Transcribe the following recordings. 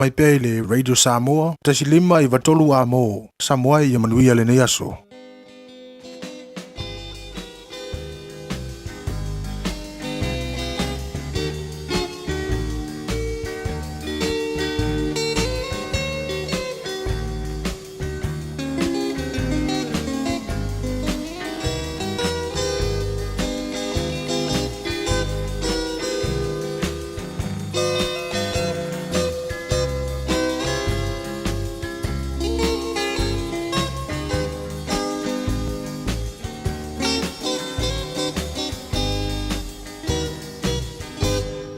Mai pea i le Radio Samoa, 1 5 93 amo, Samoa ia manuia lenei aso.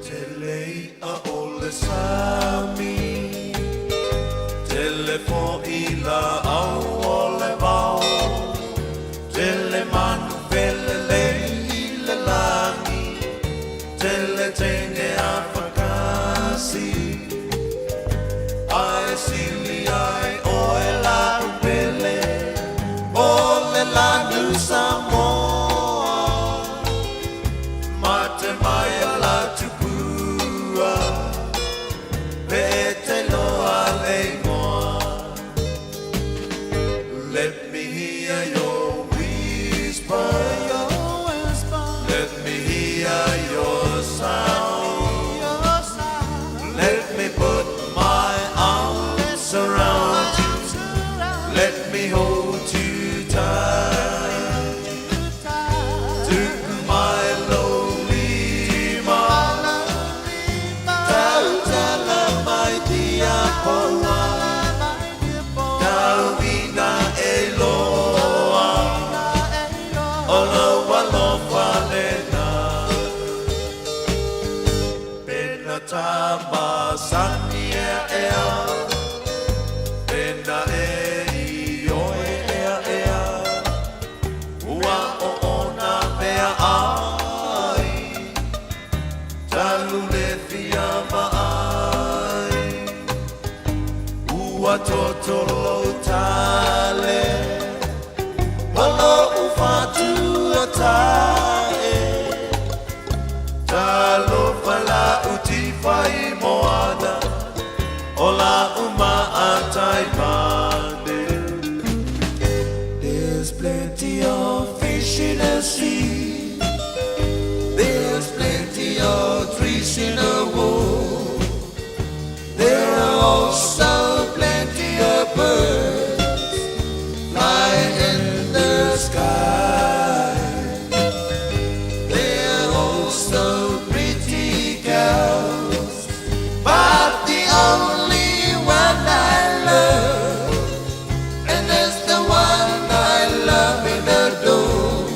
Tele i'a o le sami, tele fo'i la'au o le vao, tele manu felelei i le lagi, tele teine afakasi, ae sili ai oe la'u pele, o le lanu Samoa. Mate mai a la tupua, pe te loa le igoa. Let me hear your whisper. Let me hear your sound. Let me put my arms around you. Let me hold you tight. Tuku mai lou lima. Tautala mai tia poa. Tauina e loa. O lou alofa lena. Pena ta masani ea ea. Pena e i oe ea ea. Ua o ona mea ai. Talu le fia maai. Ua totolo tale. O lo'u fatu tae. Talofa la'u tifa i moana. O la'u maatai mane. There's plenty of fish in the sea. There's plenty of trees in the wood. There are also plenty of birds flying in the sky. There are also pretty girls, but the only one I love, and that's the one I love and adore,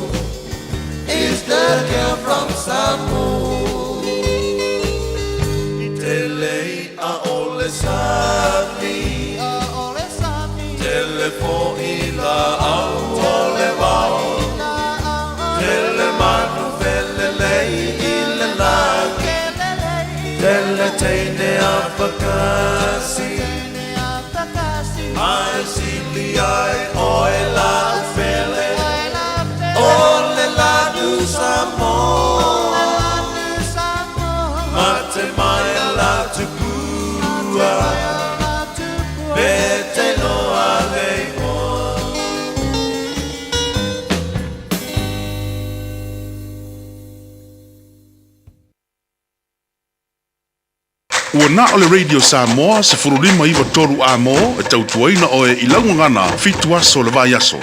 is the girl from Samoa. Tele i'a o le sami, tele fo'i la'au o le vao, tele manu felelei i le lagi, tele teine afakasi, ae sili ai oe la'u pele, o le lanu Samoa. Mate mai la tupua, pe te loa le igoa. Ua na o le Radio Samoa 1593 amo e tautuaina oe i laugagana 7 aso le vai aso.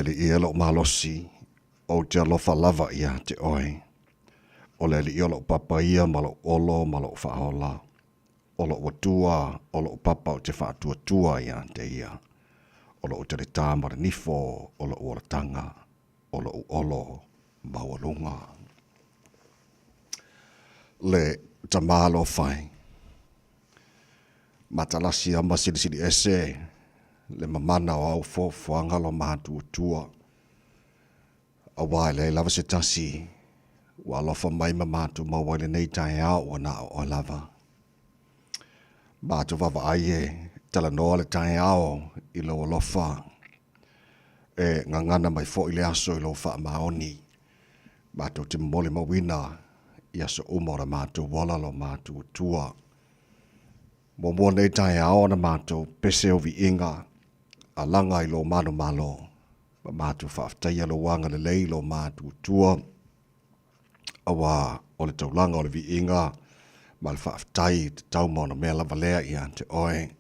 Alii e lou malosi, ou te alofa lava ia te oe. O le Alii o lou papa ia ma lou olo ma lou faaola. O lou Atua o lou papa ou te faatuatua ia te ia. O lou taletā ma le nifo o lou olataga, o lou olo maualuga. Le Tama alofa e. Matalasi a ma silisili ese le mamana o au foafoaga lo matuatua. Auā e leai lava se tasi ua alofa mai ma matou maua ai lenei taeao ua na o oe lava. Matou vaavaai e talanoa le taeao i lou alofa e gagana mai foi le aso i lou faamaoni. Matou te molimauina i aso uma o le matou ola lo matou Atua. Muamua nei taeao ona matou pese o viiga alaga i lou manumalo ma matou faafetaia lou agalelei i lou matuatua, auā o le taulaga o le viiga ma le faafetai i tatau ma ona mea lava lea ia te oe.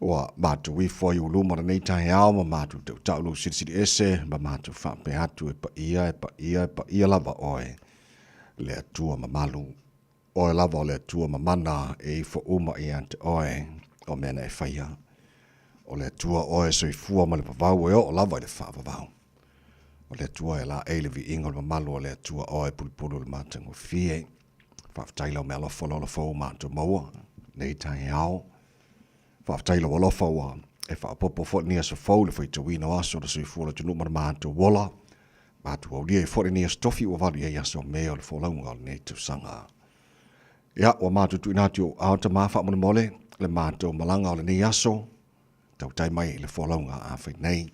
Ua matou ifo ai uluma lenei taeao ma matou tautau lou silisili ese ma matou faapea atu e paia, e paia, e paia lava oe le Atua mamalu. Oe lava o le Atua mamana e ifo uma ia te oe o mea na e faia. O le Atua oe e soifua ma le vavau e oo lava i le faavavau. O le Atua e laei le viiga o le mamalu o le Atua oe e pulupulu le matagofie. Faafetai lau meaalofa lola fou matou maua nei taeao. Faafetai lou alofa ua e faaopoopo foi lenei aso fou i le faitauina o aso o le soifua o le atunuu ma le matou ola. Matou aulia ai foi lenei aso tofi ua valu i ai aso me o le folauga o lenei tausaga. Ia, ua matou tuuina atu i ou ao tama faamolemole le matou malaga o lenei aso, tautai mai i le folauga a fai nei.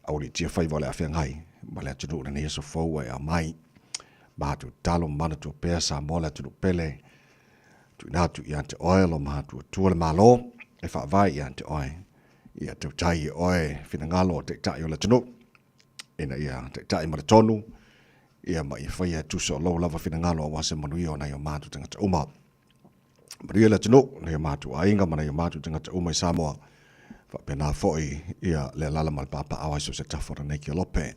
Aualiitia faiva o le a feagai ma le atunuu i lenei aso fou ua e aumai. Matou tatalo ma manatua pea Samoa le atunuu pele, tuuina atu ia te oe lo matuatua le Malo e faavae ia te oe, ia tautai e oe finagalo o taitai o le atunuu, ina ia taitai ma le tonu, ia ma ia faia e tusa o lou lava finagalo aua se manuia o nai o matou tagata uma. Manuia le atunuu, nai o matou aiga ma nai o matou tagata uma i Samoa. Faapena foi ia le alala ma le papaaao ai so o se tafa o lenei kelope.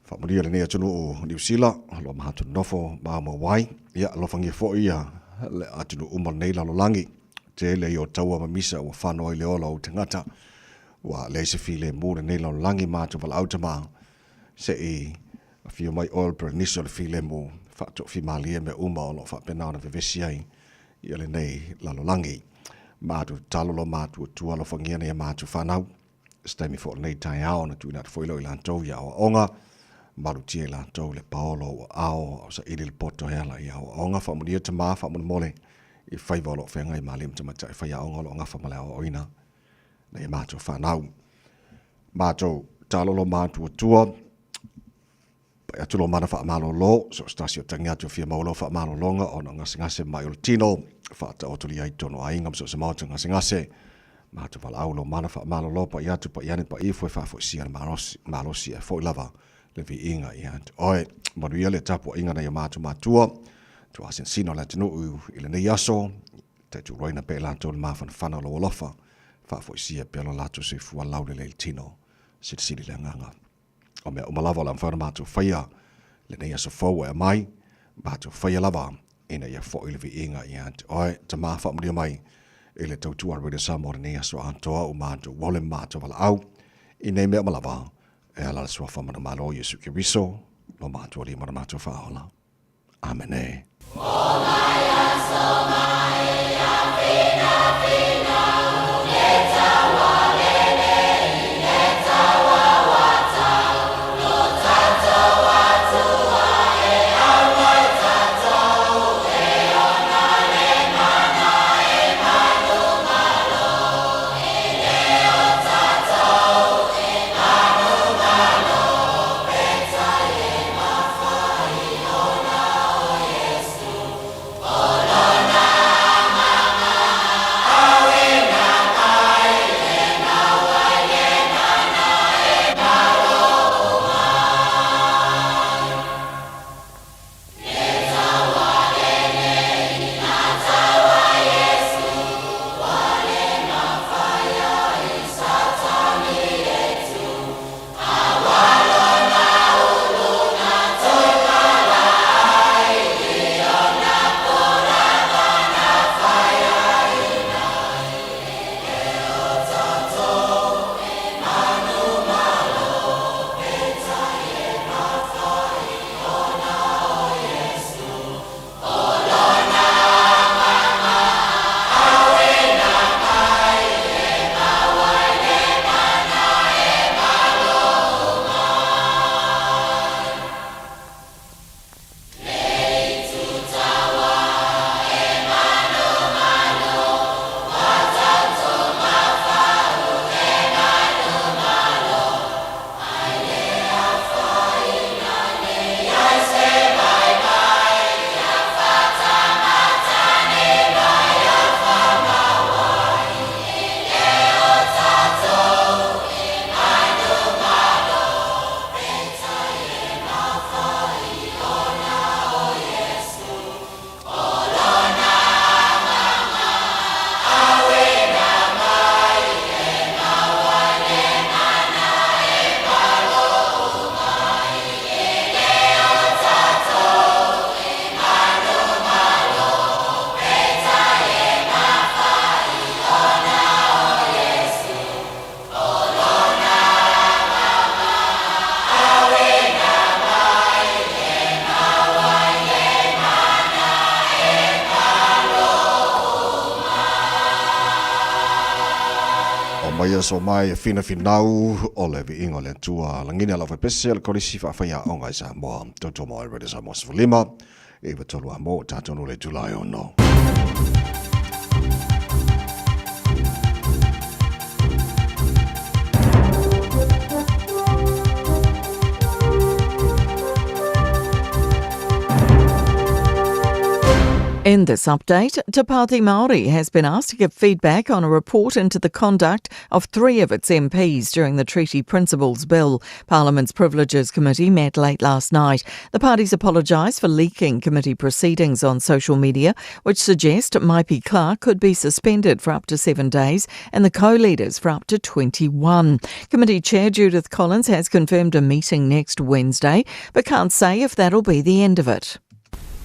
Faamanuia lenei atunuu o Niu Sila, o lo o matou nonofo maumau ai. Ia, alofagia foi ia le atunuu uma o lenei lalolagi. Tele ia o taua ma misa ua fano ai le ola o ou tagata. Ua leai se filemu i lenei lalolagi, matou valaau tama se i afio mai oe o le Perenisi o le filemu, faatoafimalie mea uma o lo o faapena ona vevesi ai ia lenei lalolagi. Matou tatalo lo matou Atua alofagia nai a matou fanau. Se taimi foi o lenei taeao ona tuuina atu foi lea i latou i aoaoga, malutia i latou le paolo ua ao, a o saili le poto e ala i aoaoga. Faamanuia tama faamolemole i faiva o lo o feagai ma alii ma tamaitai faiaoga o lo o gafa ma le aoaoina nai a matou fanau. Matou tatalo lo matou Atua, Pai atu lo mana faamalolo, so o se tasi o tagi atu e fia maua lau faamalologa ona o gasegase mai o le tino, faataotolia ai totonu o aiga ma so o se maota gasegase. Matou valaau lo mana faamalolo, pai atu, pai ane, pai ifo e faafoisia le malosi, malosi ae foi lava le viiga ia te oe. Manuia le tapuaiga nai o matou matua, tuasinasina o le atunuu i lenei aso, taituloina pea i latou le mafanafana o lou alofa, faafoisia pea lo latou soifua laulelei i le tino, silisili le agaga. O mea uma lava o le a mafai ona matou faia lenei aso fou e aumai, matou faia lava ina ia foi le viiga ia te oe. Tama faamanuia mai i le tautua a le Radio Samoa lenei aso atoa ua matou ole ma matou valaau i nei mea uma lava e ala i le suafa manumalo o Iesu Keriso lo matou Alii ma lo matou Faaola. Amene. aso mai e finafinau o le viiga o le Atua. Lagina lau faipese o le Kolisi Faafaiaoga i Samoa. Tautua mai Radio Samoa 15, 93 a mo tātou no le itula e ono. In this update, Te Pāti Māori has been asked to give feedback on a report into the conduct of three of its MPs during the Treaty Principles Bill. Parliament's Privileges Committee met late last night. The parties apologised for leaking committee proceedings on social media, which suggest Maipi Clark could be suspended for up to seven days and the co-leaders for up to 21. Committee Chair Judith Collins has confirmed a meeting next Wednesday, but can't say if that'll be the end of it.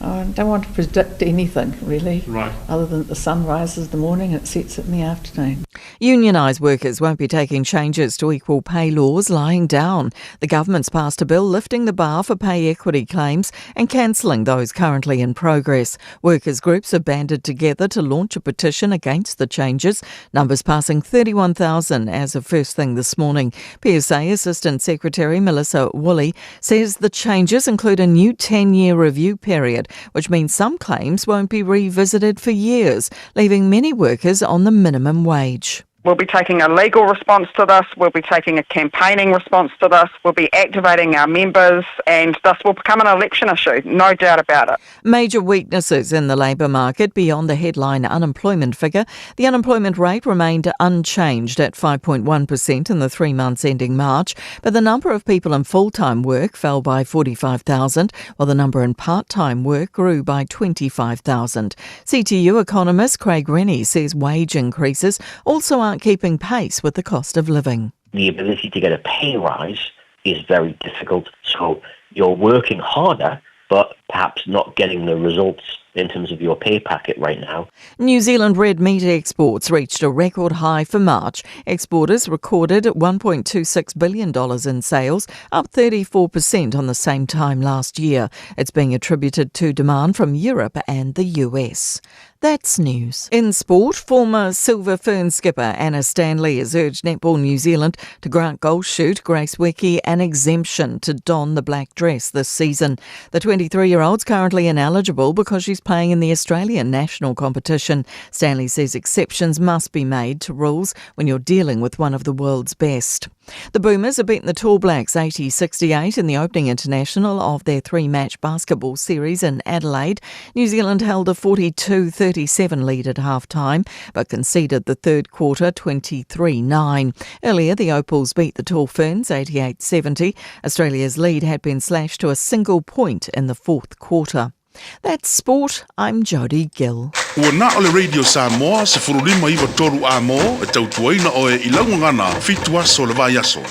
I don't want to predict anything, really. Right. Other than the sun rises in the morning and it sets in the afternoon. Unionised workers won't be taking changes to equal pay laws lying down. The government's passed a bill lifting the bar for pay equity claims and cancelling those currently in progress. Workers groups have banded together to launch a petition against the changes, numbers passing 31,000 as of first thing this morning. PSA Assistant Secretary Melissa Woolley says the changes include a new 10 year review period, which means some claims won't be revisited for years, leaving many workers on the minimum wage. We'll be taking a legal response to this, we'll be taking a campaigning response to this, we'll be activating our members, and this will become an election issue, no doubt about it. Major weaknesses in the labour market beyond the headline unemployment figure. The unemployment rate remained unchanged at 5.1% in the three months ending March, but the number of people in full time work fell by 45,000, while the number in part time work grew by 25,000. CTU economist Craig Rennie says wage increases also aren't keeping pace with the cost of living. The ability to get a pay rise is very difficult. So you're working harder, but perhaps not getting the results in terms of your pay packet right now. New Zealand red meat exports reached a record high for March. Exporters recorded $1.26 billion in sales, up 34% on the same time last year. It's being attributed to demand from Europe and the US. That's news. In sport, former Silver Fern skipper Anna Stanley has urged Netball New Zealand to grant goal shoot Grace Nweke an exemption to don the black dress this season. The 23 year old's currently ineligible because she's playing in the Australian national competition. Stanley says exceptions must be made to rules when you're dealing with one of the world's best. The Boomers have beaten the Tall Blacks 80 68 in the opening international of their three match basketball series in Adelaide. New Zealand held a 42 37 lead at half time but conceded the third quarter 23 9. Earlier, the Opals beat the Tall Ferns 88 70. Australia's lead had been slashed to a single point in the fourth quarter. That's sport. I'm Jodie Gill. Ua na o le Radio Samoa 1593 a mo e tautuaina oe i lau gagana fitu aso le vaiaso.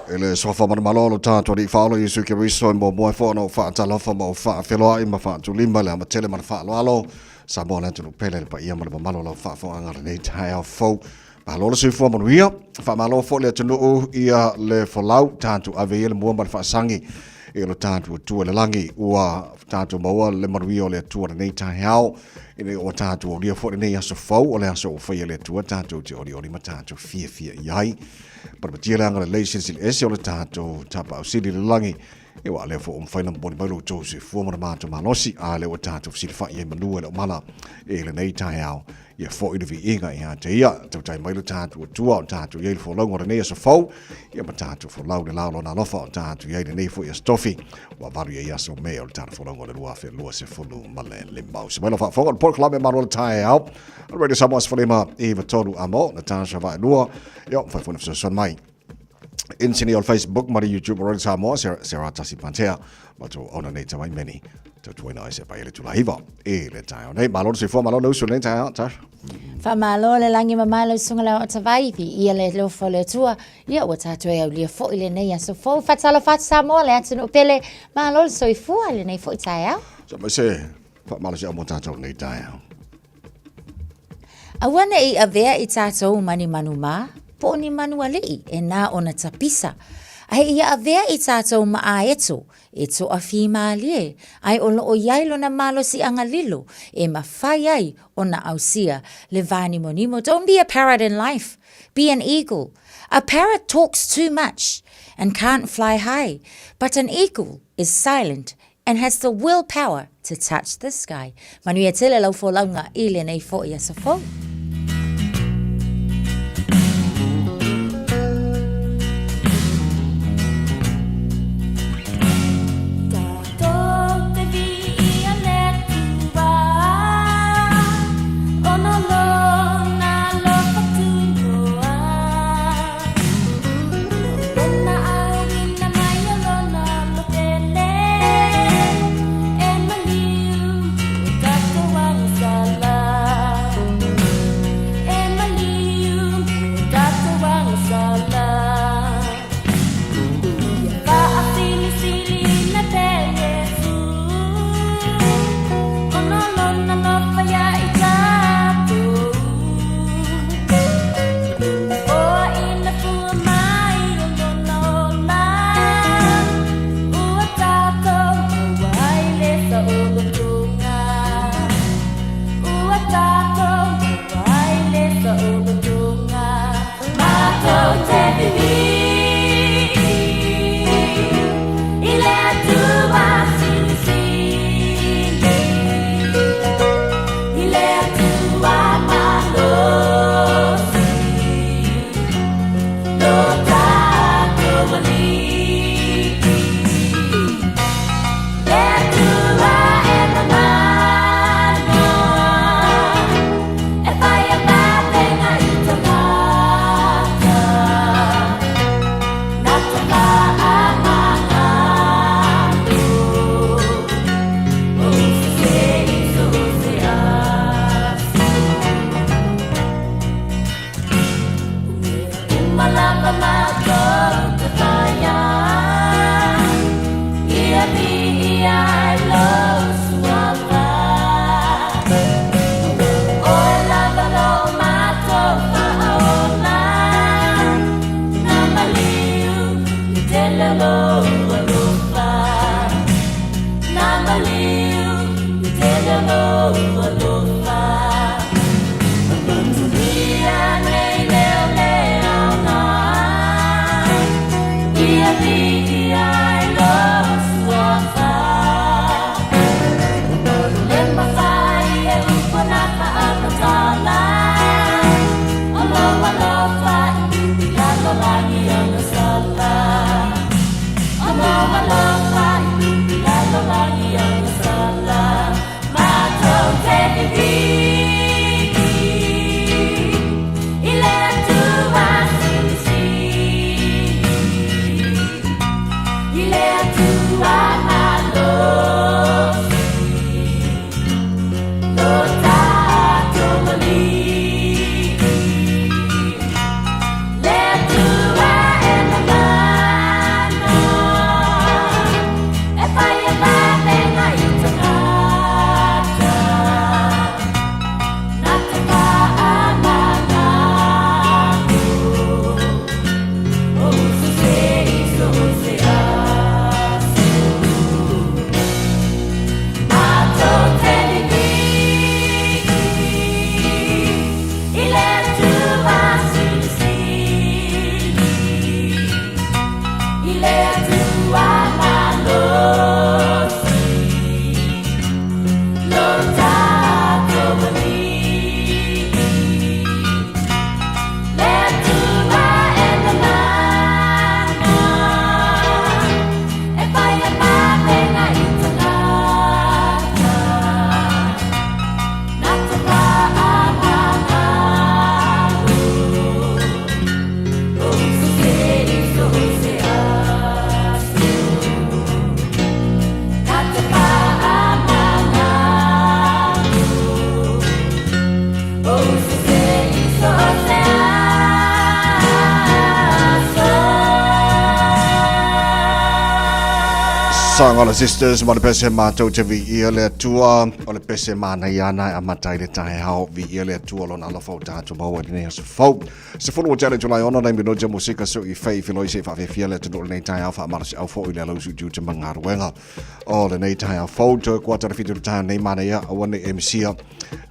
I le suafa manumalo lo tātou alii faaola Iesu Keriso e muamua ai foi ona ou faatalofa ma ou faafeloai ma faatulima le amatele ma le faaaloalo Samoa le atunuu pele le paia ma le mamalu o lau faafofoga lenei taeao fou. Malo le soifua manuia, faamalo foi le atunuu ia le folau tatou ave ia le mua ma le faasagi i lo tatou Atua i le lagi ua tatou maua le manuia o le Atua lenei taeao ina ua tatou aulia foi lenei aso fou o le aso ua faia e le Atua tatou te olioli ma tatou fiafia i ai. Palamatia le agalelei silisili ese o le tatou Tapaau Sili i le lagi Ia ua lea foi ua mafai ona momoli mai lo outou soifua ma le matou malosi, a lea ua tatou fesilafai ai manu e le omala i lenei taeao. Ia foi le viiga ia te ia, tautai mai lo tatou Atua o tatou i ai le folauga o lenei aso fou, ia ma tatou folau le la o lona alofa o tatou i ai lenei foi aso tofi, ua valu i ai aso me o le tala folauga o le 2025 ma le limau. Se mai lo faafofoga o le polokalame malo le taeao. Radio Samoa 15 i 3 a mo, Natasha Vaelua, ia, mafai foi na fesoasoani mai. Insini o le Facebook ma le YouTube o Radio Samoa, Sarah Tasi Pantea, matou ona nei tamai meni, tautuaina ai se pai le tulahiva e le taeao nei. Malo le soifua, malo le usu lenei taeao, Tash. Faamalo le lagi ma malo susuga le aoga tavaivi ia le alofa o le Atua ia ua tatou e aulia foi lenei aso fou. Faatalofa atu Samoa le atunuu pele, malo le soifua i lenei foi taeao. Sa mai se faamalosiau mo tatou lenei taeao. Aua ne i avea i tatou ma ni manu mā, po o ni manu aliʻi e nā ona tapisa. Ae ia avea i tatou maaeto e toafimālie, ae o loo i ai lona malosiaga lilo e mafai ai ona ausia le vānimonimo. Don't be a parrot in life, be an eagle. A parrot talks too much and can't fly high, but an eagle is silent and has the will power to touch the sky. Manuia tele lau folauga i lenei foi aso fou. Talosaga o le Sisters ma le pese matou te viia le Atua. O le pese manaia ana e amata ai le taeao. Viia le Atua lona alofa ua tatou maua i lenei aso fou. 10 ua tea le itula e 6 nai minute musika so i fei filoi se i faafefia le atunuu i lenei taeao faamalosiau foi le alausu i tiute ma galuega. O lenei taeao fou toe kuata le 7 le taeao nei manaia aua nei e misia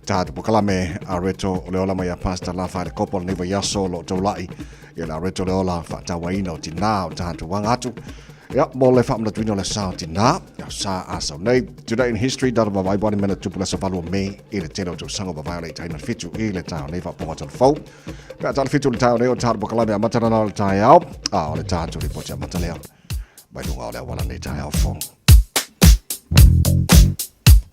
tatou pokalame a reto o le ola mai a Pastor Lafa le kopo o lenei vaiaso o lo o taulai ia le areto le ola faatauaina o tinā o tatou aga atu. Ia, mo le faamanatuina o le sa o tinā, ia sa a sau nei. Today in history, data vavai wani mena tupu le aso 8 o Mei i le tele o tausaga o vavae o le itaina le 7 i le taeao nei faapoga talafou. Pe a tala 7 le taeao nei o tatou pokalame amata nana o le taeao, a o le tatou ripoti amata lea mai luga o le auala nei taeao fou.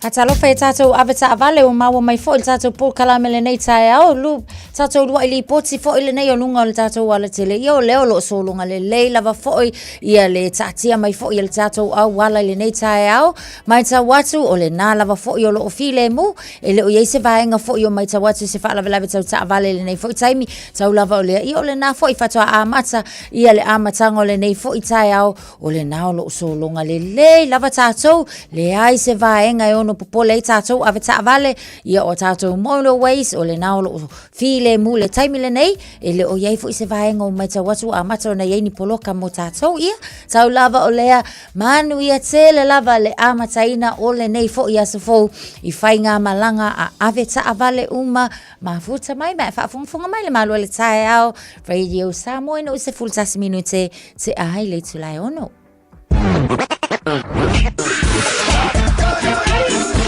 Faatalofa e tātou ave taavale ua maua mai foi le tātou polokalame lenei taeao lu tātou luaʻi lipoti foi lenei o luga o le tātou alatele ia o lea o loo sologa lelei lava foi ia le taatia mai foi e le tātou auala i lenei taeao matau atu o lenā lava foi o loo filemu e le o iai se vaega foi o matau atu se faalavelave tau taavale i lenei foi taimi tau lava o lea ia o lenā foi faatoa amata ia le amataga o lenei foi taeao O lenā o loo sologa lelei lava tātou, leai se vaega e ono popole ai tātou ave taavale, ia o tātou motorways, o lenā o loo filemu le taimi lenei, e le o iai foi se vaega o matau atu ua amata ona iai ni poloka mo tātou, ia, tau lava o lea, manuia tele lava le amataina o lenei foi aso fou i faigamalaga a ave taavale uma, mafuta mai ma e faafogafoga mai le malu o le taeao, Radio Samoa ina ua 11 minute Te ai le itula e 6.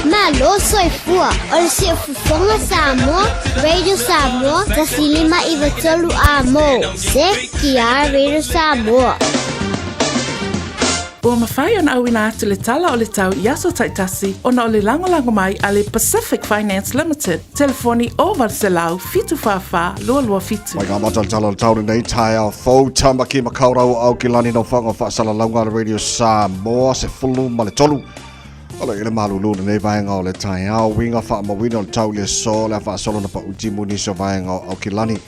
Malo soifua, o le siufofoga Samoa, Radio Samoa, 1593 A mo, CKR Radio Samoa. Ua mafai ona auina atu le tala o le tau i aso taitasi ona o le lagolago mai a le Pacific Finance Limited, telefoni 0800 744 227. Mai ngā matalatala o le tau lenei taeao fou Tamaki Makaurau o Aukilani no whanga whaasalalauga le Radio Samoa 13. O le ile malulu lenei vaenga o le taeao winga whaamawina o le tau le so le whaasolo na pa uti muni so vaenga o Aukilani.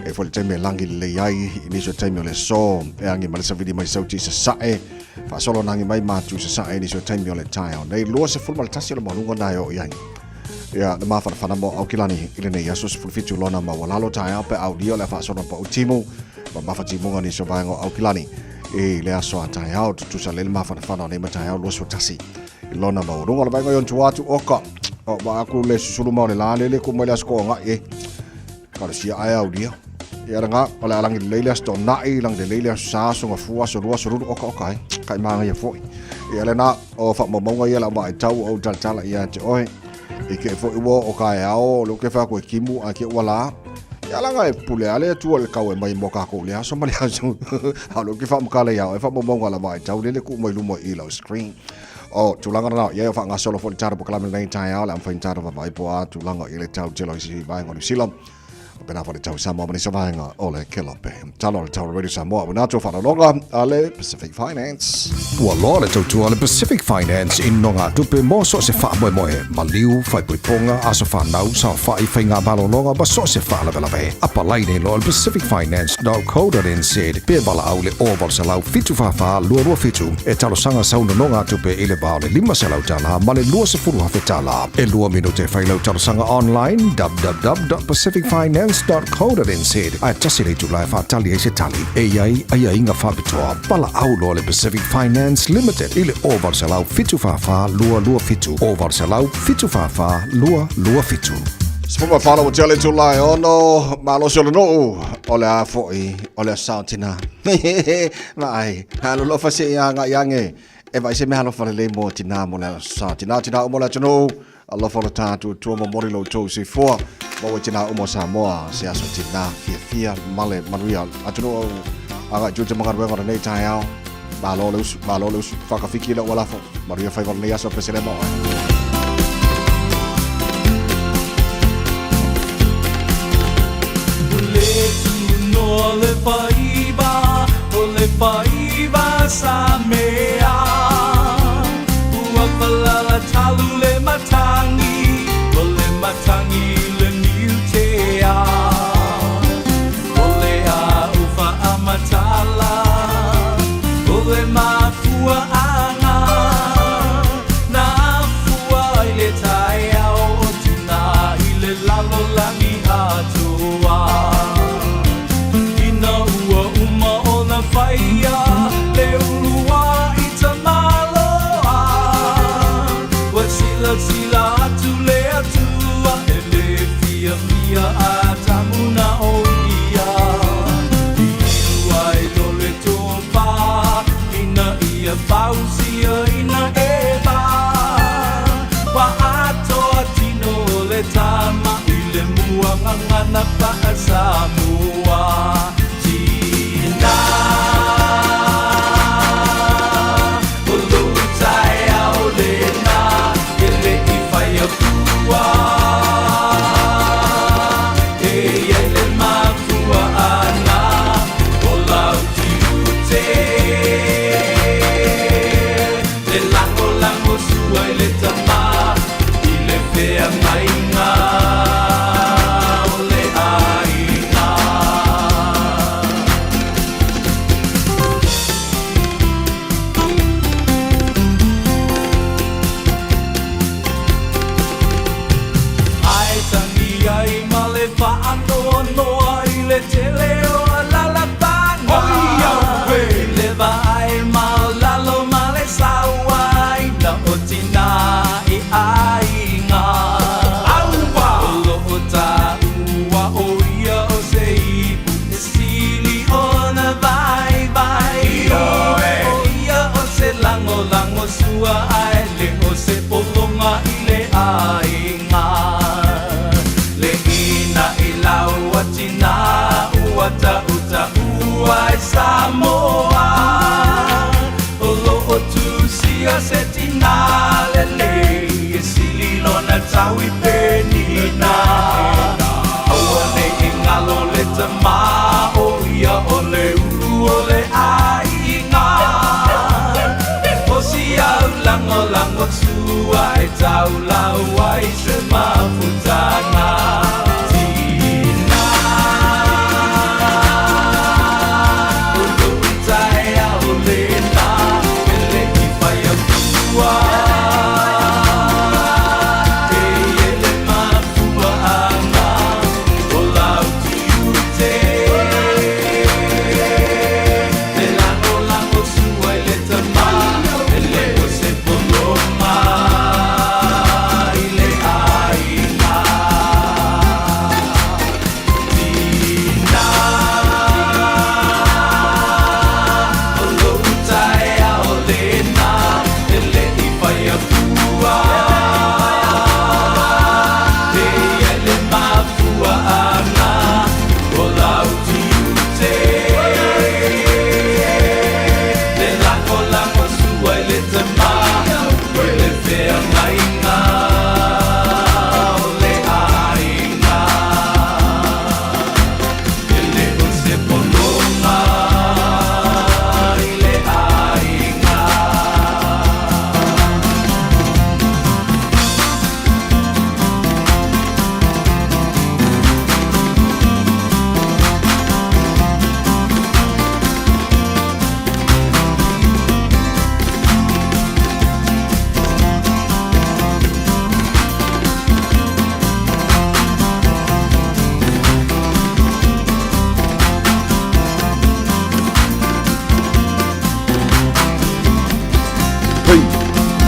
E fo le taimi e langi lelei ai i nisi o taimi o le aso e agi ma le savili mai sauti i sasae faasolo na agi mai matu i sasae i nisi o taimi o le taeao nei 21 o le maualuga na e oo i ai ia le mafanafana mo Aukilani i lenei aso 17 lona maualalo taeao pe aulia o le a faasolo na pau timu ma mafatimuga nisi o vaega o Aukilani i le aso a taeao tutusa le mafanafana o nei mataeao 21 i lona maualuga o le vaega i ona tua atu oka o ma aku le susulu ma o le la lele ku mai le aso ko ngai e Kalesia ae aulia. Ia ranga, o le alangi lelei le aso tona'i, langi lelei le aso sa, aso gafua, aso lua, aso lulu, oka oka ai. Kai māngaia fo'i. Ia le nā, o whaamaumauga ia lau maaitau o talatala ia te oe. I ke fo'i ua o ka e ao, le uke wha koe kimu a ke ua la. Ia langa e pule ale atua le kau e mai mo kākou le aso ma le aso. A le uke whaamakala ia oe whaamaumauga lau maaitau lele ku mai luma i lau screen. O tulaga na ia o whaangasolo fo le taro pokalame lenei taeao le amwhain taro vavai po a tulaga i le tau telo i si vaenga o New Zealand. O pena fo le tau Samoa ma nisi vaenga o le Kelope. Talo le tau Radio Samoa ua nato whanalonga a le Pacific Finance. Ua loa le tautua a le Pacific Finance i nogatupe mo so o se faamoemoe, maliu, faaipoipoga, aso fanau, saofai, faigamalologa ma so o se faalavelave. Apalai nei loa le pacificfinance.co.nz pe valaau le 0800 744 227 e talosaga sau nonogatupe i le va o le $500 ma le $20,000. E lua minute e fai lau talosaga online www.pacificfinance.co.nz ae tasi le itula e faatali ai se tali e i ai aiaiga faapitoa. Valaau loa le Pacific Finance Limited i le 0800 744 227 0800 744 227. 14 ua tea le itula e 6, malosi o le nuu, o le a fo'i, o le sao tina. Vaai, alolofa se i agai age, e vaai se mea alofa lelei mo tina mo le sa tina, tina uma o le atunuu, alofa o le tātou tua momoli lo outou soifua, maua tina uma o Samoa, se aso tina, fiafia, male, manuia, atunuu agai tua te magaluega o lenei taeao, malo le usu, malo le usu, whakawhiki le ualafo, manuia whaiva o lenei aso pesele mo oe. Le tunoa le faiva, o le faiva sa mea. Ua palala talu le matangi, o le matangi le niutea. O le au faamatala, o le mafuaaga.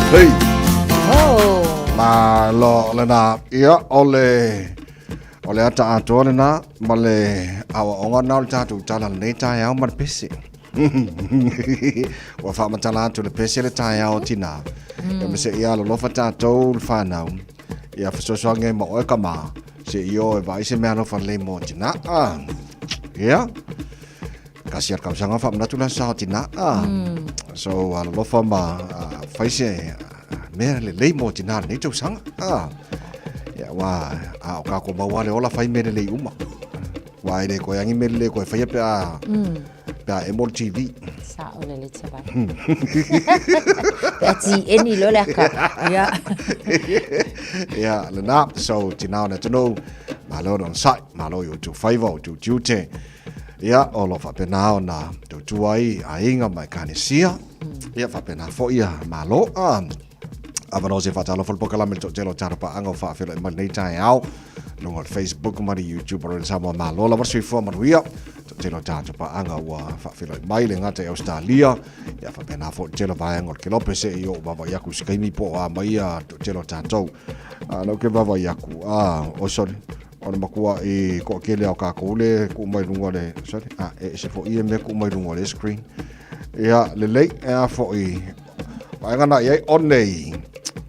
Hei! Oh. Ma lo lena ia o le o le ata atoa lena ma le aoaoga na o le tatou tala lenei taeao ma le pese. Ua faamatala atu le pese le taeao tinā. Ia ma seia alolofa tatou le whanau. Ia fesoasoani ai ma oe kama. Se i o e vaai se mea alofa lelei mo tinā. Ah. Ia. Kasi a le tausaga faamanatu le aso sa o tinā. Ah. So alolofa ma fai se mea lelei mo tinā lenei tausaga. Ah. Ia ua a o kākou maua le ola fai mea lelei uma. Ua e le koe angi mea lelei koe faia pe a Pe a emo le TV. Sa o le le tavai. Pe a ti eni lo le aka. Ia. Ia, le nā, so tinā o le atunuu, malo le onosai, malo i outou faiva, o outou tiute. Ia, o lo faapena ona tautua ai aiga ma ekalesia. Ia, faapena foi ia malo. Ah, avanoa se faatalofa le polokalame le toatele o tatou paaga o faafeiloai mai lenei taeao luga o le Facebook ma le YouTube o le Samoa Malo lava le soifua manuia toatele o tatou paaga ua faafeiloai mai le gata i Australia ia faapena foi le tele o vaega o le kelope se i oo vaavaai atu i se taimi po o a mai ia toatele o tatou na ou ke vaavaai atu oh sorry o le matua i toatele o tatou le tuu mai luga o le sorry e ese foi ia mea tuu mai luga o le screen ia lelei e a foi Vaega na i ai, o nei,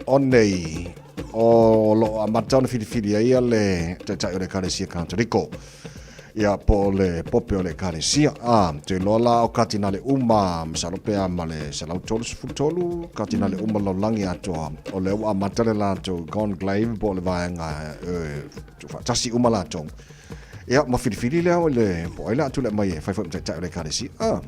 o nei, o lo o amata ona filifili ai ia le Taitai o le Ekalesia Katoliko. Ia, po o le Pope o le Ekalesia. A, te iloa la o Katinale uma, masalo pe a ma le 133 Katinale uma lalolagi atoa, o lea ua amata le latou conclave po o le vaega e tuufaatasi uma latou. Ia, ma filifili lea o le, po o ai le a tulai mai e fai foi ma taitai o le ekalesia. Ah,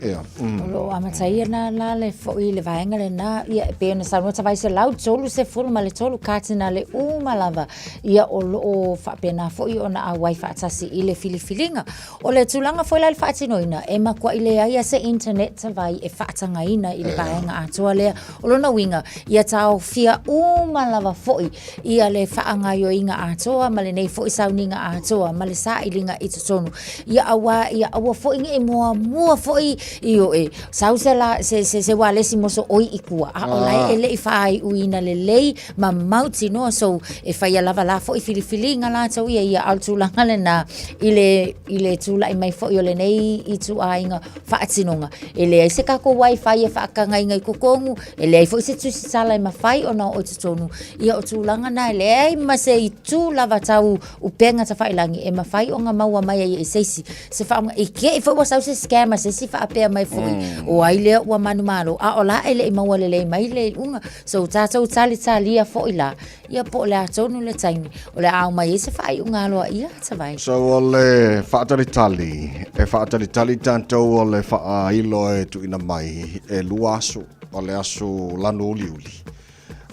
ia. O lo o amataia na la le foi le vaega lena, ia, e pei ona saunoa tavai 133 katinale uma lava, ia o lo o faapena foi ona auai faatasi i le filifiliga. O le tulaga foi la i le faatinoina, e matuai leai lava se internet tavai e faatagaina i le vaega atoa lea. O lona uiga, ia taofia uma lava foi ia le faagaoioiga atoa ma lenei foi sauniga atoa ma le sailiga i totonu. Ia aua, ia aua foi ne i muamua foi i oe, sau se la, se, se, se ualesi mosooi i tua, a o lae e le i faaiuina lelei ma mautinoa. So, e faia lava la foi filifiliga latou ia, ia, a o le tulaga lena i le, i le tulai mai foi o lenei ituaiga faatinoga. E leai se tatou wifi e faatagaina i totonu, e leai foi se tusitala e mafai ona oo i totonu. Ia o tulaga na e leai ma se itu lava tau upega tafailagi e mafai ona maua mai ai e se isi. Se faauiga, i te i foi ua sau se scammer se isi faapea mai foi, o ai lea ua manumalo, a o la e le i maua lelei mai le iuga. So tatou talitalia foi la, Ia po o le a tonu le taimi o le a aumai ai se faaiuga aloaia, Tavai. So o le faatalitali, e faatalitali tatou o le faailo e tuuina mai e lua aso, o le aso lanu uliuli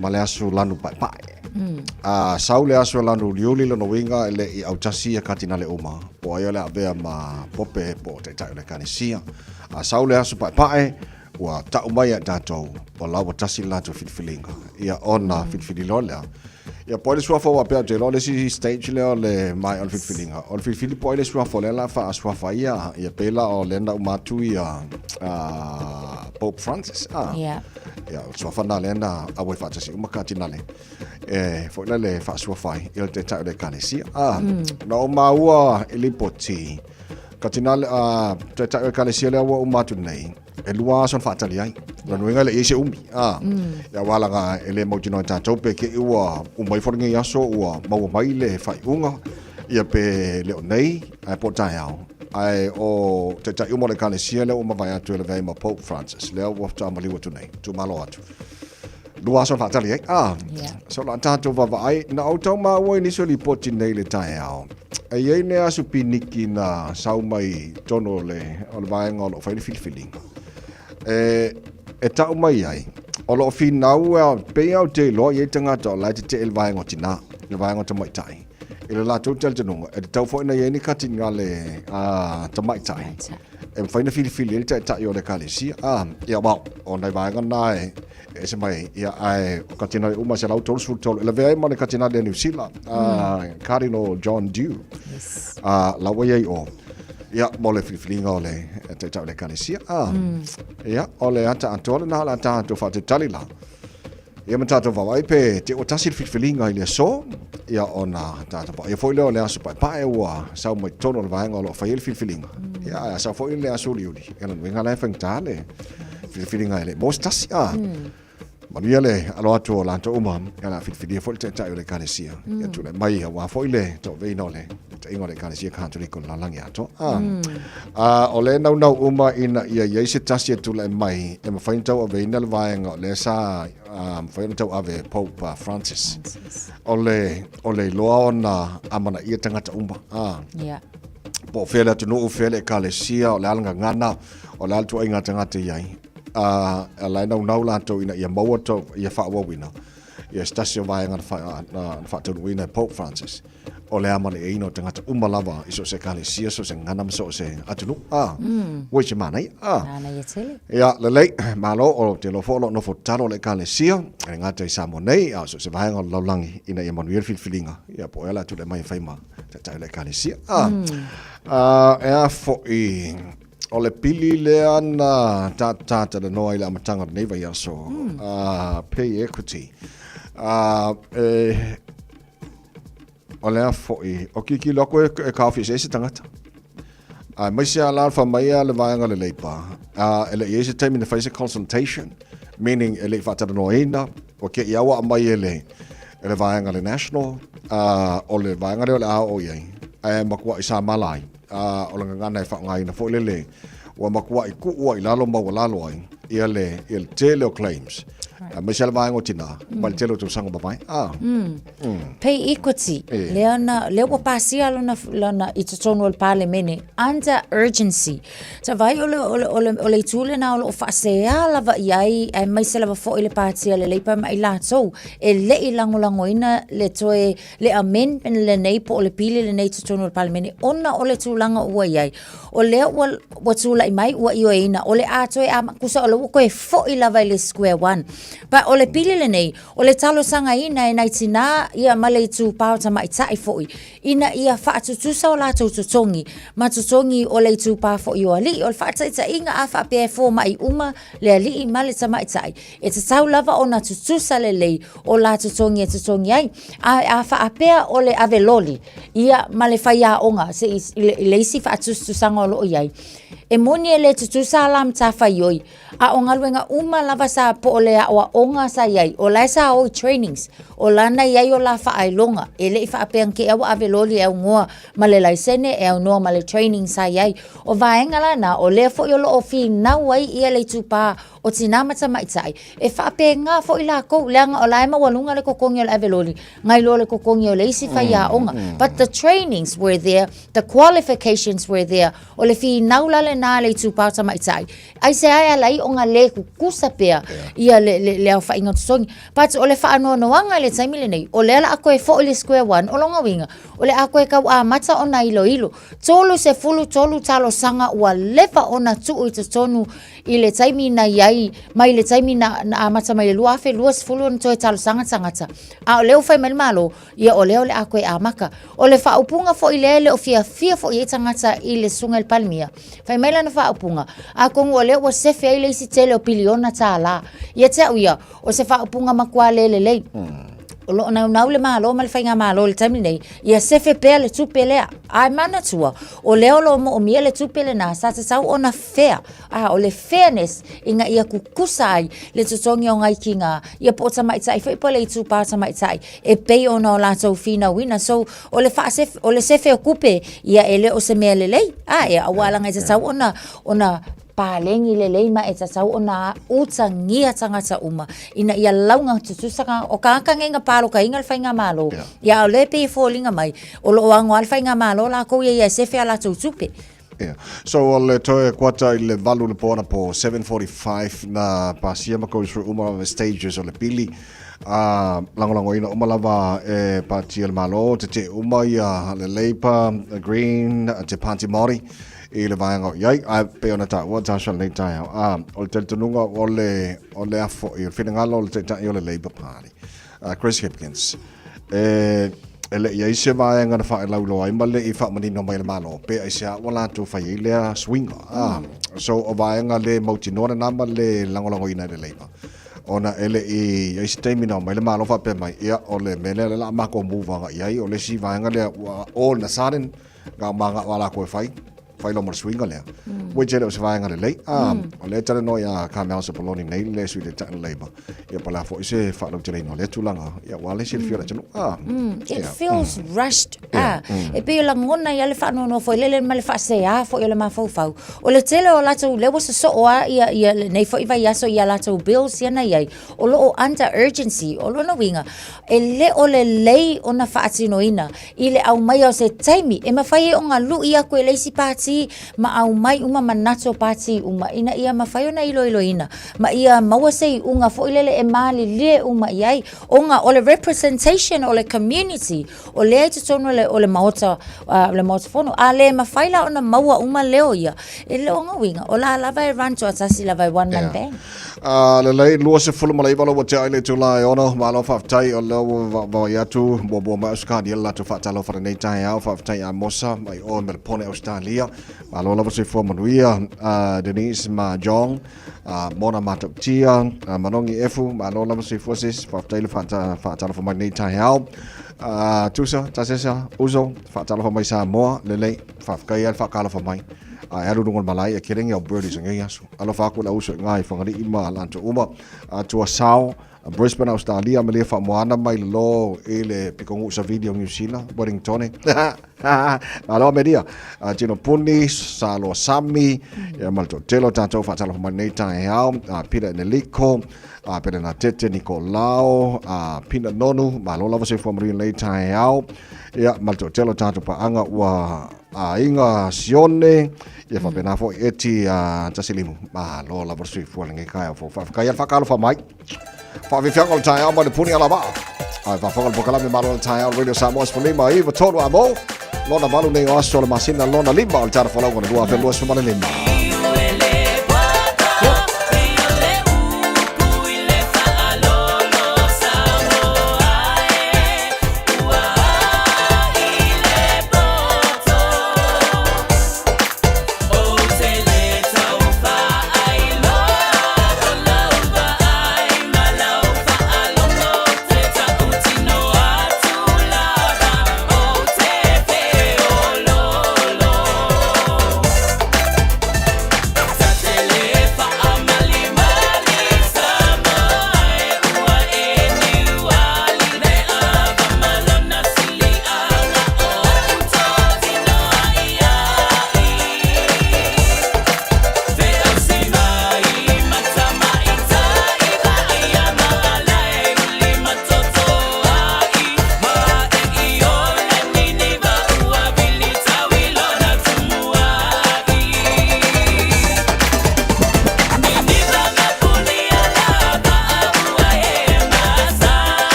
ma le aso lanu paepae. A sau le aso lanu uliuli lona uiga e le i autasi ia Katinale uma, po o ai o le a avea ma Pope po o Taitai o le Ekalesia. A sau le aso paepae, Ua tau mai ia i tatou, o la ua tasi le latou filifiliga. Ia ona filifili loa lea. Ia po o ai le suafa ua pea ou te iloa o le isi stage lea o le maea o le filifiliga. O le filifili po o ai le suafa o lea o le a faasuafa ai ia, ia pei la o lea na uma atu ia Pope Francis. Ah. Yeah. Ia, o le suafa lena lea na auai faatasi uma Katinale. E foi la le faasuafa ai ia le Taitai o le Ekalesia. Ah. Na ou maua i lipoti, Katinale, Taitai o Ekalesia lea ua uma atu nei, e lua aso na faatali ai. Lona uiga e le i ai se umi. Ia aua laga e le mautinoa e tatou pe te i ua uma ifo lenei aso ua maua mai le faaiuga, ia pe le o nei ae po o taeao. Ae o taitai uma o le Ekalesia lea ua mavae atu e lavea ai ma Pope Francis, lea ua faatoa maliu atu nei, tuumalo atu. Lua aso na faatali ai. So o le a tatou vaavaai, na ou tau maua i nisi o lipoti nei i le taeao. E i ai nei aso piniki na sau mai i totonu o le, o le vaega o lo o fai le filifiliga. E, e tau mai ai, o lo o finau e pei lava ou te iloa e i ai tagata o la e tetee i le vaega o tinā, le vaega o tamaitai. I le latou talitonuga, e tatau foi ona i ai ni katinale tamaitai e mafai ona filifili ai le taitai o le ekalesia. Ia, well, o nai vaega na e, e ese mai, ia, ae o katinale uma 133, e lavea ai ma le katinale a Niu Sila, Cardinal John Dew. Yes. La ua i ai o, ia, mo le filifiliga o le taitai o le ekalesia. Ia, o le ata atoa lena o le a tatou faatalitali la. Ia ma tatou vaavaai pe te ua tasi le filifiliga i le aso, ia ona tatou vaaia foi lea o le aso paepae ua sau mai totonu o le vaega o lo o fai ai le filifiliga. Ia ae a sau foi le aso uliuli, ia lona uiga la e faigata le filifiliga e le i maua se tasi. A. Manuia le alo atu o latou uma, ia o le a filifilia foi le Taitai o le Ekalesia, ia tulai mai aua foi le tauaveina o le taitaiga o le Ekalesia Katoliko i le lalolagi atoa. A, a, o lea e naunau uma ina ia i ai se tasi e tulai mai e mafai ona tauaveina le vaega o lea sa a, mafai ona tauave e Pope Francis. O le, o le iloa ona amanaia tagata uma. A, Yeah. po o fea le atunuu, fea le ekalesia, o le a le gagana, o le a le tuaiga tagata i ai. A, a la e naunau latou ina ia maua to, ia faaauauina ia se tasi o vaega na, fa, na, na faataunuuina e Pope Francis o le amanaiaina o tagata uma lava i so o se ekalesia, so o se gagana ma so o se atunuu. A, ua i se manaia. A. Manaia tele. Ia, lelei, malo, o te iloa foi o lo o nofo tatalo le ekalesia, e le gata i Samoa nei, a o so o se vaega o le lalolagi ina ia manuia le filifiliga, ia po o ea le a tulai mai e fai ma taitai o le ekalesia. A, a, e a foi, O le pili lea na tātalanoa i le amataga o lenei vaiaso, pay equity. E, o le a foi, o kikilo aku e, e kaofi eseese tagata. Aemaise lava la fai mai a le vaega o le Labour, e le i ai se taimi na fai se consultation, meaning e le i faatalanoaina, ua te i lava ua aumai e le, e le vaega le National, o le vaega lea o le a oo i ai, ae matuai sa mala ai. A o le gagana e faaaogaina foi lele, ua matuai tuu ai i lalo maualalo ai ia le, ia le tele o claims. Aemaise le vaega o tinā, ma le tele o tausaga mavae. Ah. Pay equity, lea na, lea ua pasia lona, lona i totonu o le Palemene, under urgency. Sa vaai o le, o le, o le, o le itu lena o lo o faasea lava i ai, aemaise lava foi le patia a le Labour ma i latou e le i lagolagoina le toe le amendment lenei po o le pili lenei i totonu o le Palemene ona o le tulaga ua i ai. O lea ua, ua tulai mai ua ioeina, o le a toe ama, tusa o lea ua toe foi lava i le square one. But o le pili lenei, o le talosagaina e nai tinā ia ma le itupa o tamaitai foi, ina ia faatutusa o latou totogi ma totogi o le itupa foi o alii. O le faataitaiga a faapea e fomai uma le alii ma le tamaitai, E tatau lava ona tutusa lelei o la totogi e totogi ai. A, a faapea o le ave loli, ia ma le faiaoga se i, i, le, i le isi faatusatusaga o lo o i ai, e moni e le tutusa la matafaioi, a o galuega uma lava sa po o le aoaoga sa i ai, o la e sa o i trainings, o la na i ai o la faailoga, e le i faapea na te i a ua ave loli e aunoa ma le laisene, e aunoa ma le training sa i ai. O vaega la na, o lea foi o lo o finau ai ia le itupa o tinā ma tamaitai, e faapena foi lakou, leaga o la e maualuga le totogi o le ave loli, nai lo le totogi o le isi faiaoga. But the trainings were there, the qualifications were there. O le finau la lena a le itupa o tamaitai, aisea e ala ai ona le tutusa pea ia le, le, le aofaiga o totogi. But o le faanoanoaga i le taimi lenei, o lea o le a toe foi i le square one, o lona uiga, o le a toe tau amata ona iloilo. 33 talosaga ua leva ona tuu i totonu I le taimi na i ai, mai le taimi na, na amata mai le 2020 ona toe talosaga tagata, a o lea ua fai mai le Malo, ia o lea o le a toe amata. O le faaupuga foi lea e le o fiafia foi i ai tagata i le susuga i le Palemia, fai mai lana faaupuga, atonu o lea ua sefe ai le isi tele o piliona tālā. Ia te au ia, o se faaupuga matua le lelei. O lo o naunau le Malo ma le Faigamalo i le taimi lenei, ia sefe pea le tupe lea. Ae manatua, o lea o lo o moomia le tupe lena, sa tatau ona fair. A o le fairness ina ia tutusa ai le totogi o nai tinā, ia po o tamaitai foi po o le itupa tamaitai e pei ona o latou finauina. So, o le faasef, o le sefe o tupe, ia e le o se mea lelei. A e, aua leaga e tatau ona, ona paleni lelei ma e tatau ona utagia tagata uma ina ia lauga tutusa ka, o tagata nei na palokaina le faigamalo. Ia a o lea e pei e foliga mai, o lo o ago lava le faigamalo latou ia ia e sefe a latou tupe. Yeah. So o le toe kuata i le valu le po anapo 7:45 na pasia ma go through uma lava stages o le pili a lagolagoina uma lava e pati a le Malo te te uma ia le Labour, the Green, te Pāti Māori i le vaega o i ai ae pei ona taua Tasha lenei taeao a o le talitonuga o le o le afo i le finagalo o le taitai o le Labour Party Chris Hipkins E, e le i ai se vaega na faelauiloa ai ma le i faamanino mai le Malo, pe aisea ua latou fai ai lea suiga. Ah, so o vaega le mautinoa lena ma le lagolagoina e le Labour. Ona e le i i ai se taimi na omai le Malo faapea mai, ia, o le mea lea o lea o le a matou move agai i ai, o le isi vaega lea ua all in a sudden, na o manao lava latou e fai, fai loa ma le suiga lea. Which e le o se vaega lelei. A, o lea e talanoa ia Carmel Sepuloni nei le Sui Taitai o le Labour, ia po o le a foi se faalauteleina o lea tulaga, ia aua le silafia o le atunuu. A, It feels rushed. A, e pei e lagona ai lava le faanoanoa foi lele ma le faasea foi o le mafaufau. O le tele o latou, lea ua sosoo lava ia, ia lenei foi vaiaso i a latou bills ia na i ai, o lo o under urgency. O lona uiga, e le o lelei ona faatinoina i le aumaia o se taimi e mafai ai ona lui atu e le isi pati ma aumai uma manatu o pati uma ina ia mafai ona iloiloina ma ia maua se iuga foi lele e malilie uma i ai ona o le representation o le community o lea i totonu o le, o le maota, le maota fono. A le mafai la ona maua uma leo ia, e le o lona uiga, o la lava e run toatasi lava e one man band. Lelei, 29 lau ua tea i le itula e 6, malo faafetai o lea ua vaai atu muamua mai Ausetalia le latou faatalofa i lenei taeao, faafetai Amosa mai o Melepone Ausetalia, malo lava soifua manuia, Denise ma John, Mona Matautia, Manogi Efu, malo lava soifua sis, faafetai le faatalofa mai lenei taeao. Tusa, Tasesa, Uso, faatalofa mai Samoa, lelei, faafetai lava le faatalofa mai. Ae alu i luga o le malae, ia kelenge au birdies i lenei aso. Alofa atu le au uso i ina i Fagalii ma latou uma. Tua Sao, Brisbane, Australia, Malia Faamoana mai lalo i le pitonuu savili o Niu Sila, Wellingtone. Malo Amelia. Tino Puni, Saloa Sami, ia ma le toatele o tatou faatalofa mai nei taeao, Peter Neliko, Pelenatete Nikolao, Pina Nonu, malo lava soifua manuia i lenei taeao. Ia ma le toatele o tatou paaga ua aiga Sione, ia faapena foi Eti Tasilimu. Malo lava le soifua i lenei taeao fou. Faafetai lava le faatalofa mai. Faafiafiaga o le taeao mai le puni alavaa. Ae faafofoga le polokalame malo o le taeao Radio Samoa 15 9 3 amo. Lona valu nei o aso o le masina lona lima o le tara folauga o le 2025.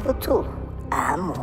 93 Amo.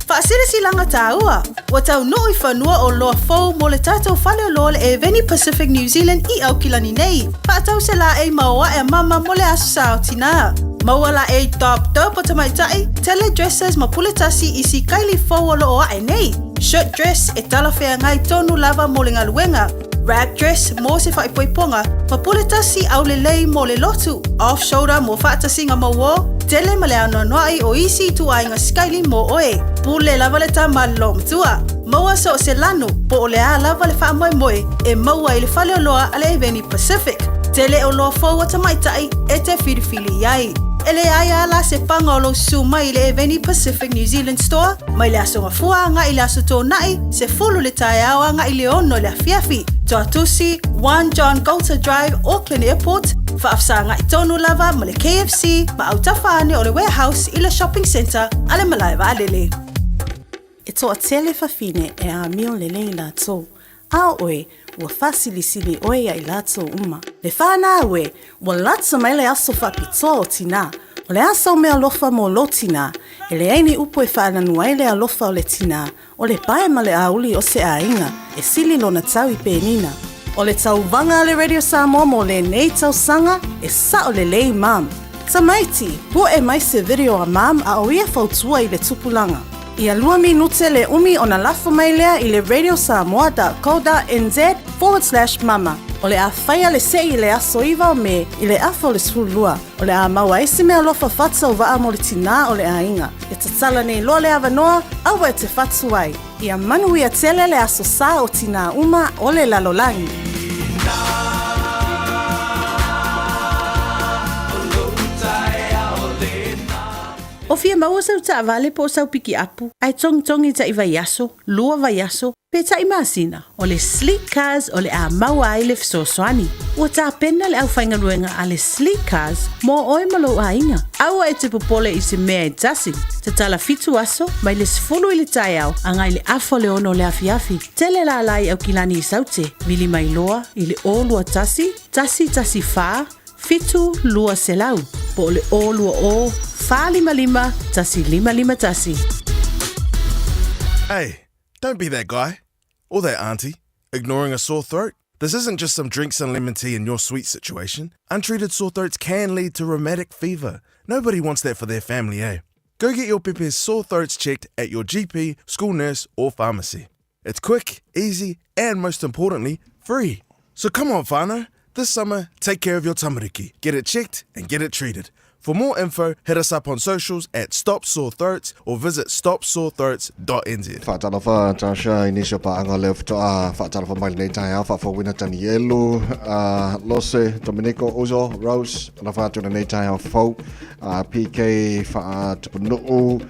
Faasilasilaga tāua, ua taunuu i fanua oloa fou mo le tatou faleoloa o le Eveni Pacific New Zealand i Aukilani nei. Faatau se laei maoae a mama mo le Aso Sa o Tinā. Maua laei top dope o tamaitai, tele dresses ma puletasi i sikaili fou o lo o ae nei. Shirt dress e talafeagai tonu lava mo le galuega. Wrap dress mo se faaipoipoga ma puletasi aulelei mo le lotu, off shoulder mo faatasiga mauō, tele ma le anoanoai o isi ituaiga sikaili mo oe. Pule lava le tama loomatua. Maua so o se lanu, po o le a lava le faamoemoe e maua i le faleoloa a le Eveni Pacific. Tele oloa fou a tamaitai e te filifili i ai. E leai a la se paga o lou susu mai i le Eveni Pacific New Zealand Store mai le Aso Gafua agai i le Aso Toonai, 10 le taeao agai i le 6 i le afiafi. Toatusi, 1 John Goulter Drive, Auckland Airport, faafesagai tonu lava ma le KFC ma autafa ane o le Warehouse i le Shopping Centre a le Malae Vaalele. E toatele fafine e amio lelei latou, a o oe, ua faasilisili oe ia i latou uma. Le whanau e, ua lata mai le aso faapitoa o tinā. O le a sau meaalofa mo lou tinā, e leai ni upu e faananu ai le alofa o le tinā, o le pae ma le auli o se aiga, e sili lona tau i penina. O le tauvaga a le Radio Samoa mo lenei tausaga, e sao lelei mum. Tamaiti, poe mai se video a mum a o ia fautua i le tupulaga. Ia lua minute le umi ona lafo mai lea i le radiosamoa.co.nz/mama. O le a faia le se'i i le aso 9 o Me i le afa o le 12. O le a maua ai se meaalofa faatauvaa mo le tinā o le aiga. E tatala nei loa le avanoa, aua e te fatu ai. Ia manuia tele le aso sa o tinā uma o le lalolagi. O fia maua sau taavale po o sau pikiapu, ae togitogi taʻi vaiaso, lua vaiaso, pe taʻi masina, o le Sleek Cars o le a maua ai le fesoasoani. Ua tapena le aufaigaluega a le Sleek Cars mo oe ma lou aiga. Aua e te popole i se mea e tasi. Tatala fitu aso, mai le 10 i le taeao agai le afa o le 6 o le afiafi. Tele lala i Aukilani i Saute, vili mai loa i le 021 114 7 200 po o le 020 455 1551. Hey, don't be that guy. Or that auntie. Ignoring a sore throat? This isn't just some drinks and lemon tea in your sweet situation. Untreated sore throats can lead to rheumatic fever. Nobody wants that for their family, eh? Go get your pepe's sore throats checked at your GP, school nurse, or pharmacy. It's quick, easy, and most importantly, free. So come on, whānau. This summer, take care of your tamariki. Get it checked and get it treated. For more info, hit us up on socials at Stop Sore Throats or visit stopsorethroats.nz. Faatalofa Tasha i nisi o paaga o lea faatoa faatalofa mai lenei taeao faafouina Tanielu, Lose, Dominico, Uso, Rose, alofa atu lenei taeao fou, PK Faatupunuu,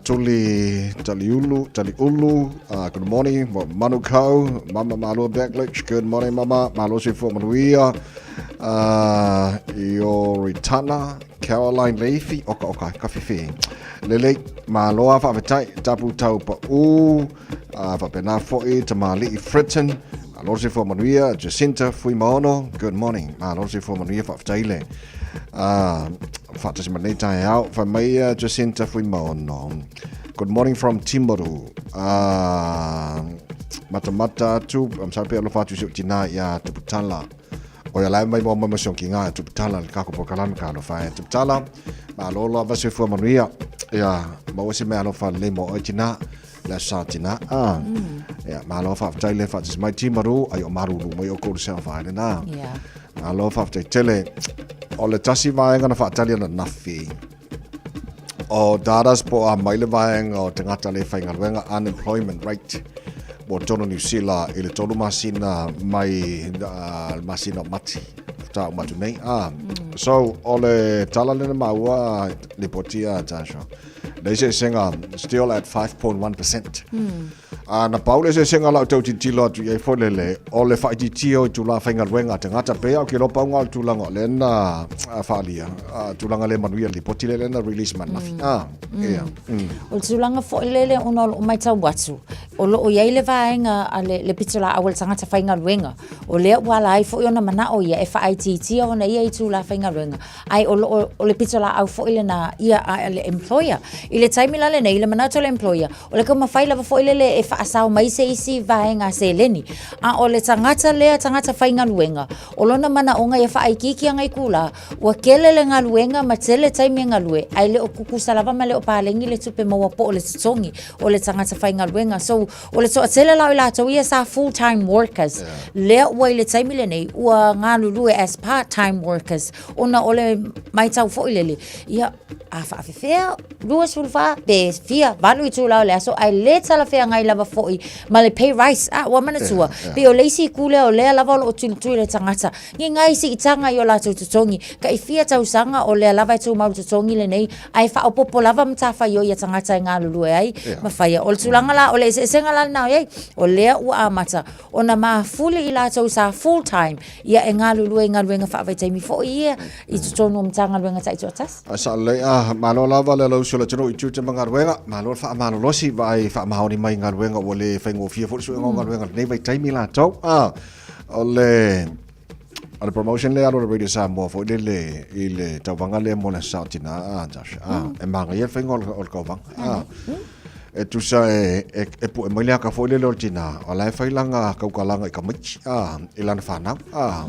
Tuli Taliulu, Taliulu, good morning, Manukau, Mama Malua Backlich, good morning Mama, Malo Soifua Manuia, Ioritana, Caroline Leifi, oka oka, ka whiwhi. Lelei, maloa faafetai, tapu tau pa u, faapena foi, Tamali'i Fritton, Malo Soifua Manuia, Jacinta Fuimaono, good morning, malo soifua manuia faafetai le. Faatasi ma lenei taeao, fai mai ia Jacinta Fuimaono. Good morning from Timaru. Matamata atu, masalo pe alofa atu i si ou tinā iā Tuputala. O ia lae mai mo mai mo ki ngā Tuputala le kako po kalama ka alofa e Tuputala. Malo lava soifua manuia. Ia, maua se mea alofa lelei mo oe tinā. Le aso sa tinā. Ia, malo faafetai le faatasi mai Timaru, ai o marulu mai o kou le sewa whaere nā. Malo faafetai tele. O le tasi vaega na faatali ananafi. O datas po a mai le vaega o tagata le faigaluega unemployment rate mo totonu o Niu Sila i le tolu masina mai le masina o Mati faatoa uma atu nei. So o le tala lena maua lipoti a Tasha. Leai se eseesega, still at 5.1%. A na pau le eseesega lau tau tilotilo atu i ai foi lele, o le faaitiitia o itulā faigaluega a tagata, pei lava ou te iloa pau lena o le tulaga o lea na faaalia, tulaga le manuia i le lipoti lea na release mai ananafi. Ia. O le tulaga foi lele ona o loo matau atu, o loo i ai le vaega a le pitolaau a le tagata faigaluega, o lea ua ala ai foi ona manao ia e faaitiitia ona ia itulā faigaluega, Ae o loo, o le pitolaau foi lena ia a le employer. I le taimi la lenei, i le manatu o le employer, o le taumafai lava foi lele e faasao mai se isi vaega seleni. A o le tagata lea, tagata faigaluega, o lona manaoga ia faaitiiti ana itulā, ua tele le galuega ma tele taimi e galue, ae le o tutusa lava ma le o paleni le tupe maua po o le totogi o le tagata faigaluega. So, o le toatele la o i latou ia sa full time workers, lea ua i le taimi lenei, ua galulue as part time workers, ona o le matau foi lele, ia, a faafefea 24 pe fia 8 itula o le aso, ae le talafeagai lava foi ma le pay rise. A, ua manatua, pei o le isi itu lea o lea lava o lo o tulituli le tagata, ni nai siitaga i o latou totogi, tai fia tausaga o lea lava e tumau le totogi lenei, ae faaopoopo lava matafaioi a tagata e galulue ai ma faia. O le tulaga la, o le eseesega la lena o i ai, o lea ua amata ona mafuli i latou sa full time, ia e galulue i galuega faavaitaimi foi ia i totonu o Matagaluega taitoatasi. Ae sao lelei, a, malo lava le alausi o le atunuu i tiute ma galuega, malo le faamalolosi, vaai faamaoni mai i galuega ua le faigofie foi le suega o galuega i lenei vaitaimi latou. A, o le o le promotion lea alu a le Radio Samoa foi lele i le tauvaga lea mo le Aso Sa o Tina, a, Josh, a, e manaia le faiga o le tauvaga. A, e tusa e, e, e pue mai le aka foi lele o le tina, o la e fai lana tautalaga i tamaiti, a, i lana fanau, a.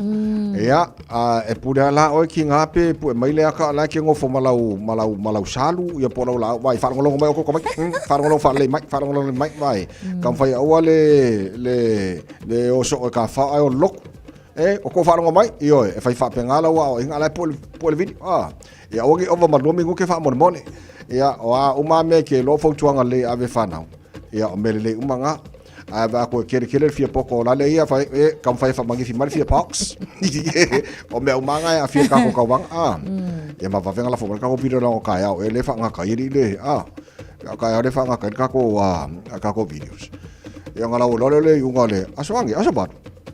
Ia, a, e pule lava la oe ki ngā pe pue mai le aka, o la e ke gofo ma lau, ma lau, ma lau salu, ia po o lau laau, vai, faalogologo mai outou tamaiti, faalogologo faalelei mai, faalogologo mai, vai, taumafai aua le, le, le o soo e ka fao ae o le lotu. E, o kou faalogo mai, ioe, e fai faapena lau aoaiga, a la e pue, pue le video, a. Ia aua ne i ova ma lua minute faamolemole. Ia, o a uma lava mea e te iloa o fautuaga lelei e ave i fanau, ia o mea lelei uma na. Ae vaai atu e tele tele le fia poto o lale ia, fai, e, taumafai e faamanifi mai le fia box. O mea uma lava na e aafia i le tatou tauvaga, a. Ia ma vave ona lafo mai le tatou video leaga o taeao ea lea e faagata ai alii le, a. O taeao lea e faagata ai le tatou, a tatou videos. Ia ona lau loa lea o le iuga o le aso anei, aso 8,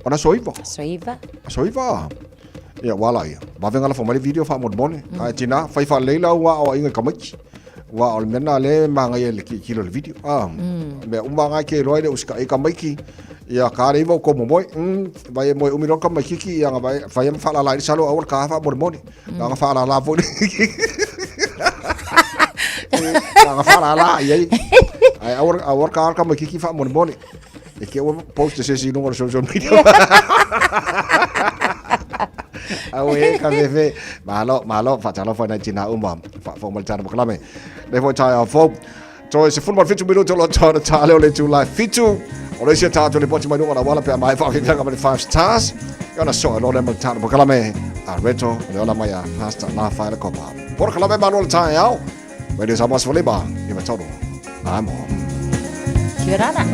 o le aso 9. Aso 9. Aso 9. Ia, ua ala ia. Vave ona lafo mai le video faamolemole. Ae tina, fai faalelei lau aoaiga i tamaiti. Aua o le mea lena o lea e manaia i le tilotilo i le video. Ah, mea uma lava na e te iloa e le o usitaia tamaiti. Ia, ta le iva o tou momoe. Vai e moe umi loa le tamaititi, ia na vai, fai ma faalala ai le salo aua le ta faamolemole. Na ona faalala foi. Na ona faalala i ai. Ae aua, aua le ta le tamaititi faamolemole. E te ua post se isi i luga o le social media. Auē, ka fefe. Malo, malo, faatalofa i nai tinā uma. Faafofoga mai le tana makalame. Lea foi taeao fou. Toe 17 minuto o lo o tā leo le itula e 7. O le isi a tātou lipoti mai luga o le auala pe a maea faafefeaga ma le 5 Stars. Ia ona soa loa lea ma le tana makalame. A reto, o le ola mai a Pastor La Whaea Kopa. Porokalame malo le taeao. Radio Samoa 15, i tolu. Amo. Kia ora.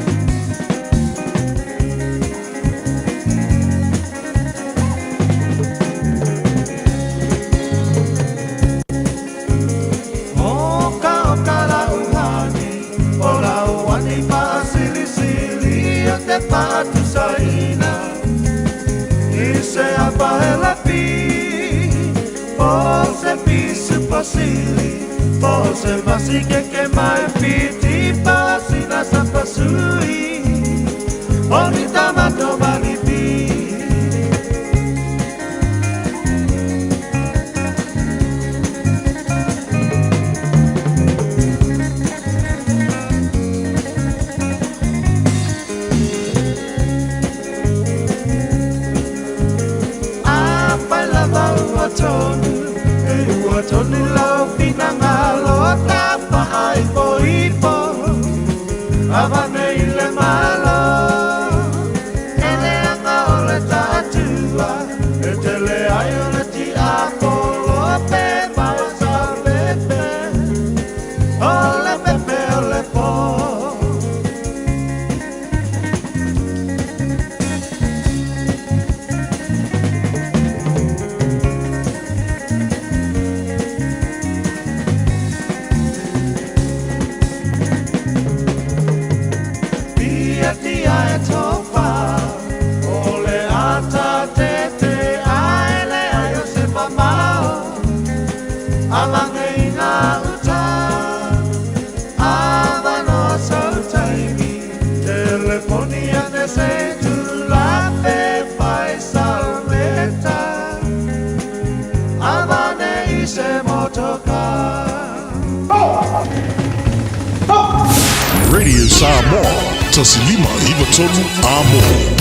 Radio Samoa, 1593 Amo.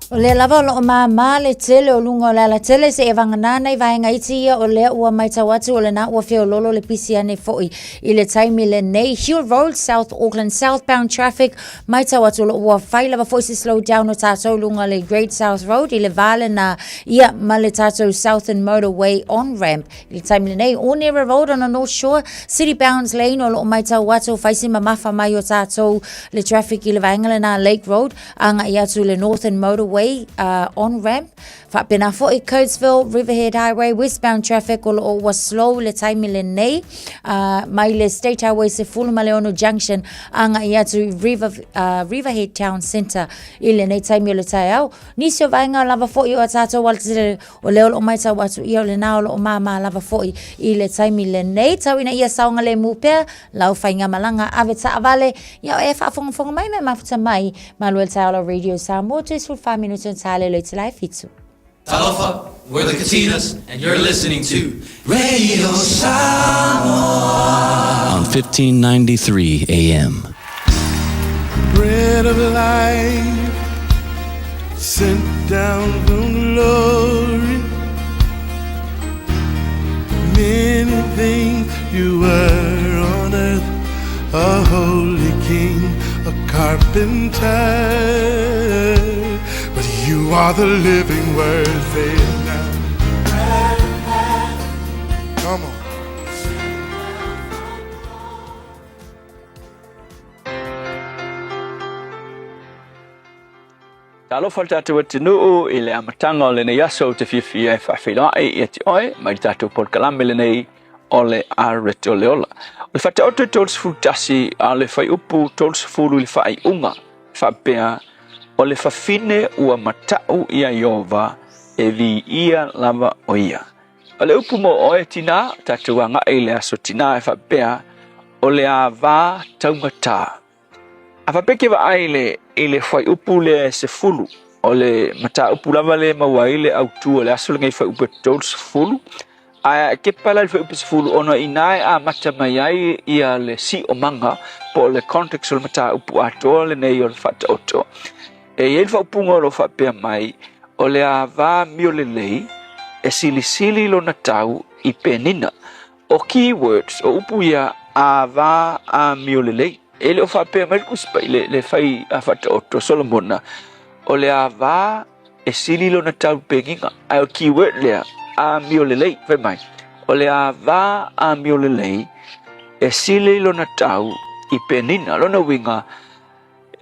O lea lava o loo māmā le tele o luga o le alatele seia vagana nai vaega iti ia o lea ua maitau atu o lena ua feololo le pisi ane foi i le taimi lenei. Hill Road, South Auckland southbound traffic maitau atu o loo ua fai lava foi se slow down o tatou luga le Great South Road i le va lena ia ma le tatou Southern Motorway on ramp I le taimi lenei, Onera Road on the North Shore, City Bounds Lane o loo maitau atu o fai si mamafa mai o tatou le traffic i le vaega lena Lake Road, agai atu i le Northern Motorway on ramp. Faapena foi Coatesville, Riverhead Highway, westbound traffic o loo ua slow le taimi lenei mai le State Highway 16 Junction agai atu i Riverhead Town Centre i lenei taimi o le taeao. Nisi o vaega lava foi o a tatou alatele O lea o loo maitau atu ia o lena o loo māmā lava foi i le taimi lenei. Tau ina ia saogalemu pea lau faigamalaga ave taavale ia o e faafogafoga mai me mafuta mai ma lua le taeao la Radio Samoa 14 minute o tale le te lai fitu. Talofa, we're the Katinas, and you're listening to Radio Samoa on 1593 AM. Bread of life sent down from glory. Many things you were on earth, a holy king, a carpenter. But you are the living word, say it now. Come on. Talofa le tatou atunuu i le amataga o lenei aso ou te fiafia e faafeiloai ia te oe mai le tatou polokalame lenei o le Aret o le Ola. O le Faataoto e 31 a o le Fuaiupu 30 i le faaiuga faapea, O le fafine ua matau ia Ieova e viia lava o ia. O le upu mo oe tinā, tatou agai i le aso tinā e faapea, o le ava taugatā. A faapea ke vaai i le, i le fuaiupu lea e sefulu, o le mataupu lava lea e maua ai le autu o le aso lenei fuaiupu e 30, ae kepa la i le fuaiupu 10 ona inā e amata mai ai ia le siomaga po o le context o le mataupu atoa lenei o le Faataoto. E i ai le faaupuga o lo o faapea mai, o le ava miolelei e silisili lona tau i penina. O keywords, o upu ia, ava amiolelei. E le o faapea mai le Tusi Paia, le, le fai a Faataoto Solomona, o le ava e sili lona tau penina. Ae o keyword lea, amiolelei, fai mai, o le ava amiolelei e sili lona tau i penina. Lona uiga,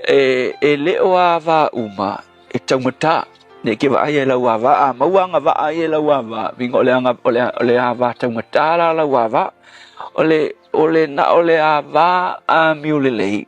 E, e le o ava uma e taumatā. Nei ke vaai e lau ava, a maua agavaa ai e lau ava, uiga o le aga, o le, o le ava taumatā la lau ava. O le, o le na o le ava amio lelei,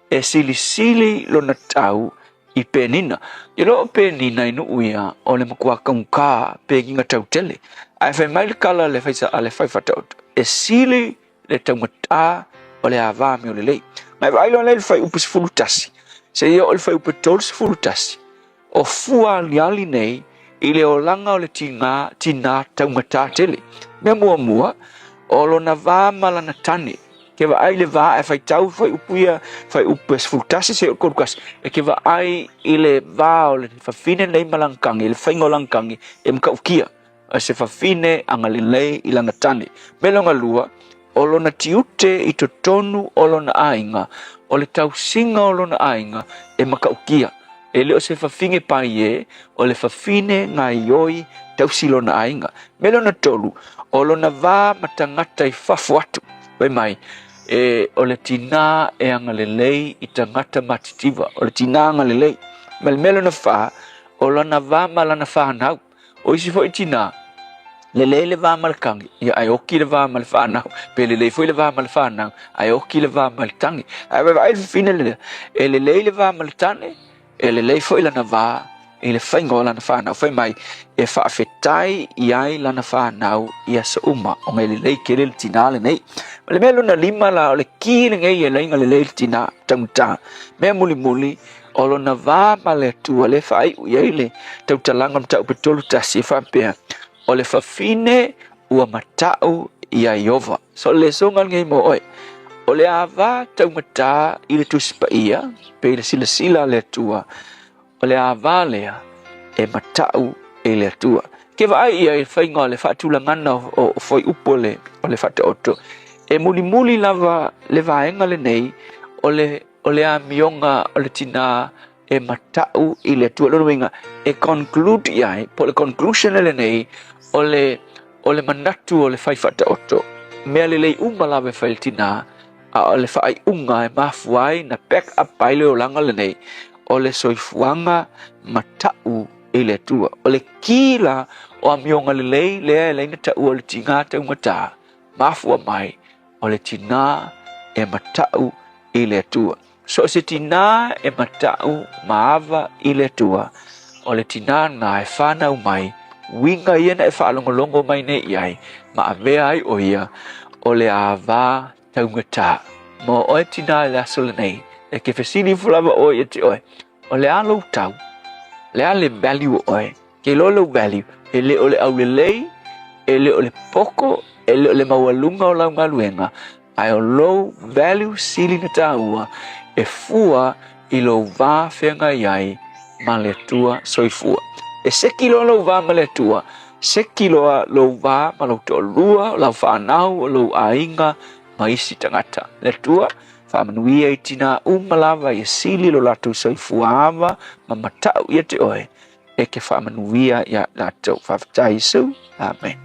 e silisili lona tau i penina. I loo penina i nuu ia, o le matua kaugata penina tautele. Ae fai mai le kala le fai, a le fai whataoto, e sili le taugatā o le ava amio lelei. Ma e vaai loa lea i le fuaiupu 11, seia oo i le fuaiupu 31, o fua aliali nei i le olaga o le tigā, tinā taugatā tele. Mea muamua, o lona va ma lana tane. Ke vaai i le va ae faitau i fuaiupu ia, fuaiupu e 11 seia oo i le 31, e ke vaai i le va o le fafine nei ma lana kagi, le faiga o lana kagi e matautia. A se fafine agalelei i lana tane. Me lona lua, o lona tiute i totonu o lona aiga, o le tausiga o lona aiga e matautia. E le o se fafine paie, o le fafine gaioi tausi lona aiga. Me lona tolu, o lona va ma tagata i fafo atu. Fai mai, e, o le tinā e agalelei i tagata matitiva, o le tinā agalelei. Ma le mea lona fa, o lona va ma lana whanau. O isi foi tinā, lelei le va ma le kagi, ia ae oki le va ma le whanau, pe lelei foi le va ma le whanau, ae oki le va ma le tangi. Ae vaai le fafine lea, e lelei le va ma le tane, e lelei foi lana va i le faiga o lana whanau. Fai mai, e faafetai i ai lana whanau i aso uma, ona e lelei tele le tinā lenei. Ma le mea lona lima la, o le ki lenei e laiga lelei le tinā, taugata. Mea mulimuli, O lona va ma le Atua lea e faaiu i ai le tautalaga o mataupu e 31 e faapea, O le fafine ua matau iā Ieova. So o le lesoga lenei mo oe. O le ava taumatā i le Tusi Paia, pe i le silasila a le Atua, o le ava lea e mata'u e le Atua. Ke vaai ia i le faiga o le faatulagana o fuaiupu o le Faataoto, e mulimuli lava le vaega lenei o le o le amioga o le tinā e mata'u i le Atua. Lona uiga, e conclude i ai, po o le conclusion lenei o le o le manatu o le fai faataoto. Mea lelei uma lava e fai le tinā, a o le faaiuga e mafua ai na back up ai le olaga lenei, o le soifuaga mata'u i le Atua. O le ki la o amioga lelei lea e laina taua o le tigā taumatā, mafua mai o le tinā e mata'u i le Atua. So o se tinā e mata'u ma ava i le Atua, o le tinā na e whānau mai, uiga ia na e whaalongolongo mai nei i ai, ma avea ai o ia, o le ava taugatā. Mo oe tinā i le aso lenei, e ke fesili ifo lava oe ia te oe, o le a lou tau, le a le value o oe, ke iloa lou value, e le o le aulelei, e le o le poko, e le o le maualuga o lau galuega, ae o lou value sili na tāua e fua i lou va feagai ai ma le Atua soifua. E seki loa lou va ma le Atua, seki loa lou va ma lou toalua, o lau whanau, o lou aiga, ma isi tagata. Le Atua, faamanuia i tinā uma lava ia sili lo latou soifua ava ma mata'u ia te oe, e ke faamanuia iā latou. Faafetai Iesu. Amen.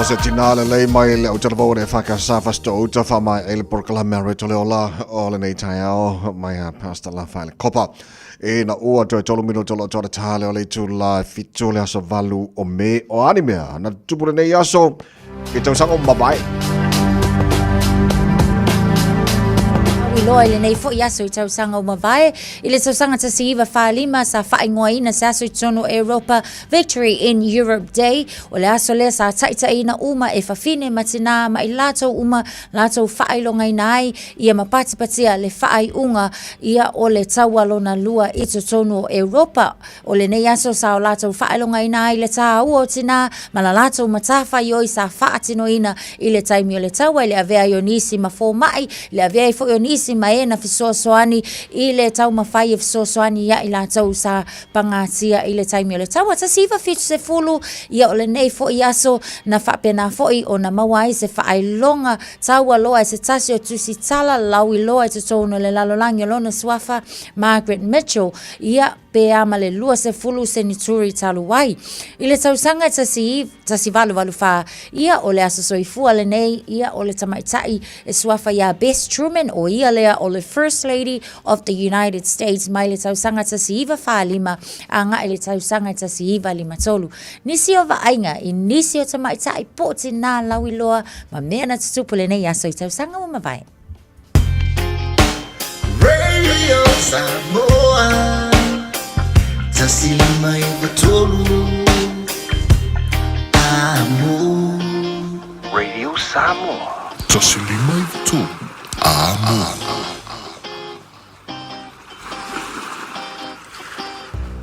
O se tinā lelei mai le autalavou o le EFKS Fasitoo-uta faamaea ai le polokalame a Reto le Ola o lenei taeao mai a Pastor Lafaele Kopa. Ina ua toe tolu minuta o lo o toa le tā lea o le itula e 7 le aso 8 o Me. O a ni mea na tutupu lenei aso i tausaga ua mavae. Iloa i lenei foi aso i tausaga ua mavae, i le tausaga 1945 sa faaigoaina se aso i totonu o Europa Victory in Europe Day, o le aso lea sa taitaiina uma e fafine ma tinā ma i latou uma latou faailogaina ai ia ma patipatia le faaiuga ia o le Taua Lona Lua i totonu o Europa. O lenei aso sa o latou faailogaina ai le tāua o tinā ma la latou matafaioi sa faatinoina i le taimi o le taua i le avea ai o nisi ma fomai, i le avea ai foi o nisi ma e na fesoasoani i le taumafai e fesoasoani ia i latou sa pagatia i le taimi o le taua. 1970, ia o lenei foi aso na faapena foi ona maua ai se faailoga taua loa e se tasi o tusitala lauiloa i totonu o le lalolagi o lona suafa Margaret Mitchell, ia pe a ma le 20 senituri talu ai. I le tausaga 1884, ia o le aso soifua lenei, ia o le tamaitai e suafa iā Bess Truman, o ia lea o le First Lady of the United States mai le tausaga 1945 agai le tausaga 1953. Nisi o vaaiga i nisi o tamaitai po o tinā lauiloa ma mea na tutupu lenei aso i tausaga ua mavae. Radio Samoa 153 Amo. Radio Samoa. 153 Amo.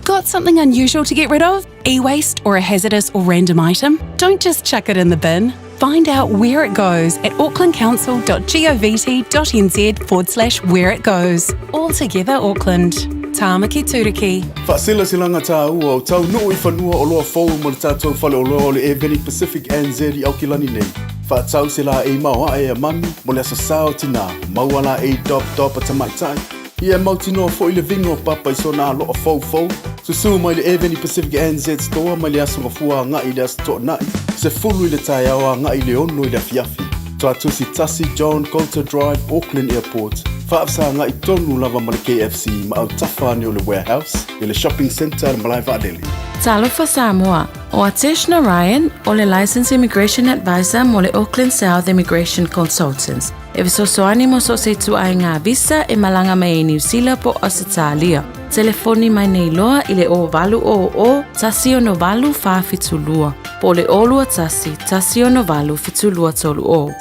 Got something unusual to get rid of? E-waste or a hazardous or random item? Don't just chuck it in the bin. Find out where it goes at aucklandcouncil.govt.nz forward slash where it goes. All together, Auckland. Tāmaki Turuki. Faasilasilaga tāua o taunuu i fanua oloa fou mo le tatou faleoloa o le Airveni Pacific NZ i Aukilani nei. Faatau se laei maoae a mami mo le Aso Sa o Tinā, maua laei dop dop a tamaitai, ia e mautinoa foi le viga o Papa i sona aloa foufou. Susū mai le Airveni Pacific NZ Store mai le Aso Gafua agai i le Aso Toonai, 10 i le taeao agai i le 6 i le afiafi. Tuatusi 1 John Coulter Drive, Auckland Airport, faafesagai tonu lava ma le KFC ma autafa ane o le Warehouse i le Shopping Centre le malae vaalele. Talofa Samoa, ʻO Atesh Narayan, ʻo le Licensed Immigration Advisor mo le Auckland South Immigration Consultants, e fesoasoani mo so o se ituaiga visa e malaga mai ai Niu Sila po o Ausetalia. Telefoni mai nei loa i le 0800 168 472 po o le 021 168 7230.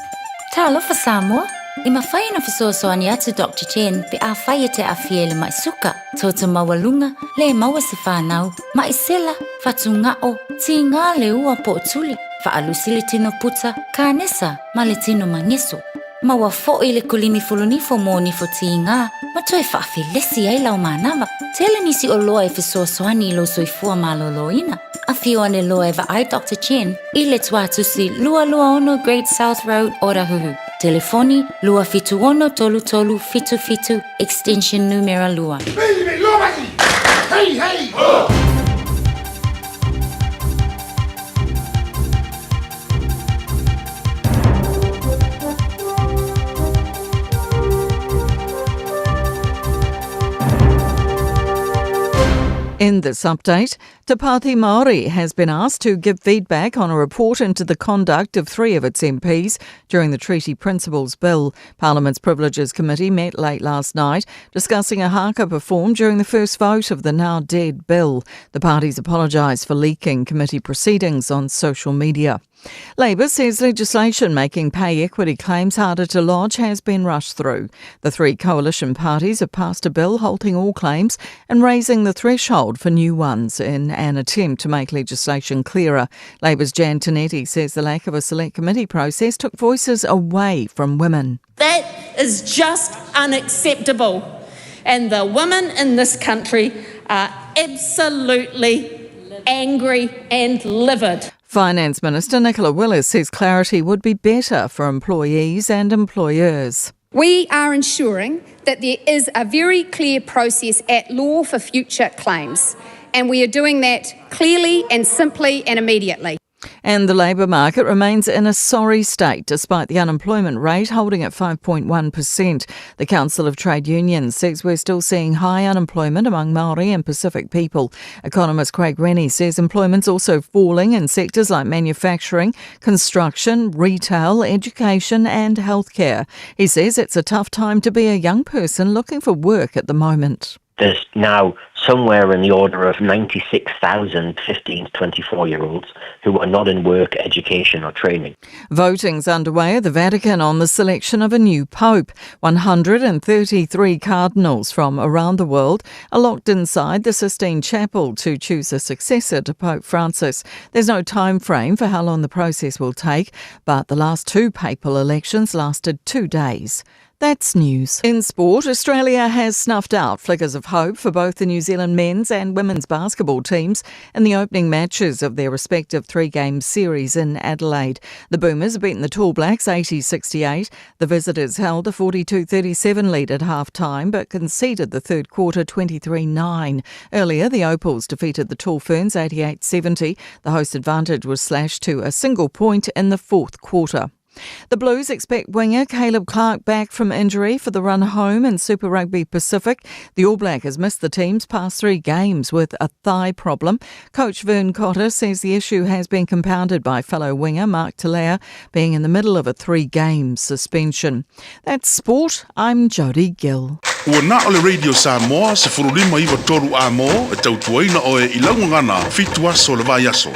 Talofa Samoa! E mafai ona fesoasoani atu Doctor Chen pe afai e te aafia i le mai suka, toto maualuga, le maua se fanau, mai sela, fatugao, tiga le ua po o tuli, faalusi le tino puta, kanesa ma le tino mageso. Maua foi le kulimi fulunifo mo nifo tiga ma toe faafelesi ai lau manava. Tele nisi oloa e fesoasoani i lou soifua malōlōina. Afio ane loa e vaai Doctor Chen i le Tuatusi 226 Great South Road, Otahuhu. Telefoni, 276 33 77, extension numera 2. Hey, hey! Ho! In this update, Te Pāti Māori has been asked to give feedback on a report into the conduct of three of its MPs during the Treaty Principles Bill. Parliament's Privileges Committee met late last night, discussing a haka performed during the first vote of the now dead bill. The parties apologised for leaking committee proceedings on social media. Labour says legislation making pay equity claims harder to lodge has been rushed through. The three coalition parties have passed a bill halting all claims and raising the threshold for new ones in an attempt to make legislation clearer. Labour's Jan Tinetti says the lack of a select committee process took voices away from women. That is just unacceptable. And the women in this country are absolutely angry and livid. Finance Minister Nicola Willis says clarity would be better for employees and employers. We are ensuring that there is a very clear process at law for future claims, and we are doing that clearly and simply and immediately. And the labour market remains in a sorry state despite the unemployment rate holding at 5.1%. The Council of Trade Unions says we're still seeing high unemployment among Maori and Pacific people. Economist Craig Rennie says employment's also falling in sectors like manufacturing, construction, retail, education and healthcare. He says it's a tough time to be a young person looking for work at the moment. There's now somewhere in the order of 96,000 15 to 24 year olds who are not in work, education, or training. Voting's underway at the Vatican on the selection of a new pope. 133 cardinals from around the world are locked inside the Sistine Chapel to choose a successor to Pope Francis. There's no time frame for how long the process will take, but the last two papal elections lasted two days. That's news. In sport, Australia has snuffed out flickers of hope for both the New Zealand men's and women's basketball teams in the opening matches of their respective three game series in Adelaide. The Boomers have beaten the Tall Blacks 80 68. The visitors held a 42 37 lead at half time but conceded the third quarter 23 9. Earlier, the Opals defeated the Tall Ferns 88 70. The host advantage was slashed to a single point in the fourth quarter. The Blues expect winger Caleb Clark back from injury for the run home in Super Rugby Pacific. The All Black has missed the team's past three games with a thigh problem. Coach Vern Cotter says the issue has been compounded by fellow winger Mark Telea being in the middle of a three-game suspension. That's sport. I'm Jody Gill. Ua na o le Radio Samoa 1593 a mō e tautuaina oe i lau gagana fitu aso le vaiaso.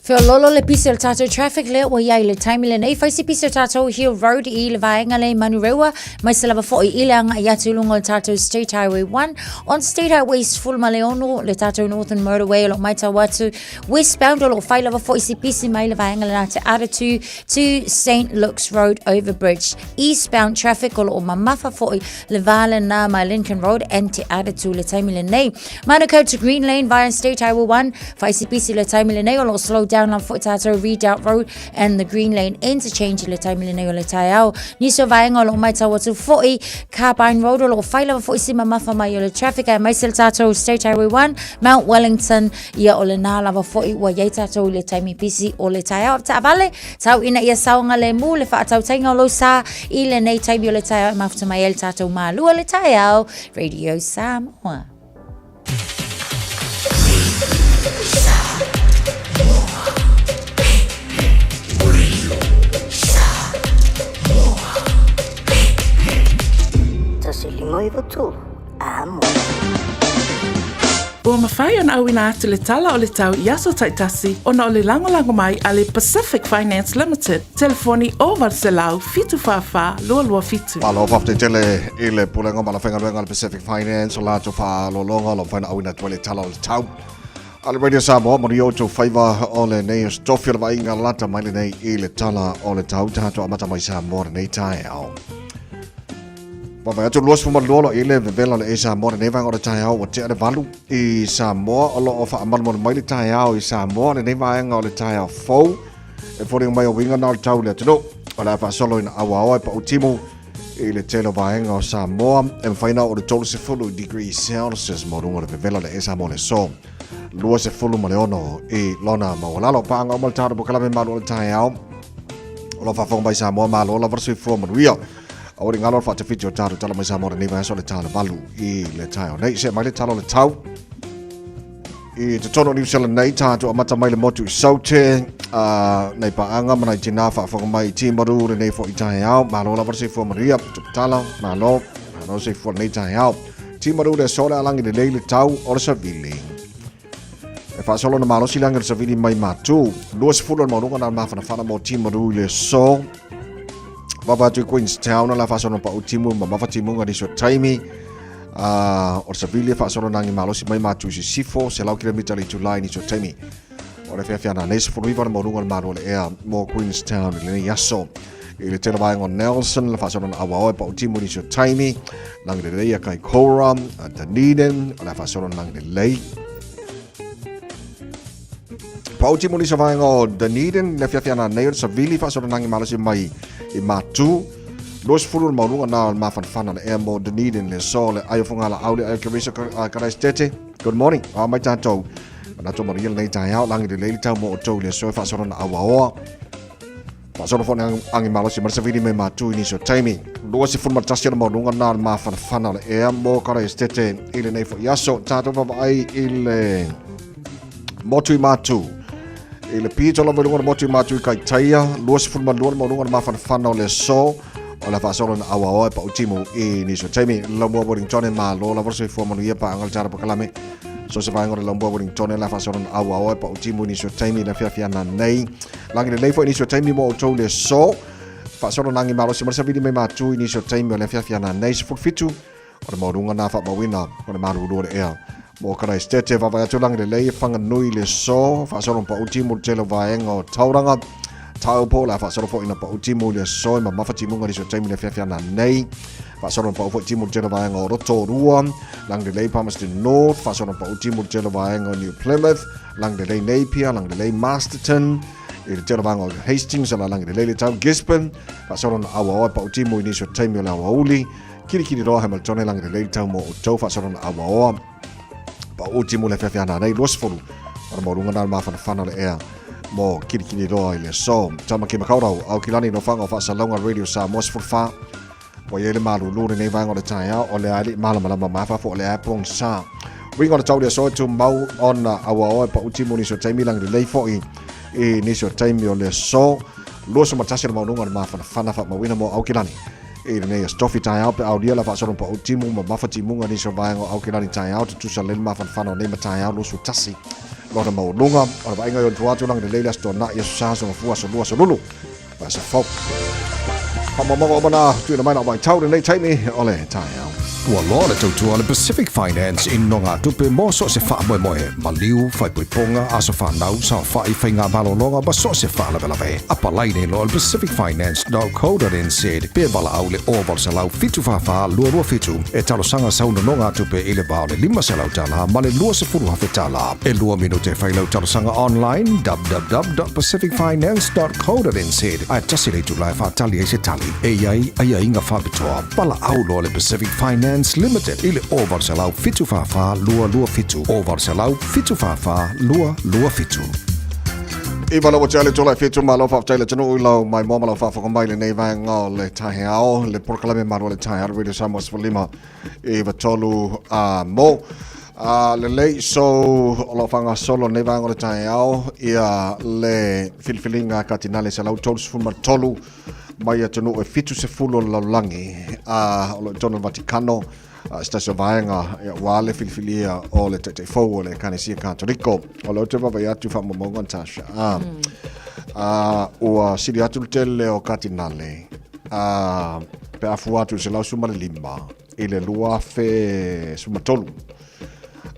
Feololo le pisi o le tātou traffic lea ua iai le taimi lenei. Whai se pisi o tātou Hill Road i le vaenga lei Manurewa, mai se lava fo'i i le anga i atu lunga o le tātou State Highway 1. On State Highway 16 le tātou Northern Motorway o lo mai tau atu. Westbound o lo whai lava fo'i se pisi mai le vaenga le nā te Aratu to St. Luke's Road Overbridge. Eastbound traffic o lo o mamafa fo'i le vā nā mai Lincoln Road and Te Aratu le taimi lenei. Manukau to Green Lane via State Highway 1, whaisipisi le taimi lenei o lo slow down lan fo'i tātou Redoubt Road and the Green Lane interchange le taimi lenei o le taiao. Nisi o vaenga o lo mai tau atu fo'i Carbine Road o lo whai lava fo'i si mamafa mai o le traffic ai mai se le tātou State Highway 1, Mount Wellington, ia o le nā lava fo'i ua iai tātou i le taimi pisi o le taiao. Taavale, Tau ina ia saogalemu le faatautaiga o lou sa i lenei taimi o le taeao e mafuta mai ai le tatou malua le taeao Radio Samoa. 153 Amo. Ua mafai ona auina atu le tala o le tau i aso taitasi ona o le lagolago mai a le Pacific Finance Limited, telefoni 0800 744 227. Malo faafetai tele i le Pulega ma le Faigaluega a le Pacific Finance o latou faaaloaloga o lo o mafai ona auina atu ai le tala o le tau a le Radio Samoa. Manuia outou faiva o lenei aso tofi o le vaaiga lata mai lenei i le tala o le tau tatou amata mai Samoa lenei taeao. Vaavaai atu 22 lo i le vevela o le e Samoa lenei vaega o le taeao ua tea le valu i Samoa o lo o faamalumalu mai le taeao i Samoa lenei vaega o le taeao fou e foliga mai o uiga na o le tau i le atunuu o le a faasolo ina auaoa e pau timu i le tele o vaega o Samoa e mafai na o le 30 degrees Celsius mo luga o le vevela o le e Samoa le so 26 i lona maualalo. Paanga uma le tatou polokalame malu o le taeao o lo faafofoga mai Samoa malo lava le soifua manuia. Aua le galo le faatafiti o tatou tala mai Samoa lenei vaiaso le tala valu i le taeao nei. Se mai le tala o le tau i totonu o New Zealand nei tatou amata mai le motu i Saute nei paanga ma nai tinā faafofoga mai i Timaru lenei foi taeao. Malo lava le soifua manuia. Tuputala, malo, malo le soifua lenei taeao. Timaru le aso le alagi lelei le tau o le savili. E faasolo na malosi lagi o le savili mai Matu. 20 o le maualuga na mafanafana mo Timaru i le aso. Vava atu i Queenstown la faasolo na pau timu ma mafa timuga nisi o taimi. O le savili e faasolo na agi malosi mai Matu i Sisifo, 100 kilomita le itulai nisi o taimi. O le feafeana nei 19 le maualuga o le malo o le ea mo Queenstown i lenei aso. I le tele vaega o Nelson, le faasolo na auaoa e pau timu nisi o taimi. Lagi lelei a Kaikoura, a Dunedin, o le faasolo na lagi lelei. Pau timu nisi o vaega o Dunedin, le feafeana nei o le savili faasolo na malosi mai i Matu. 20 le maualuga na o le mafanafana le ea mo Dunedin le so le ai o Fugalaau le ai o Kerisa Karaistete. Good morning. A mai tātou. Manatu manuia lenei taeao, lagi lelei le tau mo outou i le aso e faasolo na auaoa. Faasolo foi agi malosi ma le savili mai matu i nisi o taimi. 21 o le maualuga na o le mafanafana o le ea mo Karaestete i lenei foi aso. Tatou vaavaai i le motu i Matu. I le pito lava i luga o le motu i Matu i Kaitaia, 22 le maualuga o le mafanafana o le aso. O le faasolo na auaoa e pau timu i nisi o taimi. Laumua Wellington e malo lava le soifua manuia paaga le tala pakalame. So se vaega o le Laumua Wellington le faasolo na auaoa e pau timu i nisi o taimi le afiafi nei. Lagi lelei foi nisi o taimi mo outou le aso. Faasolo na agi malosi ma le savili mai matu i nisi o taimi o le afiafi nei 17 o le maualuga na faamauina o le malulu o le ea. Mo Karaistete, vaavaai atu lagi lelei e Whanganui le aso, faasolo na pau timu le tele o vaega o Tauranga. Taupo, le a faasolo foi na pau timu i le aso e mamafa timuga nisi o taimi le afiafi nei. Faasolo na pau foi timu le tele o vaega o Rotorua, lagi lelei Palmerston North, faasolo na pau timu le tele o vaega o New Plymouth, lagi lelei Napier, lagi lelei Masterton, i le tele o vaega o Hastings, ala lagi lelei le tau Gisborne, faasolo na auaoa e pau timu i nisi o taimi o le aoauli, Kirikiri roa Hamilton e lagi lelei le tau mo outou faasolo na auaoa. Pau timu le afiafi ana nei 20 o le maualuga na o le mafanafana o le ea mo Kirikiri roa i le aso. Tamaki Makaurau, Aukilani no whanga o whaasalauga Radio Samoa 14. Ua i ai le malulu lenei vaega o le taeao o le a le malamalama mafafa o le a pogisa. Uiga o le tau le aso e tumau ona auaoa e pau timu nisi o taimi lagi lelei foi i nisi o taimi o le aso. 21 le maualuga o le mafanafana faamauina mo Aukilani. I lenei aso tofi taeao pe aulia la faasolo pa'u timu ma mafa timuga nisi o vaega o Aukilani taeao tutusa lelei le mafanafana o nei ma taeao 21 lona maualuga o le vaaiga i ona tua atu lagi lelei le Aso Toonai, Aso Sa, Aso Gafua, Aso Lua, Aso Lulu ma Aso Fou. Faamaumauga uma na tuuina mai lau vaitau lenei taimi o le taeao. Ua loa le tautua a le Pacific Finance i nogatupe mo so o se faamoemoe, maliu, faaipoipoga, aso fanau, saofai, faiga malologa ma so o se faalavelave. Apalai nei loa le pacificfinance.co.nz pe valaau i le 0800 744 227 e talosaga sau nonogatupe i le va o le $500 ma le $20,000. E lua minute e fai lau talosaga online www.pacificfinance.co.nz ae tasi le itula e faatali ai se tali. E i ai aiaiga faapitoa. Valaau loa le Pacific Finance Limited i le 0800 744 227, 0800 744 227. Iva lau atu le tola e whitu malo whaaftai le atunuu i lau mai moa ma lau whaafoka mai lenei vaega o le taeao le polokalame malo le taeao le Radio Samoa 15 i 3 a mo. Lelei, so o lo o faagasolo lenei vaega o le taeao ia le filifiliga a Katinale 133 mai atunuu e 70 o le lalolagi a o lo o i totonu o le Vatikano se tasi o vaega aua le filifilia o le taitai fou o le Ekalesia Katoliko. O lea ou te vaavaai atu i faamaumauga Natasha. Ua sili atu le tele o Katinale pe a fua atu i le 115 i le 2013.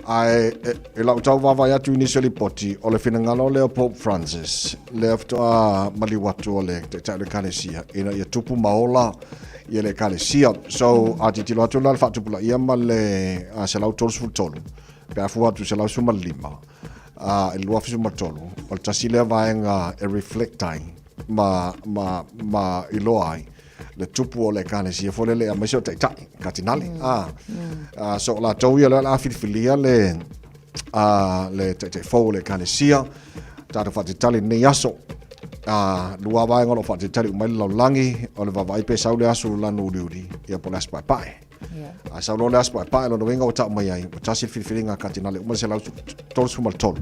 Ae i lau tau vaavaai atu i nisi o lipoti, o le finagalo lea o Pope Francis, lea faatoa maliu atu o le Taitai o le Ekalesia, ina ia tupu ma ola ia le Ekalesia. So, a tilotilo atu la le faatupulaia ma le 133, pe a fua atu i 115, i le 2013, o le tasi lea vaega e reflect ai ma, ma, ma iloa ai le tupu o le Ekalesia foi lele aemaise o taitai, katinale. So o latou ia lea o le a filifilia le, le taitai fou o le Ekalesia. Tatou faatalitali i lenei aso. Lua vaega o lo o faatalitali uma ai le lalolagi, o le vaavaai pe sau le aso lanu uliuli, ia po o le aso paepae. A sau loa le aso paepae, lona uiga ua tau mai ai, ua tasi le filifiliga a katinale uma le 133.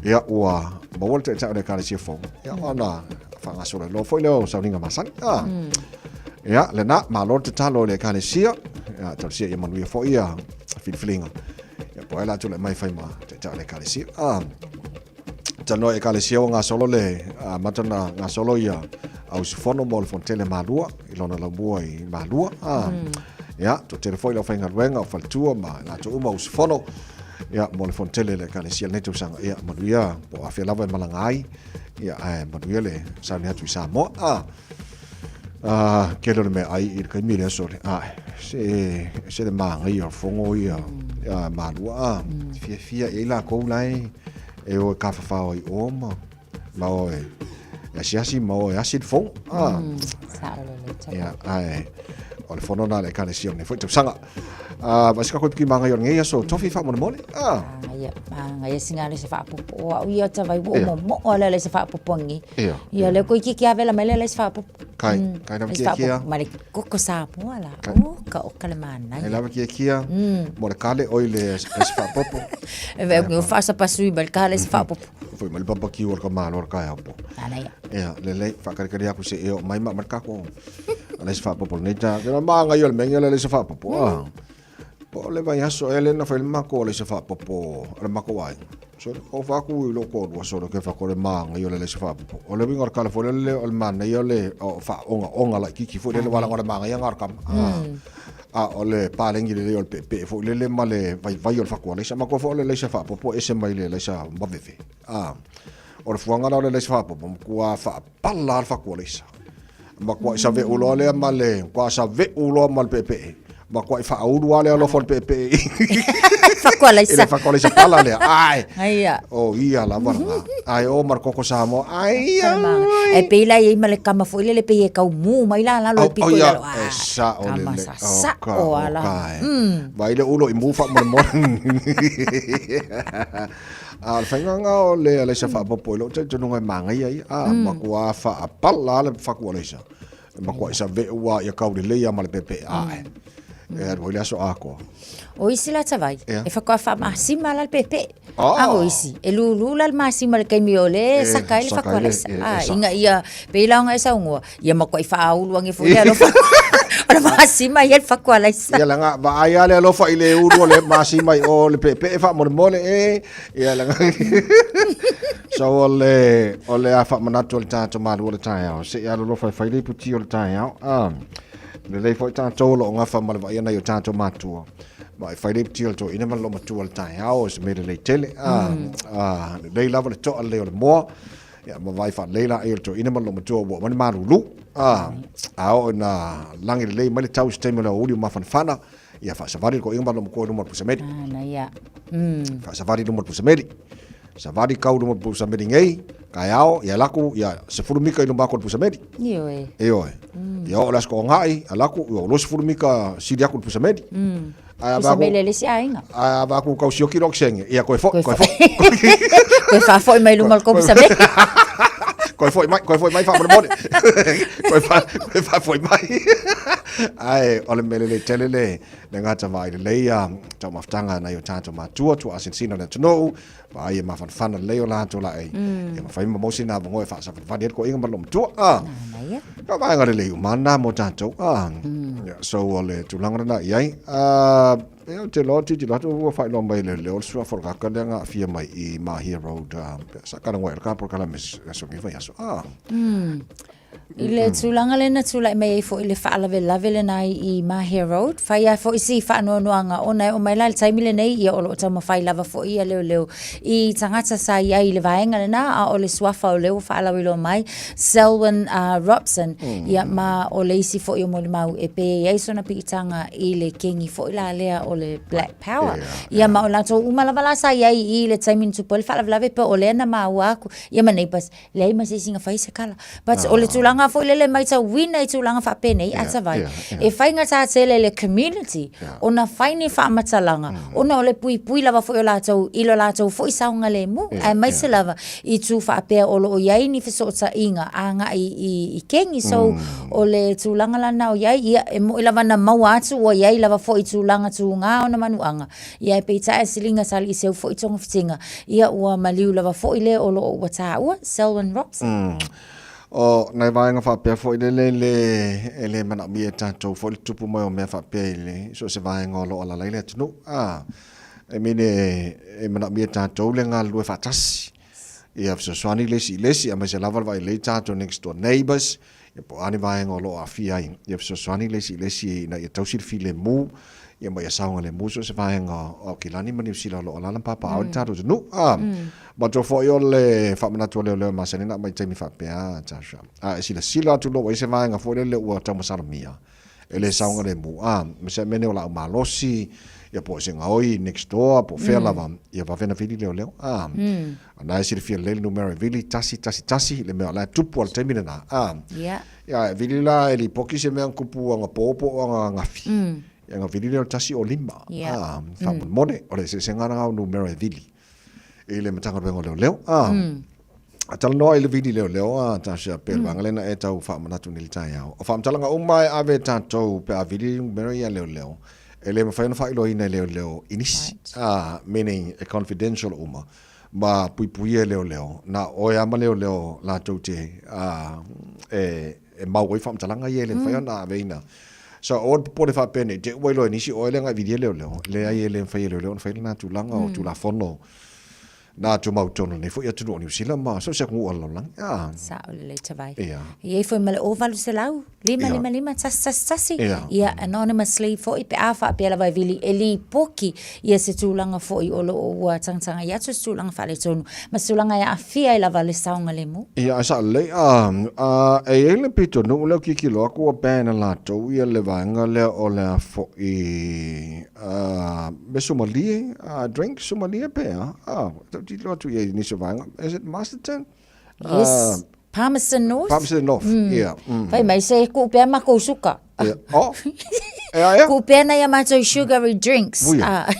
Ia ua maua le taitai o le Ekalesia fou, ia ona faagasolo ai loa foi lea o sauniga masani. Ia, lena, malo le tatalo i le Ekalesia, ia, talosia ia manuia foi ia filifiliga. Ia, po o ai la tulai mai fai ma taitai o le Ekalesia. Talanoa i Ekalesia ua gasolo le amata ona gasolo ia au usufono mo le Fonotele Malua i lona laumua i Malua. Ia, toatele foi le aufaigaluega o faletua ma latou uma usufono. Ia, mo le Fonotele le Ekalesia lenei tausaga. Ia, manuia po o afea lava e malaga ai. Ia, ae manuia le sauni atu i Samoa. Tele o le meaai i le taimi lea sole. Se, se le māngaia o le fono ia, Malua. Fiafia i ai latou la e o e tafafao ai i o ma o e asiasi ma o e asi le fono. Ia, ae, O le fono na le ekalesia o lenei foi tausaga. Ah, vai se ka koe piki manga i o lenei aso tofi faamolemole. Ah. Ia, manga ia singa le se faapopo o au ia tavai ua o momoo ala le se faapopo angi. Ia. Ia le koe kiki avela mai le le se faapopo. Kai, kai lava kia kia. Ma le koko Samoa la. O ka o ka le manaia. Kai lava kia kia. Mo le kale oi le se faapopo. E ve o faasa pasui ma le kale se faapopo. Foi ma le barbecue o le ka malo le kai apo. Ana ia. Ia, lelei, faakalikali aku se e o mai ma ma le kako. A le se faapopo lenei ta. Ke maanga ia o le mea le se faapopo. Ah. Po o le vaiaso ea lea na fai le mako o le aisa faapopo a le mako aiga. So le ofa aku i lou toalua solo ke fako le māngai o le aisa faapopo. O le uiga o le kala foi lele o le manaia o le faaogaoga laitiiti foi lele aua leaga o le māngai lena o le kama. A o le palagi lelei o le peepee foi lele ma le vaivai o le fatu alaisa. Manatua foi o le alaisa faapopo e ese mai le alaisa maveve. O le fuaga la o le alaisa faapopo, matua faapala lava le fatu alaisa. Matuai save'u loa lea ma le matua save'u loa ma le peepee. Matuai faaulu lava le alofa o le peepee i Fatu alaisa. I le fatu alaisa pala lea. Ai. Aia. O ia lava lena. Ai o ma le koko Samoa. Ai ia. E pei la i ai ma le kama foi lele pei e kau mu mai la lalo e piko i lalo. E sa'o Kama lelei. sa sa'o ala. Vai le ulo i mu faamolemole. A o le faiga o le alaisa faapopo i lou talitonuga e magaia ia, a matua faapala lava le fatu alaisa. E matuai save'u lava ia kaulelei lava ma le peepee ae. E alu ai le aso atoa. O isi la tavai, e faatoa faamasima la le peepee. Ah. A o isi, e lūlū la le masima i le taimi o le E saka ai le saka fatu ai le- alaisa. e- e A, saka. ina ia, pei la ona e saunoa, ia matuai faaulu ane foi le alofa. O le masima ia le fatu alaisa. Ia laga vaai lava le alofa i le ulu o le masima i o le peepee faamolemole e. Ia laga. So o le o le a faamanatu o le tatou malu o le taeao. Se i alolofa e fai le iputi o le taeao. Ah. Lelei foi tatou o lo o gafa ma le vaaia nai o tatou matua. Ma e fai le iputi o le toeaina ma le loomatua o le taeao o se mea lelei tele. Ah, ah, lelei lava le toa lelei o le moa. Ia ma vaai faalelei laia o le toeaina ma le loomatua ua uma ni malulu. Ah, a oo ina lagi lelei mai le tau i se taimi o le aoauli o mafanafana, ia faasavali le toeaina ma le loomatua i luma o le pusameli. Ana ia. Faasavali i luma o le pusameli. Savali kau i luma o le pusameli nei, taeao, ia alu atu, ia 10 mita i luma atu o le pusameli. Ioe. Ioe. Ia oo i le aso toagai, alu atu, ua 20 mita sili atu i le pusameli. Ae a Pusa meli a le isi aiga. Ae a vaai atu tau sioki lou okesene, ia toe foi, toe foi. Toe faafoi mai luma o le tou pusa meli. Toe foi mai, toe foi mai faamolemole. Toe fa, toe faafoi mai. Ae o le mea lelei tele le, le gata vaai lelei a taumafataga a nai o tatou matua, tuaasinsina o le atunuu, Vaai e mafanafana lelei o latou laei. Ia mafai ma maua sina avanoa e faasavalivali ai le toeaina ma le loomatua. Ah. Ka vaega lelei uma lena mo tatou. Ah. Yeah, so o le tulaga lena i ai. Ah, e ou te iloa tilotilo atu ua faailoa mai e leoleo le suafa o le tagata lea na aafia mai i Mahia Road. Ah, sa talanoa ai le ka polokalame i aso nei vaiaso. Ah. I le tulaga lea na tulai mai ai foi le faalavelave lena i Mahia Road, fai lava foi si faanoanoaga ona e oo mai la i le taimi lenei, ia o lo o taumafai lava foi ia leoleo i tagata sa i ai i le vaega lena, a o le suafa o lea ua faalauiloa mai, Selwyn Robson, ia ma o le isi foi o molimau e pei e i ai sona piitaga i le kegi foi la lea o le Black Power. Ia ma o latou uma lava la sa i ai i le taimi na tupu ai le faalavelave, pe o lea na maua atu, ia ma neighbours, Leai ma se isi na fai se kala. But o le tulaga foi lele maitauina i tulaga faapenei, yeah, atavai, yeah. E faigata tele le community ona fai ni faamatalaga, ona o le puipui lava foi o latou i lo latou foi saogalemu, aemaise lava i tū faapea o lo o i ai ni fesootaiga agai i kegi. So, o le tulaga lana o i ai, ia, e moi lava na maua atu ua i ai lava foi tulaga tūgā ona manuaga, Ia e peitai a siliga sa alii seu foi togafitiga, ia ua maliu lava foi le o lo o ua taua, Selwyn Robson. O nai vaega faapea foi lele le e le manaomia e tatou foi le tupu mai o mea faapea i le so o se vaega o lo o alaala ai le atunuu. A, I mean e, e manaomia e tatou le galulue faatasi. Ia fesoasoani le isi i le isi, aemaise lava le vaai lelei tatou next door neighbours, Ia po o a ni vaega o lo o aafia ai, ia fesoasoani le isi i le isi ina ia tausi le filemu, ia ma ia saogalemu so o se vaega o Aukilani ma Niu Sila o lo o alaala ma papaaao i le tatou atunuu. A, matou foi o le faamanatu a leoleo e masani ona aumai i taimi faapea, Tasha. A e silasila atu loa ua i ai se vaega foi lele ua taumasalomia, e le saogalemu, a, ma se mea nei o laau malosi, Ia po o se gaoi next door po o fea lava, ia vave ona vili leoleo. A, o na e silafia lelei le numera e vili, 111, le mea o la e tupu lava i le taimi lena. A, ia e vili la e lipoti se mea na tupu anapo po o ananafi, ia ona vili lea o le 105. A, faamolemole, o le eseesega lena o numera e vili i le Matagaluega o Leoleo. A, a talanoa i le vili leoleo a Tasha, pei o le vaega lea na e tau faamanatu nei i le taeao. O faamatalaga uma e ave e tatou pe a vili le numera ia a leoleo, E le mafai ona faailoaina e leoleo i nisi, a, meaning e confidential uma, ma puipuia e leoleo, na o oe lava ma leoleo latou te, a, e, e mau ai faamatalaga ia e le mafai ona aveina. So, aua le popole faapea ne i te i ua iloa e nisi o oe lea na e vilia leoleo. Leai e le mafai e leoleo ona fai lena tulaga o Tulafono na tumau tonu nei foi atunuu o Niu Sila ma so o se atunuu o le lalolagi. Ah. Sao lelei Tavai. Ia. E i ai foi ma le 0800 555 111. Ia. Ia, anonymously foi pe a faapea lava e vili e lipoki ia se tulaga foi o lo o ua tagatagai atu se tulaga faaletonu ma se tulaga e aafia ai lava le saogalemu. Ia, ae sao lelei, a, a, e i ai le pitonuu lea ou tilotilo atu ua ban e latou ia le vaega lea o le a foi, a, mea suamalie, a, drink suamalie pe a, a, tau tilotilo atu i ai i nisi o vaega, is it Masterton? Yes. Palmerston North. Palmerston North, ia. Fai mai se kuu pea makou suka. Ia. Oh. Ea, ea. Kuu pea nai a matou sugary drinks. Vuia. Ah,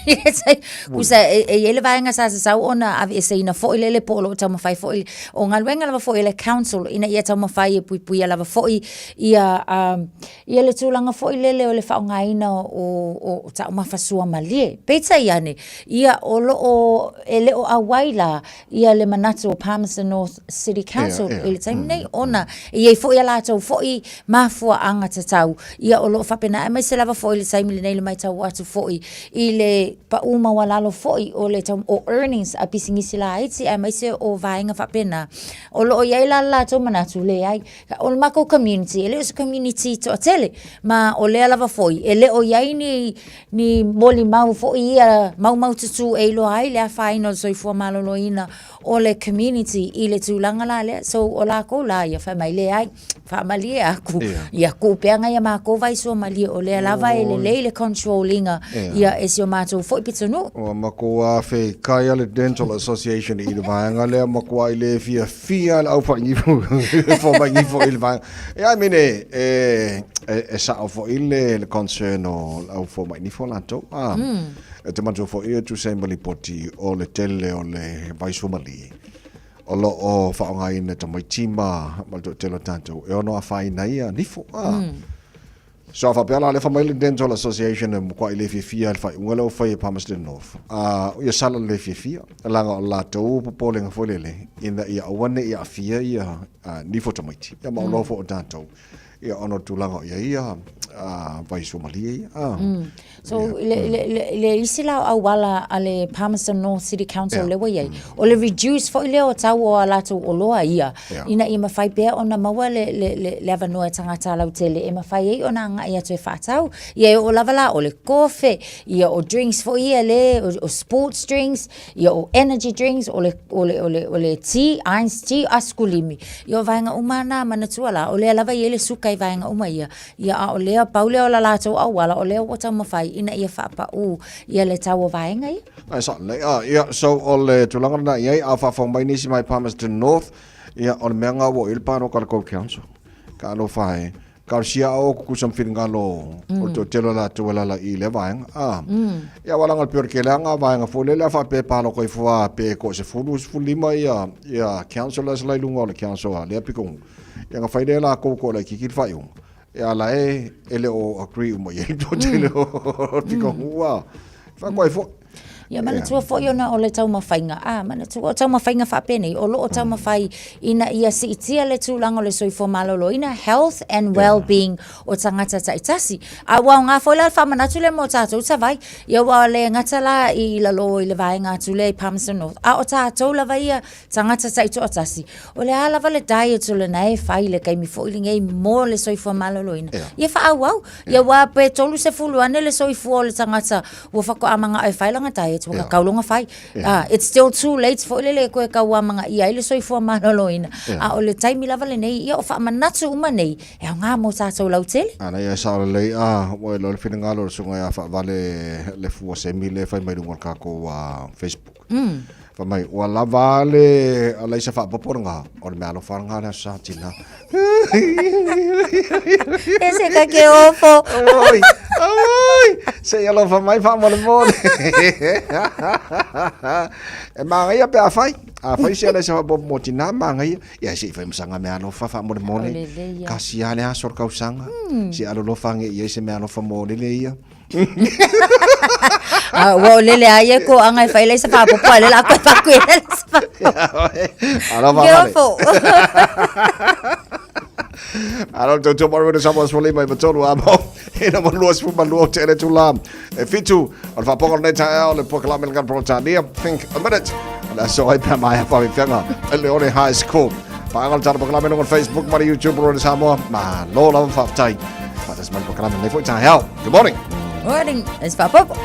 kusa e, e i ai le vaega sa sasau ona aveeseina foi lele po o lo o taumafai foi o galuega lava foi a le council ina ia taumafai e puipuia lava foi ia um, ia le tulaga foi lele o le faaaogaina o, o, o taumafa suamalie. Peitai ane, ia o lo o e le o auai la ia le manatu o Palmerston North City Council i le taimi nei, ona e i ai foi a latou foi mafuaaga tatau, ia o lo o faapena, aemaise lava foi i le taimi lenei le matau atu foi i le pau maualalo foi o le tau, o earnings a pisinisi laiti aemaise o vaega faapena, o lo o i ai la le latou manatu, leai, o le matou community, e le o se community toatele, ma o lea lava foi, e le o i ai ni, ni molimau foi ia maumaututu e iloa ai le afaina o le soifua maloloina o le community i le tulaga la lea. So, o lakou la ia fai mai, leai, faamalie atu, ia tuu pea nai a matou vai suamalie, o lea lava e lelei le control ina ia e si o matou foi pitonuu. Ua matou feikai a le Dental Association i le vaega lea, matuai le fiafia le aufaigifo, fomaigifo i le vaega. Ia, I mean, e, e, e, e sao foi le, le concern o le au fomai nifo latou. Ah, E te manatua foi e tusa ai ma lipoti o le tele o le vai suamalie o lo o faaaogaina e tamaiti ma, ma le toatele o tatou e ono afaina ai ia nifo. Ah. So a faapea la lea fai mai le Dental Association e matuai le fiafia i le faaiuga lea ua fai e Palmerston North. A ia sala le fiafia, leaga o le latou popolega foi lele ina ia aua ne i aafia ia nifo tamaiti. Ia ma o loa foi o tatou ia ona o le tulaga o i ai ia vai suamalie ia. So i le, le, le, le isi la o auala a le Palmerston North City Council lea ua i ai, o le reduce foi lea o tau o a latou oloa ia, ina ia mafai pea ona maua le, le, le, le avanoa e tagata lautele e mafai ai ona agai atu e faatau. Ia e oo lava la o le kofe, ia o drinks foi ia le, o, o sports drinks, ia o energy drinks, o le, o le, o le, o le tea, iced tea, asikulimi. Ia o vaega uma na, manatua la, o lea lava e i ai le suka i vaega uma ia. Ia, a o lea, pau lea o la latou auala, o lea ua taumafai ina ia faapaū ia le tau o vaega ia. Ai sa lelei. Ah, ia, so o le tulaga lena i ai, a faafofoga mai nisi mai Palmerston North, ia, o le mea lena ua oo i ai le pāloka a le tou council. Ka alofa e, talosia a o tutusa ma finagalo o le toatele o latou e alaala i lea vaega. Ah, ia, aua leaga e pei o le tele lava na vaega foi lele a faapea e pāloka ifo lava pe toa 10, 15 ia, ia councillors la i luga o le council a lea pitonuu. Ia na fai lea e latou ko laitiiti le faaiuga. Ia la e e le o agree uma i ai le toatele o pitonuu a. Whakoa ai foi. Ia manatua foi ona o le taumafaiga, a manatua o taumafaiga faapenei, o lo o taumafai ina ia siitia le tulaga o le soifua maloloina, health and well-being o tagata taitasi. A ua aoga foi la le faamanatu lea mo tatou Tavai. Ia ua le gata la i lalo i le vaega atu lea i Palmerston North, a o tatou lava ia tagata taitoatasi, o le a lava le diet o lena e fai i le taimi foi lenei mo le soifua maloloina, ia faaauau. Ia aua pe 30 ane le soifua o le tagata ua faatoa manao e fai lana diet. maʻa e ka kauloga fai. It's still too late foi lele e koe kauamagaʻia ai le soifua maloloina. A o le taimi lava lenei, ia o faamanatu uma nei, e aoga mo tatou lautele. Ana ia e sao lelei, a, ua iloa le finagalo o le susuga ia Faavale le fua semi lea e fai mai luga o le tatou Facebook. Fai mai, ua lava a le alaisa faaopoopo lena, o le meaalofa lena le Aso Sa tina. E se ka ke ofo. Oi, oi, se i alofa mai faamolemole. E magaia pe a fai. A fai se alaisa faaopoopo mo tina, magaia. Ia se i fai masaga meaalofa faamolemole. O lelei ia. Kasi lava le aso o le tausaga. Se i alolofa ane i ai se meaalofa mo lele ia. Ah, ua o lele a ia ko anga e fai lai sa faapopo a lela koe paku e lele sa faapopo. Alofa Ke vale. ofo. Alo tau tau maro sa mo soli mai matolu a mo. Ina mo lua sfu malua o tele tu la. E fitu o le faapoga o lenei taeao le polokalame le Peretania Think a Minute. O le aso ai pe a maea faafeafeaga e Leone High School. Paaga o le tala polokalame luga o le Facebook ma le YouTube o le Samoa. Malo lava faafetai. Faatasi mai le polokalame lenei foi taeao. Good morning. Morning. Es faapopo.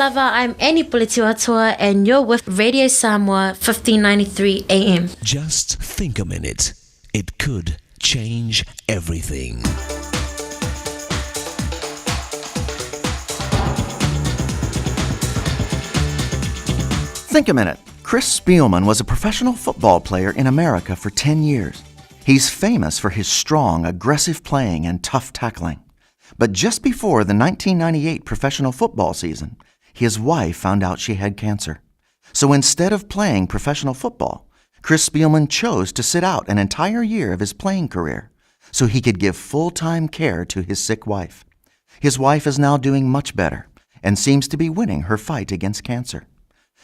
Talofa I'm Annie Pulitiwatua and you're with Radio Samoa 1593 AM. Just think a minute. It could change everything. Think a minute. Chris Spielman was a professional football player in America for 10 years. He's famous for his strong, aggressive playing and tough tackling. But just before the 1998 professional football season, his wife found out she had cancer. So instead of playing professional football, Chris Spielman chose to sit out an entire year of his playing career so he could give full time care to his sick wife. His wife is now doing much better and seems to be winning her fight against cancer.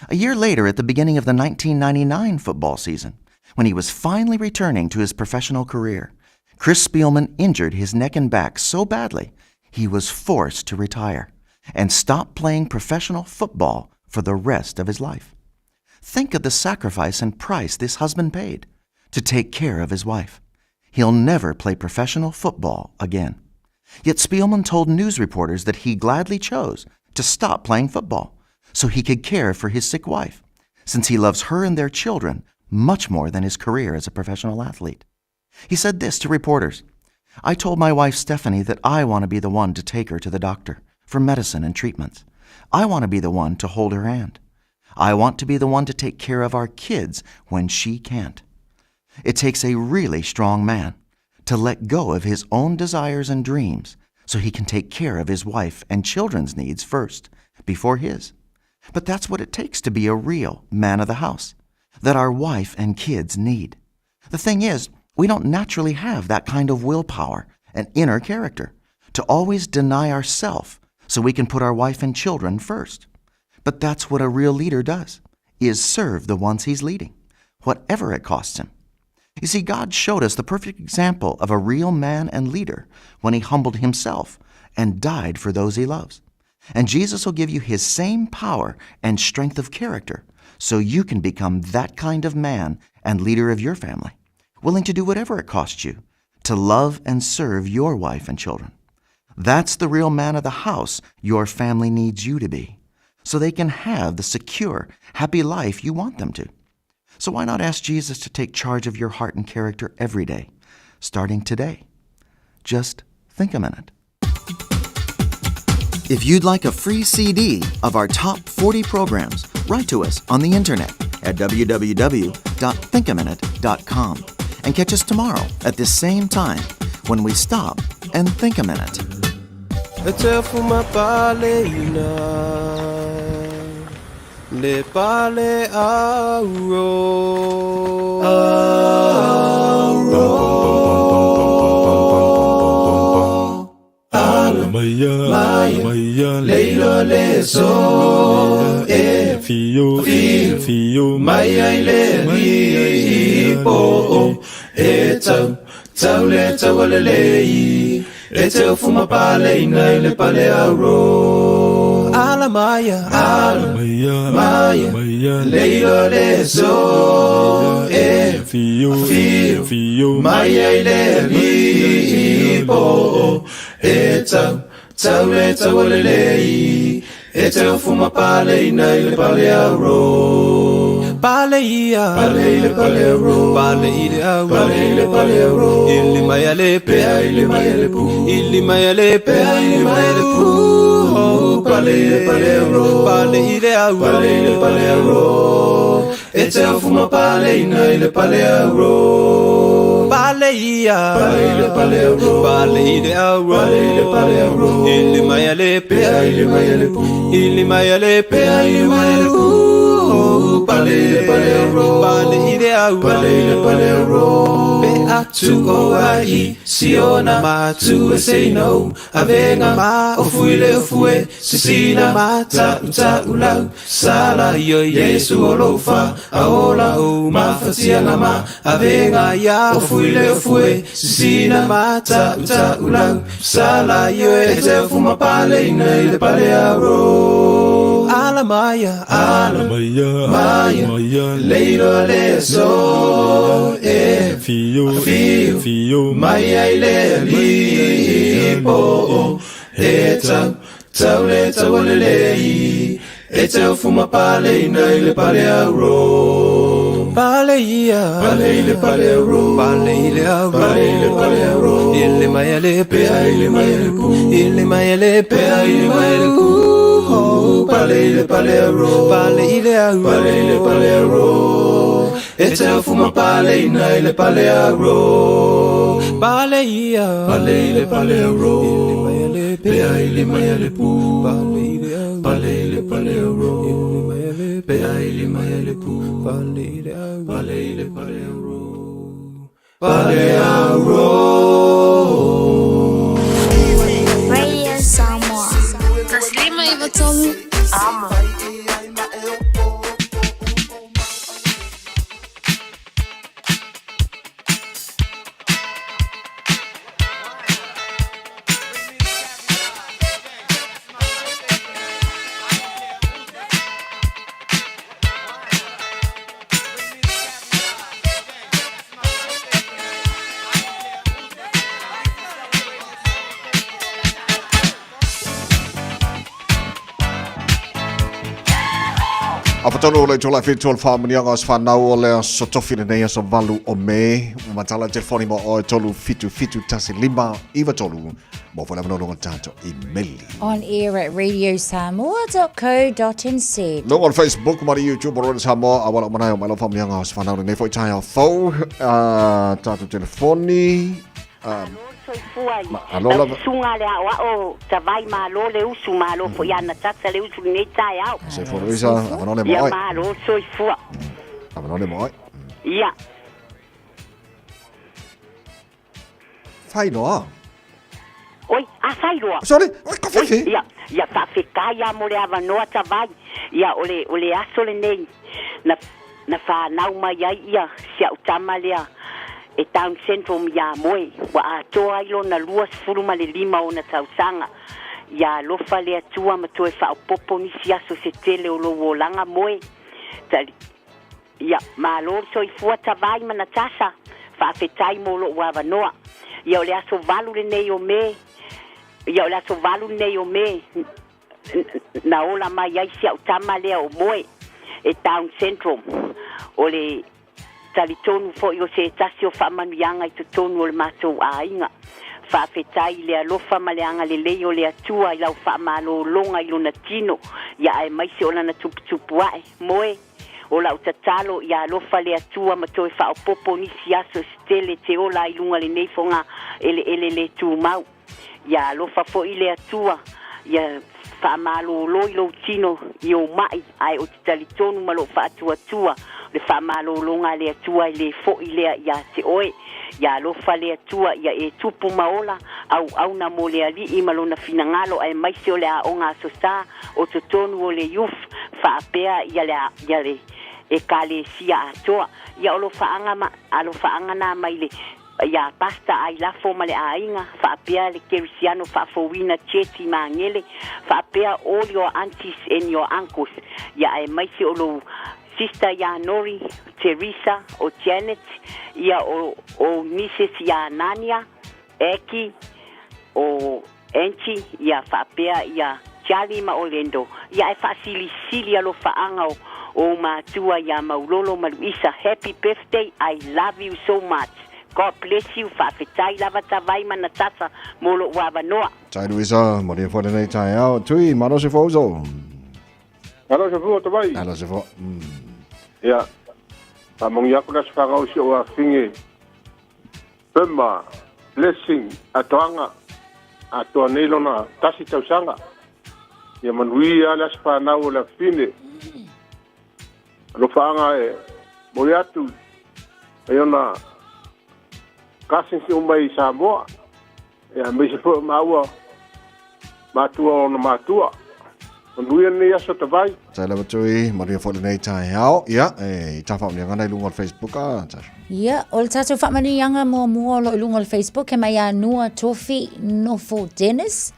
A year later, at the beginning of the 1999 football season, when he was finally returning to his professional career, Chris Spielman injured his neck and back so badly he was forced to retire and stop playing professional football for the rest of his life. Think of the sacrifice and price this husband paid to take care of his wife. He'll never play professional football again. Yet Spielman told news reporters that he gladly chose to stop playing football so he could care for his sick wife, since he loves her and their children much more than his career as a professional athlete. He said this to reporters I told my wife Stephanie that I want to be the one to take her to the doctor for medicine and treatments. I want to be the one to hold her hand. I want to be the one to take care of our kids when she can't. It takes a really strong man to let go of his own desires and dreams so he can take care of his wife and children's needs first before his. But that's what it takes to be a real man of the house that our wife and kids need. The thing is, we don't naturally have that kind of willpower and inner character to always deny ourself so we can put our wife and children first. But that's what a real leader does, is serve the ones he's leading, whatever it costs him. You see, God showed us the perfect example of a real man and leader when he humbled himself and died for those he loves. And Jesus will give you his same power and strength of character so you can become that kind of man and leader of your family, willing to do whatever it costs you to love and serve your wife and children. That's the real man of the house your family needs you to be, so they can have the secure, happy life you want them to. So why not ask Jesus to take charge of your heart and character every day, starting today? Just think a minute. If you'd like a free CD of our top 40 programs, write to us on the internet at www.thinkaminute.com and catch us tomorrow at this same time when we stop and think a minute. Le pale auro. Auro. Maya, maya, leilo le so e fio, fio, maya i le lipo e tau, tau le tau le lei, e te ufuma pale ina i le pale auro. Ala maya, ala maya, maya, leilo le so e fio, fio, fio, maya i le lipo e tau, tau le tau le lei, e te ufuma pale ina i le pale auro. Pale ia, pale i le pale auro, pale i le auro, pale i le pale auro. Ili maya le pea, ili maya le pu, ili maya le pea, ili maya le pu. Pale i le pale auro, pale i le auro, pale i le pale auro. E te ufuma pale ina i le pale auro. Pale ia, pale i le pale auro, pale i le auro, pale i le pale auro. Ili maya le pea, ili maya le pu, ili maya le pea, ili maya le pu. Pale i le pale auro, pale i le auro, pale i le pale auro. Pe atu o ai, siona ma tu e say no. Avenga ma o fuile o fue, sisina ma ta uta ulau. Sala yo Yesu o lofa, aola o ma fatianga ma. Avenga ya o fuile o fue, sisina ma ta uta ulau. Sala yo e te fuma pale ina i le pale auro. Ala maya, ala maya, maya, leilo le so e fio, fio, fio, maya i le lipo e tau, tau le tau le lei, e te ufuma pale ina i le pale auro. Pale ia, pale i le pale auro, pale i le auro, pale i le pale auro. Ili maya le pea, ili maya le pu, ili maya le pea, ili maya le pu. Pale i le pale auro, pale i le auro, pale i le pale auro. E te ufuma pale ina i le pale auro. Pale ia, pale i le pale auro, ili maya le pea, ili maya le pu, pale i le auro, pale i le pale auro, ili maya le pea, ili maya le pu, pale i le auro, pale i le pale auro, pale auro. Radio Samoa. Taslima Ivatolu. Amo. A fatonu le tula fitu o le whaamanianga o se whanau o le aso tofi lenei aso valu o Me. Ua matala telefoni mo oe tolu fitu fitu tasi lima iwa tolu. Mo fo le avanoa tato i meli. On air at radiosamoa.co.nz. Luga o le Facebook ma le YouTube o Radio Samoa a wala o manai o mai lau whaamanianga o se whanau lenei foi taeao fou. Tatou telefoni. Soifua i Malo lau lava. susuga le aoao Tavai malo le usu malo foi ia Natasa le usu lenei taeao. Soifua Luisa, avanoa le mo Ia oe. malo soifua. Avanoa le mo oe. Ia. Fai loa. Oi, a fai loa. Sorry, oi, ka fefe. Ia, ia faafetai lava mo le avanoa Tavai. Ia o le o le aso lenei na na fanau mai ai ia si au tama lea e Down Syndrome iā Moe, ua atoa ai lona 25 ona tausaga. Ia alofa le Atua ma toe faaopoopo nisi aso se tele o lou olaga Moe. Tali, Ia, malo le soifua Tavai ma Natasa, faafetai mo lou avanoa. Ia o le aso valu lenei o Me, ia o le aso valu lenei o Me, na ola mai ai si au tama lea o Moe e Down Syndrome. O le talitonu foi o se tasi o faamanuiaga i totonu o le matou aiga. Faafetai i le alofa ma le agalelei o le Atua i lau faamalologa i lona tino, ia aemaise o lana tuputupu ae. Moe, o lau tatalo ia alofa le Atua ma toe faaopoopo nisi aso se tele te ola ai luga lenei foga eleele le tumau. Ia alofa foi le Atua, ia faamalolo i lou tino i ou ma'i, ae ou te talitonu ma lou faatuatua, o le faamalologa a le Atua e le fo'i lea ia te oe. Ia alofa le Atua ia e tupu ma ola, auauna mo le Alii ma Lona finagalo aemaise o le aoga Aso Sa o totonu o le youth faapea ia le ia le Ekalesia atoa. Ia alofaaga ma alofaaga na mai le Ia Pastor Ailafo ma le aiga, faapea le Kerisiano faafouina Cheti Magele, faapea all your aunties and your uncles, ia aemaise o lou sister ia Nori, Teresa, o Janet, ia o ou nieces ia Nania, Aki, o Angie, ia faapea ia Charlie ma Orlando, ia ae faasilisili alofaaga o ou matua ia Maulolo ma Luisa, happy birthday, I love you so much, God bless you, faafetai lava Tavai ma Natasa mo lou avanoa. Tai Luisa, malia foi lenei taeao. Tui, malo se fouso. Malo se fua Tavai. Malo se fua. Ia, faamonia aku le aso fanau i si ou afafine Pema, Blessing, Atoaga, atoa nei lona tasi tausaga. Ia manuia le aso fanau o le afafine. Alofaaga e momoli atu i ona cousins uma i Samoa. Ia aemaise foi o maua matua o ona matua. Manuia lenei aso Tavai. Tai lava Tui, manuia foi lenei taeao. Ia, e, i tā whaonianga nei lunga o le Facebook a, Tasha. Ia, o le tātou whaamanuianga muamua o lo i lunga o le Facebook, he mai a Nua Tofi Nofo Dennis.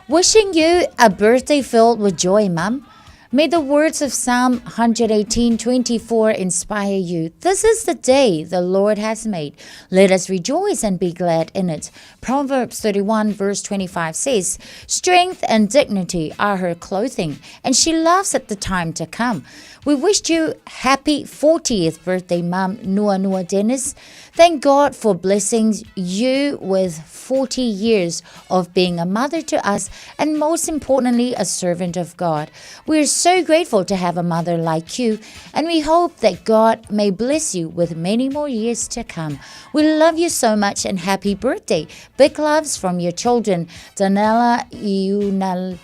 Wishing you a birthday filled with joy, Mum. May the words of Psalm 118:24 inspire you. This is the day the Lord has made. Let us rejoice and be glad in it. Proverbs 31 verse 25 says, Strength and dignity are her clothing, and she laughs at the time to come. We wished you happy 40th birthday, Mum Nua Nua Dennis. Thank God for blessing you with 40 years of being a mother to us and most importantly, a servant of God. We are so grateful to have a mother like you, and we hope that God may bless you with many more years to come. We love you so much and happy birthday. Big loves from your children, Danella Unal.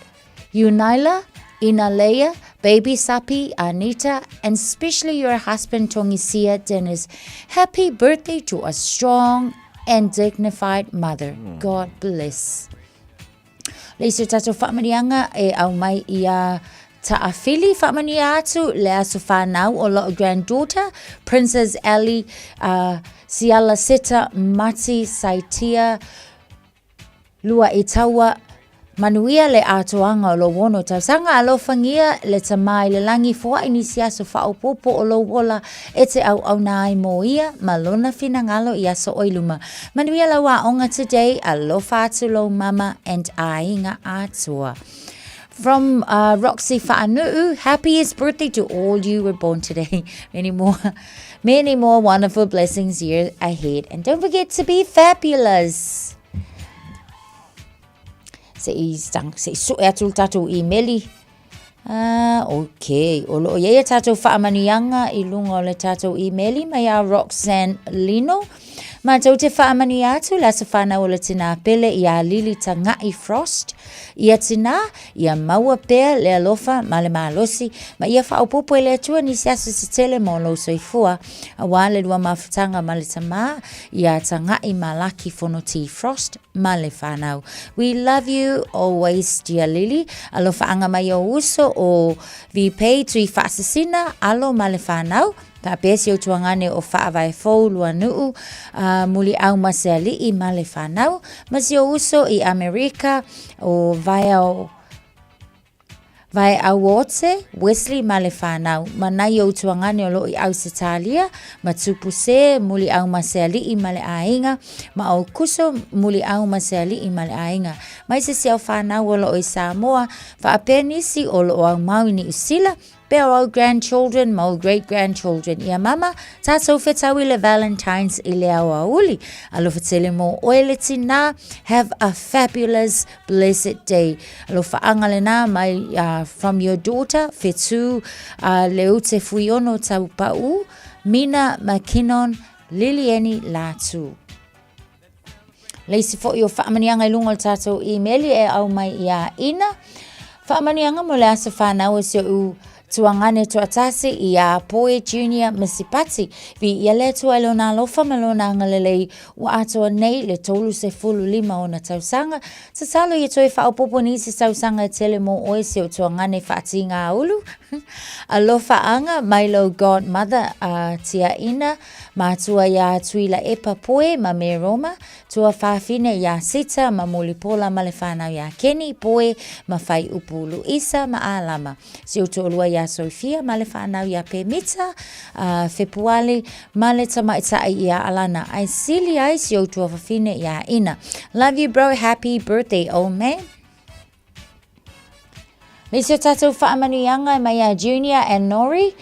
Unaila, Inalea, Baby Sapi, Anita, and especially your husband Tongisia Dennis. Happy birthday to a strong and dignified mother. God bless. Le isi o tatou faamanuiaga e au mai ia Taafili faamanuia atu le aso whanau o la'u granddaughter Princess Ellie Siala Seta Mati Saitia Lua i taua manuia le atoaga o lou ono tausaga alofagia le Tama i le lagi foai nisi aso faaopoopo o lou ola e te auauna ai mo ia ma lona finagalo i aso o i luma. Manuia lau aoga today, alofa atu lou mama and aiga atoa. From uh, Roxy Fa'anu'u, happiest birthday to all you were born today. Many more, many more wonderful blessings year ahead. And don't forget to be fabulous. Se i, se i su'e atu le tatou imeli. Ah, okay. O loo iai a tatou faamanuiaga i luga o le tatou imeli mai a Roxanne Lino. Matou te faamanuia atu le aso whanau o le tinā pele i a Lili Tanga'i Frost. Ia tinā, ia maua pea le alofa ma le malosi, ma ia faaopoopo e le Atua nisi aso se tele mo lou soifua, auā le lua mafutaga ma le tamā, iā Tanga'i Malaki Fonoti Frost ma le whanau. We love you always, dear Lily. Alofaaga mai ou uso o VP Tui Faasisina, alo ma le whanau. Faapea si ou tuagane o Faavae Fou Luanu'u, a Muliau ma Seali'i ma le whanau, ma si ou uso i Amerika o Vaeau Vaeauote, Wesley ma le whanau, ma nai ou tuagane o loo i Ausetalia, ma Tupuse, Muliau ma Seali'i ma le aiga, ma Aukuso, Muliau ma Seali'i ma le aiga. Mai se si au whanau o loo i Samoa, faapea nisi o loo aumau i Niu Sila, Pea o au grandchildren ma ou great grandchildren. Ia mama, tātou whetau i le Valentine's i le aoauli. Alofa tele mō oe le tinā. Have a fabulous, blessed day. Alofa anga le nā mai uh, from your daughter, Whetū uh, Leute Fuiono Taupa'u, Mina McKinnon, Lilieni Latu. Le isi foi o faamanuiaga i luga o le tatou imeli e au mai iā Ina. Faamanuiaga mo le aso whanau o si o'u tuagane toatasi iā Poe Junior Misipati. Viia le Atua i lona alofa ma lona agalelei ua atoa nei le 35 ona tausaga. Tatalo ia toe faaopoopo nisi tausaga e tele mo oe si o'u tuagane faatigāulu. Alofaaga mai lou godmother a Tiaina Matua iā Tuilaepa Poe ma Meroma, tuafafine iā Sita ma Mulipola ma le whanau iā Kenny Poe ma Whaiupu Luisa ma Alama. Si ou to'olua iā Sophia ma le whanau iā Pemita, a Fepuali ma le tamaitai iā Alana. Ae sili ai si ou tuafafine iā Ina. Love you bro, happy birthday old man. Le isi o tatou faamanuiaga e mai ia Junior and Nori.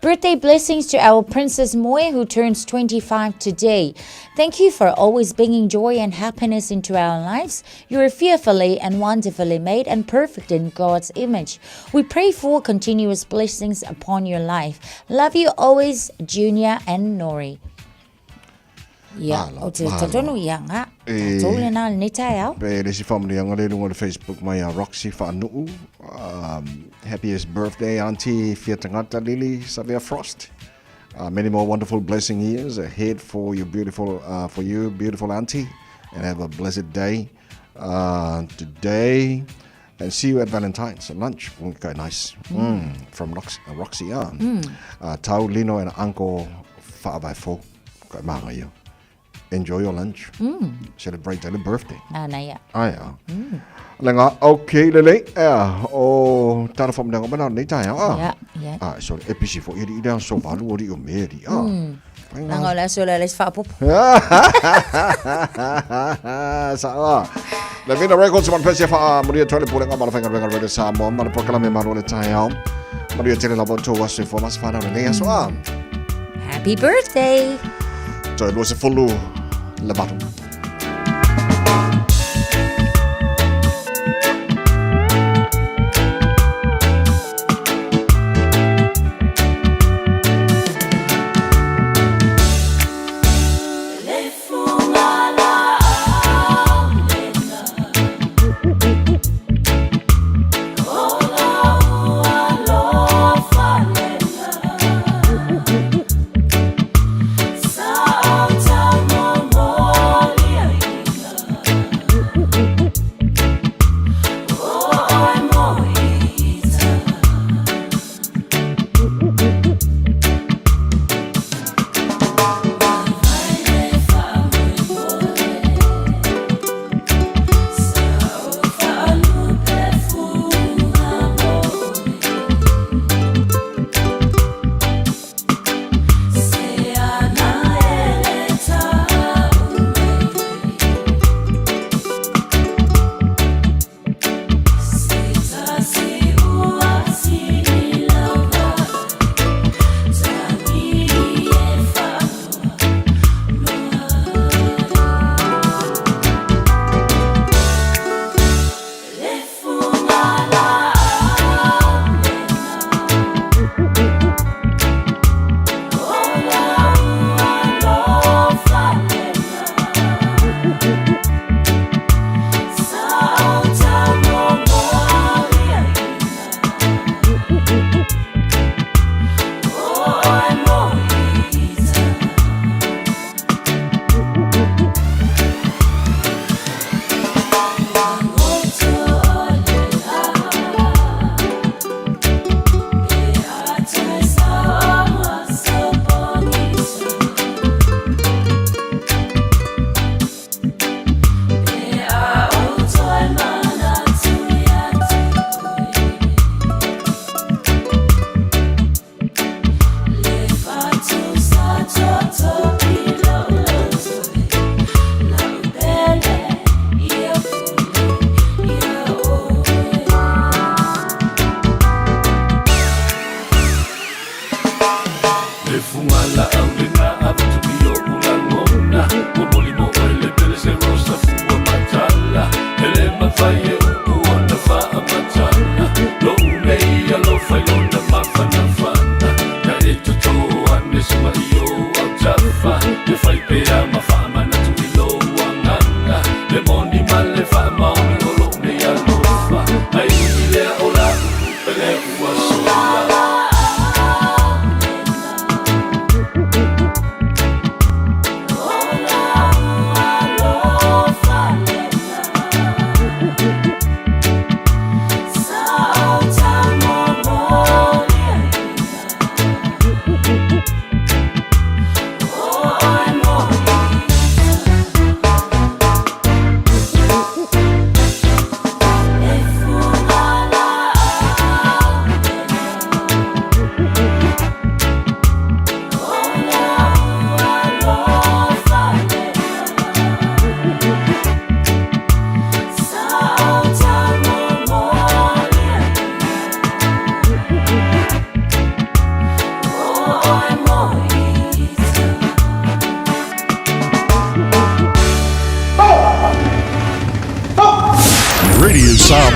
Birthday blessings to our Princess Moe who turns 25 today. Thank you for always bringing joy and happiness into our lives. You are fearfully and wonderfully made and perfect in God's image. We pray for continuous blessings upon your life. Love you always, Junior and Nori. Ia, o te talitonu ia ngā, tātou le nā lenei taeao. Pe le isi faamanuiaga lea i luga o le Facebook mai a Roxy Faanu'u. Happiest birthday Auntie Fiatangata Lily Savea Frost. Many more wonderful blessing years ahead for your beautiful, for you beautiful auntie, and have a blessed day today. And see you at Valentine's at lunch. Okay, nice. From Roxy, Roxy. Tau, Lino and Uncle Fa'avaifou. Kai maanga ia. Enjoy your lunch. Celebrate your birthday. Nāna ia. Ai a. Le ngā, okay, lele. Ea, o tara whamnanga mana nei tae a. Ia, ia. Ah, so e pisi fo iri ira so valu ori o meri. Ah. Nanga o le aso le le whaapopo. Sa a. Le Vina Records man pesi wha maria toile pulenga mala whainga renga rere Samoa mana prokalame maro le tae ao. Maria tele lava tō aso i fo mas whanau le nei aso a. Happy birthday! Toe lua se fulu le valu.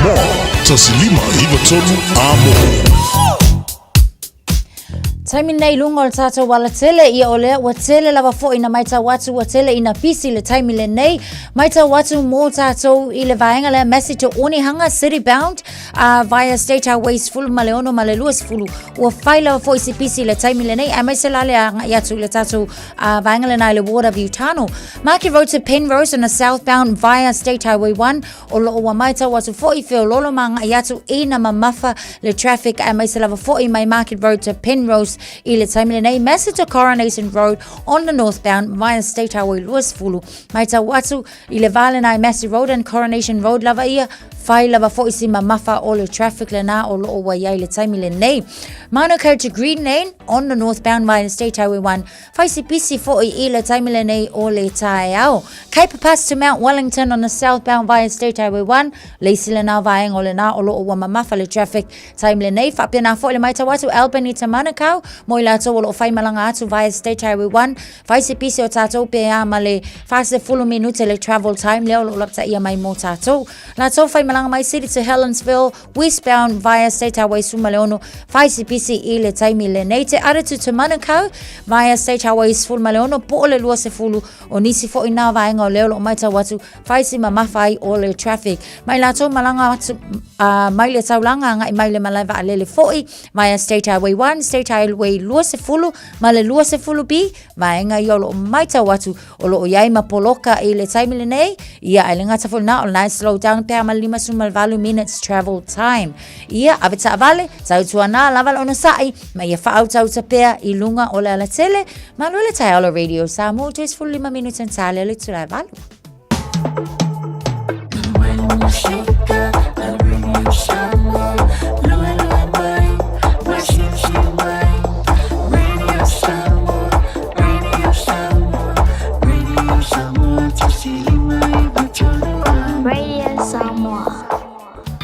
Samoa 1593 Amo. Taimi nei lunga o le tātou alatele, ia o lea ua tele lava foi na maitau atu, ua tele ina pisi le taimi lenei. Maitau atu mō tātou i le vaenga lea Massey to Onehunga City Bound via State Highway 16 ma le 20. Ua fai lava foi si pisi i le taimi lenei, aemaise la le agai atu i le tātou vaenga lena i le Waterview Tunnel. Market Road to Penrose on the southbound via State Highway 1, O loo ua maitau atu fo'i feololo ma agai atu i na mamafa le traffic aemaise lava fo'i mai Market Road to Penrose i le taimi lenei Massey to Coronation Road on the northbound via State Highway 20 maitau atu i le va lena i Massey Road and Coronation Road lava ia fai lava fo'i si mamafa o le traffic lena o loo ua iai le taimi lenei Manukau to Green Lane on the northbound via State Highway 1 Fai si pisi fo'i i le taimi lenei o le taeao. Cape Pass to Mount Wellington on the southbound via State Highway 1, le isi lena vaega o lena o loo ua mamafa le traffic taimi lenei. Faapena fo'i le maitau atu Albany to Manukau mo i latou o loo faimalaga atu via State Highway 1. Fai si pisi o tatou pe a ma le 40 minute le travel time lea o loo lapataia mai mo tatou. Latou faimalaga mai City to Helensville Westbound via State Highway 16, fai si pisi i le taimi lenei. Te Aratu to Manukau via State Highway 16 po o le 20 o nisi fo'i nā vaega o lea o loo maitau atu fai si mamafa ai o le traffic. Mai latou malaga atu mai le taulaga agai mai le malae vaalele fo'i via State Highway 1, State Highway 20 ma le 20B, vaega ia o loo maitau atu o loo iai ma poloka i le taimi lenei, ia ae le gata foi lena o lena e slow down pea ma le 58 minutes travel time. Ia, ave taavale, tautuana lava le onosai, ma ia faautauta pea i luga o le alatele, malo le taeao la Radio Samoa, 35 minutes and tale le itula e valu. Radio Samoa.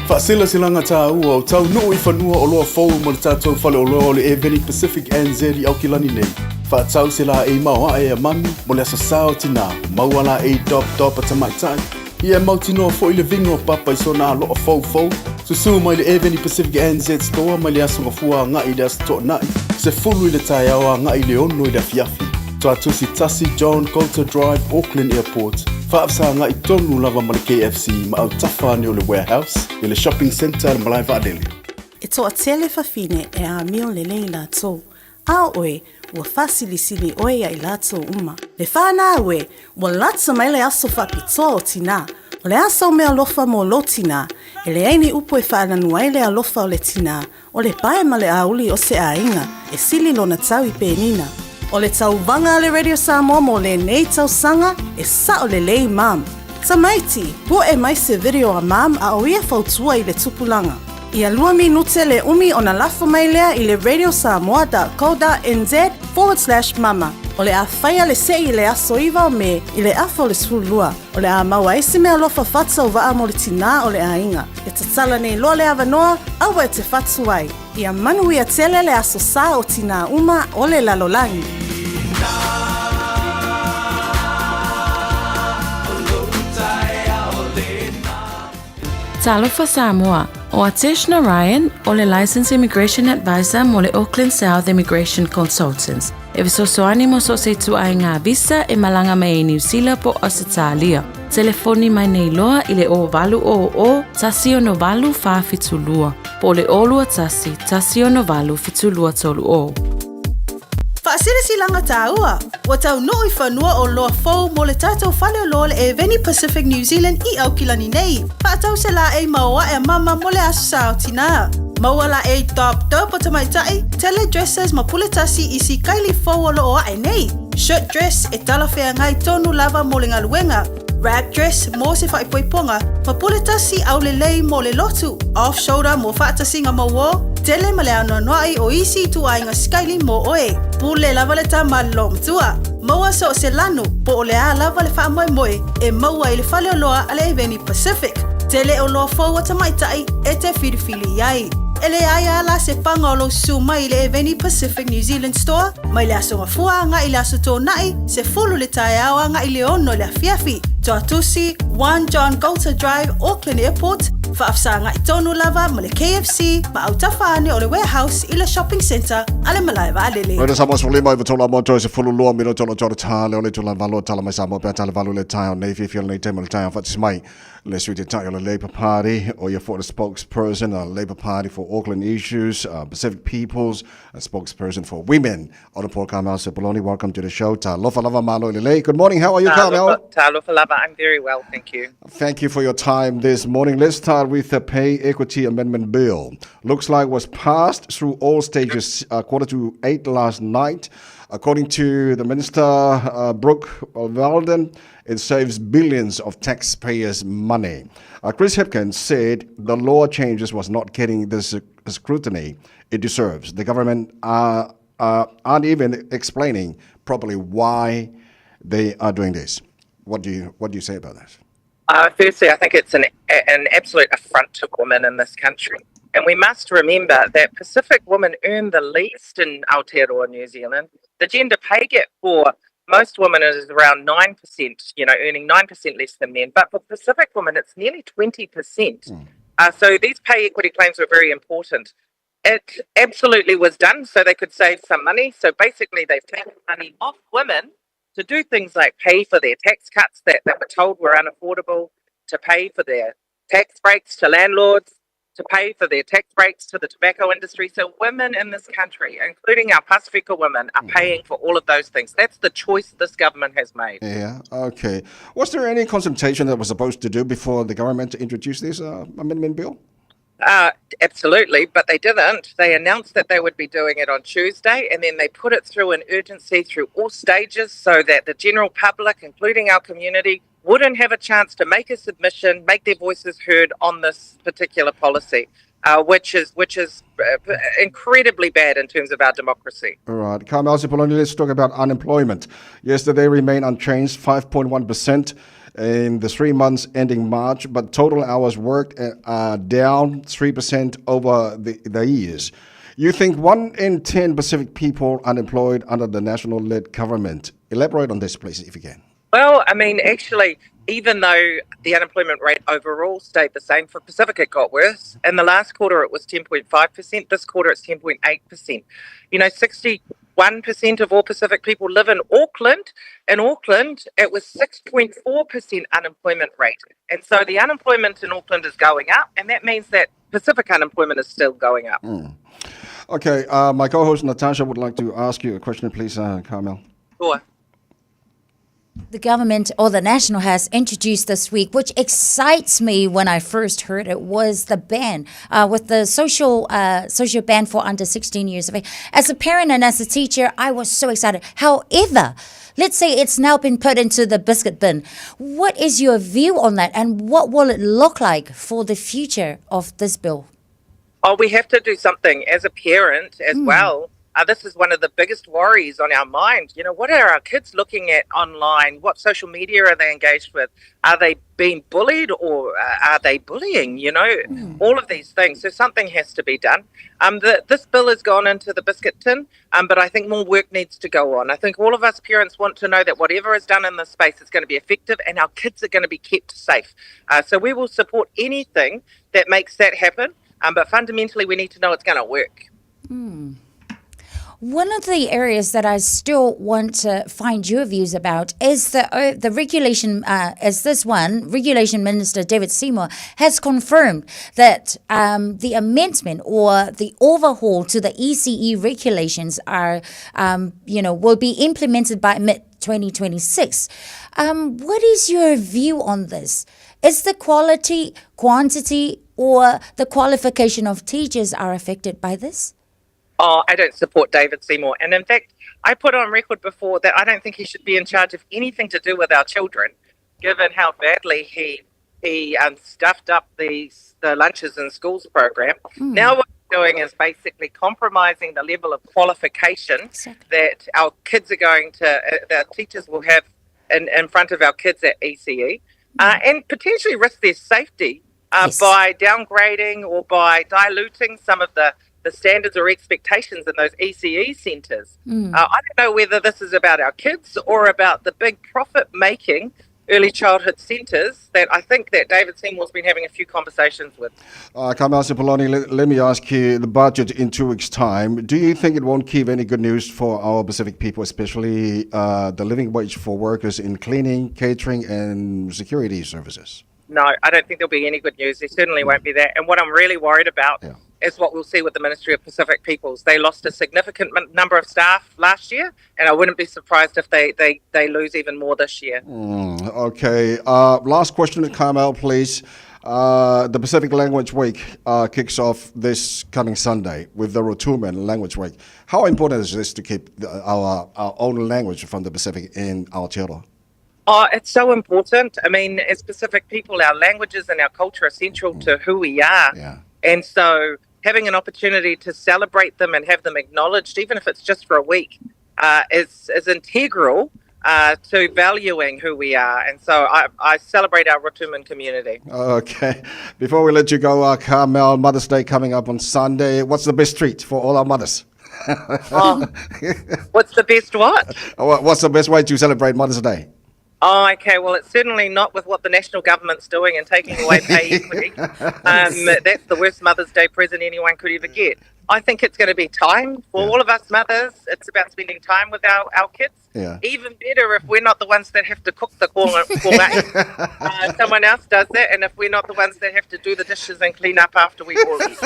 Faasilasilaga tāua o taunuu i fanua oloa fou mo le tatou faleoloa o le Airveni Pacific NZ i Aukilani nei. Faatau se laei maoae a mami mo le aso sa o tinā, maua laei dop dop a tamaitai, Ia e mautinoa foi le viga o Papa i sona aloa foufou, susū mai le Airveni Pacific NZ Store mai le aso Gafua agai i le aso Toonai, 10 i le taeao agai i le 6 i le afiafi. Tuatusi 1 John Coulter Drive, Auckland Airport, faafesagai tonu lava ma le KFC ma autafa ane o le Warehouse i le Shopping Centre a le Malae Vaalele. E toatele fafine e amio lelei latou, A o oe, ua faasilisili oe ia i latou uma. Le whanau e, ua lata mai le aso faapitoa o tinā. O le a sau meaalofa mo lou tinā, e leai ni upu e faalanu ai le alofa o le tinā, o le pae ma le auli o se aiga, e sili lona tau i penina. O le tauvaga a le Radio Samoa mo lenei tausaga, e sao lelei mum. Tamaiti, poe mai se video a mum a o ia fautua i le tupulaga. Ia lua minute le umi ona lafo mai lea i le radiosamoa.co.nz/mama. O le a faia le se'i i le aso 9 o Me i le afa o le 12. O le a maua ai se meaalofa faatauvaa mo le tinā o le aiga. E tatala nei loa le avanoa, aua e te fatu ai. Ia manuia tele le aso sa o tinā uma o le lalolagi. Talofa Samoa, ʻO Atesh Narayan, ʻo le Licensed Immigration Advisor mo le Auckland South Immigration Consultants. E fesoasoani mo so o se ituaiga visa e malaga mai ai Niu Sila po o Ausetalia. Telefoni mai nei loa i le 0800 168 472 po o le 021 168 7230. Faasilasilaga tāua, ua taunuu i fanua oloa fou mo le tatou faleoloa o le Airveni Pacific New Zealand i Aukilani nei. Faatau se laei maoae a mama mo le aso sa o tinā. Maua laei top dope o tamaitai, tele dresses ma pule tasi i si kaili fou o loo ae nei. Shirt dress e talafeagai tonu lava mo le galuega. Wrap dress mo se faaipoipoga, ma pule tasi aulelei mo le lotu, off shoulder mo faatasiga mauō, tele ma le anoanoai o isi ituaiga sikaili mo oe. Pule lava le tama loomatua. Maua so o se lanu, po o le a lava le faamoemoe e maua i le faleoloa a le Eveni Pacific. Tele oloa fou a tamaitai e te filifili i ai. E leai a la se paga o lou susu mai i le Eveni Pacific New Zealand Store mai le aso Gafua agai i le aso Toonai, 10 le taeao agai i le 6 i le afiafi. Tuatusi, 1 John Goulter Drive, Auckland Airport, Faafesagaai tonu lava ma le KFC ma autafa ane o le Warehouse i le Shopping Centre a le Malae Vaalele. Roida Samoa 15 i vatola mo toe se fulu lua mino tolo tolo tā le ole tula valo tala mai Samoa pea tala valo le tae o nei fiafia lenei taimi o le tae o whatis mai le sui te tai o le Labour Party o ia for the spokesperson a Labour Party for Auckland Issues, Pacific Peoples, a spokesperson for women. Honorable Carmel Sepuloni, welcome to the show. Talofa lava malo i lelei. Good morning, how are you, Carmel? Talofa lava, I'm very well, thank you. Thank you for your time this morning. Let's start with the Pay Equity Amendment Bill. Looks like was passed through all stages 7:45 last night. According to the Minister, Brooke Weldon, it saves billions of taxpayers' money. Chris Hipkins said the law changes was not getting the scrutiny it deserves. The government aren't even explaining properly why they are doing this. What do you what do you say about that? Firstly, I think it's an an absolute affront to women in this country. And we must remember that Pacific women earn the least in Aotearoa, New Zealand. The gender pay gap for most women is around 9%, you know, earning 9% less than men. But for Pacific women, it's nearly 20%. So these pay equity claims were very important. It absolutely was done so they could save some money. So basically, they've taken money off women to do things like pay for their tax cuts that, that were told were unaffordable, to pay for their tax breaks to landlords, to pay for their tax breaks to the tobacco industry. So women in this country, including our Pasifika women, are paying for all of those things. That's the choice this government has made. Yeah, okay. Was there any consultation that was supposed to do before the government introduced this amendment bill? Absolutely, but they didn't. They announced that they would be doing it on Tuesday, and then they put it through an urgency through all stages so that the general public, including our community, wouldn't have a chance to make a submission, make their voices heard on this particular policy, which is which is incredibly bad in terms of our democracy. All right, Carmel Sepuloni, let's talk about unemployment. Yesterday remained unchanged, 5.1% in the 3 months ending March, but total hours worked are down 3% over the years. You think 1 in 10 Pacific people unemployed under the national-led government. Elaborate on this, please, if you can. Well, I mean, actually, even though the unemployment rate overall stayed the same, for Pacific it got worse. In the last quarter, it was 10.5%. This quarter, it's 10.8%. 61% of all Pacific people live in Auckland. In Auckland, it was 6.4% unemployment rate. And so the unemployment in Auckland is going up, and that means that Pacific unemployment is still going up. Okay, my co-host Natasha would like to ask you a question, please, Carmel. Sure. The government or the national has introduced this week, which excites me when I first heard it, was the ban with the social ban for under 16 years of age. As a parent and as a teacher, I was so excited. However, let's say it's now been put into the biscuit bin. What is your view on that, and what will it look like for the future of this bill? Oh, we have to do something as a parent as well. This is one of the biggest worries on our mind. What are our kids looking at online? What social media are they engaged with? Are they being bullied or are they bullying? All of these things. So something has to be done. This bill has gone into the biscuit tin, but I think more work needs to go on. I think all of us parents want to know that whatever is done in this space is going to be effective and our kids are going to be kept safe. So we will support anything that makes that happen. But fundamentally, we need to know it's going to work. One of the areas that I still want to find your views about is the regulation. Is this one Regulation Minister David Seymour has confirmed that the amendment or the overhaul to the ECE regulations are you know will be implemented by mid 2026. What is your view on this? Is the quality, quantity, or the qualification of teachers are affected by this? Oh, I don't support David Seymour. And in fact, I put on record before that I don't think he should be in charge of anything to do with our children, given how badly he stuffed up the lunches in schools program. Now what he's doing is basically compromising the level of qualification that our kids are going to, that teachers will have in front of our kids at ECE, and potentially risk their safety by downgrading or by diluting some of the standards or expectations in those ECE centres. I don't know whether this is about our kids or about the big profit making early childhood centres that I think that David Seymour's been having a few conversations with. Carmel Sepuloni, let, let me ask you the budget in two weeks' time. Do you think it won't give any good news for our Pacific people, especially the living wage for workers in cleaning, catering, and security services? No, I don't think there'll be any good news. There certainly won't be that. And what I'm really worried about yeah. is what we'll see with the Ministry of Pacific Peoples. They lost a significant number of staff last year, and I wouldn't be surprised if they, they, they lose even more this year. Mm, okay. last question to Carmel, please. the Pacific Language Week kicks off this coming Sunday with the Rotuman Language Week. How important is this to keep the, our, our own language from the Pacific in Aotearoa? Oh, it's so important. I mean, as Pacific people, our languages and our culture are central to who we are. Yeah. And so having an opportunity to celebrate them and have them acknowledged, even if it's just for a week, is, is integral to valuing who we are. And so I, I celebrate our Rotuman community. Okay. Before we let you go, Carmel, Mother's Day coming up on Sunday. What's the best treat for all our mothers? oh, what's the best what? What's the best way to celebrate Mother's Day? Oh, okay. Well, it's certainly not with what the national government's doing and taking away pay equity. that's the worst Mother's Day present anyone could ever get. I think it's going to be time for yeah. all of us mothers. It's about spending time with our, our kids. Yeah. Even better if we're not the ones that have to cook the corn. someone else does that, and if we're not the ones that have to do the dishes and clean up after we all eat.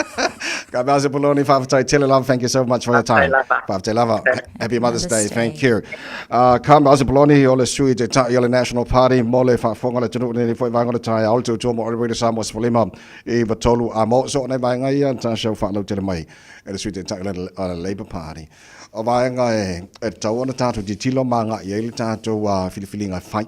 Thank you so much for your time. Lava. Happy Mother's Day. Thank you. Ka Poloni o le sui taitai o le National Party mo le faafofoga a le atunuu nei foi vaega o le taeao le tautua mo le Radio Samoa 15 i 3 a mo so nei vaega ia ta show faalautele mai e le sui taitai o le Labour Party. O vaega e e tatau ona tatou tilotilo ma agai ai le tatou filifiliga e fai.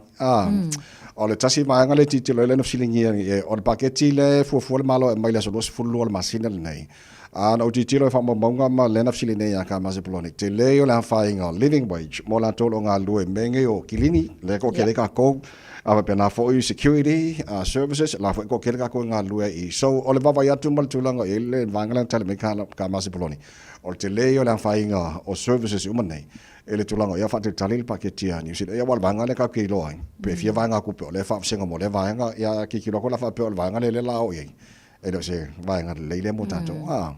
O le tasi vaega le tilotilo ai lea na fesiligia o le paketi le fuafua le Malo e aumai i le aso 22 o le masina lenei. A na ou tilotilo i faamaumauga ma lea na fesili nei ia Kamase Poloni, tele o le afaina o living wage mo latou o lo o galulue i mea nei o kilini, lea toatele tatou, a faapena foi security services, la foi toatele tatou e galulue ai i i. So, o le vaavaai atu ma le tulaga i ai le vaega lea na tali mai Kamase Poloni, o le tele ia o le afaina o services uma nei i le tulaga ia faatalitali le paketi a New Zealand. Ia aua o le vaega lea tatou te iloa ai, pe fia vaegatupe o lea e faavasega mo lea vaega, ia tilotilo atu la faapea o le vaega lea lea o le a oo i ai. E le o se vaega lelei lea mo tatou. Ah.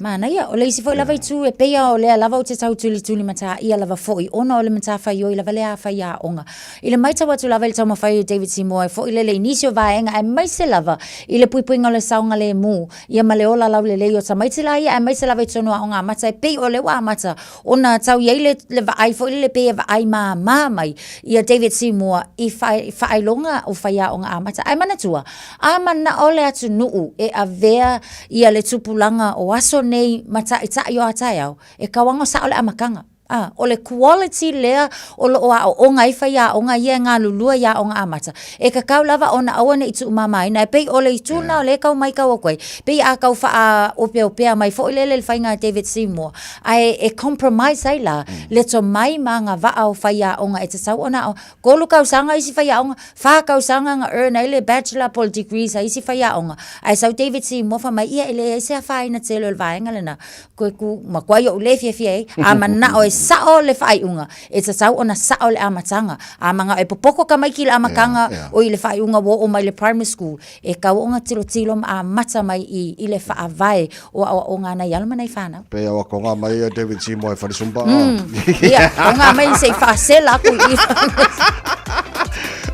Manaia, o le isi foi lava itu e pei o lea lava ou te tau tulituli mataia lava foi ona o le matafaioi lava lea a faiaoga. I le maitau atu lava i le taumafai o David Seymour e foi lele i nisi o vaega aemaise lava i le puipuiga o le saogalemu ia ma le ola laulelei o tamaiti la ia aemaise lava i totonu o aoga amata e pei o lea ua amata ona tau i ai le, le vaai foi lele pei e vaai māmā mai ia David Seymour i faailoga o faiaoga amata. Ae manatua, A manao le atunuu e avea ia le tupulaga o aso nei ma taʻitaʻi o a taeao, e kauaga sao le amataga. A, o le quality lea o lo o aooga ai faiaoga ia e galulue i aoga amata, e tatau lava ona aua ne i tuumamaina. E pei o le itu lena o lea e tau maitau atu ai, pei a tau faaopeopea mai foi lele le faiga a David Seymour, ae e compromise ai la le tomai ma agavaa o faiaoga e tatau ona aoga. Tolu tausaga isi faiaoga, fa tausaga na earn ai le bachelor po o le degrees a isi faiaoga. Ae sau David Seymour fai mai, ia e leai se afaina tele o le vaega lena. Koe ku, matua ou le fiafia ai. A manao e sao le faaiuga, e tatau ona sao le amataga. A manao e popoto tamaiti i le amataga o i le faaiuga ua oo mai i le primary school, e tatau ona tilotilo ma amata mai i i le faavae o aoaoga a nai alo ma nai fanau. Pei ua toga mai a David Seymour e falesumba. Ia, toga mai se i faasela atu i i.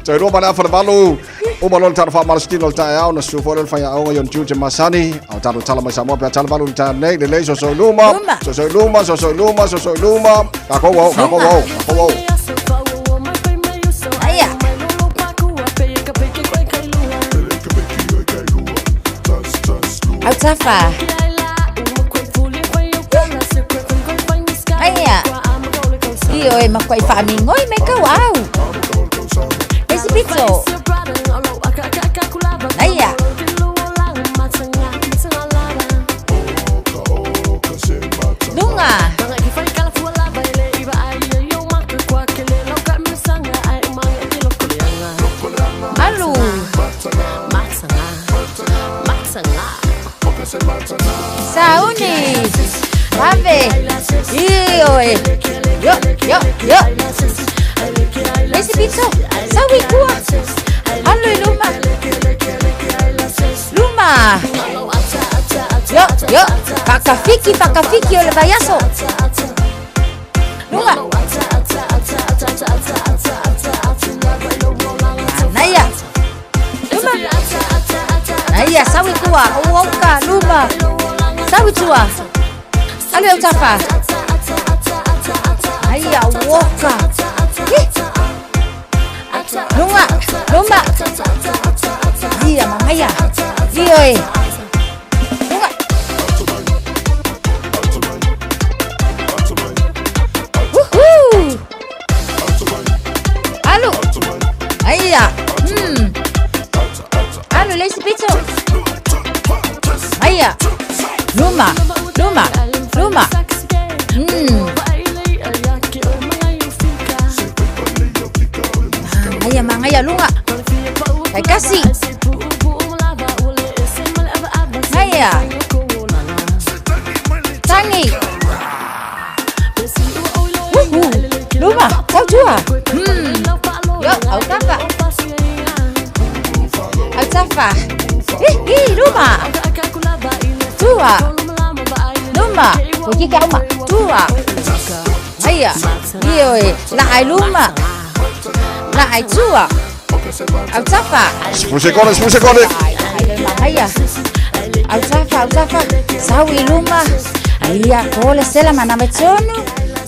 Toe lua ma le afa le valu. Uma loa le tatou faamalositino o le taeao, na susu foi lea le faiaoga i ona tiute masani. A o tatou tala mai Samoa pe a tala valu i le taeao nei. Lelei soso i luma. Luma. Soso i luma, soso i luma, soso i luma. Kākou au, kākou au, kākou au. Aia. Autafa. Aia. Ioe makuai faamigoi mai kau au. Esi pito. Aia. Lunga. Alu. Sauni. Vave. Ioe. Yo, yo, yo. Esi pito. Sau Saui tua. Alu i luma. Luma. Yo, yo. Fakafiki, fakafiki o le vaiaso. Luma. Manaia. Luma. Naia, saui tua. Uoka, luma. Saui tua. Alu e autafa. Aia, uoka. Ih. Luma, luma. Ia, manaia. Ioe. Luma. Woohoo! Alu. Aia. Alu le isi pito. Aia. Luma, luma, luma. Aia, magaia, luga. Taitasi. Aia. Tagi. Woohoo! Luma, tautua. Yo, autafa. Autafa. Hi, hi, luma. Tua. Luma. Ko kika uma. Tua. Aia. Ioe. Laai luma. Laai tua. Autafa. 10 sekone, 10 sekone. Aia. Autafa, autafa. Sau i luma. Ia, ko le sela manava i tonu.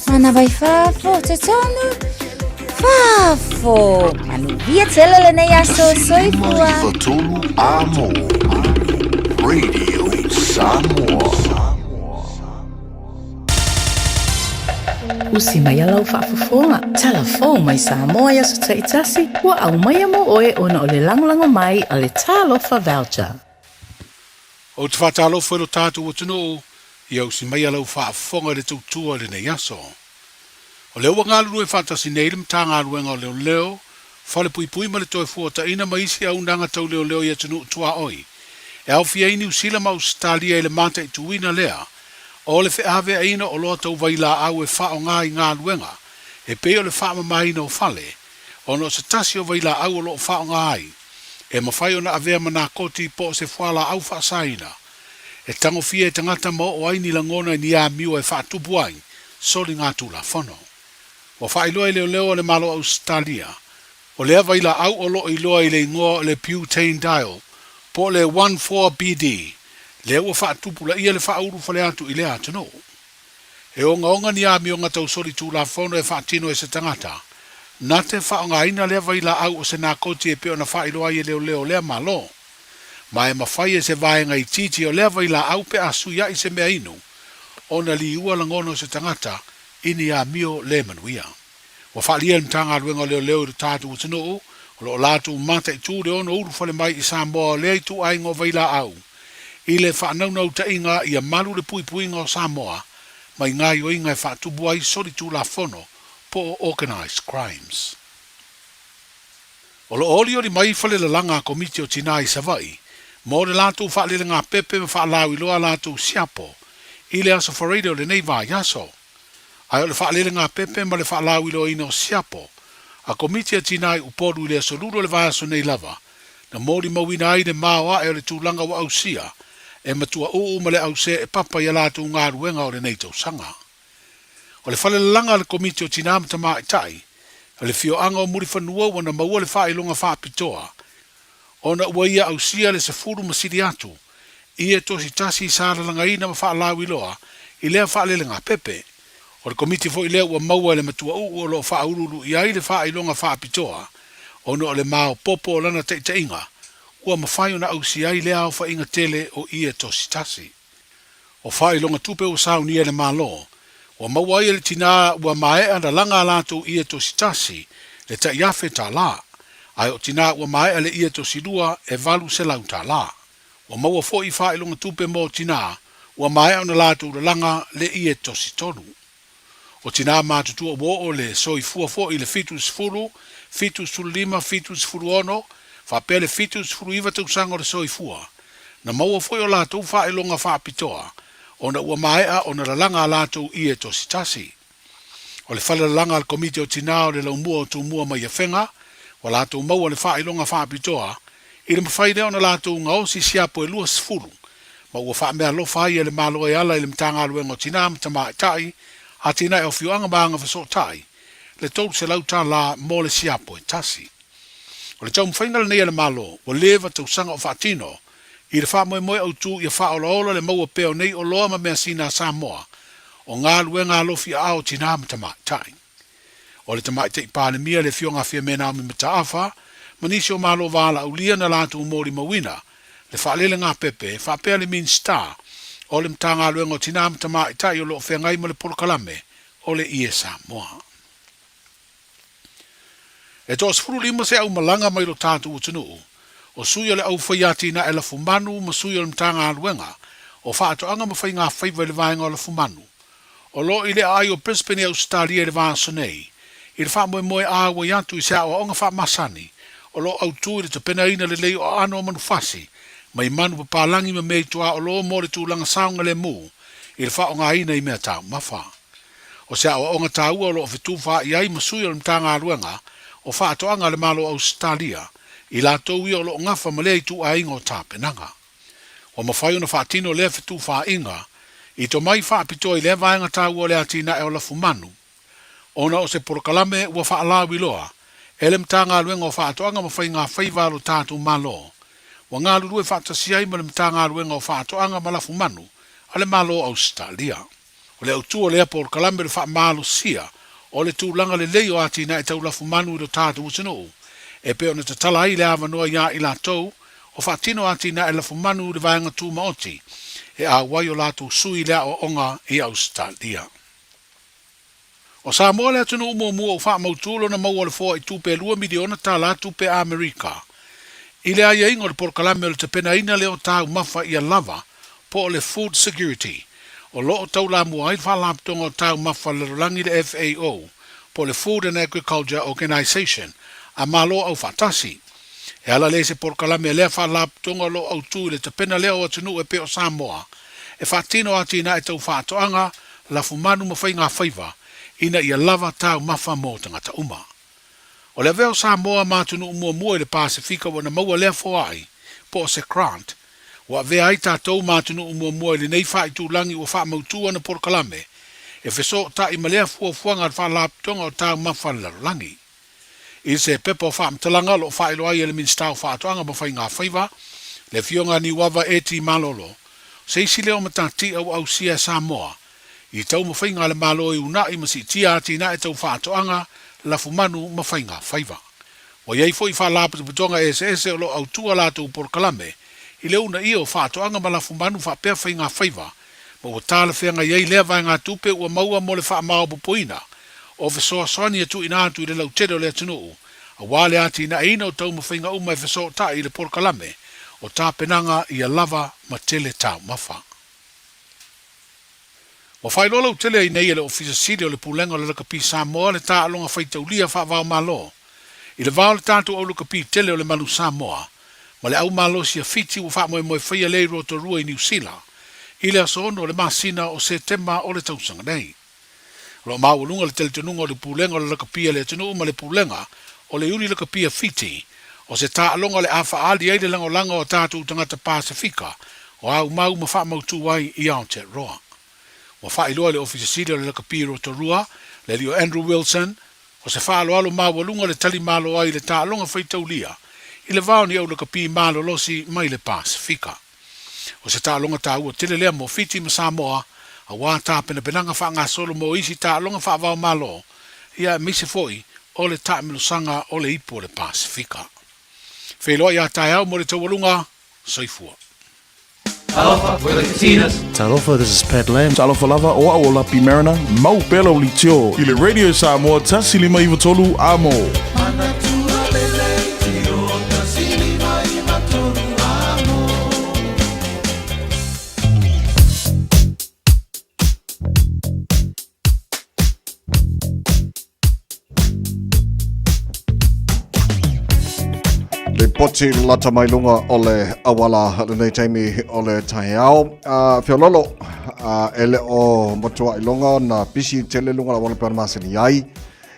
Manava i fafo, te tonu. Fafo. Manuia tele lenei aso soifua. Tolu Amo. Radio Samoa. Usi mai a lau faafofoga. Talafou mai Samoa i aso taitasi, ua aumaia mo oe ona o le lagolago mai a le Talofa Voucher. Ou te faatalofa i lo tatou atunuu, ia usi mai a lau faafofoga i le tautua i lenei aso. O lea ua galulue faatasi nei le Matagaluega o Leoleo, Falepuipui ma le Toefuataina ma isi auaunaga tau leoleo i atunuu tuaoi, e aofia ai Niu Sila ma Ausetalia i le mataituina lea o le feaveaiina o oloa tau vailaau e faaaoga i galuega e pei o le faamamaina o fale, ona o se tasi o vailaau o lo o faaaoga ai, e mafai ona avea ma nakoti po o se fualaau faasaina e tagofia e tagata ma oo ai ni lagona i ni amio e faatupu ai soligatulafono. Ua faailoa e leoleo a le Malo o Ausetalia, o lea vailaau o lo o iloa i le igoa o le butanediol po o le 1,4-BD, lea ua faatupulaia le faaulu fale atu i lea atunuu. E ogaoga ni amioga tau solitulafono e faatino e se tagata, na te faaaogaina lea vailaau o se nakoti e pei ona faailoa ai e leoleo o lea Malo. Ma e mafai e se vaega itiiti o lea vailaau pe a suiai se mea inu, ona liua lagona o se tagata i ni amio le manuia. Ua faaalia e le Matagaluega o Leoleo i lo tatou atunuu, o lo o latou mataitū le ono ulufale mai i Samoa o lea ituaiga o vailaau i le faanaunautaiga ia malu le puipuiga o Samoa mai gaoioiga e faatupu ai solitulafono po o organized crimes. O lo o olioli mai falelalaga a Komiti o Tinā i Savaii mo le latou faalelegāpepe ma faalauiloa a latou siapo i le Aso Faraile o lenei vaiaso. Ae o le faalelegāpepe ma le faalauiloaina o siapo a Komiti a Tinā i Upolu i le Aso Lulu o le vaiaso nei lava, na molimauina ai le maoae o le tulaga ua ausia e matua uu ma le ause e papa i a latou galuega o lenei tausaga. O le falelalaga a le Komiti o Tinā ma Tamaitai, o le afioaga o Mulifanua ua na maua le faailoga faapitoa ona ua ia ausia le 10 ma sili atu ie tositasi sa lalagaina ma faalauiloa i lea faalelegāpepe. O le Komiti foi lea ua maua e le matua uu o lo o faauluulu i ai le faailoga faapitoa ona o le maopoopo o lana taitaiga ua mafai ona ausia ai lea aofaiga tele o ie tositasi. O faailoga tupe ua saunia e le Malo, ua maua ai e le tinā ua maea lalaga a latou ie tositasi le tai $1,000, ae o tinā ua maea le ie tosilua e $800. Ua maua foi faailoga tupe mo tinā ua maea ona latou lalaga le ie tositolu. O tinā matutua ua oo le soifua foi i le 70, 75, 76, faapea le 79 tausaga o le soifua, na maua foi o latou faailoga faapitoa ona ua maea ona lalaga a latou ie tositasi. O le falelalaga a le Komiti o Tinā o le Laumua o Tumua mai Afega, Ua latou maua le faailoga faapitoa i le mafai lea ona latou gaosi siapo e 20, ma ua faameaalofa ai e le Malo e ala i le Matagaluega o Tinā ma Tamaitai, Atinae o Afioaga ma Agafesootai, le $300 mo le siapo e tasi. O le taumafaiga lenei a le Malo, ua leva tausaga o faatino i le faamoemoe autu ia faaolaola le maua pea o nei oloa ma measina a Samoa o galuega alofi aao o tinā ma tamaitai. O le Tamaitai Palemia le Afioga a Fiame Naomi Mataafa ma nisi o Malo valaaulia na latou molimauina le faalelegāpepe faapea le Minisita o le Matagaluega o Tinā ma Tamaitai o lo o feagai ma le polokalame o le Ie Samoa. E toa 15 se aumalaga mai lo tatou atunuu, o sui o le Aufaiatinae Lafumanu ma sui o le Matagaluega o Faatoaga ma Faigafaiva i le vaega o Lafumanu, o lo o i le aai o Brisbane i Ausetalia i le vaaso nei, i le faamoemoe auai atu i se aoaoga faamasani o lo o autu i le tapenaina lelei o aano o manufasi mai manu papalagi ma mea i tuaolo mo le tulaga saogalemu i le faaaogaina i mea taumafa. O se aoaoga taua o lo o fetufaai ai ma sui o le Matagaluega o Faatoaga a le Malo o Ausetalia, i latou ia o lo o gafa ma lea ituaiga o tapenaga. Ua mafai ona faatino lea fetufaaiga i tomai faapitoa i lea vaega taua o le atinae o lafumanu, ona o se polokalame ua faalauiloa e le Matagaluega o Faatoaga ma Faigafaiva a lo tatou Malo, ua galulue faatasi ai ma le Matagaluega o Faatoaga ma Lafumanu a le Malo o Ausetalia. O le autu o lea polokalame o le faamalosia o le tulaga lelei o atinae tau lafumanu i lo tatou atunuu, e pei ona tatala ai le avanoa iā i latou o faatino atinae lafumanu i le vaega tumaoti e auai o latou sui i le aoaoga i Ausetalia. O Samoa le atunuu muamua ua faamautu lona maua o le foai tupe e $2 miliona tupe Amerika i le aiaiga o le polokalame o le tapenaina lea o taumafa ia lava po o le Food Security o lo o taulamua ai le Faalapotopotoga o Taumafa a le Lalolagi le FAO po o le Food and Agriculture Organization a Malo Aufaatasi. E ala lea i se polokalame a lea Faalapotopotoga o lo o autu i le tapena lea o atunuu e pei o Samoa e faatino atinae tau faatoaga, lafumanu ma faigafaiva ina ia lava taumafa mo tagata uma. O le avea o Samoa ma atunuu muamua i le Pasefika ua na maua lea foai, po o se grant, ua avea ai tatou ma atunuu muamua i lenei faaitulagi ua faamautu ana polokalame e fesootai ma lea fuafuaga a le Faalapotopotoga o Taumafa a le Lalolagi. I se pepa o faamatalaga o lo o faailoa ai e le Minisita o Faatoaga ma Faigafaiva, le Afioga a Niuava Eti Malolo, se isi lea o matatia ua ausia e Samoa i taumafaiga a le Malo e uunai ma siitia atinae tau faatoaga, lafumanu ma faigafaiva. Ua i ai foi faalapotopotoga eseese o lo o autu a latou polokalame i le uunaia o faatoaga ma lafumanu faapea faigafaiva ma ua talafeagai ai lea vaegatupe ua maua mo le faamaopoopoina o fesoasoani e tuuina atu i le lautele o le atunuu aua le atinaeina o taumafaiga uma e fesootai i le polokalame o tapenaga ia lava ma tele taumafa. Ua faailoa lautele ai nei e le Ofisa Sili o le Pulega o le Lakapi Samoa le taaloga faitaulia faava-o-Malo i le va o le tatou aulakapi tele o le Manu Samoa ma le au malosi a Fiti ua faamoemoe faia lea i Rotorua i Niu Sila i le aso 6 o le masina o Setema o le tausaga nei. O lo o maualuga le talitonuga o le Pulega o le Lakapi a le atunuu ma le Pulega o le Iuli Lakapi a Fiti o se taaloga o le a faaali ai le lagolago o tatou tagata Pasefika o aumau ma faamautu ai i Aotearoa. Ua faailoa e le Ofisa Sili o le Lakapi i Rotorua, le alii o Andrew Wilson, o se faaaloalo maualuga le tali malo ai i le taaloga faitaulia i le va o ni au lakapi malolosi mai le Pasefika. O se taaloga taua tele lea mo Fiti ma Samoa aua tapenapenaga faagasolo mo isi taaloga faava-o-Malo, ia aemaise foi o le taamilosaga o le Ipu o le Pasefika. Feiloai a taeao mo le taualuga, soifua. Talofa, we're the Katinas. Talofa, this is Pat Lam. Talofa lava, o au o Lapi Mariner, mau pea lau leitio i le Radio Samoa 153 Amo. Manatua le leitio 153 Amo. Lipoti lata mai luga o le auala lenei taimi o le taeao. Feololo, e le o matuaʻi loga ona pisi tele luga o le auala pe ona masani ai.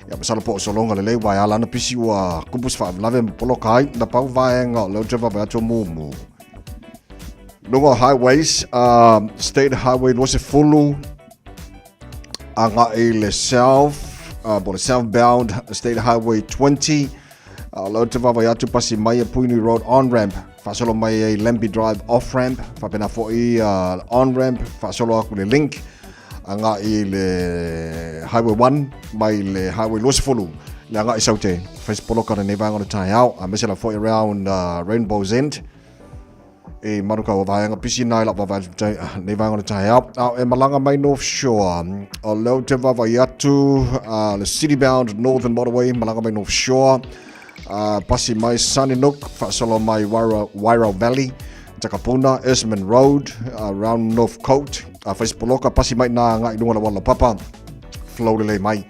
Ia masalo po o sologa lelei uae ala ana pisi ua kupu se faalavelave ma poloka ai na pau vaega o lea ou te vaavaai atu o mumu. Luga o highways, State Highway 20 agai i le south, po le southbound State Highway 20, o lea ou te vaavaai atu pasi mai e Puhinui Road on-ramp, faasolo mai ai Lambie Drive off-ramp, faapena foi on-ramp, faasolo atu le link, agai i le Highway 1 mai le Highway 20 le agai i Saute fai se poloka lenei vaega o le taeao aemaise lava foi around Rainbow's End e Manukau o vaega pisi na i lau vaavaai atu lenei vaega o le taeao. A e malaga mai North Shore, o lea ou te vaavaai atu le City Bound Northern Motorway malaga mai North Shore, pasi mai Sunnynook, faasolo mai Wairau Valley, Takapuna, Esmond Road, around North Coast, fai se poloka, pasi mai nā agai i luga o le auala laupapa, flow lelei mai.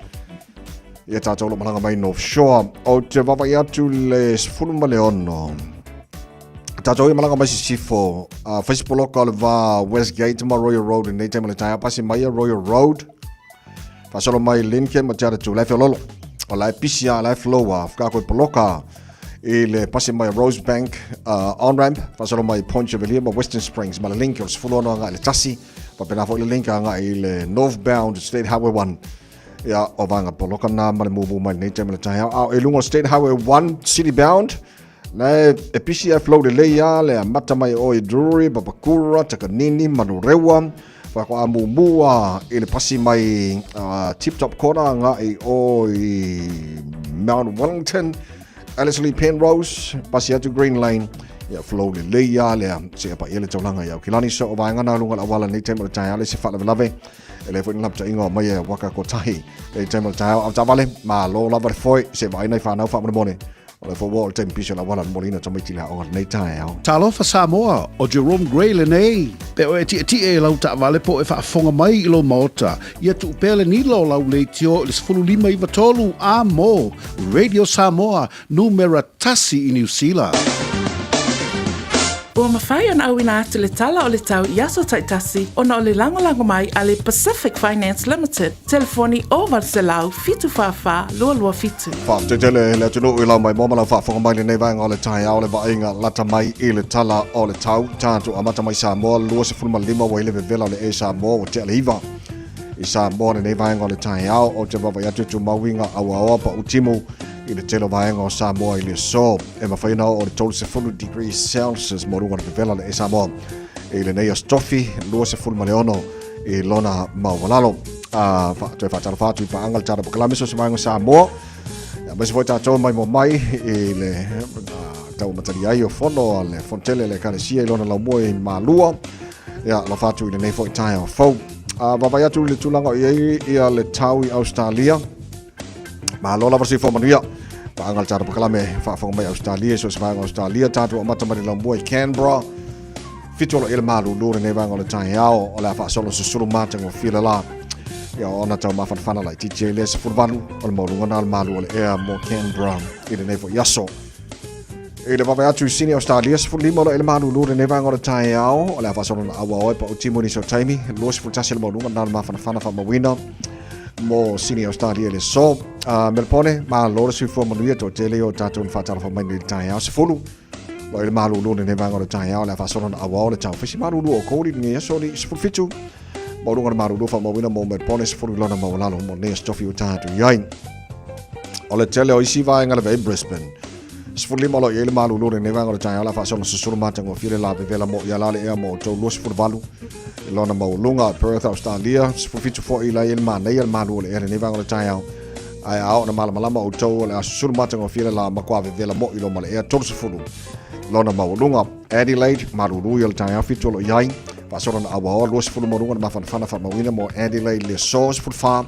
Ia tātou lo malaga mai North Shore. Ou te vaavaai atu le 16. Tātou i malaga mai Sisifo, fai se poloka o le va Westgate ma Royal Road i nei taimi o le taeao, pasi mai a Royal Road, Faasolo mai Lincoln ma Te Aratū, la e feololo. O la e pisi a, la e flow a, whakaako i poloka i le pasi mai Rosebank on-ramp, faasolo mai Point Chevalier ma Western Springs, ma le link o le 16 agai i le tasi, faapena foi le link agai i le northbound State Highway 1. Ia, o vaega poloka nā ma le mumu mai lenei taimi o le taeao. A e luga o State Highway 1 city bound, la e pisi a flow lelei a le amata mai o i Drury, Papakura, Takanini, Manurewa, Whakoa mumu a i le pasi mai Tip Top Corner agai o i Mount Wellington, Ellerslie Penrose, pasi atu Green Lane, ia flow lelei a lea, seia paia le taulaga i Aukilani. So o vaega na luga o le auala lenei taimi o le taeao le se faalavelave, e le foi ni lapataiga o mai e waka kotahi lenei taimi o le taeao. Au taavale, malo lava le foe, se vaai nai whanau faamolemole. O le foi ua oo le taimi pisi o le auala momoliina tamaiti i le aoga lenei taeao. Talofa Samoa, o Jerome Gray lenei. Pe o e tietie i lau taavale po o e faafofoga mai i lou maota, ia tuu pea le nila o lau leitio i le 15 93 a mo Radio Samoa, numera tasi i Niu Sila. Ua mafai ona auina atu le tala o le tau i aso taitasi ona o le lagolago mai a le Pacific Finance Limited, telefoni 0800 744 227. Faafetai tele le atunuu i lau maimoa ma lau faafofoga mai lenei vaega o le taeao le vaaiga lata mai i le tala o le tau. Tatou amata mai Samoa 25 ua i le vevela o le e Samoa ua tea le iva i Samoa lenei vaega o le taeao. Ou te vaavaai atu tumauiga auaoa pau timu i le tele o vaega o Samoa i le aso. E mafai ona oo i le 30 degrees Celsius mo luga o le vevela o le e Samoa i lenei aso tofi 26 i lona maualalo. A toe faatalofa atu i paaga le Tala Pokalame so se vaega o Samoa. Ia, aemaise foi tatou mai mo mai i le tau matali ai o fono a le Fontele le Ekalesia i lona laumua i Malua. Ia, alofa atu i lenei foi taeao fou. A vaavaai atu i le tulaga o i ai ia le tau i Australia. Malo lava soifua manuia. Paaga le Tala Pokalame faafofoga mai Australia so se vaega o Australia tatou amata mai le laumua i Canberra. Fitu alo i le malulu lenei vaega o le taeao o le a faasolo susulu matagofie le la. Ia ona tau mafanafana laitiiti ai lea 18 o le maualuga na o le malu o le ea mo Canberra i lenei foi aso. I le vaavaai atu i Sini Australia, 15 alo i le malulu lenei vaega o le taeao o le a faasolo na auaoa e pau timu i nisi o taimi. 21 le maualuga na o le mafanafana faamauina mo Sini Australia i le aso. Melbourne, malo le soifua manuia toatele o tatou na faatalofa mai nei i le taeao. 10 Loa i le malulu lenei vaega o le taeao, le a faasolo na auao le tau. Faisi malulu o Cody lenei aso ni 17. Maualuga le malulu faamauina mo Melbourne 10 i lona maualalo mo lenei aso tofi ua tatou i ai. O le tele o isi vaega le vei Brisbane. 15 o lo o i ai le malulu lenei vaega o le taeao, le a faasolo susulu matagofie le la vevela mo ia la le ea mo outou 28 i lona maualuga. Perth, Australia, 17 foi la i ai le manaia le malu o le ea lenei vaega o le taeao. Ae a oo na malamalama outou o le a susulu matagofie le la matua vevela mo'i lo ma le ea 30 lona maualuga. Adelaide, malulu ia o le taeao 7 o lo o i ai. Faasolo na auaoa 20 maualuga na mafanafana faamauina mo Adelaide le aso 14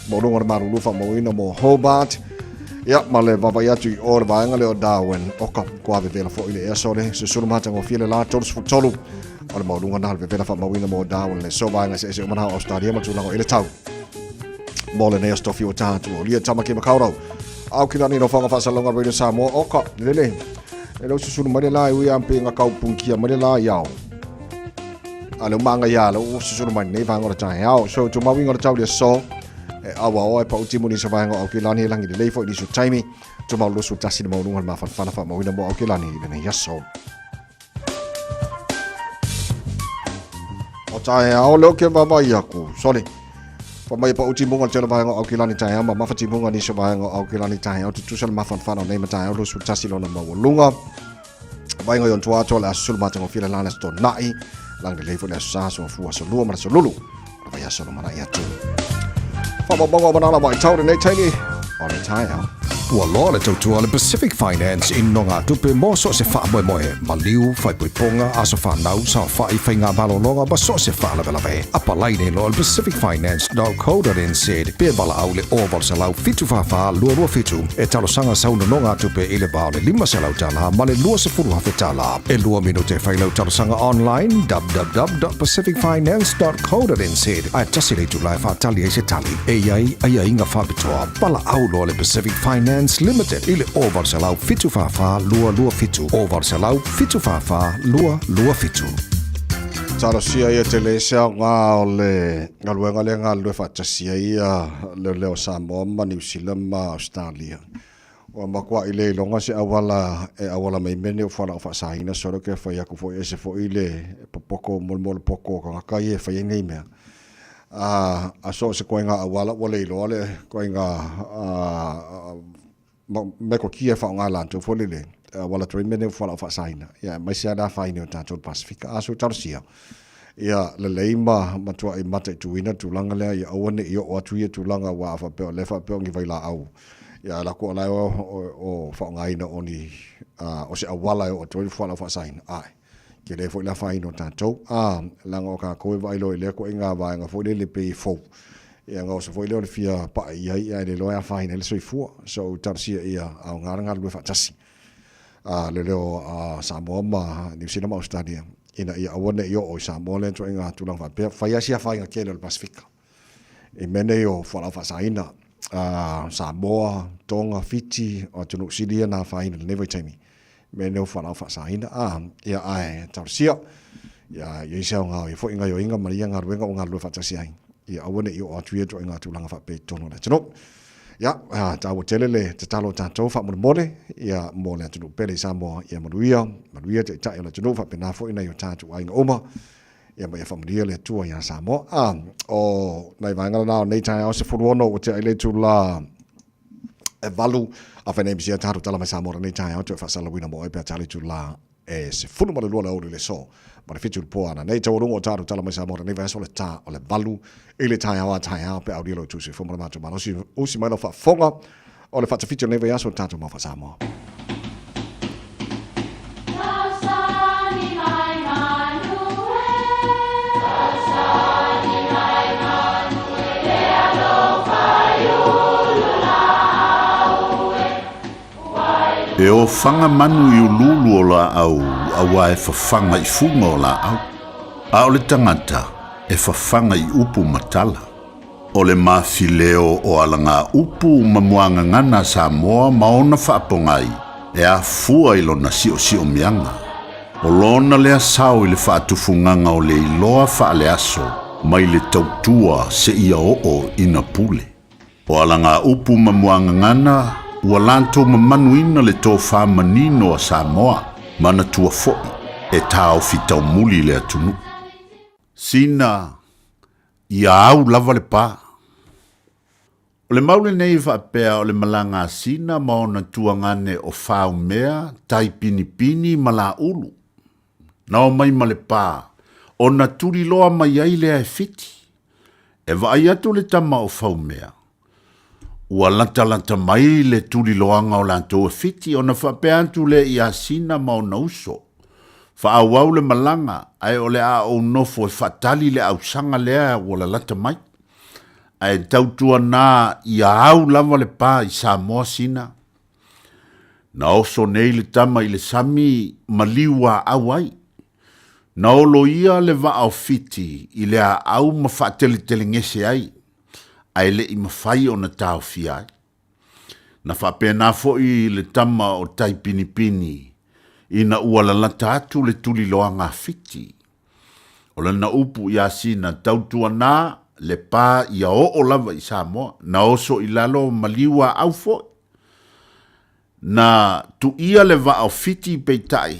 maualuga na malulu faamauina mo Hobart. Ia, ma le vaavaai atu i o le vaega lea o Darwin, oka, kua vevela foi le ea sole, susulu matagofie le la 33 o le maualuga na le vevela faamauina mo Darwin le aso vaega eseese uma na o Australia ma tulaga i le tau. Mo lenei aso tofi ua tatou aulia Tamaki Makaurau. Au ki lani no whanga whaasalonga Radio Samoa oka lele. E lau susulu mai le la e ui ampe nga kau punkia mai le la iao. A le umanga ia le u susulu mai nei whanga o le tae ao. So tu mawinga o le tau le so. E auaoa e pau timu nisi o vaega o Aukilani e lagi lelei foi nisi o taimi. Tumau 21 le maualuga o le mafanafana faamauina mo Aukilani i lenei aso. O taeao leo ke vaavaai aku. Sorry. Fa mai pa uti munga tele vaega o Aukilani taeao ma mafa timunga nisi o vaega o Aukilani taeao tutusa le mafanafana o nei mataeao 21 lona maualuga. Vainga i on tua atoa le aso sulu matagofie le la le aso tona'i lagi lelei foi le aso sa aso afua aso lua ma le aso lulu o le vaiaso lumanai atu. Faamaumauga o manala vaitau lenei taimi o le taeao. Ua loa le tautua a le Pacific Finance i nogatupe mo so o se faamoemoe, maliu, faaipoipoga, aso fanau, saofai, faigamalologa ma so o se faalavelave. Apalai nei loa le pacificfinance.co.nz pe valaau i le 0800 744 227 e talosaga sau nonogatupe i le va o le 500 tala ma le 20,000 tala. E lua minute e fai lau talosaga online www.pacificfinance.co.nz ae tasi le itula e faatali ai se tali. E i ai aiaiga faapitoa. Valaau loa le Pacific Finance Limited i le 0800 744 227, 0800 744 227. Talosia ia te le se aoga o le galuega lea e galulue faatasi ai ia leoleo o Samoa ma Niu Sila ma Ausetalia. Ua matuai le iloga se auala e auala mai mea nei o fualaau faasaina solo ke fai atu foi ese foi le popoto molemole poto o tagata ia e fai ai nei mea. A, a so o se koaiga auala ua le iloa le koaiga a, metotia e faaaoga e latou foi lele auala atu ai mea nei o fualaau faasaina, ia aemaise lava le afaina o tatou i le Pasefika. A sui talosia, ia lelei ma matuai mataituina le tulaga lea, ia aua ne i oo atu ia tulaga aua a faapea o lea e faapea o ni vailaau, ia ae lako o la e o faaaogaina o ni o se auala e oo atu ai le fualaau faasaina, ae tele foi le afaina o tatou. A, leaga o tatou e vaai loa i lea ituaiga vaega foi lele pei e fou, Ia ona oso foi lea o le fia pa'i i ai ae le iloa e afaina ai le soifua. So talosia ia aoga le galulue faatasi a leoleo a Samoa ma Niu Sila ma Ausetalia ina ia aua ne i oo i Samoa lea ituaiga tulaga faapea. Fai lava si afaina tele o le Pasefika i mea nei o fualaau faasaina a Samoa, Tonga, Fiti, o atunuu sili ia na afaina i lenei vaitaimi mea nei o fualaau faasaina. A, ia ae talosia ia i ai se aoga o ia foi gaioiga ma ia galuega ua galulue faatasi ai, ia aua ne i oo atu ia ituaiga tulaga faapea i totonu o le atunuu. Ia, taua tele le tatalo a tatou faamolemole, ia mo le atunuu pele i Samoa, ia manuia, manuia taitai o le atunuu faapena foi nai o tatou aiga uma, ia ma ia faamanuia le Atua iā Samoa. A, o nai vaega lena o nei taeao 16 ua tea ai le itula e 8 a whai nei misia tātou tala mai Samoa nei taeao toe faasalalauina mo oe pe a tali itula e 12 le aoauli le aso ma le 7 le po ana nei taualuga o tātou tala mai Samoa nei vaiaso le tā o le 8 i le taeao a taeao pe aulia lo tusi fo ma le mātou malosi usi mai lau faafofoga o le faatafiti o lenei vaiaso o le tātou mau faa-Samoa. E ofaga manu i uluulu o laau auā e fafaga i fuga o laau, a o le tagata e fafaga i upu ma tala. O le mafileo o alagaupu ma muagagana a Samoa ma ona faapogai e afua i lona siosiomiaga. O lona lea sao i le faatufugaga o le iloa faaleaso mai le tautua seia oo ina pule. O alagaupu ma muagagana ua latou mamanuina le tofa manino a Samoa, manatua foi e taofi taumuli le atunuu. Sina Ia au lava le pa. O le mau lenei e faapea o le malaga a Sina ma ona tuagane o Faumea, Taipinipini ma Laulu. Na omai ma le pa, ona tuliloa mai ai lea e Fiti. E vaai atu le tama o Faumea, ua latalata mai le tuliloaga o latou e Fiti ona faapea atu lea ia Sina ma ona uso, Faaauau le malaga, ae o le a ou nofo e faatali le ausaga lea ua lalata mai. Ae tautuana ia au lava le pa i Samoa Sina. Na oso nei le tama i le sami ma liuaau ai. Na olo ia le vaa o Fiti i le aau ma faateletelegese ai, ae le i mafai ona taofia ai. Na faapena foi le tama o Taipinipini ina ua lalata atu le tuliloaga a Fiti. O lana upu iā Sina, Tautuana le pa ia oo lava i Samoa, na oso i lalo maliu aau foi. Na tuia le vaa o Fiti peitai,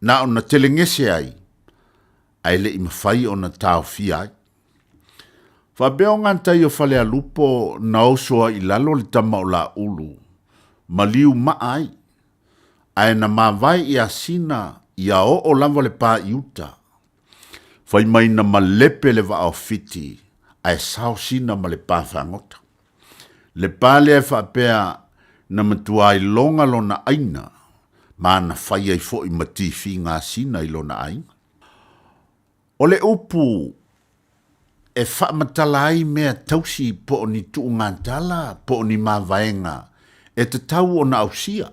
na ona telegese ai, ae le i mafai ona taofia ai. Faapea o gatai o Falealupo na oso ai i lalo le tama o Laulu, maliu maa ai, ae na mavae ia Sina ia oo lava le pa i uta. Fai mai na malepe le vaa o Fiti, ae sao Sina ma le pa fagota. Le pa lea e faapea na matua iloga lona aina, ma na fai ai foi ma tifiga a Sina i lona aiga. O le upu e faamatala ai mea tausi po o ni tuugatala po o ni mavaega e tatau ona ausia.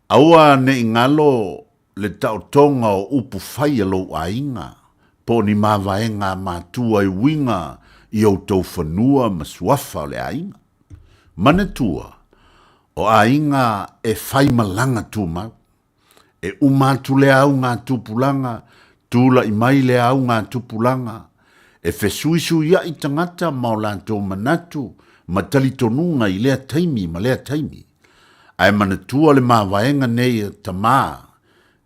Aua ne i galo le taotoga o upu fai a lou aiga po o ni mavaega a matua e uiga i outou fanua ma suafa o le aiga. Manatua, o aiga e faimalaga tumau. E uma atu lea augatupulaga, tula'i mai lea augatupulaga, e fesuisuia'i tagata ma o latou manatu ma talitonuga i lea taimi ma lea taimi. Ae manatua le mavaega nei a tamā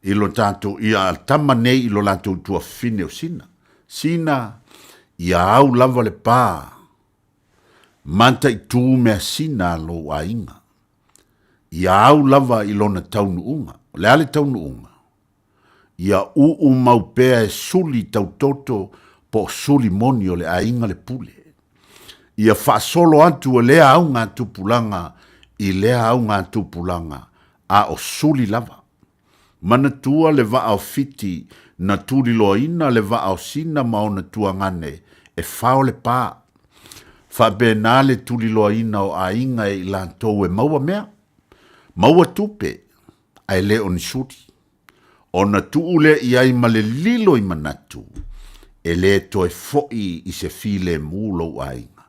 i lo tatou, ia a tama nei i lo latou tuafafine o Sina. Sina, ia au lava le pa, mataitū measina a lou aiga. Ia au lava i lona taunuuga. O le a le taunuuga? Ia uu mau pea e suli tautoto po o suli moni o le aiga le pule. Ia faasolo atu e lea augatupulaga i lea augatupulaga, a o suli lava. Manatua le vaa o Fiti na tuliloaina le vaa o Sina ma ona tuagane e fao le pa. Faapena le tuliloaina o aiga e i latou e maua mea, maua tupe, ae le o ni suli. Ona tuu lea i ai ma le lilo i manatu, e le toe foi i se filemu lou aiga,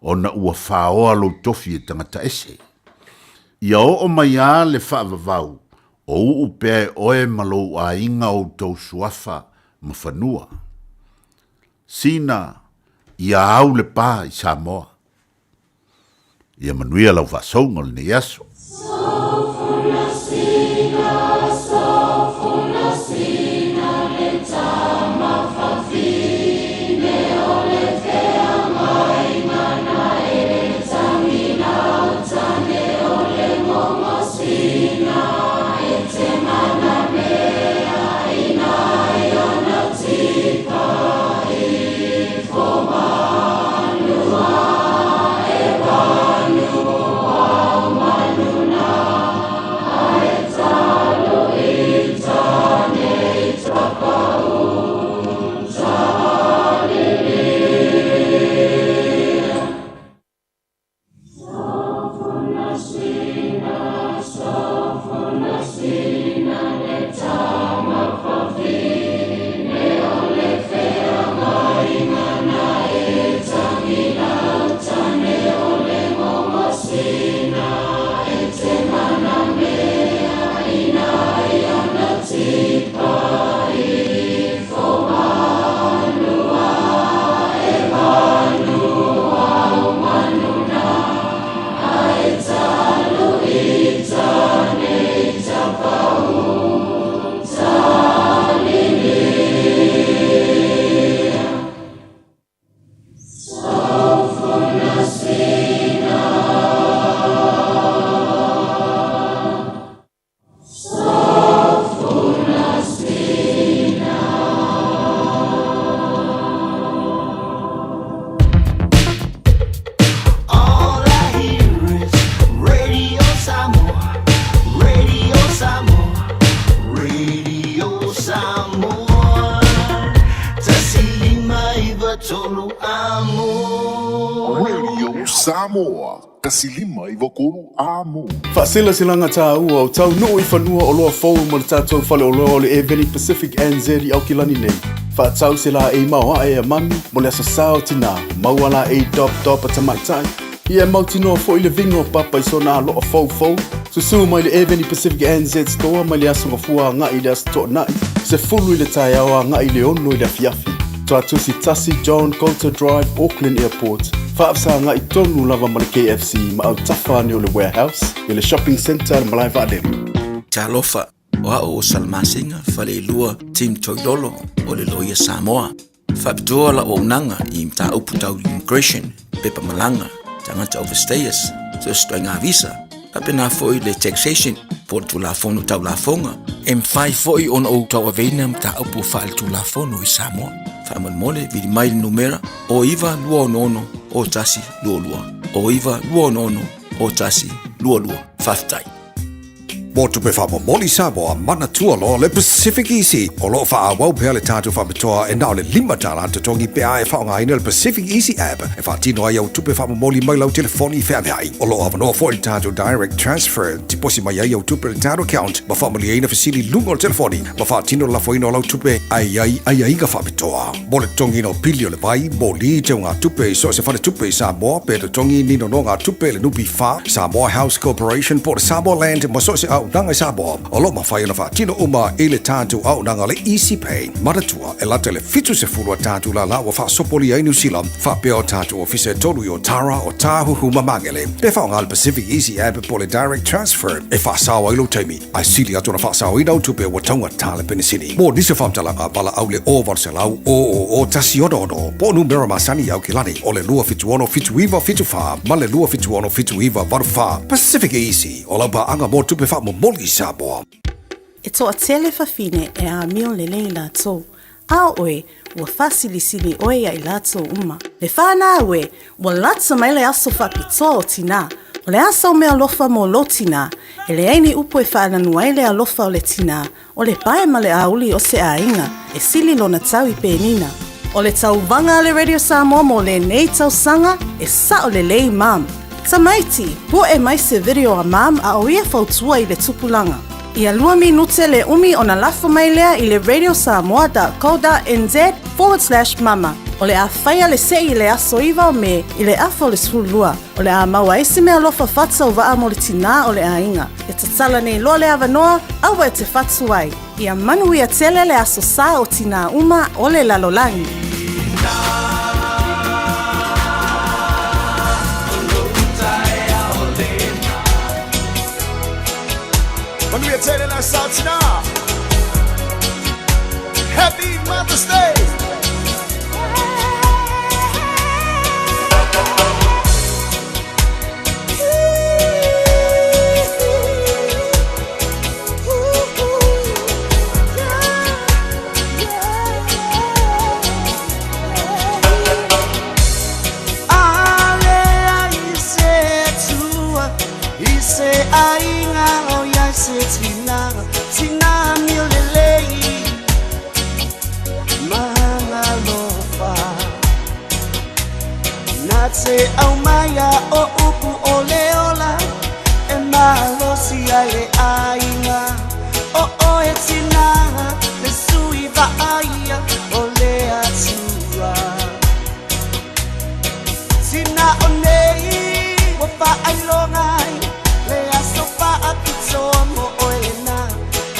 ona ua faoa lou tofi e tagata ese. Ia oo mai a le faavavau o uu pea e oe ma lou aiga outou suafa ma fanua. Sina, ia au le pa i Samoa. Ia manuia lau faasouga o lenei aso. Faaselaselaga tāua o taunuu i fanua oloa fou mo le tatou faleoloa o le Airvenic Pacific NZ i Aukilani nei. Faatau se laei maoae a mami mo le aso sa o tinā, maua laei dop dop a tamaitai. Ia e mautinoa foi le viga o papa i sona aloa foufou. Susū mai le Airvenic Pacific NZ Store mai le aso Gafua agai i le aso Toonai, 10 i le taeao agai i le 6 i le afiafi. Tuatusi 1 John Coulter Drive, Auckland Airport, faafesagaai tonu lava ma le KFC ma autafa ane o le Warehouse i le Shopping Centre le malae vaalele. Talofa, o a'u o Salamasina Faleilua Tim Toilolo o le Loia Samoa. Faapitoa la'u auaunaga i mataupu tau immigration, pepa malaga, tagata overstayers, so o se ituaiga visa, faapena foi le taxation po o le Tulafono Tau Lafoga. E mafai foi ona ou tauaveina mataupu faaletulafono i Samoa. Faamolemole, vili mai le numera o 9266 0122, o 9266 0122. Faafetai. Mo tupe faamomoli Samoa, manatua loa le Pacific Easy. O lo o faaauau pea le tatou faapitoa e na o le $5 totogi pe a e faaaogaina le Pacific Easy app e faatino ai au tupe faamomoli mai lau telefoni feaveai. O lo o avanoa foi le tatou Direct Transfer, tiposi mai ai au tupe i le tatou account ma faamalieina fesili i luga o le telefoni ma faatino le lafoina o lau tupe ae i ai aiaiga faapitoa. Mo le totogiina o pili o le vai, moli, teugatupe i so o se faletupe i Samoa pe totogi ni nonogatupe i le NPF, Samoa House Corporation po o le Samoa Land ma so o se auaunaga i Samoa, o lo o mafai ona faatino uma i le tatou auaunaga o le Easy Pay. Manatua, e lata i le 70 a tatou lala ua faasopolia ai Niu Sila, faapea o tatou ofisa e tolu i Otara, Otāhuhu ma Magele. Pe faaaoga le Pacific Easy App po o le Direct Transfer e faasao ai lou taimi, ae sili atu ona faasaoina au tupe ua taugata le penisini. Mo nisi o faamatalaga, valaau le 0800 000 166 po o numera masani i Aukilani o le 276 7974 ma le 276 7984. Pacific Easy, o lau paaga mo tupe faamomoli i Samoa. E toatele fafine e amio lelei latou, a o oe, ua faasilisili oe ia i latou uma. Le whanau e, ua lata mai le aso faapitoa o tinā. O le a sau meaalofa mo lou tinā? E leai ni upu e faalanu ai le alofa o le tinā, o le pae ma le auli o se aiga, e sili lona tau i penina. O le tauvaga a le Radio Samoa mo lenei tausaga, e sao lelei mum. Tamaiti, poe mai se video a mum a o ia fautua i le tupulaga. Ia lua minute le umi ona lafo mai lea i le radiosamoa.co.nz/mama. O le a faia le se'i i le aso 9 o Me i le afa o le 12. O le a maua ai se meaalofa faatauvaa mo le tinā o le aiga. E tatala nei loa le avanoa, aua e te fatu ai. Ia manuia tele le aso sa o tinā uma o le lalolagi. Manuia tele le aso sa o tinā. Happy Mother's Day! Se aumaia o upu o le ola e malosi ai le aiga o oe tinā le sui vaaia o le Atua Tina o nei ua faailoga ai le aso faapitoa mo oe lena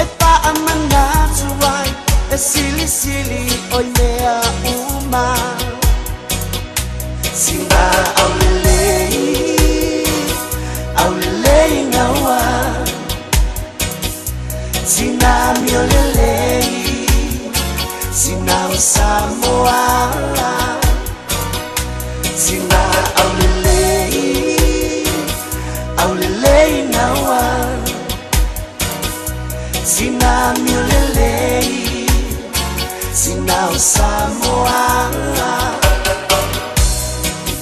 e faamanatu ai e silisili oi mea uma Sina aulelei, aulelei gaua Sina miolelei, sina o Samoa Sina aulelei, aulelei gaua Sina miolelei, sina o Samoa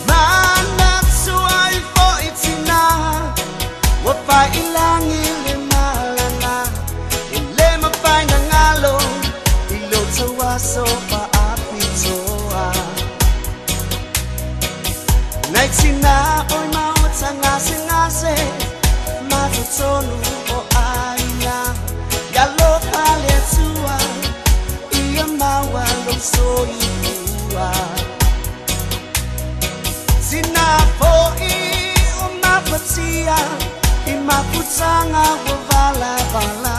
Manatu ai foi tinā ua failagi le malala e le mafai na galo i lo tou aso faapitoa Nai tinā o i maota gasegase ma totonu o aiga Ia alofa le Atua ia maua lou soifua Tinā foi o mafatia i mafutaga ua valavala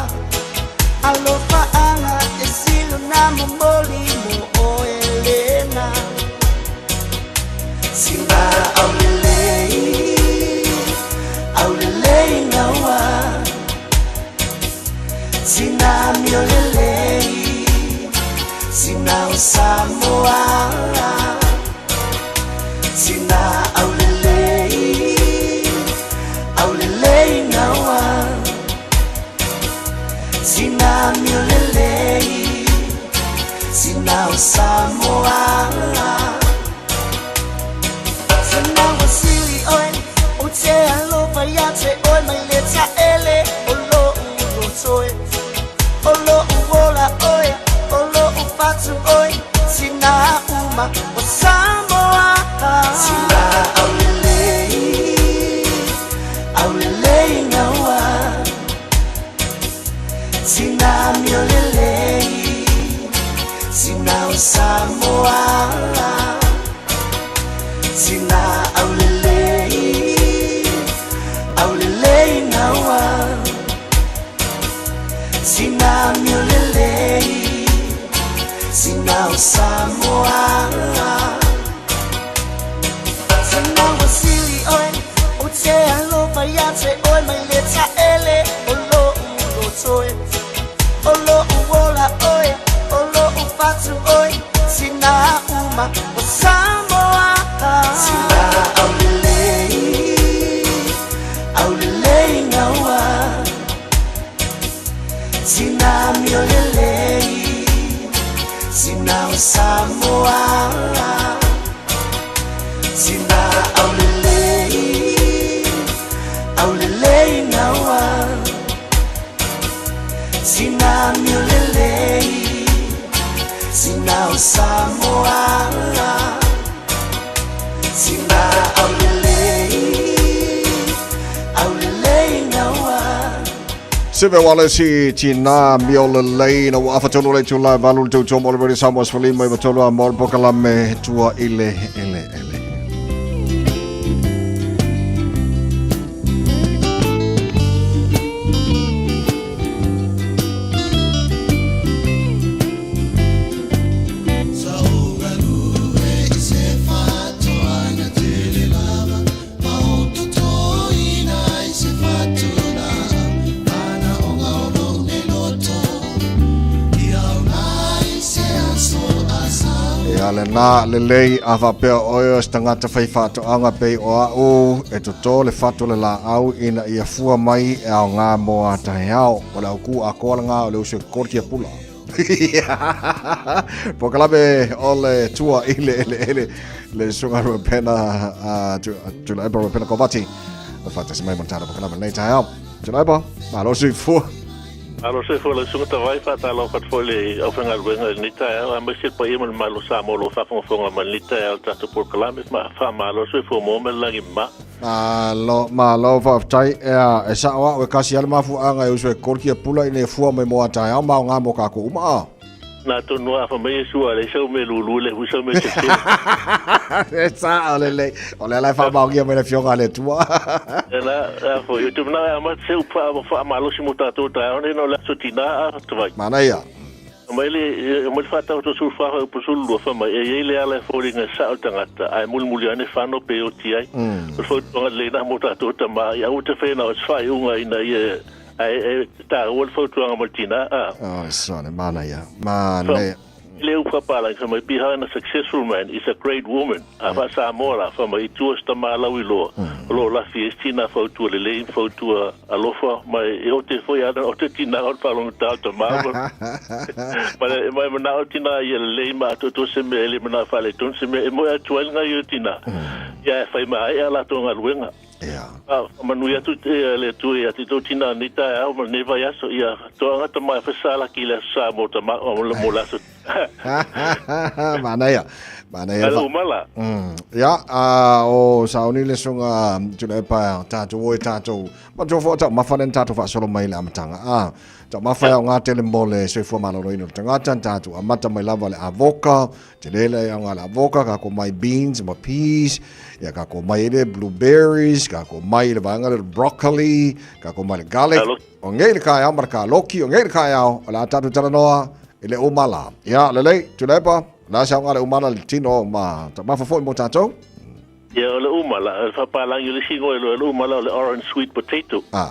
Alofaaga e sili ona momoli mo oe le o Samoa. Tina ua sili oe, ou te alofa ia te oe mai le taele o lo'u loto e. O lo'u ola oe, o lo'u fatu oe, tina uma o Samoa. Tina aulelei, aulelei gaua. Tina miolelei, tina o Samoa. Tina aulelei, aulelei gaua. Tina miolelei, tina o Samoa. Tina ua sili oe, ou te alofa ia te oe mai le taele o lo'u loto e. O lo'u ola oe, o lo'u fatu oe, tina uma o Samoa. Tina aulelei, aulelei gaua. Tina miolelei, tina o Samoa. Tina aulelei, aulelei gaua. Tina miolelei, tina o Samoa. Tina aulelei, aulelei gaua. Sive Wallace tina miolelei na ua afatolu le itula e valu le tautua mo le Radio Samoa 15 i tolu a mo le polokalame tua i le eleele. Ia lena lelei a faapea oe o se tagata fai faatoaga pei o a'u e totō le fatu o le laau ina ia fua mai e aoga mo a taeao. O le aukū atoa lena o le uso e koli tiapula. Polokalame o le tua i le eleele le susuga Ruapena Tuilaepa Ruapena Kovati. O faatasi mai mo le tatou polokalame i lenei taeao. Tuilaepa, malo soifua. Malo soifua lau susuga Tavai, faatalofa atu foi i le aufaigaluega i lenei taeao, aemaise le paia ma le mamalu o Samoa o lo o faafogafoga mai i lenei taeao i le tatou polokalame. Faamalo le soifua maua ma le lagi mama. Malo, malo faafetai. Ea, e sao a'u e kasi lava le mafuaaga e uso e koli tiapula ina ia fua mai mo a taeao ma aoga mo kakou uma a. Na tonu a fa mai Iesu a leai sau mea lulu le hui sau mea sese. E sao lelei. O le ala e faamaonia mai le Afioga a le Atua. E la, a foi, ou te manao e amata se upu faamalosi mo tatou taeao nei ona o le aso tina a Tavai. Manaia. Mai le, mai le faataoto 14 upu 12 fai mai, e i ai le ala e foliga e sao le tagata, ae mulimuli ane fano pe oti ai. O le fautuaga lelei na mo tatou tama, ia aua te whai na o se faaiuga ina ia Ae e taua le fautuaga mo le tina, a. Oh, sone, manaia, manaia. Le upu faapalagi fai mai, Behind a successful man is a great woman. A faa-Samoa la, fai mai, i tua o se tama lauiloa, o lo o lafi ai se tina fautua lelei ma fautua alofa, ma e ote foi ana ote tina o le faalogotā o tama. Ma le, ma e manao le tina ia lelei ma atoatoa se mea, e le manao e faaletonu se mea, e moe atu ai le gaoioi o le tina, ia e fai maeaea a latou galuega. Ia. Faamanuia atu le Atua ia te tou tina i lenei taeao ma lenei vaiaso. Ia toaga tama e fai salaki i le Aso Sa mo tama mo le aso. Manaia. Manaia. Alo umala. Ia, a o sauni le susuga Tuilaepa tatou o e tatou matua foi taumafa lea na tatou faasolo mai i le amataga. A taumafa e aoga tele mo le soifua maloloina o le tagata, na tatou amata mai lava le avoka, Tele le aoga le avoka, ka ko mai beans ma peas, ia ka ko mai le blueberries, ka ko mai le vaega le broccoli, ka ko mai le garlic. O ngei le kaeao ma le kaloki, o ngei le kaeao, o le a tatou talanoa i le umala. Ia, lelei, Tuilaepa, o le a se aoga le umala i le tino ma taumafa foi mo tatou? Ia, o le umala, o le faapalagi o le isi igoa e iloa ai le umala o le orange sweet potato. Ah.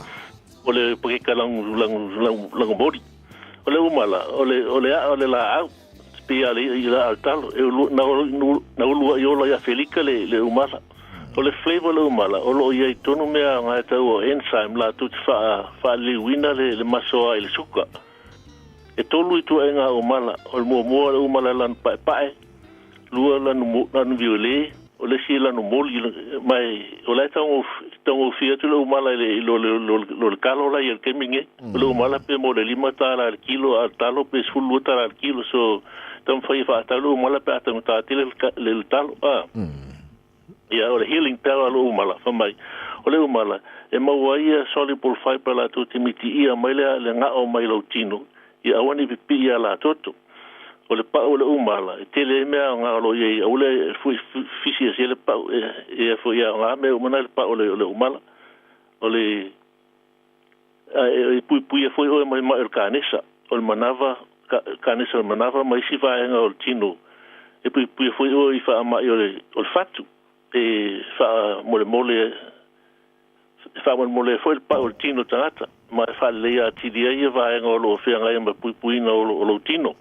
O le pakeka lagu, lagu, lagu, lagomoli. O le umala, o le, o le a'a o le laau. Pei a le i la al talo e ulu na na ulu ai ola i Afelika le le umala. O le flavor o le umala o lo o i ai tonu mea nga e tau o enzyme latou te faa faaliliuina le le masoa i le suka. E tolu ituaiga umala, o le muamua o le umala e lanu paepae, lua lanu lanu viole, o le isi e lanu moli, ma o la e taugofie atu le umala i le i lo le lo le talo la ia i le taimi lenei. O le umala pe mo le $5 i le kilo, a o le talo pe $12 i le kilo. So, taumafai e faatau le umala pe a taugata tele le talo. A. Ia, o le healing power o le umala, fai mai, o le umala, e maua ai ia soluble fibre latou te mitiia mai le le gao mai lou tino, ia aua ne i pipii ia latoto. O le pau o le umala, e tele ai mea aoga o lo o i ai, aua le fisi ese le pau, e foi e aoga mea uma na le pau o le umala. O le ae e puipuia foi oe mai mai o le kanesa, o le manava, kanesa o le manava ma isi vaega o le tino. E puipuia foi oe i faamai o le o le fatu, e faamolemole e faamolemole ai foi le pau o le tino o le tagata, ma e faaleleia atili ai ia vaega o lo o feagai ma puipuiga o lou tino.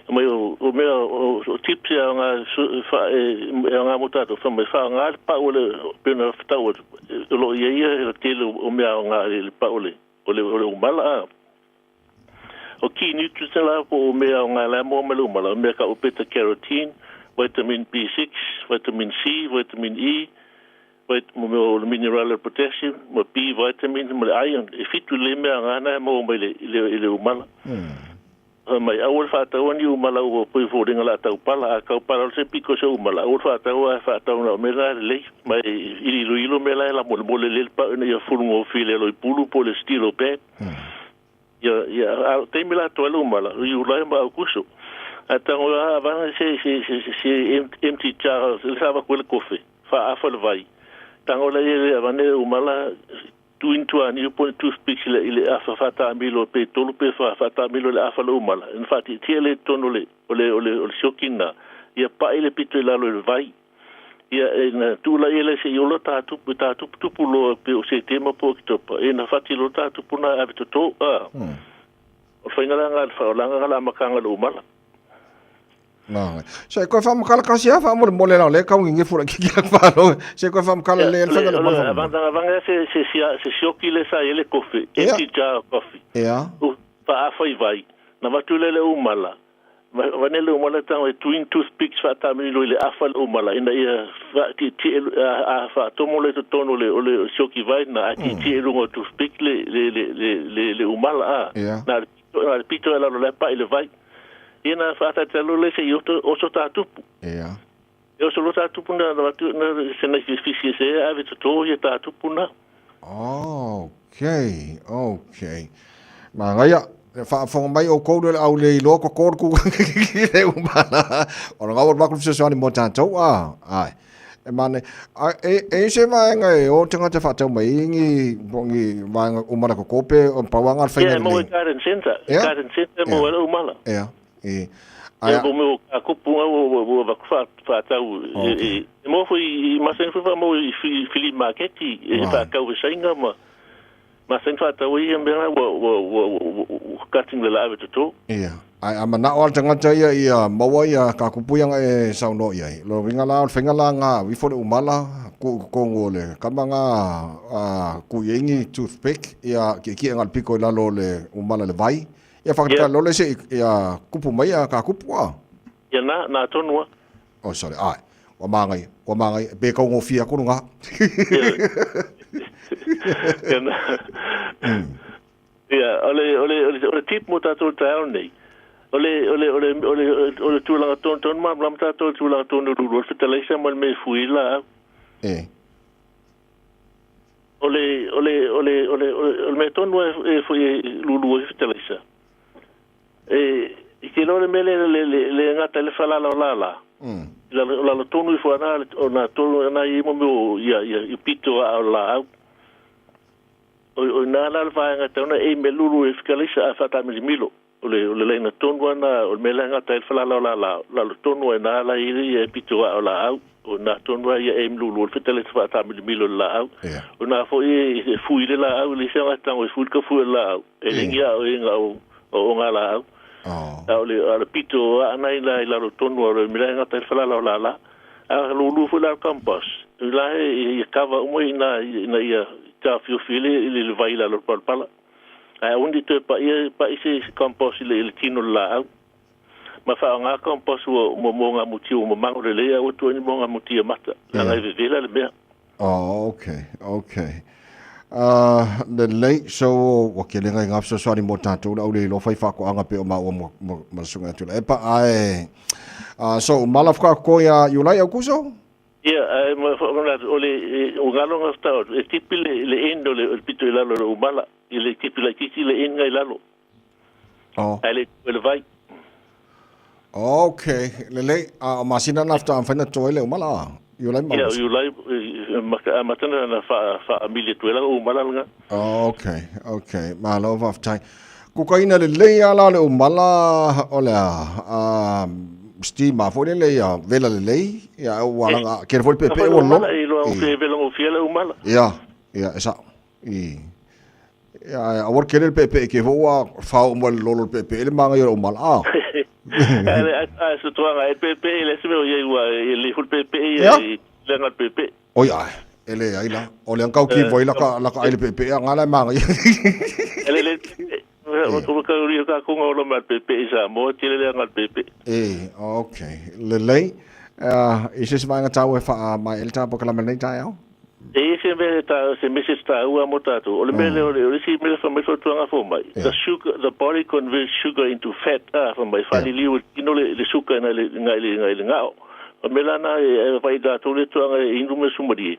Mai o mea o tips e aoga e aoga mo tatou, fai mai faaaoga le pau o le pei ona tau atu, o lo o i ai ia le tele o mea aoga i le pau o le o le o le umala. A o key nutrients la po o mea aoga la e maua mai le umala, o mea tau o beta carotene, vitamin B6, vitamin C, vitamin E, mo mea o le mineral o le potassium, ma B vitamins ma le iron. E fitu lelei mea aoga na e maua mai i le umala. Fai mai, aua le faataua ni umala ua pei foliga la tau pala. A tau pala loa se piko o se umala, aua le faataua ae faatau na o mea la e lelei. Ma e iloilo mea la e lamolemole lelei le pau ina ia fulugofie i le aloipulu po o le stilo bag. Ia, ia, a o taimi la atoa ai le umala, o Iulai ma Aukuso. Ae tago lava avana se, se, se, se, se empty jar, le sa avatu ai le kofe, faaafa le vai. Tago la ia le avane umala, tuin tuaniu po o ni toothpicks i le, i le afa faataamilo pe tolu pe fa faataamilo i le afa le umala, ona faatietie lea i totonu o le, o le, o le, o le sioki lena, ia pai le pito i lalo i le vai. Ia, e na tulai ai lea seia ola tatupu, tatuputupu loa pei o Setema po o Oketopa, ia na fati loa tatupu na e ave toto, a. O le faiga la lena, le faaolaga lena o le amataga o le umala. Se koe whaamakala kasi a whaamolemole la o le kau ngegefu laitiiti la whalo. Se koe whaamakala le le whainga le umala whaamolemole. Avanga se se se sioki le sa i le kofe, empty jar of coffee. U whaafa i vai. Na vatu le le umala. Vane le umala tango e twin toothpicks whaatamini i le afa le umala ina ia whaatietie a whaatomo le totonu le o le sioki vai na a tietie lunga o toothpick le le le le le umala a. Na le pito e lalo le pa i le vai. Ia na whaatatalo le se i oto, oso tātupu. E oso lo tātupu na, na, na, se na fisi e se ave toto ia tātupu na. Okay, okay. Mangaia, le whaafonga mai o kouru le au le iloa ko kōru ku ki le umala. O nga o makulu fesoasoani mo tātou, a, ai. E mane, a, e, e se vaenga e o tangata whaatau mai ingi, ngi vaenga umala ko kope, o pauanga al whainga Yeah, mo e garden center. Garden center mo e umala. Ea, e. Ia, mo mea o ka kupu ngā ua ua ua whaatau. E, e mo foi i masen foi wha mo i flea market i e whaakau e sainga ma masen whaatau i mea ua ua ua ua cutting le la ave toto. Ia. Ai a manao a le tagata ia ia maua ia ka kupu ia e saunoa i ai. Lona uiga la o le faiga la nga ifo le umala ku i totonu o le kama nga a ku i ai ni toothpick ia kiekie nga le piko i lalo o le umala le vai. Ia whakatau lole se ia kupu mai a ka kupu a. Ia na, na tonu a. Oh sorry, ai. Ua māngai, ua māngai, pe kaugofie aku runga. Ia na. Ia, o le, o le, o le, o le tip mo tātou taeao nei. O le, o le, o le, o le, o le tulaga tonu, tonu malamalama tātou i le tulaga tonu o le fetalaisa ma le mea e fui la au. E. O le, o le, o le, o le, o le mea tonu e foi e lulu ai fetalaisa. E, i te iloa le mea le, le, le, le gata i le whalala o lala. I lalo, lalo tonu ifo ana, o nā tonu ana i mo mea o ia, ia, i pito a o la au. O, o nā la le vaenga tauna e me lulu e fetalaisa a whātāmilimilo. O le, o le laina tonu ana, o le mea le gata i le whalala o lala, lalo tonu e nā la i ia e pito a o la au. O nā tonu a ia e lulu o le fetalaisa whātāmilimilo le la au. O nā foi e, e fui le la au, le isi anga tango e fui le ka fui le la au. E lengi a o e ngā o, o ngā la au. A o le, a le pito a ana i la i lalo tonu a o le mea e gata i le whalala o lala. A lulu foi la le compass. I la e, e kava uma i nā, i nā ia tāwhiowhi le, le, le vai lalo palapala. Ae aua ne i toe paia pa'i se compost i le i le tino o le laau. Ma faaaoga compost ua mo mogamuti ua mamago lelei ae aua tuai ni mogamuti ia mata, leaga e vevela le mea. Oh, okay, okay. Lelei, so ua tele ngai ngā fesoasoani mo tātou le au le iloa fai faatoaga pei o maua ma, ma, ma le susuga ia Tuilaepa. Ae, so umala whakakoi a Iulai Aukuso? Ia, ae ma whakamana atu, o le, o ngalo ngā whtao atu, e tipi le, le end o le, o le pito i lalo o le umala, i le tipi laitiiti le end ngai lalo. Oh. Ae le i le vai. Okay, lelei. A o masina na whata amwhaina toi le umala a? Iulai ma Ia, Iulai, amatana na wha amili atu e langa umala langa. Okay, okay. Malo whaftai. Kukaina lelei a la le umala o le a steam a fo lelei a vela lelei ia o alanga ke fo pepe o lo. I lo ke vela ngofia le umala. Ia, ia esa. I Ia, aua le kele le peepee ke fou ua fao uma le lolo le peepee le magaia o le umala. Ah. Ae se tuaga e peepee le se mea o iai ua e le fou le peepee ia i le anga le peepee. Oi ae, e le ai la. O le angau ki voi la ka la ka ai le peepee a ngala e magaia. E le le o tu ka uri ka konga o lo ma peepee i Samoa tele le anga le peepee. E, okay. Lelei. I se se vaega tau e wha mai ele tāpo ka lama nei taeao? E i se mea ta, se message tāua mo tātou. O le mea lea, o le isi mea wha mai fautuanga fo mai. The sugar, the body converts sugar into fat. Ah, wha mai, whaliliu e tino le, le suka ngai le, ngai le, ngai le ngao. O mea lana e, e whai tātou le tuanga e inu me sumarie.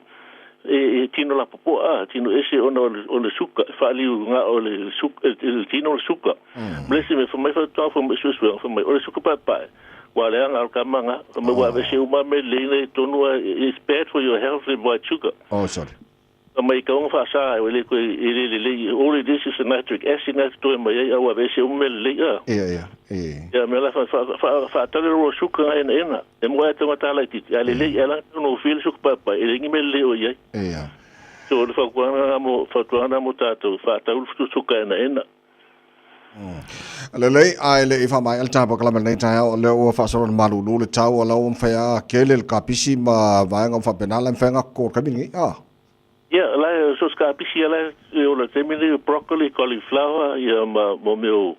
E, e tino la popoa, ah, tino ese ona o le, o le suka, whaliu ngao le, suka, le tino le suka. Mm. Mle se me wha mai fautuanga fo mai suesuega, wha mai, o le suka paepae. Ua leaga o le kama nga, ma ua aveese uma mea lelei na i totonu a it's bad for your health le white sugar. Oh sorry. Ma mai kauga faasa e le koe e le lelei, all it is is a nitric acid na totoe mai ai a ua aveese uma mea lelei a. Ia ia, e. Ia mea la fa fa fa faatali le raw sugar nga enaena, e moe ai tagata laitiiti, a lelei a lagi tau gofie le suka paepae, e leai ni mea lelei o i ai. Ia. So o le fautuaga na mo fautuaga na mo tatou, faatau le suka enaena. Lelei, ae le i faamaea le tatou polokalame i lenei taeao, o lea ua faasolo ina malulu le tau, o la ua mafai lava kele le kapisi ma vaega uma faapena, la e mafai ona koko i le taimi lenei, a? Ia, la e so se kapisi ia la e ola i le taimi lenei, o broccoli, cauliflower, ia ma mo mea o,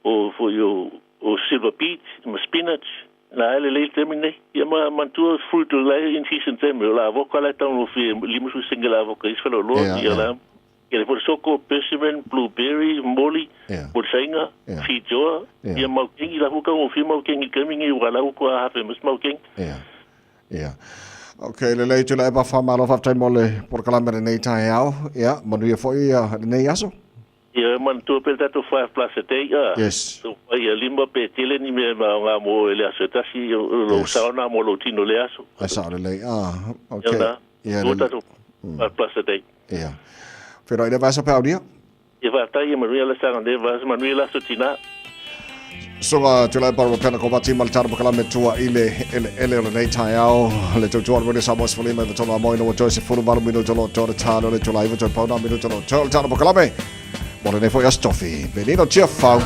o foi o, o silver beet ma spinach, la e lelei i le taimi lenei. Ia ma manatua fruit o la e in season taimi, o le avoka la e taugofie, 50 sene le avoka i isi faleoloa, ia la Ia le soko, persimmon, blueberry, moli, molisaina, feijoa, ia mau kengi, la huka ngo fia mau kengi kemi ngi wa la huka a hafe mas mau kengi. Ia. Ia. Okay, lelei Tuilaepa whamalo whaftai mo le polokalame lenei taeao. Ia, manuia foi ia lenei aso. Ia, manatua pe le tatou 5 plus a day, a. Yes. So, ia lima pe tele ni mea ma ngā mo e le aso e tasi, o lo sao nā mo lo tino le aso. Ai sao lelei, a. Okay. Ia, Ia, lelei. tatou 5 plus a day. Ia. Whenua i le vaesa peauria. Ia whaatai ia manuia le sanga ne vaesa manuia la so tina. Susuga Tuilaepa Ropena Kovati ma le tala pakalame tua i le eleele o lenei taeao. Le tautua o le Samoa sefulima iva tolu a moe ua toe 18 minuta lo toa le talo le tula iva toe pauna minuta lo toa le tala pakalame. Mo lenei foi aso tofi. Benino Tiafau.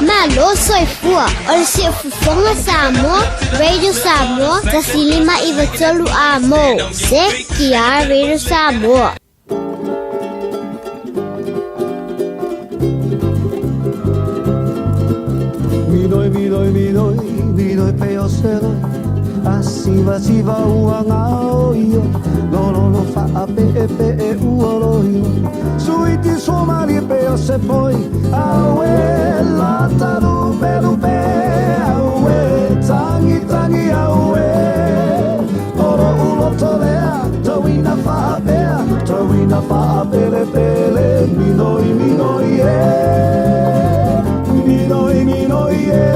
Malo soifua o le Siufofoga Samoa, Radio Samoa, 105 93 A mo, CTR Radio Samoa. Minoi, minoi, minoi, minoi pe o se loi A siva siva ua ngao io Lo lo lo fa a pe e pe e ua lo io Suiti somali pe o se poi Aue la ta lupe lupe Aue tangi tangi aue Oro ulo tolea Tauina faapea Tauina faapele pele Minoi minoi e Minoi minoi e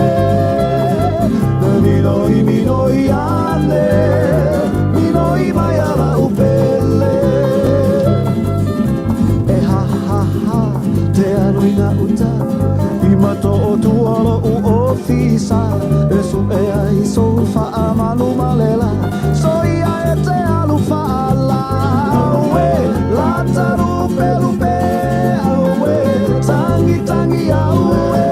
Minoi minoi ane Minoi mai ala upele E ha ha ha Te aluina uta I mato o tualo u ofisa E su e ai so fa a malu malela So ia e te alu fa ala Aue la taru pelu pe Aue tangi tangi aue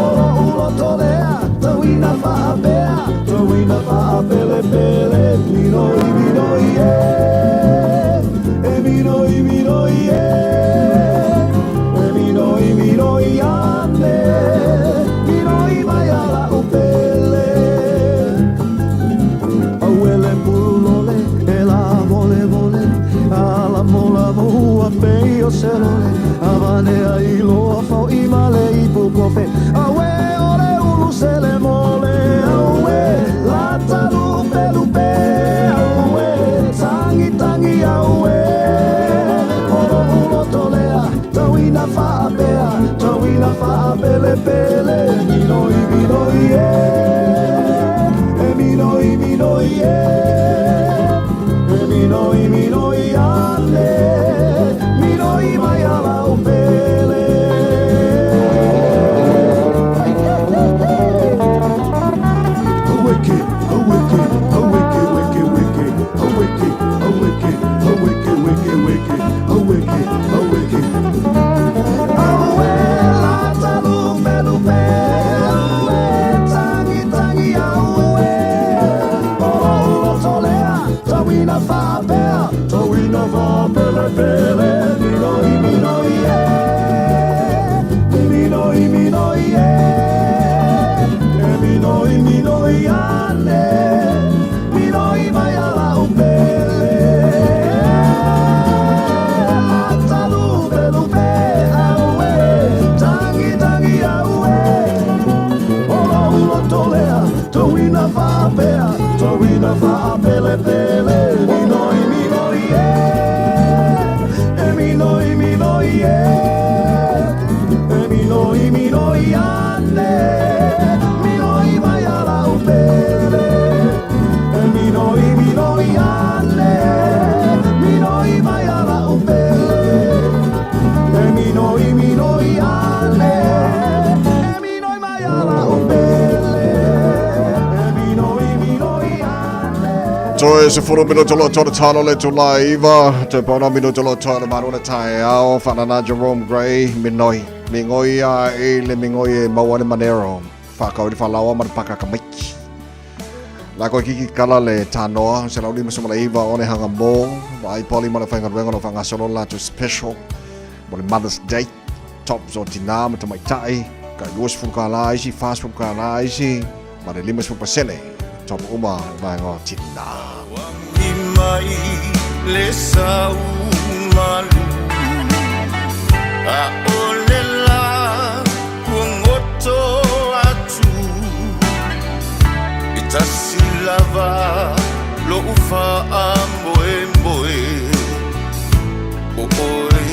Oro ulo tolea Tauina faapea Tauina faapele pele Minoi minoi e E minoi minoi e E minoi minoi ane Minoi mai ala upele Auele pulole E la mole mole Ala mola moa pe o se lole Avane ai loa fau i male i pukofe Aue ore ulu sele mole Aue la talupe lupe Aue tangi tangi aue Oro ulo tolea Tauina faapea Tauina faapele pele Minoi minoi e E minoi minoi e E minoi minoi ane Minoi mai ala upele Aweke, aweke, aweke, weke, weke, aweke, aweke, aweke, weke, weke, aweke, aweke. Aue, la talupe lupe, aue, tangi tangi aue. Oro ulo tolea, tauina faapea, tauina faapele pele, minoi minoi e, minoi minoi e. E minoi minoi ane, minoi mai ala upele. La talupe lupe aue, tangi tangi aue. Oro ulo tolea, tauina faapea, tauina faapele pele. Minoi minoi e, e minoi minoi e. E minoi minoi ane, minoi mai ala upele. E minoi minoi ane, minoi mai ala upele. E minoi minoi ane, Toe 10 minuto lo tō talo le tula iva, te pauna minuto lo tō le maru le tae ao, whanana Jerome Gray, minoi, mingoi a e le mingoi e maua le manero, whakau le whalawa ma le paka ka maiki. La koe kiki kala le tānoa, se lau lima sumala iva o le hanga mō, wa ai poli ma le whainga ruenga lo whangasolo la tu special, mo le Mother's Day, tops o tina ma tamaitai, ka 20 ka la isi, 40 ka la isi, ma le 50% top uma vaega o tina. I mai le sau malu a o le la kuagoto atu i tasi lava lo'u faamoemoe o oe.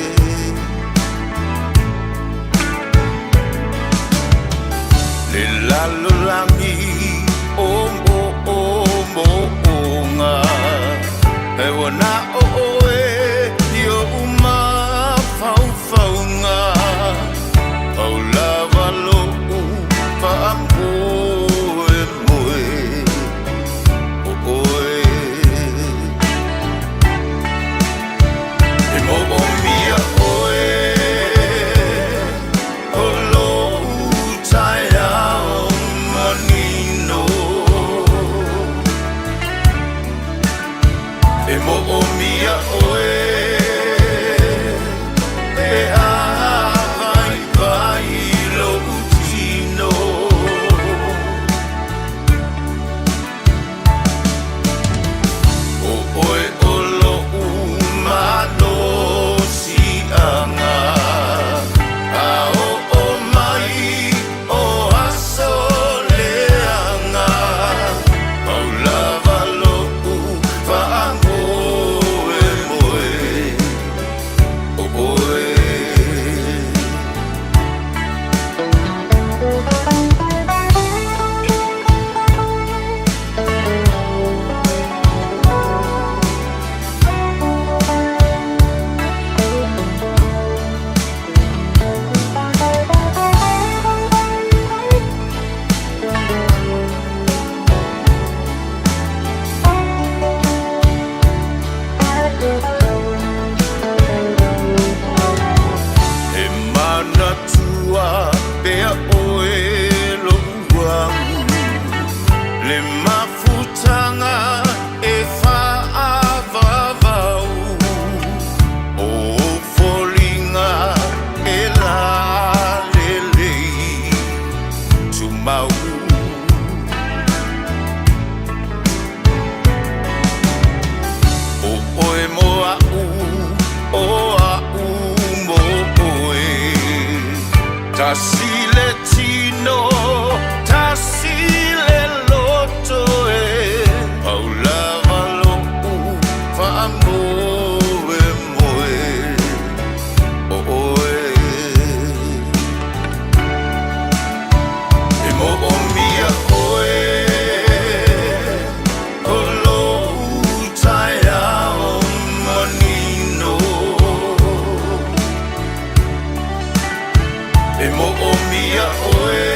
Le lalolagi o moomooga e ua na o oe i o'u mafaufauga pau lava lo'u faamoemoe o oe. E moomia oe o lo'u taeao manino. E moomia oe e a vaivai lo'u tino. O oe o lo'u malosi'aga a oo mai o aso leaga pau lava lo'u faamoemoe o oe. E manatua pea oe lo'u au le mafutaga e faavavau o foliga e lalelei tumau. O oe mo a'u o a'u mo oe tasi le tino tasi le loto e pau lava lo'u faamoemoe o oe. E moomia oe o lo'u taeao manino. E moomia oe.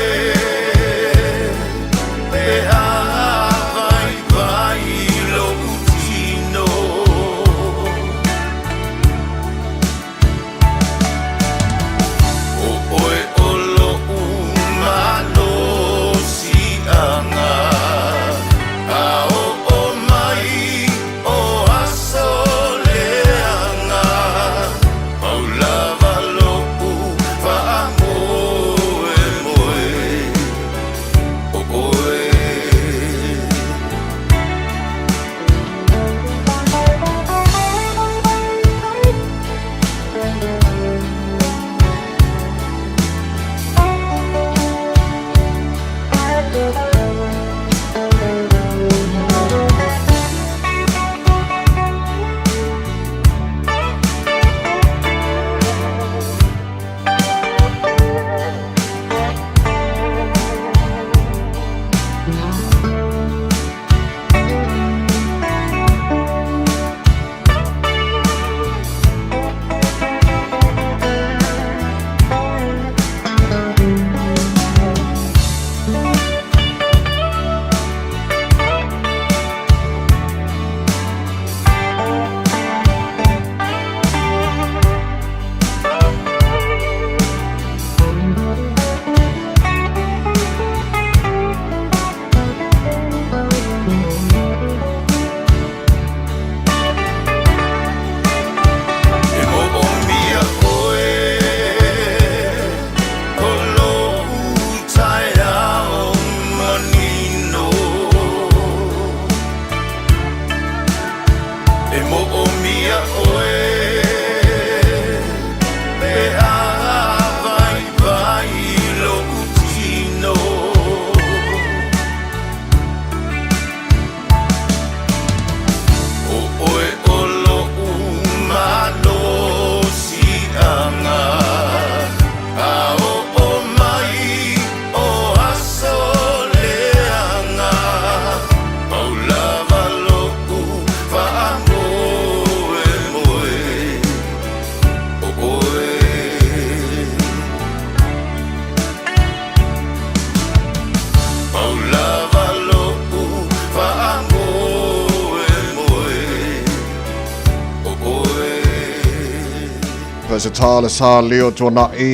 i se tā le sā leo tuanaʻi,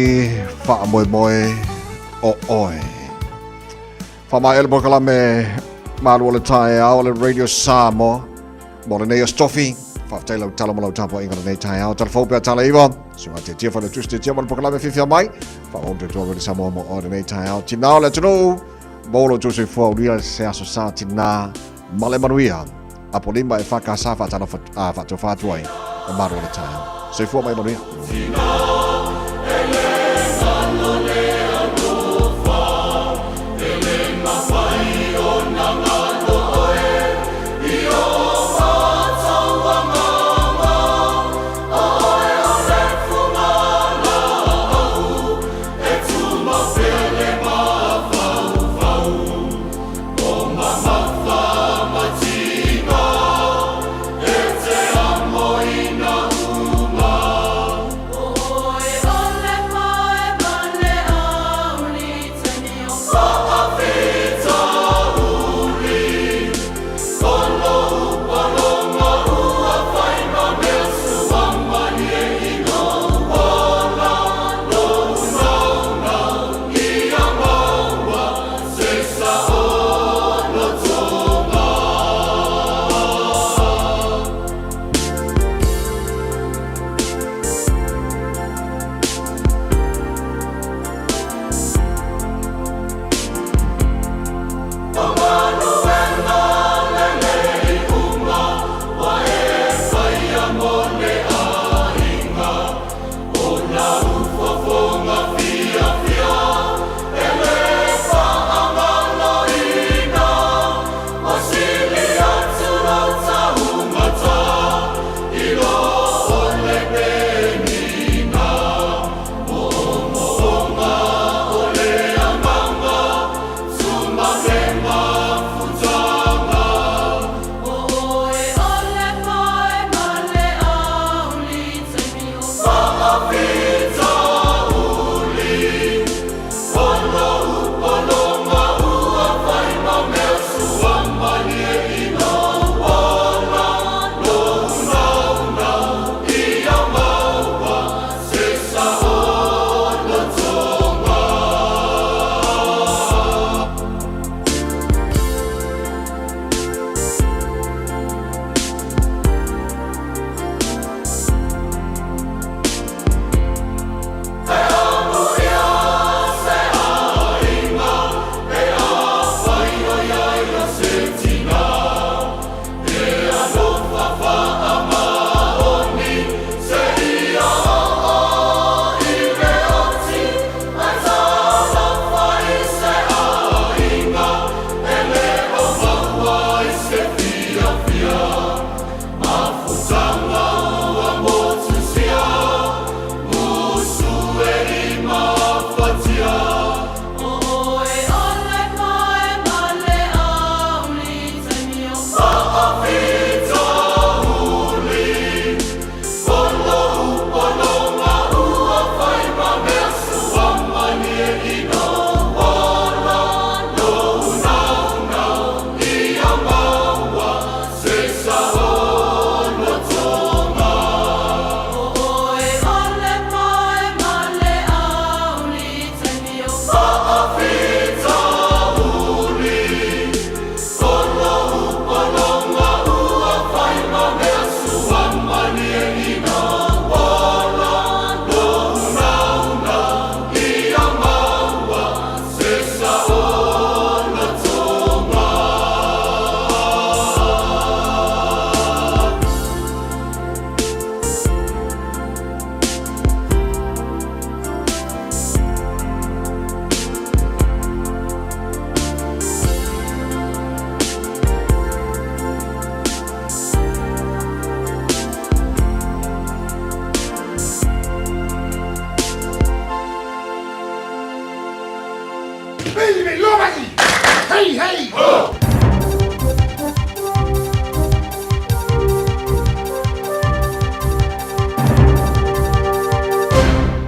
faamoemoe o oe. Faamaea le polokalame Malu o le Taeao o le Radio Samoa. Mo lenei aso tofi, faafetai lau tala ma lau tapuaiga lenei taeao. Tala fou pea tala iwa, suga tiatia fale tusi tiatia ma le polokalame fiafia mai. Faaauau le tua Radio Samoa mo oe lenei taeao. Tinā o le atunuu, mo lo tou soifua aulia se aso sa tinā ma le manuia. Apolima e whakasa whaatalofa, whaatofa atu ai e maro le taeao. Soifua mai manuia.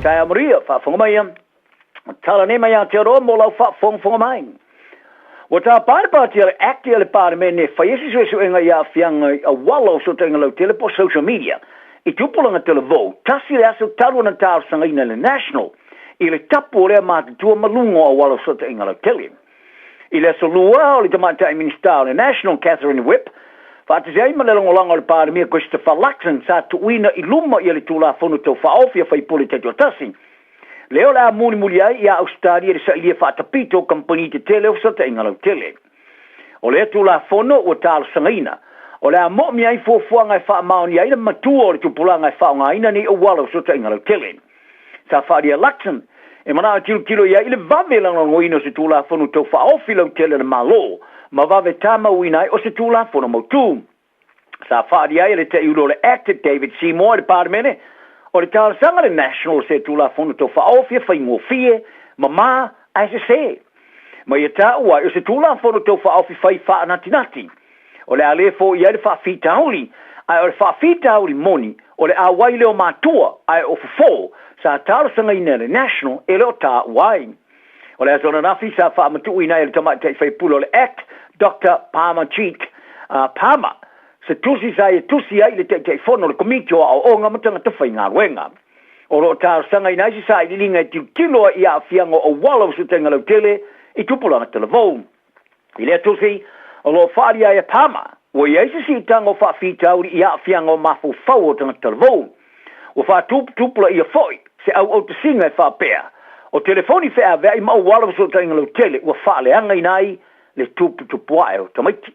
Taeao manuia, faafofoga mai ia. Tala nei mai Aotearoa mo lau faafogafoga mai. Ua tāpae le pāti a le Act ia le Palemene e fai ai se suesuega i aafiaga i auala o fesootaiga lautele po o social media I tupulaga talavou, tasi le aso talu ona talosagaina e le National i le tapu o lea matutua ma luga o auala o fesootaiga lautele. I le aso Lua, o le Tamaitai Minisita o le National, Katherine Whipp, faatasi ai ma le lagolago a le Palemia Christopher Luxon sa tuuina i luma ia le Tulafono Tau Faaofi a Faipule Taitoatasi, lea o le a mulimuli ai ia Ausetalia i le sailia faatapito o kamupani tetele o fesootaiga lautele. O lea Tulafono ua talosagaina, o le a moomia ai fuafuaga e faamaonia ai le matua o le tupulaga e faaaogaina nei auala o fesootaiga lautele. Sa faaalia Luxon e manao e tilotilo i ai i le vave lagolagoina o se Tulafono Tau Faaofi lautele a le Malo ma vave tamauina ai o se Tulafono mautu. Sa faaalia ai e le Taiulu o le Act David Seymour i le Palemene, o le talosaga a le National o se Tulafono Tau Faaofi e faigofie, mama ae sese. Ma ia taua ai o se Tulafono Tau Faaofi fai faanatinati, o le a le foia ai le faafitauli, ae o le faafitauli moni o le auai leo matua ae o fofo sa talosagaina e le National e le o taua ai. O le aso ananafi sa faamatuuina ai e le tamaitai faipule o le Act, Doctor Parmajit Parmar, se tusi sa ia tusi ai i le Taitaifono o le Komiti o Aoaoga ma Tagata Faigaluega. O lo o talosagaina ai se sailiiliga e tilotilo ai i aafiaga o auala o fesootaiga lautele i tupulaga talavou. I lea tusi, o lo o faaalia ai e Palmer, ua i ai se siitaga o faafitauli i aafiaga o mafaufau o tagata talavou. Ua faatuputupulaia foi se auautasiga e faapea, o telefoni feaveai ma auala fesootaiga lautele ua faaleagaina ai le tuputupuae o tamaiti.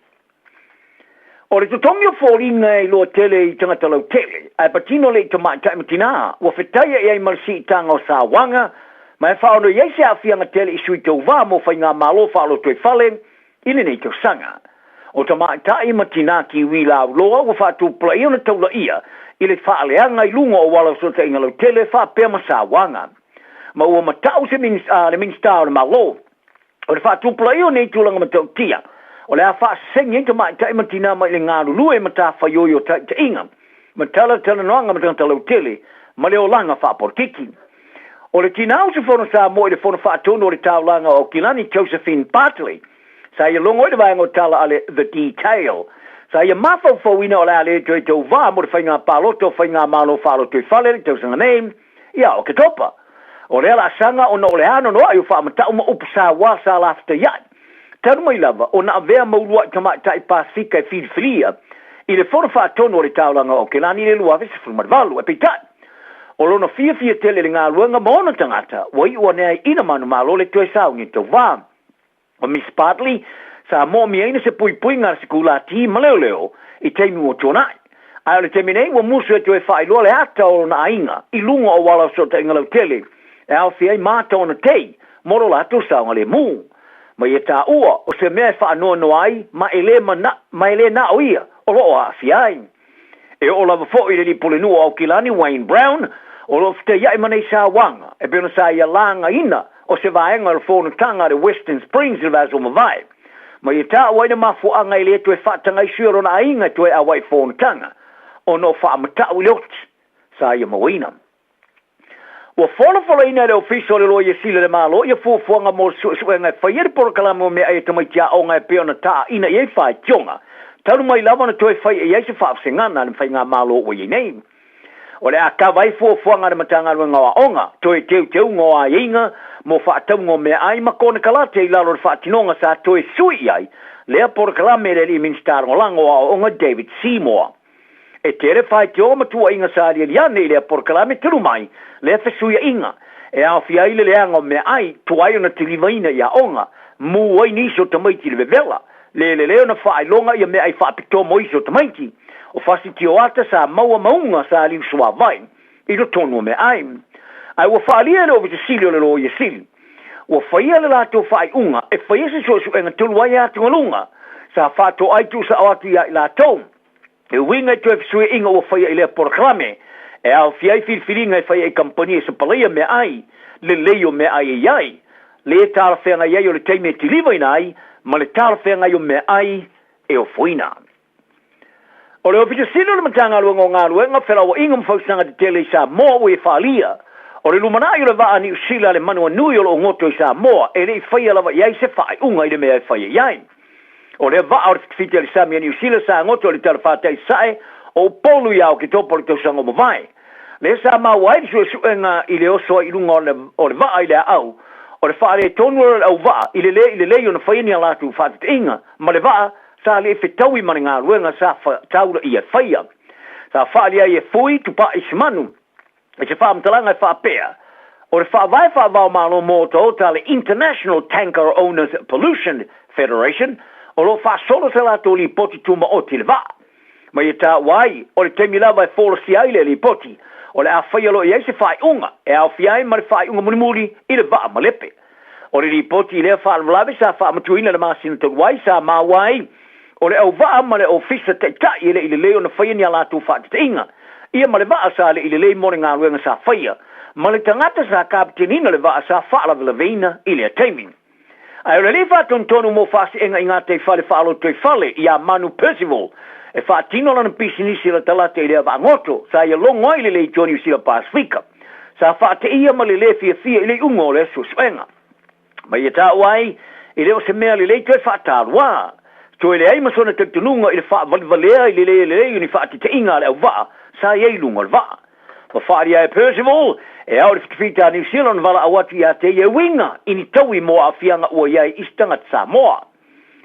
O le totogi o foliga e iloa tele i tagata lautele, ae patino le i tamaitai ma tinā, ua fetaia i ai ma le siitaga o sauaga, ma e faaono i ai se aafiaga tele i sui tauva mo faigamalo faalotoifale i lenei tausaga. O tamaitai ma tinā Kiwi lauloa ua faatupulaia ona taulaia i le faaleaga i luga o auala fesootaiga lautele faapea ma sauaga. Ma ua matau se le Minisita o le Malo, O le faatupulaia o nei tulaga matautia, o le a faasesegi ai tamaitai ma tinā mai le galulue matafaioi o taitaiga, ma talatalanoaga ma tagata lautele, ma le olaga faapolokiki. O le tinā usufono Samoa i le Fono Faatonu o le Taulaga o Aukilani, Josephine Bartley, sa ia logo ai le vaega o tala a le The Detail, sa ia mafaufauina o le a le toe tauva mo le faiga palota o faigamalo faalotoifale i le tausaga nei, ia Oketopa. O lea laasaga ona o le anoanoai o faamatau ma upu sauā sa lafataia'i, talu mai lava ona avea ma ulua'i tamaitai Pasefika e filifilia i le Fono Faatonu o le Taulaga o Aokelani i le 2018. Ae peitai, o lona fiafia tele i le galuega ma ona tagata, ua iu ane ai ina manumalo le toe sauni tauvā. O Miss Bartley, sa mo'omiaina se puipuiga a le sikulati ma leoleo i taimi ua tuanai. Ae o le taimi nei ua musu e toe faailoa le ata o lona aiga i luga o auala o fesootaiga lautele e aofia ai mata ona tei mo lo latou saogalemu. Ma ia taua o se mea e faanoanoa ai ma e le ma e le na o ia o lo o aafia ai. E oo lava foi i le alii pulenuu o Aukilani, Wayne Brown, o lo o fetaiai ma nei sauaga, e pei ona sa ia lagaina o se vaega o le fonotaga a le Western Springs i le vaiaso ua mavae. Ma ia taua ai le mafuaaga e le toe faatagaisui o lona aiga e toe auai i fonotaga, ona o faamatau i le oti sa ia mauaina. Ua folafolaina e le Ofisa o le Loia Sili a le Malo ia fuafuaga mo le suesuega e fai ai le polokalame o meaai a tamaiti aoga e pei ona taaina i ai faitioga talu mai lava ona toe fai i ai se faavasegana a le Faigamalo ua i ai nei. O le a kava ai fuafuaga a le Matagaluega o Aoga, toe teuteuga o aiaiga mo faatauga o meaai ma konekarate i lalo o le faatinoga sa toe sui i ai lea polokalame e le Alii Minisita Lagolago o Aoaoga David Seymour. E tele faitioga ma tuuaiga sa aliali ane i lea polokalame talu mai lea fesuiaiga e aofia ai le leaga o meaai tuai ona tilivaina i aoga, mū ai nisi o tamaiti i le vevela, le lelei ona faailoga ia meaai faapitoa mo isi o tamaiti, o fasi tioata sa maua mauga sa liusuavai i totonu o meaai. Ae ua faaalia e le Ofisa Sili o le Loia Sili, ua faia le latou faaiuga e faia se suesuega talu ai atugaluga sa faatoai tuusao atu ia i latou. E uiga i toe fesuiaiga ua faia i lea polokalame, e aofia ai filifiliga e faia i kamupani e sapalaia meaai, lelei o meaai e i ai, le talafeagai ai o le taimi e tilivaina ai, ma le talafeagai o meaai e ofoina. O le Ofisa Sili o le Matagaluega o Galuega, Felauaiga ma Fausaga Tetele i Samoa ua ia faaalia, o le lumanai o le vaa a Niu Sila a le Manuanui o lo o goto i Samoa e le i faia lava i ai se faaiuga i le mea e faia i ai. O lea vaa o le fitifiti a le sami a Niu Sila sa goto i le talafatai sae O Upolu ia Oketopa o le tausaga ua mavae. Lea sa maua ai le suesuega i le oso ai i luga o le vaa i le aau, o le faaletonu o le auvaa i le le i lelei ona faia ni a latou faateteiga ma le vaa sa le i fetaui ma le galuega sa taulaia e faia. Sa faali ai e Fui Tupai Simanu i se faamatalaga e faapea, O le faavae faavaomalo mo otaota a le International Tanker Owners Pollution Federation o lo o faasolo se latou lipoti tumaoti i le vaa. Ma ia taua ai, o le taimi lava e folasia ai lea lipoti, o le a faia loa i ai se faaiuga e aofia ai ma le faaiuga mulimuli i le vaa malepe. O le lipoti i lea faalavelave sa faamatuaina i le masina talu ai, sa maua ai o le auvaa ma le ofisa taitai e le i lelei ona faia ni a latou faateteiga, ia ma le vaa sa le i lelei mo le galuega sa faia, ma le tagata sa kapiteniina le vaa sa faalavelaveina i lea taimi. Ae o le alii faatonutonu mo faasieega i gataifale faalotoifale ia Manu Percival e faatino lana pisinisi latalata i lea vaagoto sa ia logo ai le Leitio Niu Sila Pasefika. Sa faateia ma le lē fiafia i le iuga o lea suesuega. Ma ia taua ai, e le o se mea lelei toe faataluā. Toe leai ma sona talitonuga i le faavalevalea i le lē lelei o ni faateteiga a le auvaa sa i ai i luga o le vaa. Ma faaalia e Percival, e ao i le fitafita a Niu Sila ona valaau atu ia te ia e uiga i ni taui mo aafiaga ua i ai i se tagata Samoa.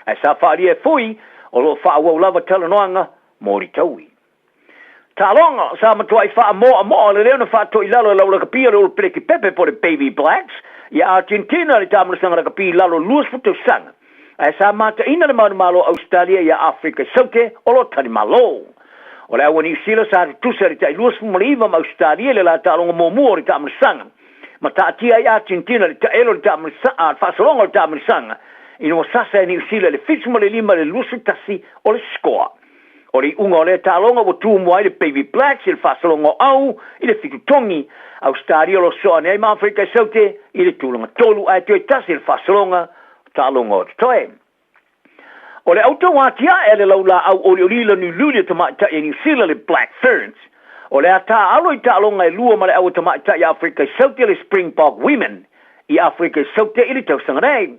Ae sa faaalia e Fui, o lo o faaauau lava talanoaga mo ni taui. Taaloga, sa matuai faamoamoa le leo na faatoi lalo e lau lakapi o le Ulu Peleki Pepe po o le Baby Blacks ia Argentina i le taamulasaga lakapi i lalo 20 tausaga. Ae sa mataina le manumalo o Ausetalia ia Afrika i Saute o lo o talimalo. O le au a Niu Sila sa tutusa i le tai 29 ma Ausetalia i le la taaloga muamua o le taamulasaga ma taatia ai Argentina i le taelo o le taamulasaga, le faasologa o le taamulasaga ina ua sasa e Niu Sila i le 75 i le 21 o le sikoa. O le iuga o lea taaloga ua tu mua ai le Baby Blacks i le faasologa o au i le fitu togi, Ausetalia o lo o soa ane ai ma Afrika i Saute i le tulaga tolu ae toe tasi le faasologa o taaloga o totoe. O le autau atiae a le laulaau olioli laniuliuli a tamaitai a Niu Sila le Black Ferns, o le a taaalo i taaloga e lua ma le au a tamaitai a Afrika i Saute le Springbok Women i Afrika i Saute i le tausaga nei.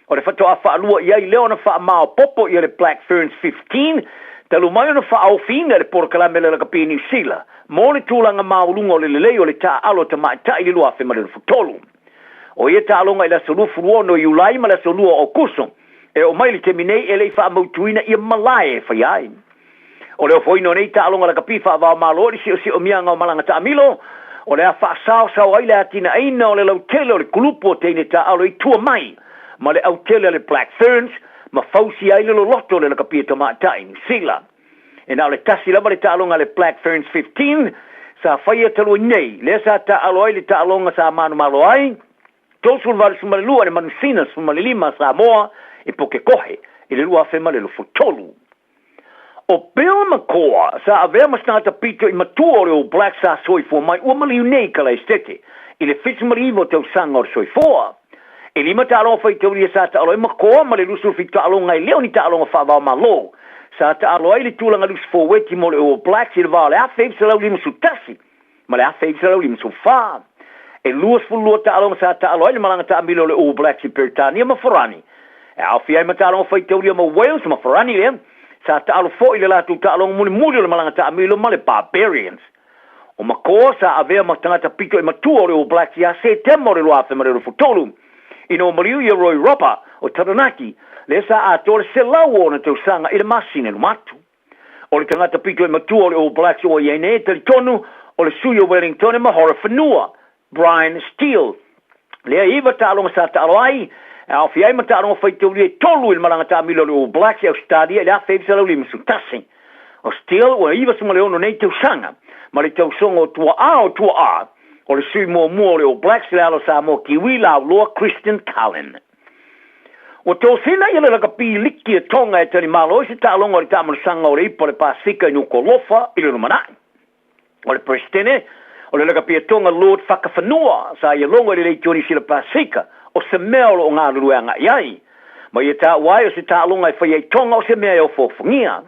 O le faatoa faalua i ai lea ona faamaopoopo ia le Black Ferns 15, talu mai ona faaofiina le polokalame le lakapi Niu Sila mo le tulaga maualuga o le lelei o le taaalo tamaitai i le 2023. O ia taaloga i le aso 26 Iulai ma le aso 2 o Aokuso, e oo mai i le taimi nei e le i faamautuina ia malae e faia ai. O le ofoina o nei taaloga lakapi faava-o-Malo i le siosiomiaga o malaga taamilo, o le a faasaosao ai le atinaeina o le lautele o le kulupu o teine taaalo i tua mai ma le autele a le Black Ferns ma fausia ai le loloto o le lakapi tamaitai i Niu Sila. E na o le tasi lava le taaloga a le Black Ferns 15 sa faia talu ai nei, lea sa taaalo ai le taaloga sa manumalo ai 38 le manusina 15 a Samoa i Pukekohe i le 2023. ʻO Bill McCaw, sa avea ma se tagata pito i matua o le All Blacks sa soifua mai ua maliu nei i Kalaesetete i le 79 o tausaga o le soifua. E lima taaloga faitaulia sa taalo ai McCaw ma le 27 taaloga e le o ni taaloga faava-o-Malo. Sa taalo ai le tulaga lusi forweti mo le All Blacks i le va o le 1951 ma le 1954. E 22 taaloga sa taalo ai le malaga taamilo o le All Blacks i Peretania ma Farani. E aofia ai ma taaloga faitaulia ma Wales ma Farani lea sa taalo foi i le latou taaloga mulimuli o le malaga taamilo ma le Barbarians. O McCaw sa avea ma tagata pito i matua o le All Blacks ia Setema o le 2023 ina ua maliu ia Roy Roper o Taranaki lea sa atoa le 100 o ona tausaga i le masina i luma atu. O le tagata pito i matua o le All Blacks ua i ai nei e talitonu o le sui o Wellington e Mahora-whenua, Brian Steele. Lea e iva taaloga sa taalo ai, e aofia ai ma taaloga faitaulia e tolu i le malaga taamilo a le All Blacks i Ausetalia i le 1951. O Steele ua 96 nei tausaga, ma le tausoga o tuaa o tuaa o le sui muamua o le All Blacks i le alo Samoa Kiwi Lauloa Christian Cullen. Ua tosina ia le lakapi liki a Tonga e talimalo ai se taaloga o le taamalasaga o le Ipa o le Pasefika i Nukolofa i le lumanai. O le Peresetene o le lakapi a Tonga Lord Fakafanua sa ia logo i le Leitio Niu Sila Pasefika o se mea o lo o galulue agai ai. Ma ia taua ai o se taaloga e faia i Tonga o se mea e ofoofogia.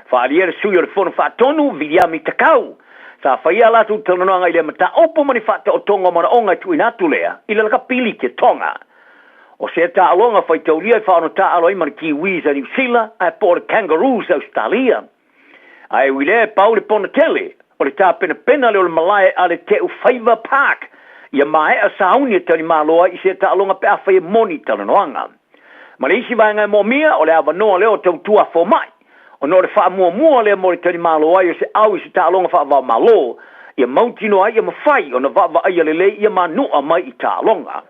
Faaalia le sui o le Fono Faatonu, Viliami Takau, sa faia a latou talanoaga i lea mataupu ma ni faataotoga o manaoga e tuuina atu lea i le lakapi like Tonga. O sea taaloga faitaulia e faaono taaalo ai ma le Kiwis a Niu Sila ae po o le Kangaroos a Ausetalia. Ae ui lea e pau le pona tele o le tapenapena lea o le malae a le Teufaiva Park ia maea sauni e talimalo ai i se taaloga pe afai e moni talanoaga. Ma le isi vaega e moomia, o le avanoa lea o tautua a fomai, ona o le faamuamua lea mo le talimalo ai o se au i se taaloga faava-o-Malo, ia mautinoa ai ia mafai ona vaavaaia lelei ia manu'a mai i taaloga.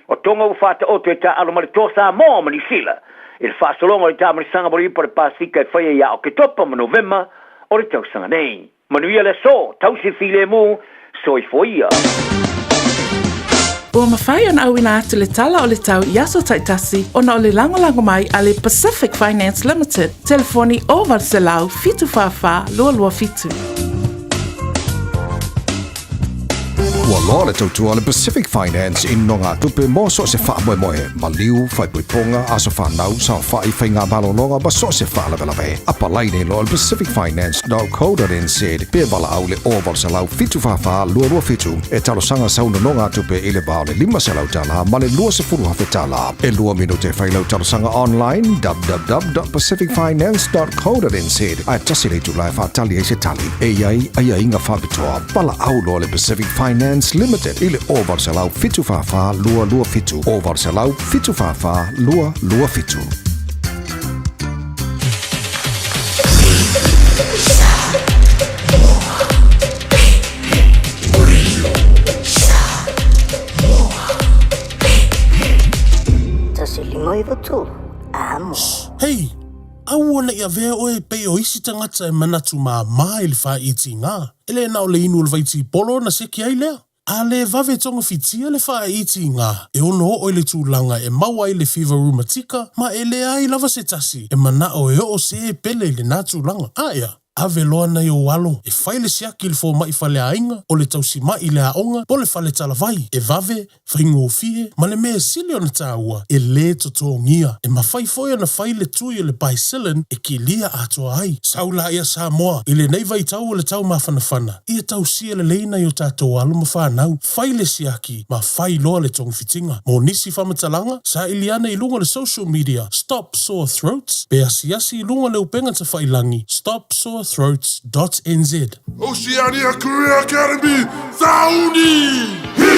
O Toga ua faataoto e taaalo ma le Toa Samoa ma Niu Sila i le faasologa o le taamalisaga moliipa o le Pasefika e faia ia Oketopa ma Novema o le tausaga nei. Manuia le aso, tausi filemu, soifua ia. Ua mafai ona auina atu le tala o le tau i aso taitasi ona o le lagolago mai a le Pacific Finance Limited, telefoni 0800 744 227. Ua loa le tautua a le Pacific Finance i nogatupe mo so o se faamoemoe, maliu, faaipoipoga, aso fanau, saofai, faiga malologa ma so o se faalavelave. Apalai nei loa i le pacificfinance.co.nz pe valaau i le 0800 744 227 e talosaga sau nonogatupe i le va o le $500 ma le $20,000. E lua minute e fai lau talosaga online www.pacificfinance.co.nz ae tasi le itula e faatali ai se tali. E i ai aiaiga faapitoa. Valaau loa le Pacific Finance Limited i le 0800 744 227, 0800 744 227. Hei! Aua ne i avea oe e pei o isi tagata e manatu māmā i le fāitiga. E le na o le inu o le vaitipolo ona seki ai lea. A le vave togafitia le fāitiga, e ono oo i le tulaga e maua ai le fiva rumatika ma e leai lava se tasi e manao e oo se pele i lena tulaga. Aea, ave loa nai ou alo e fai le siaki i le fomai faleaiga, o le tausimai i le aoga po o le fale talavai, e vave faigofie, ma le mea e sili ona taua, e lē totogia. E mafai foi ona fai le tui o le Bicillin e kilia atoa ai. Sau la ia Samoa, i lenei vaitau o le tau mafanafana, ia tausia lelei nai o tatou alo ma fanau, fai le siaki ma fai loa le togafitiga. Mo nisi faamatalaga, saili ane i luga o le social media Stop Sore Throats pe asiasi i luga o le upega tafailangi stopsorethroats.nz. Oceania Career Academy, Sauni! Hi!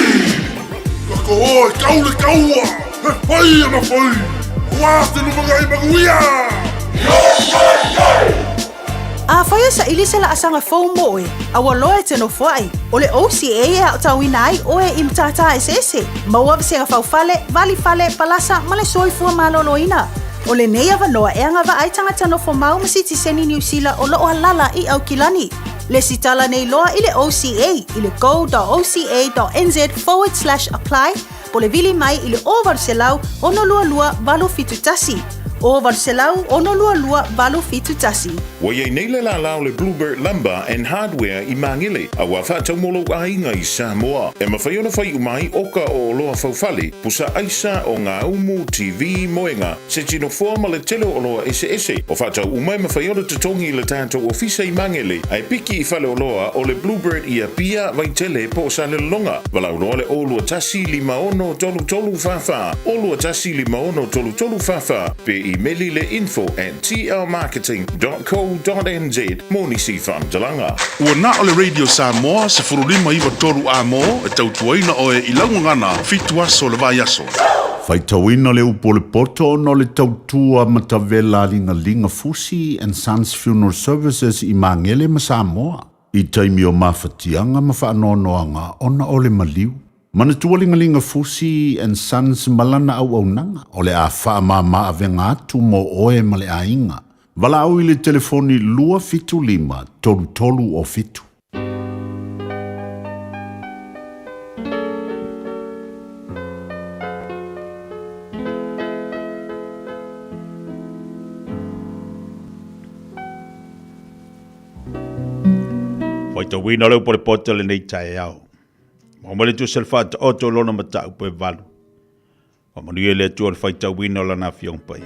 Ka koho e kau le kaua, he whai ana whai, Wā te lumangai manuia! Afai e saili se laasaga fou mo oe, a ua loa e te nofoai, o le OCA e aotauina ai oe i matata eseese, maua vasega faufale, vali fale, palasa ma le soifua maloloina. O lenei avanoa e agavaa ai tagata nofo mau ma sitiseni Niu Sila o lo o alala i Aukilani. Lesitala nei loa i le OCA i le go.oca.nz forward slash apply po le vili mai i le 0800 622 871. 0800 622 871. Ua i ai nei le lālā o le Bluebird Lumber and Hardware i Māngele, a ua faatau mo lou aiga i Samoa. E mafai ona fai uma ai oka o oloa faufale, pusa aisa, ogaumu, TV, moega, se tino foa ma le tele o oloa eseese. O faatau uma e mafai ona totogi i le tatou ofisa i Magele, ae piki i faleoloa o le Bluebird i Apia, Vaitele po o Salelologa. Valaau loa le 021 56 33 44, 021 56 33 44, pe imeli le info at tlmarketing.co.nz mo nisi faamatalaga. Ua na o le Radio Samoa 15 93 amo e tautuaina oe i lau gagana fitu aso o le vaiaso. Faitauina le upu o le poto ona o le tautua matavela a Ligaliga Fusi and Sons Funeral Services i Magele ma Samoa i taimi o mafatiaga ma faanoanoaga ona o le maliu. Manatua Ligaliga Fusi and Sons ma lana auaunaga o le a faamama avega atu mo oe ma le aiga. Valaau i le telefoni 275 33 07. Faitauina le upu o le poto lenei taeao. Maua mai le tusi o le faataoto o lona mataupu e valu. Faamanuia le Atua i le faitauina o lana Afioga Paia.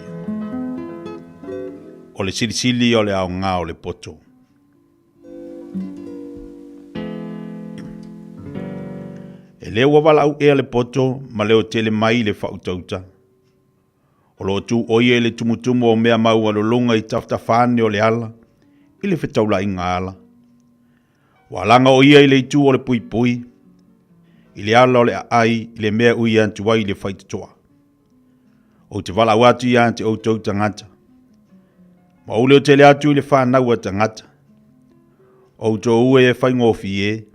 O le silisili o le aoga o le poto. E le ua valaau ea le poto ma leo tele mai le faautauta. O lo o tu ʻo ia i le tumutumu o mea maualuluga i tafatafa ane o le ala, i le fetaulaiga ala. Ua alaga o ia i le itu o le puipui, i le ala o le aai i le mea ui atu ai i le faitotoa. Ou te valaau atu ia te outou tagata, ma ou leotele atu i le fanau a tagata, outou e faigofie,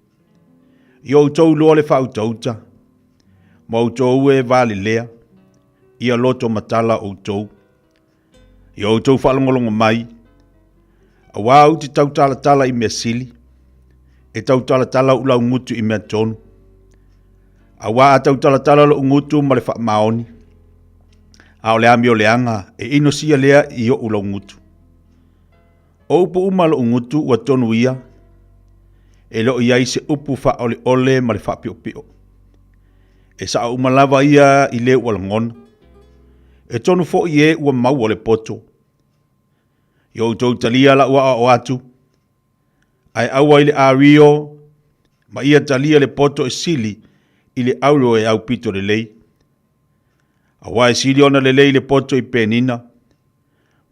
i outou loa le faautauta, ma outou e valelea, ia loto matala outou. Ia outou faalogologo mai, auā ou te tautalatala i mea sili, e tautalatala ou laugutu i mea tonu. Auā a tautalatala lo'u gutu ma le faamaoni, a o le amioleaga e inosia lea i o'u laugutu. O upu uma a lo'u gutu ua tonu ia, e le o i ai se upu faaoleole ma le faapiopio. E sao uma lava ia i le ua lagona. E tonu foi e ua maua le poto. I outou talia la'u aoao atu, ae aua i le ario ma ia talia le poto e sili i le auro e aupito lelei. Auā e sili ona lelei le poto i penina,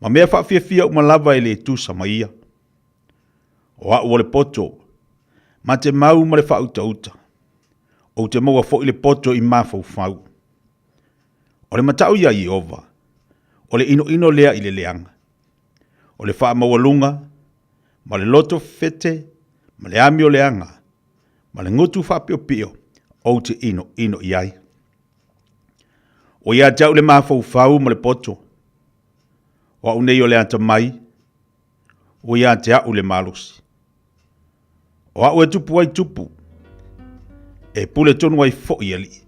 ma mea faafiafia uma lava e le tusa ma ia. O a'u o le poto, ma te mau ma le faautauta. Ou te maua foi le poto i mafaufau. O le mata'u iā Ieova, o le inoino lea i le leaga. O le faamaualuga, ma le loto fete, ma le amioleaga, ma le gutu faapiopio, ou te inoino i ai. Ua ia te au le mafaufau ma le poto. O au nei o le atamai, ua ia te au le malosi. O au e tupu ai tupu, e pule tonu ai foi alii.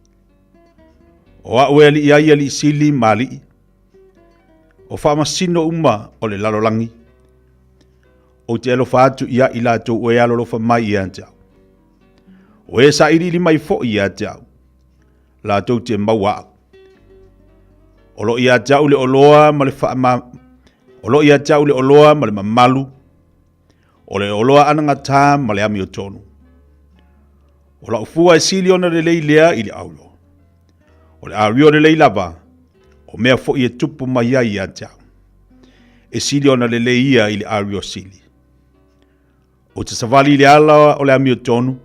O au e alii ai alii sili ma alii, o faamasino uma o le lalolagi. Ou te alofa atu ia i latou e alolofa mai ia te au. O e sailiili mai foi ia te au, latou te maua au. O lo ia te au le oloa ma le faama, o lo ia te au le oloa ma le mamalu, O le oloa anagatā ma le amiotonu. O la'u fua e sili ona lelei lea i le auro. O le ario lelei lava, o mea foi e tupu mai ai ia te au. E sili ona lelei ia i le ario sili. Ou te savali i le ala o le amiotonu,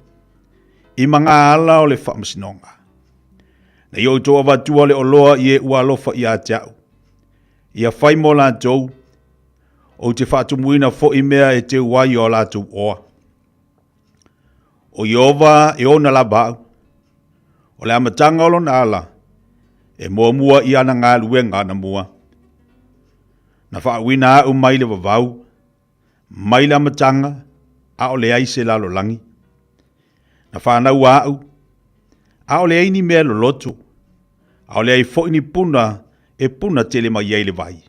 i ma ngā ala o le faamasinoga. Nei outou avatua le oloa i e ua alofa ia te au. Ia fai mo latou, Ou te faatumuina foi mea e teu ai o latou oa. O Ieova e ona lava au. O le amataga o lona ala, e muamua i ana galuega anamua. Na faauina au mai le vavau, mai le amataga, a o leai se lalolagi. Na fanau au, a o leai ni mea loloto, a o leai foi ni puna e puna tele mai ai le vai.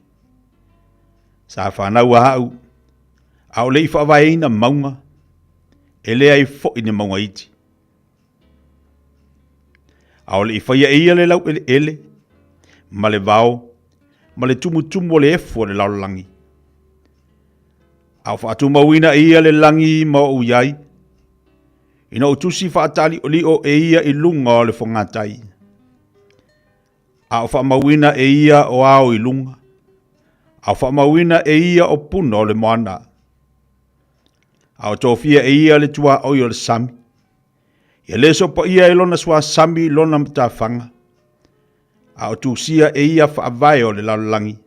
Sa fanau au, a o le i faavaeina mauga, e leai foi ni mauga iti. A o le i faia e ia le laueleele, ma le vao, ma le tumutumu o le efu o le lalolagi. A o faatumauina e ia le lagi ma ou i ai, ina ou tusi faataaliolio e ia i luga o le fogatai. A o faamauina e ia o ao i luga, a o faamauina e ia o puna o le moana. A o tofia e ia le tuaoi o le sami, ia le sopaia e lona suasami lona matafaga, a o tusia e ia faavae o le lalolagi.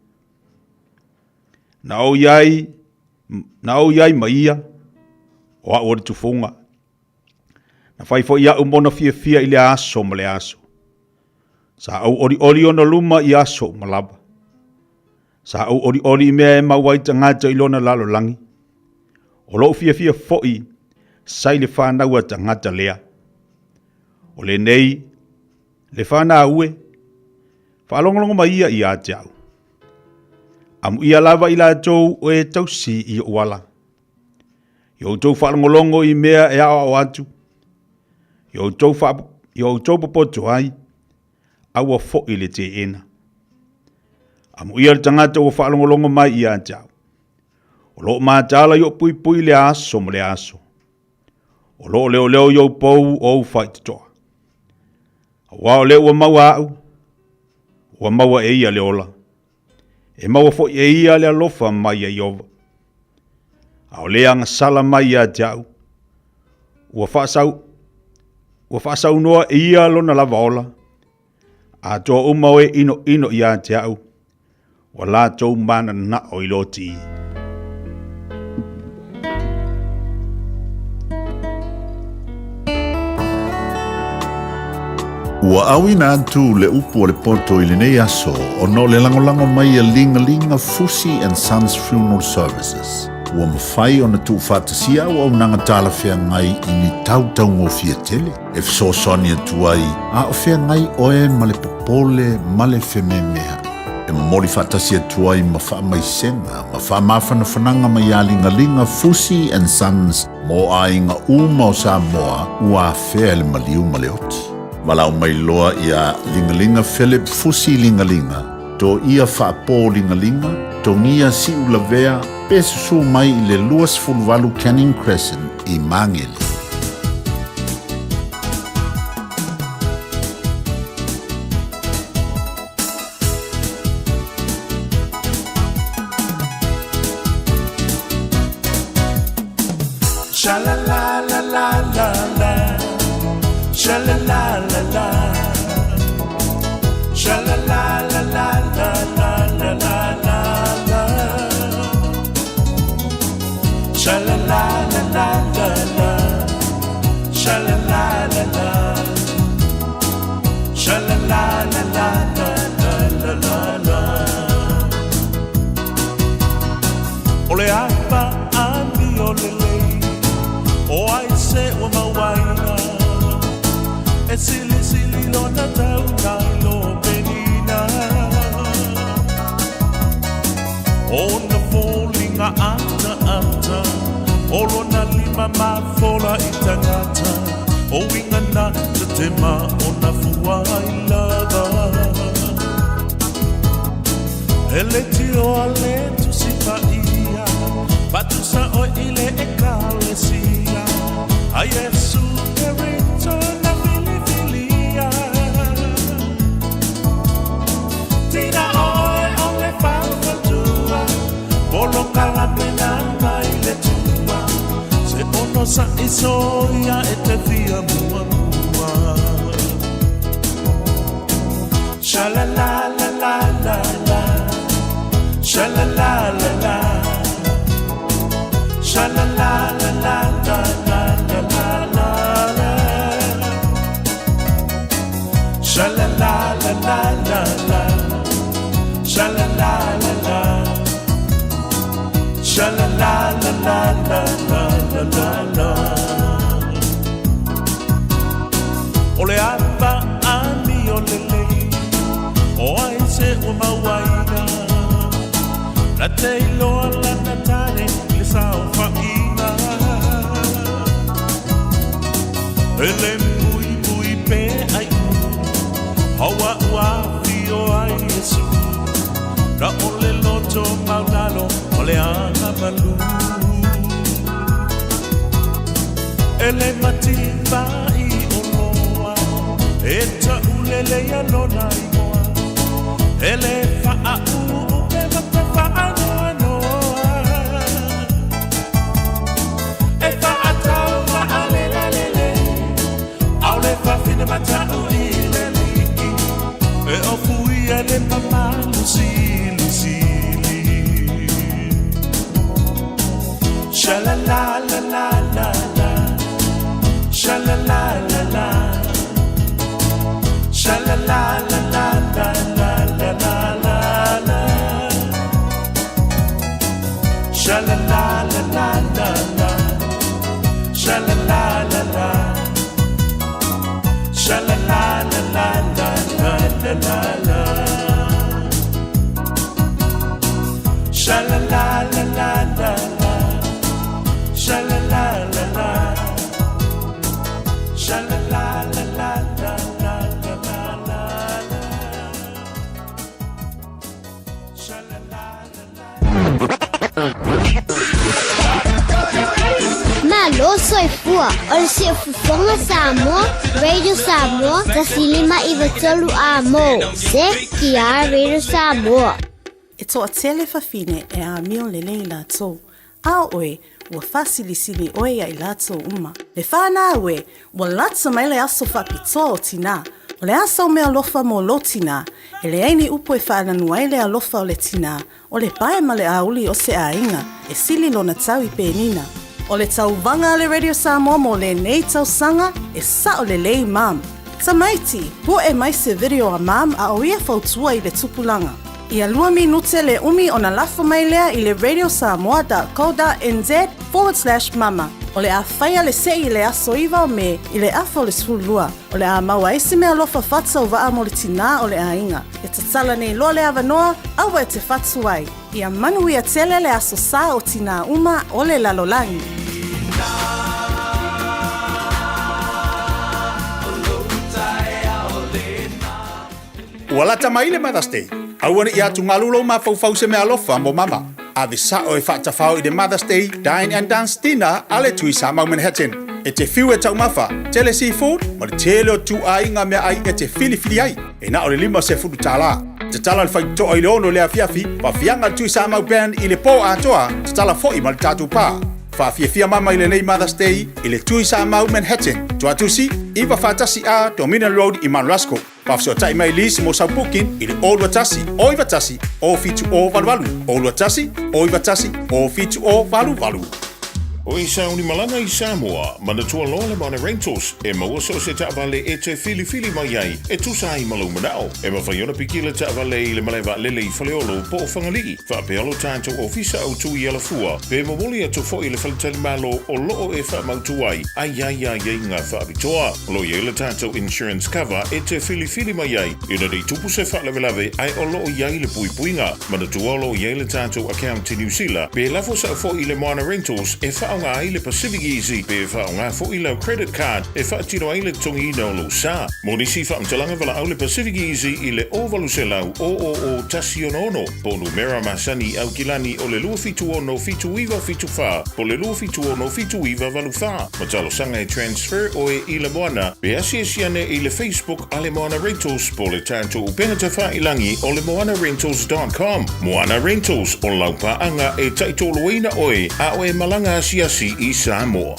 Na ou i ai, na ou i ai ma ia, o au o le tufuga. Na fai foi au mona fiafia i le aso ma le aso. Sa ou olioli ona luma i aso uma lava. Sa ou olioli i mea e mau ai tagata i lona lalolagi. O lou fiafia foi sa i le fanau a tagata lea. O lenei, le fanau e, faalogologo mai ia ia te au. Amuia lava i latou e tausi i ou ala. I outou faalogologo i mea e aoao atu, i outou, faa, i outou popoto ai, aua foi le teena. Amuia le tagata ua faalogologo mai ia te au. O loo mataala i ou puipui le aso ma le aso. O loo leoleo i ou pou o ou faitotoa. Auā o lea ua maua au, ua maua e ia le ola. E maua foi e ia le alofa mai ia Iova. A o le agasala mai ia te au, ua faasau, ua faasaunoa e ia lona lava ola, atoa uma o e ʻinoʻino iā te au, ua latou mananao i loti. Ua auina atu le upu o le poto i lenei aso ona o le lagolago mai a Ligalinga Fusi and Sons Funeral Services. Ua mafai ona tuufaatasia auaunaga talafeagai i ni tau taugofie tele e fesoasoani atu ai a o feagai oe ma le popole ma le fememea'i. E momoli faatasi atu ai ma faamaisega ma faamafanafanaga mai ia Ligaliga Fusi and Sons mo aiga uma o Samoa ua afea e le maliu ma le oti. Valaau mai loa iā Ligaliga Philip Fusi Ligaliga, Toia Faapo Ligaliga, Togia Siulavea pe susū mai i le 28 Canning Crescent i Magele. Sha la la la la la la Sha la la la la Sha la la la la la la la la la la Sha la la la la la la Sha la la la la Sha la la la la la la la la O le apa amio lelei O ai se ua mauaina E silisili lona tau nai lo penina Ona foliga ataata O lona lima mafola i tagata O uiga na tetema ona fua ai lava E leitioa le Tusi Paia Faatusa oe i le Ekalesia A Iesu Kerito na filifilia Tina oe o le faufautua Polokalame na mai le Atua Se onosaʻi soia e te fia muamua Sha la la la la la la Sha la la la la Sha la la la la la la la la la la Sha la la la la la la Sha la la la la Sha la la la la la la la la la O le ava amio lelei O ai se ua mauaina Na te iloa lana tane i le saofaiga E le muimui pe aiʻu Haua ua afio ai Iesu Na o le loto maulalo o le aga malu E le mativa i oloa E taulele ia lona igoa E le faauu pe ma te faanoanoa E faatau aalelelele Aole fafine matau i le alii E ofuia le mamalu silisili Sha la la la la la la Sha la la la la Sha la la la la la la la la la la Sha la la la la la la Sha la la la la Sha la la la la la la la la la Sha la la la la la la Sha la la la la Sha la la la la la la la la la la Sha la la Malo soifua, o le Siufofoga Samoa, Radio Samoa, 1993 a mo. CKR Radio Samoa. E toatele fafine e amio lelei latou. A o oe, ua faasilisili oe ia i latou uma. Le fanau e, ua lata mai le aso faapitoa o tinā. O le a sau meaalofa mo lou tinā? E leai ni upu e faananu ai le alofa o le tinā, o le pae ma le auli o se aiga, e sili lona tau i penina. O le tauvaga a le Radio Samoa mo lenei tausaga, e sao lelei mum. Tamaiti, pu'e mai se video a mum a o ia fautua i le tupulaga. Ia lua minute le umi ona lafo mai lea i le radiosamoa.co.nz/mama. O le a faia le se'i i le aso 9 o Me i le afa o le 12. O le a maua ai se meaalofa faatauvaa mo le tinā o le aiga. E tatala nei loa le avanoa, aua e te fatu ai. Ia manuia tele le aso sa o tinā uma o le lalolagi. Ua lata mai le Mother's Day. Aua ne i atugalu lou mafaufau se meaalofa mo mama. Ave sao e faatafao i le Mother's Day Dine and Dance Dinner a le Tui Samau Manhattan. E te fiu e taumafa, tele seafood ma le tele o ituaiga meaai e te filifili ai. E na o le $50. Tatala le faitotoa i le 6 i le afiafi, faafiaga le Tui Samau Band i le po atoa, tatala foi ma le tatou pa. Faafiafia mama i lenei Mother's Day i le Tui Samau Manhattan, Tuatusi, 941A Dominion Road i Mount Roskill. Faafesootai mai Liz mo sau booking i le 021 091 07088, 021 091 07088. O e sauni malaga i Samoa, manatua loa le Mana Rentals e maua so o se taavale e te filifili mai ai e tusa ai ma lou manao. E mafai ona piki le taavale i le malae vaalele i Faleolo po o Fagalii, faapea lo tatou ofisa autu i Alafua, pe momoli atu foi i le faletalimalo o loo e faamautu ai a i ai aiaiga faapitoa. O lo o i ai le tatou insurance cover e te filifili mai ai ina nei tupu se faalavelave ae o lo o i ai le puipuiga. Manatua o lo o i ai le tatou account i Niu Sila, pe lafo sao foi i le Moana Rentals e faaaoga ai le Pacific Easy pe faaaoga foi lau credit card e faatino ai le totogiina o lou sa. Mo nisi faamatalaga valaau le Pacific Easy i le 0800 000 166 po o numera masani i Aukilani o le 276 7974 po o le 276 7984. Ma talosaga e transfer oe i le Moana, pe asiasi ane i le Facebook a le Moana Rentals po o le tatou upega tafailangi o le moanarentals.com. Moana Rentals, o lau paaga e taitoloina oe a o e malaga asiasi i Samoa.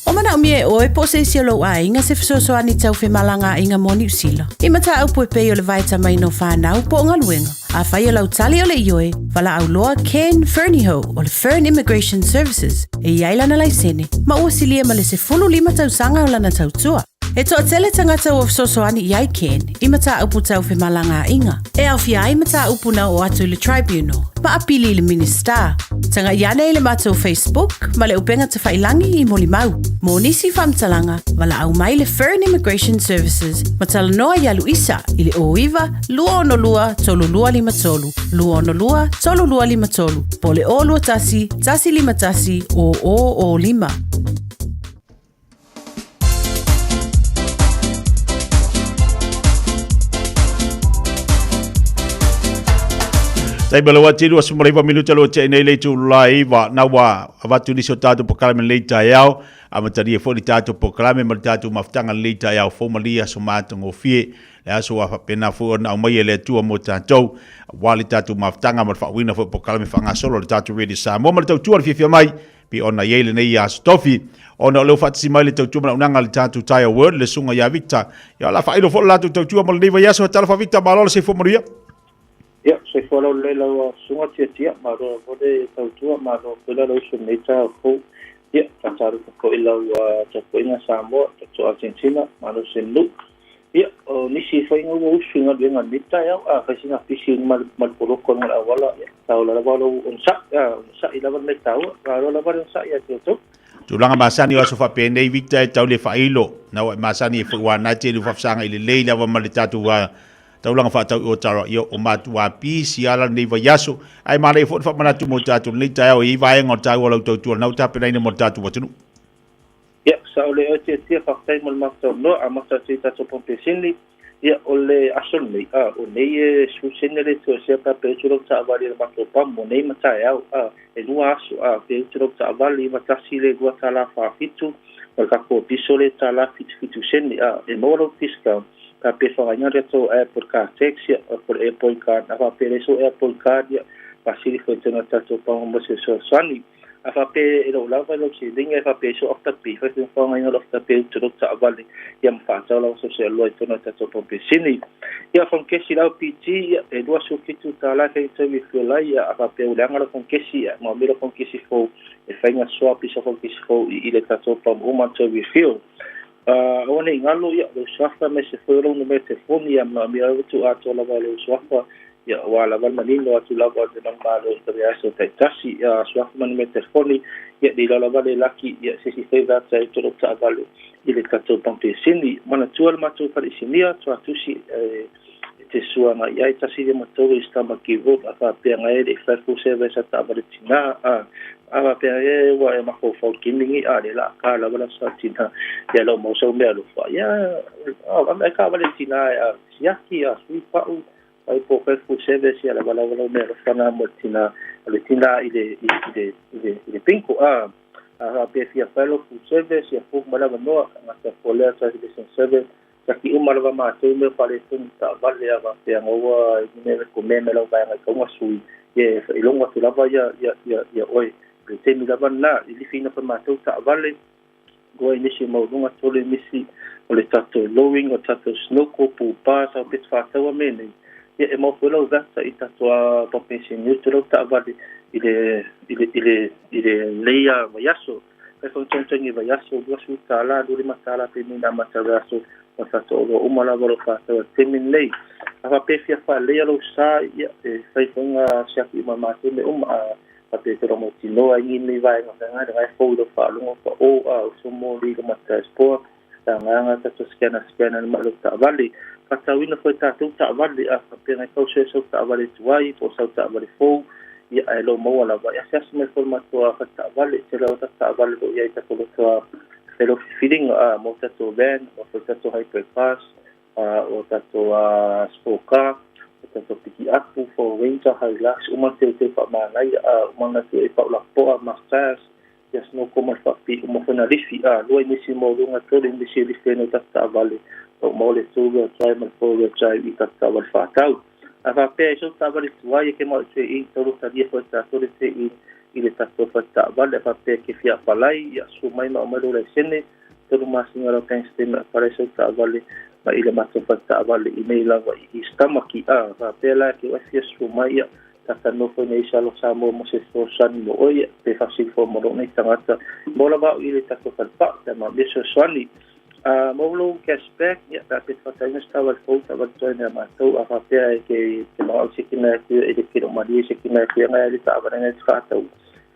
O manaomia e oe po o se isi o lou aiga se fesoasoani tau femalagaaiga mo Niu Sila. I mataupu e pei o le vaetamaina o fanau po o galuega. Afai o lau tali o le ioe, valaau loa Ken Fernihough o le Fern Immigration Services e i ai lana laisene ma ua silia ma le 15 tausaga o lana tautua. E toatele tagata ua fesoasoani i ai Ken i mataupu tau femalagaaiga, e aofia ai mataupu na oo atu i le Tribunal ma apili i le Minisita. Tagai ane i le matou Facebook ma le upega tafailangi i molimau. Mo nisi faamatalaga, valaau mai le Fern Immigration Services ma talanoa ia Luisa i le 09 262 3253, 262 3253, po o le 021 151 0005. Tai ma le wati 29 minuta lo te nei le tu live na wa avatu nisi o tātou pokalame lei taeao amatalia foi le tātou pokalame ma le tātou mafutaga lei taeao fou malia so matagofie le aso ua faapena foi ona aumai e le Atua mo tatou, aua le tatou mafutaga ma le faauiina foi o polokalame faagasolo a le tatou Radio Samoa ma le tautua le fiafia mai pei ona i ai lenei aso tofi. Ona o lea ua faatasi mai le tautua manaonaga a le tatou Tyre World, le susuga ia Victor. Ia, o le a faailo foi le latou tautua mo lenei vaiaso. Talofa Victor, malo le soifua manuia. Ia, soifua laulelei lau susuga Tiatia, malo foi le tautua, malo foi la lou uso i lenei taeao fou. Ia, faatalofa foi i lau tapuaiga Samoa, tatou Argentina, malo se nuu. Ia, o nisi faiga ua usu i galuega i lenei taeao, a fai sina pisi ma le poloko i luga o le auala, ia, taola lava lou onosai, a, onosai lava le mea taua, malo lava le onosai ia te outou. Tulaga masani o aso faapenei Victor e tau le faailo, na ua e masani e foi ua na tele faafesagai lelei lava ma le tatou taulaga faatau i Otaroa, ia o matua pisi ala lenei vaiaso, ae manaia foi le faamanatu mo tatou lenei taeao e i ai vaega o taua lau tautua lena ua tapenaina mo le tatou atunuu. Ia, sao le oe Tiatia, faafetai mo le matou noa, amata atu i tatou pampesini. Ia, o le aso lenei, a, o nei e 10 sene le toesea pe a pe utu lau taavale i le matou pamu, o nei ma taeao, a, e lua aso, a, pe utu lau taavale 91 le $2.47, ma le tatou apiso le $1.77 sene, a, e maua lau discount pe a pe faaaogaina le tatou app o le car tax, ia, po o le airpoint card. A faapea e leai sou airpoint card, ia, faasili foi i totonu o le tatou pamu mo se fesoasoani. A faapea e le o lava lau seleni ae faapea ai sou afterpay, fai foi ma faaaogaina lau afterpay e uta i lau taavale ia ma faatau lau aso sealoa i totonu o le tatou pampesini. Ia, fonikesi i le LPG, ia, e $27 e fai toe refill ai, ia, a faapea ua leaga lau fonikesi, ia, maomia lau fonikesi fou e fai na swap i sau fonikesi fou i i le tatou pump uma toe refill. Aua ne i galo, ia, lou suafa aemaise foi o lou numera telefoni, ia, manaomia lava tuu atoa lava lou suafa, ia, aua lava le manino atu lava o le Malo i vaiaso taitasi. Ia, suafa ma numera telefoni, ia, le iloa lava le laki, ia, se isi foi vata e tolo taavale i le tatou pampesini. Manatua le matou fale isinia, tuatusi e te suaga i ai 153 i Stamaki Road, a faapea ngai e le i fai full service a taavale tinā, a a faapea e ua e mafaufau kimingi a le la ka lava la sa tinā ia lau mau sau mea alofa ia a taavale tinā e a siaki a sui pau ai po fai full service ia lava lava lau mea alofa na mo le tinā o le tinā i le i le i le i le pinko a a faapea fia fai lau full service ia book mai le avanoa gata folea translation service Taki uma lava matou mea faaletonu taavale a faapea ua i mea recommend mai lau vaega i kauga sui ia e ilogo atu lava ia ia ia ia oe le taimi lava lena i lifiina foi matou taavale lua inisi maualuga tolu inisi o le tatou lowering o tatou snoko pupa saupeti faataua mea nei ia e maua foi lau vata i tatou a pampeseni utu lau taavale i le i le i le i le nei a vaiaso. Fai faamatagitagi vaiaso, $20, $25 pe mina amata vaiaso ma tatou oloa uma lava o lo o faatau i le taimi lenei. A faapea e fia faaleleia lou sa, ia, e fai foi na siaki uma e matou mea uma. A faapea e te mautinoa i ni nei vaega feagai, lena e fou i lau faalogo pa o, a o so mo li luma dashboard, la agaga tatou scanner scanner ma lou taavale. Faatauina foi tatou taavale, a faapea na tau sue sau taavale tuai po o sau taavale fou, ia ae lou maua lava. E asiasi mai foi le matou faletaavale, tele lava tatou taavale o lo o i ai i tatou loto a fai lau filifiliga, a mo tatou van, mo foi tatou hybrid cars, a o tatou sport car, o tatou pikiapu, Ford Ranger, Hilux, uma teuteu faamanaia, a uma na atu e pau lapoa, Mazdas, ia snoko ma le faapipii uma foi na lifi, a lua inisi maualuga, tolu inisi e lifi ai nai tatou taavale, ua maua le two wheel drive ma le four wheel drive i tatou taavale faatau. A faapea i sau taavale tuai e ke mau i trade in, taulu talia foi tatou le trade in i le tatou fale taavale. A faapea e ke fia apalai, ia susu mai ma aumai lou laisene, 3 masina lau bank statement apalai sau taavale ma i le matou fale taavale i nei lava i East Tamaki. A faapea la ke oe fia susu mai, ia talanoa foi nei sa alo Samoa mo se fesoasoani mo oe, ia pe faasili foi mo lou nei tagata mo lava au i le tatou falepau pe a maomia fesoasoani. A mo lou cash back, ia pe a pe faataina se taavale fou taavale tuai mea matou a faapea e ke te manao i se kina atu e le kilo malie se kina atu ngai le taavale ngai te faatau.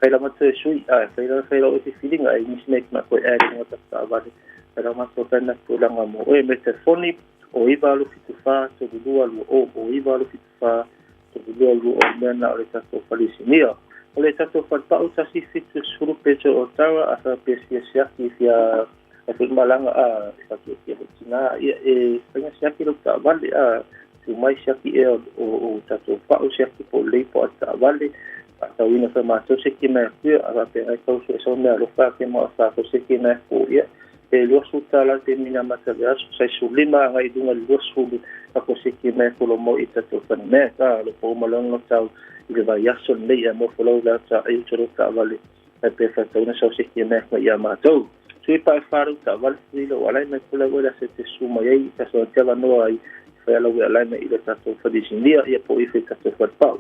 Fai lava toe sui, a fai lava fai lau e filifiliga e nisi mea ki matou e ae lunga tatou taavale. Fai lava matou fai na tulaga mo oe me telefoni o 9 8 7 4 3 2 2 o o 9 8 7 4 3 2 2 o mea na o le tatou fale isinia. O le tatou falepau 170 Petro o Tara a faapea fia siaki fia ai foi malaga a e faatietie foi tinā ia e faiga siaki lau taavale a tu mai siaki ea o tatou pau siaki po o lelei po o ale taavale faatauina foi matou se kina e kuia a faapea ai tau suesau mea alofa ke ma o tatou se kina e ku ia e $20 te mina amata le aso sai 15 agai i luga i le 20 ako se kina e kulo mo i tatou fale a lo po uma loga tau i le vaiaso lenei e mo folau le ata ai uta taavale ai pe faatauina sau se kina e mai ia matou. Sui pa e whāru ta wale fui lo alai mai pula wela se te su mai ai ta so te avanoa ai whai ala we alai mai i le tatou whalisinia ia po i whai tatou whare pau.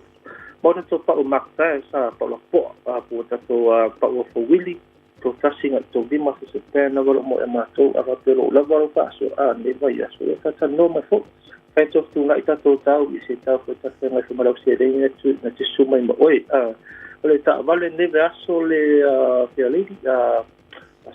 Mo tatou pau Mark Tae sa pau la poa a po tatou pau o wili to tasi nga to lima se se pēna walo mo e mātou a wapelo o lava ro whaaso a ne vai aso e tata no mai fo. Whai tō tūnga i tatou tau i se tau whai tata ngai whamalau se rei na tu na te su mai ma oe. A o le taavale ne ve aso le fair lady a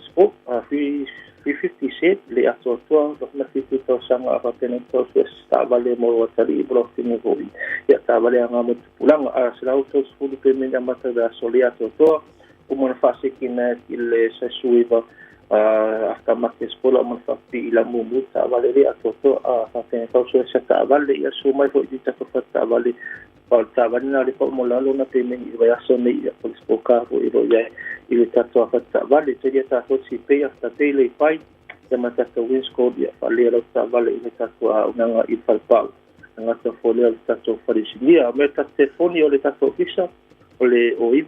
sport a 350 set le atoatoa na fitu tausaga a faapena tau sue taavale mo atalii mo lau afioga foi ia taavale aga mo tupulaga a 130 pe mene amata le aso le atoatoa uma na faasekina i le saisuiva aftermarket spola uma na faapipii i lamumu taavale le atoatoa a faapena tau sue se taavale ia susu mai foi i tatou faletaavale o le taavale na le pau mo lalo na pemeni i vaiaso nei ia po le sport car foi i lo i ai i le tatou faletaavale talia tatou sipei afterpay le fai ia ma tatou windscreen ia faalea lau taavale i le tatou auaunaga i le falepau gata folea o le tatou faleisinia. Me tatou telefoni o le tatou ofisa O le 09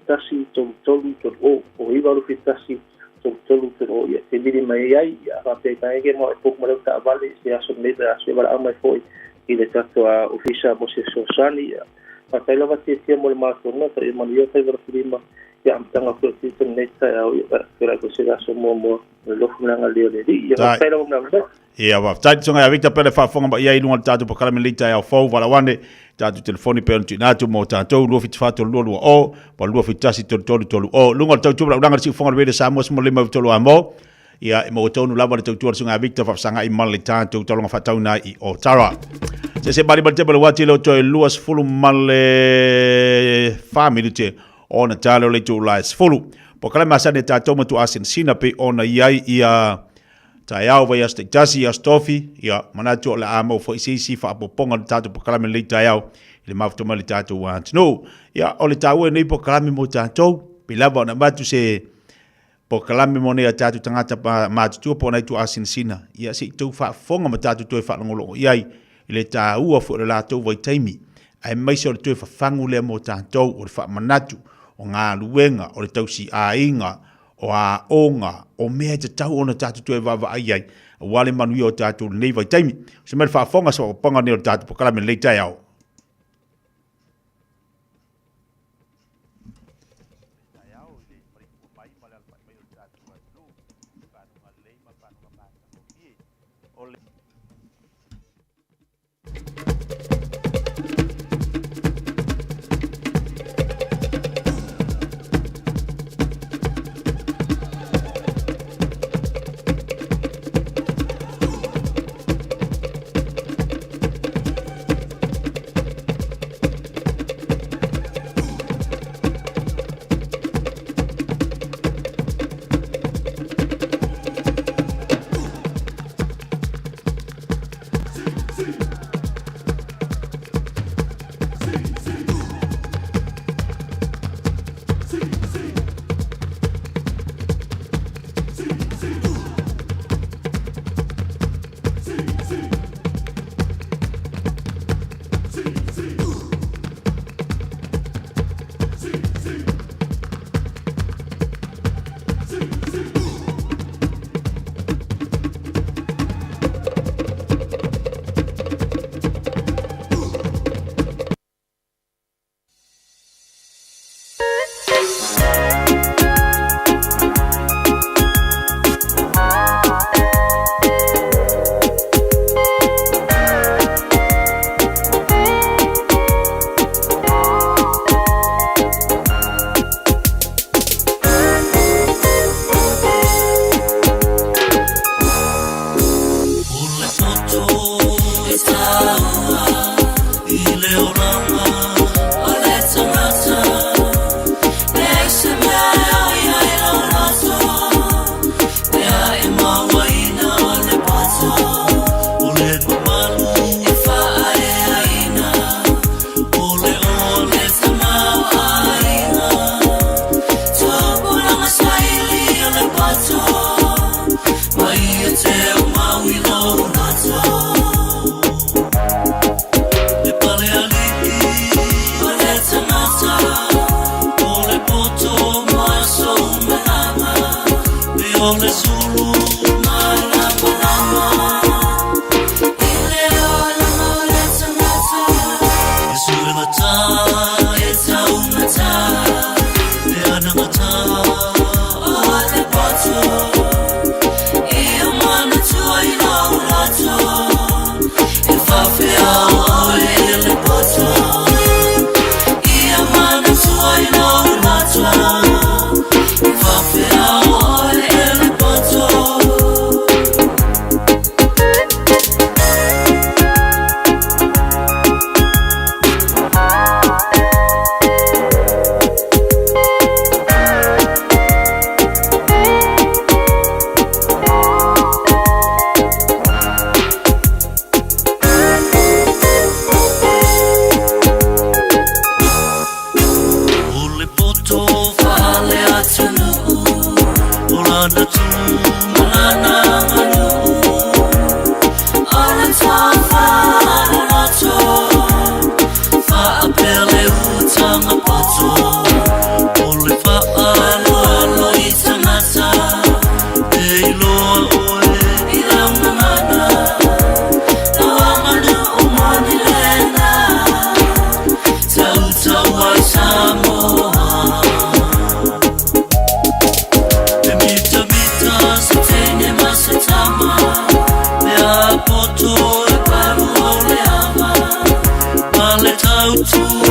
21 33 30, o 9 21 33 30. Ia te vili mai ai, ia faapea i taege ma e book ma lau taavale i se aso lenei vaiaso, ia valaau mai foi i le tatou ofisa mo se fesoasoani. Ia faafetai lava tiatia mo le matou ta ia manuia faiva lafilima ia amataga foi o tiute lenei taeao. Ia feiloai foi se aso muamua o le alofa ma le agalelei o le Alii. Ia faafetai lava mo le avanoa. Ia, faafetai le Susuga ia Victor pele faafofoga mai ai i luga o le tatou polokalame lenei taeao fou. Valaau ane tatou telefoni pei ona tuuina atu mo tatou 2743220 ma 2713330. Luga o le tautua ma le auaunaga a le Siufofoga o le Radio Samoa 1593 Amo. Ia, e maua tonu lava le tautua a le Susuga ia Victor faafesagai ma le tatou taulaga faatauina ai i Otara. Se se mali ma le tepa le uati le o toe 24 minute ona tale o le itula e 10. Polokalame masani a tatou matua asinasina pei ona i ai ia taeao vaiaso taitasi, aso tofi, ia manatu o le a maua foi se isi faaopoopoga o le tatou polokalame i lenei taeao i le mafuta mai o le tatou atunuu. Ia, o le taua o lenei polokalame mo tatou, pei lava ona avatu se polokalame mo nei a tatou tagata matutua po o nai tuaasinasina, ia se i tou faafofoga ma tatou toe faalogologo i ai i le taua foi o le latou vaitaimi, aemaise o le toe fafagu lea mo tatou, o le faamanatu, o galuega, o le tausiaiga, o aoga, o mea e tatau ona tatou toe vaavaai ai, aua le manuia o tatou i lenei vaitaimi. Se mai le faafofoga se faaopoopoga lenei o le tatou polokalame i lenei taeao.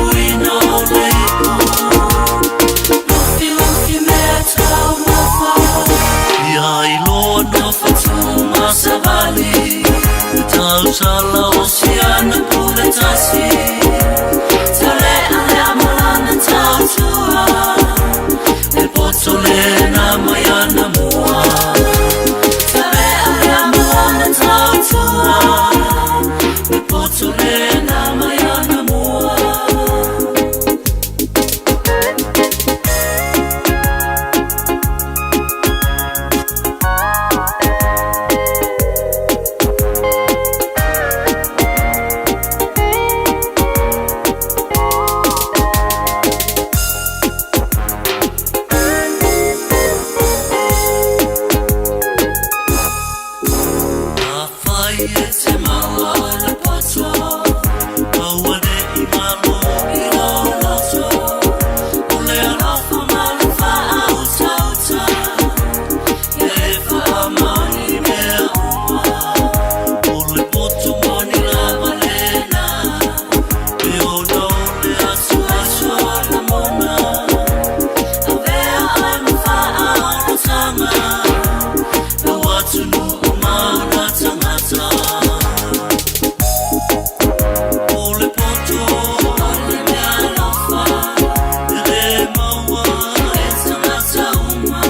tauina o le ipu. Lufilufi mea taumafa. Ia iloa no fatu ma savali. Tautala o siana pule tasi. Talea lea malana tautua. E poto le na mai ana mua. Talea lea malana tautua. E poto le na mai ana mua. Afai e te maua le poto, aua ne i malo i lou loto. O le alofa ma le faautauta, ia e faamaoni mea uma. O le poto moni lava lena, e ona o le atuatu o lagona. Avea ai ma faaolotaga, lau atunuu ma ona tagata. O le poto o le mea alofa, e le maua e tagata uma.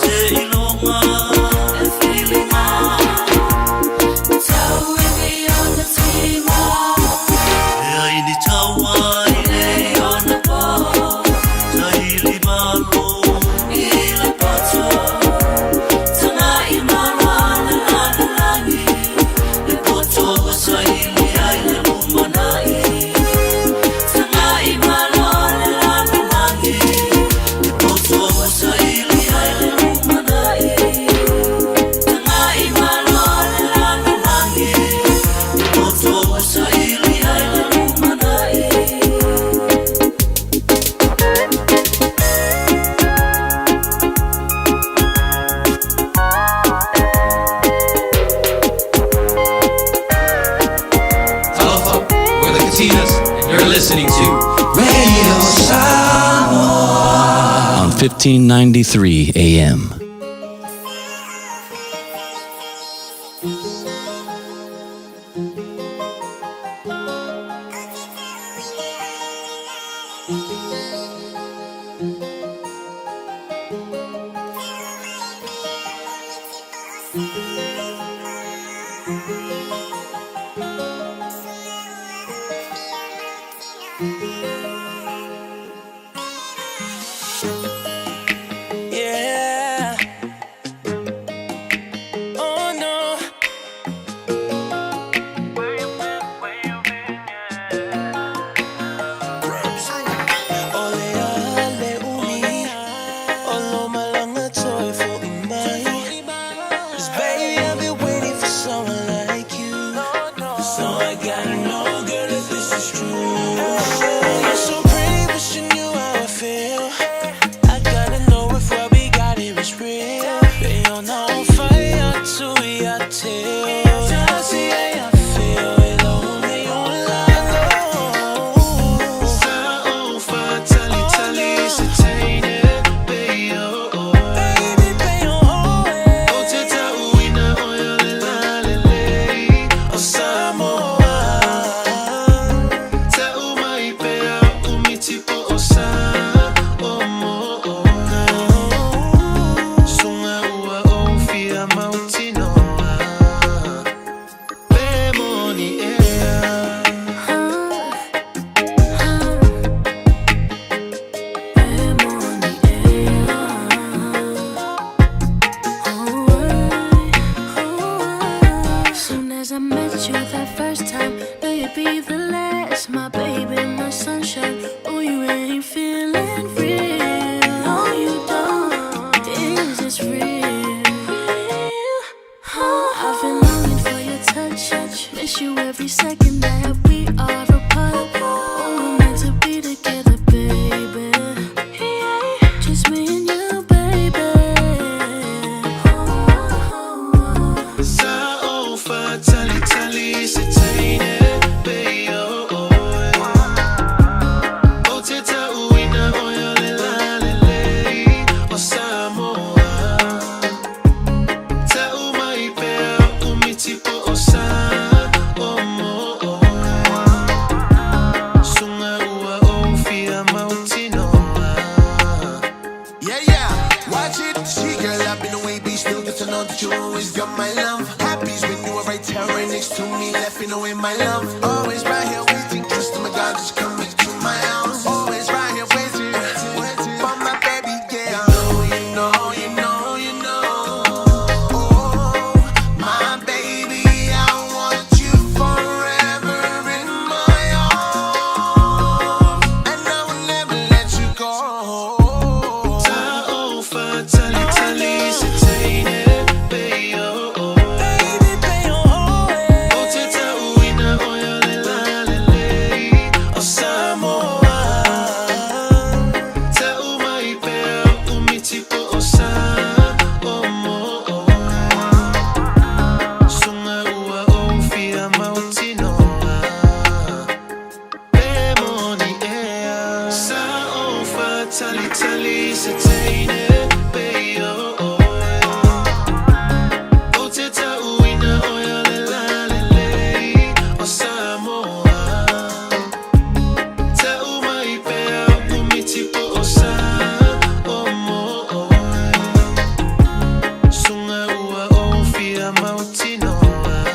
Seiloga e filiga, tauivi ona tima. E ai ni taua i nei ona po, saili malo i le poto. Tagai malo le lalolagi, le poto ua saili ai le lumanai. Tagai malo le lalolagi, le poto ua saili ai le lumanai. Tagai malo le lalolagi, le poto ua saili ai le lumanai. Talofa, we're the Katinas, and you're listening to Radio Samoa on 1593 AM. Yeah. Oh no. Ole ale umi, olo malanga toy for imai. 'Cause baby, I've been waiting for someone like you. So I gotta know, girl, if this is true. You're so pretty, wish you knew how I feel. I gotta know if what we got here is real. They on on fire to your tail. I feel it only online. Baby, pay Soon as I met you that first time, knew you'd be the last, my baby, my sunshine. Oh, you ain't feeling real. No, you don't. Is this real? I've been longing for your touch. Miss you every second that we are apart. Oh, we're meant to be together, baby. Just me and you, baby. away my love. Always right here waiting. Trust in my God, just come into my house. Always right here waiting, waiting for my baby, yeah. You know, you know, you know, you know. Oh, my baby, I want you forever in my arms, and I will never let you go. Ta'ofa, tali, tali, sitaine, bayo, oh. Baby, bayo, oh. O te tauina, o ia le la, le le, o Samoa. Ta'u mai pea, o miti po o sa, o mo, o. Sunga ua o fia mautinoa. Pe moni ea. Sa o fa tali tali se teine pe o oe. O te tauina o ia le la le lei o Samoa. Ta'u mai pea o miti po o sa o mo oe. Sunga ua o fia mautinoa.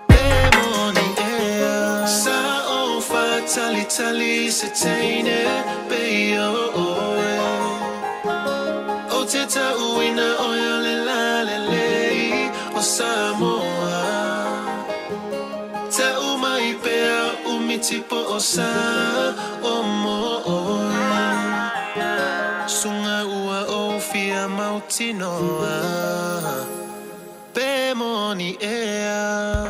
Pe moni ea. Sa o fa tali tali se teine pe o oe. O te tauina o ia le la le lei o Samoa. Ta'u mai pea o miti po o sa o mo oe. Sunga ua o fia mautinoa. Pe moni ea.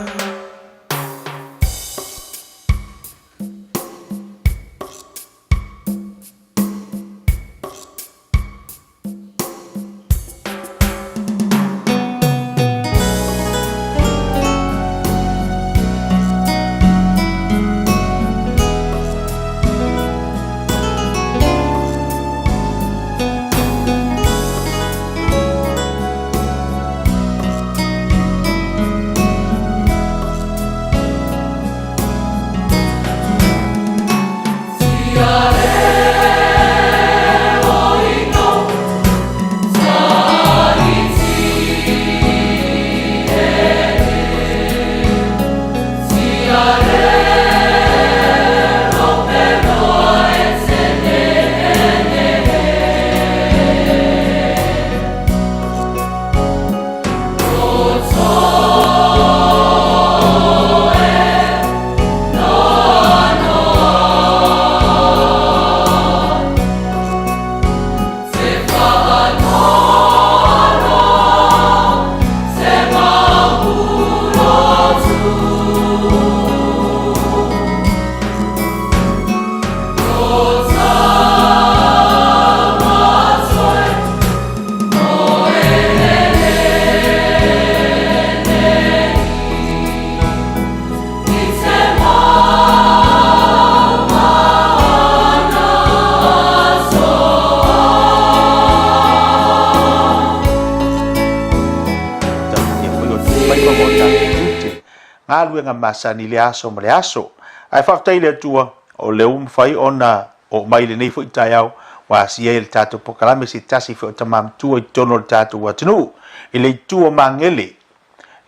Faiva ma o tatou tiute, galuega masani i le aso ma le aso. Ae faafetai i le Atua, o lea ua mafai ona oo mai i lenei foi taeao ua asia ai le tatou polokalame se tasi foi o tama matua i totonu o le tatou atunuu i le itu o Magele,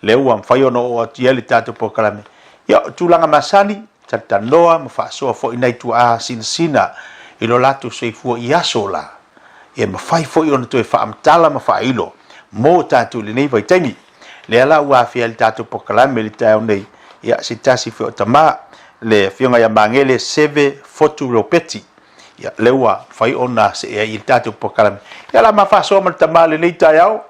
lea ua mafai ona oo atu i ai le tatou polokalame. Ia, o tulaga masani, talatalanoa ma faasoa foi nai tuaa sinasina i lo latou soifua i aso la, e mafai foi ona toe faamatala ma faailo mo tatou i lenei vaitaimi. Lea la ua afea i le tatou polokalame i le taeao nei, ia, se tasi foi o tama, le Afioga ia Magele Seve Fotu Ropeti, ia, lea ua mafai ona see ai i le tatou polokalame. Ia, la ma faasoa ma le tama i lenei taeao,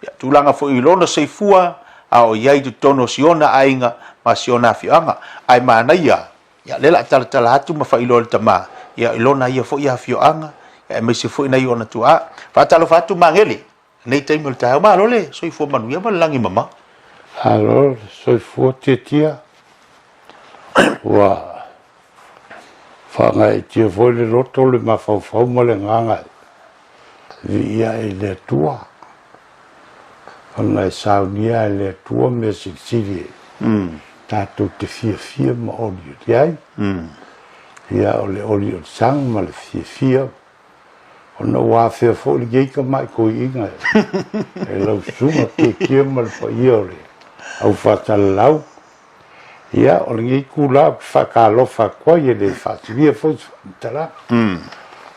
ia, tulaga foi i lona soifua, a o i ai i totonu o si ona aiga ma si ona afioaga. Ae manaia, ia, lea o le a talatala atu ma faailoa i le tama, ia, i lona ia foi afioaga, ia, aemaise foi nai ona tuaa. Faatalofa atu Magele, lenei taimi o le taeao. Malo le soifua manuia ma le lagi mamao. Malo le soifua tiatia. Ua faagaeetia foi le loto, le mafaufau ma le agaga e viia ai i le Atua, ona e saunia e le Atua mea silisili e tatou te fiafia ma olioli ai. Ia, o le oliolisaga ma le fiafia, ona ua afea foi lenei tamai toeaina e lau susuga Tietia ma le paia o le au faasalalau. Ia, o lenei itula ou te faatalofa atu ai, e le faasilia foi se faamatalaga.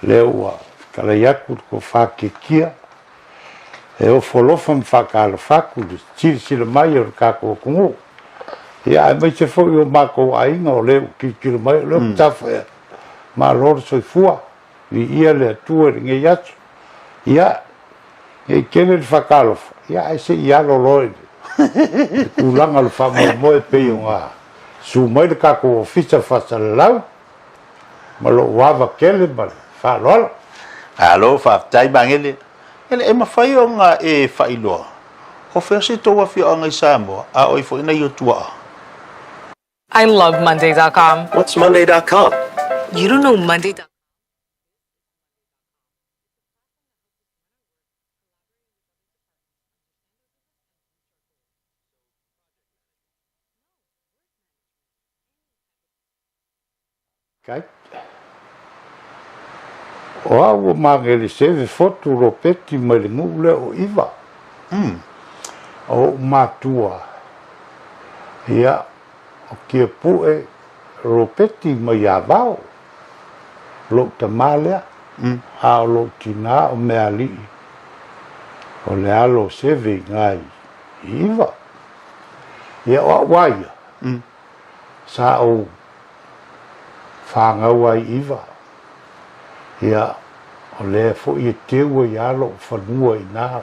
Lea ua fetalai atu le tofa tiatia, e ofo alofa ma faatalofa atu i le silasila mai o le tatou atunuu, ia aemaise foi o matou aiga o lea ua tilotilo mai, o lea ou te taufai atu, malo le soifua, viia le Atua i lenei aso. Ia, Ne i tele le faatalofa, ia ae se i alo loa i le tulaga o le faamoemoe e pei ona susu mai le tatou Ofisa Faasalalau ma lou ava tele ma le faaaloalo. Malo faafetai Magele. E mafai ona e faailoa o fea se tou afioaga i Samoa a o ai foi nai o tuaa? I love Monday.com. What's Monday.com? You don't know Monday.com? Kai. O au ua magele seve fotu Ropeti mai le nuu lea o Iva. O ou matua, ia, o Tiapue Ropeti mai Avao. Lou tama lea, a o lou tina o Mealii, o le alo o Seve i ina i Iva. Ia, o au a ia, sa ou fanau ai i Iva. Ia, o lea foi e teu ai lava lou fanua i ina.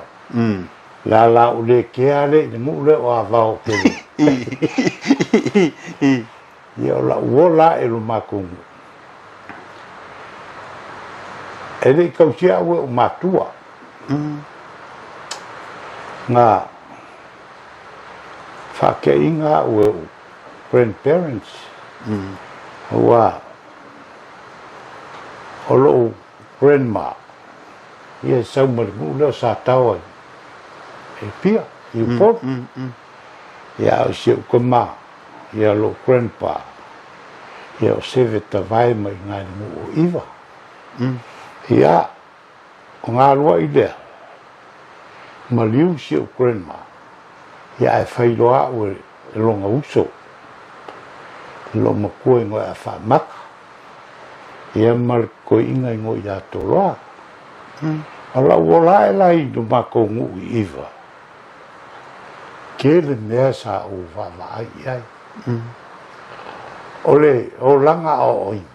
La la ou le kea lea i le nuu lea o Avao tele. Ia o la'u ola ae lo matou nuu. E le i tausia au e o'u matua. Na faateaiga a'u e o'u grandparents, auā o lo'u grandma ia e sau mai le nuu lea o Sataoa i Apia, i Upolu. Ia a o si o'u tama ia lou grandpa, ia o Seve Tavae mai i le nuu o Iva. Ia, o ngā luaʻi lea, maliu si o'u grandma, ia ae fai loa a'u e lona uso, lou matua i ngoe a Faamaka, ia ma le toeaina i ngoe ia Toloa. O la'u ola ae la i lo matou nuu i Iva, Tele mea sa ou vaavaai i ai. O le olaga aoaoina,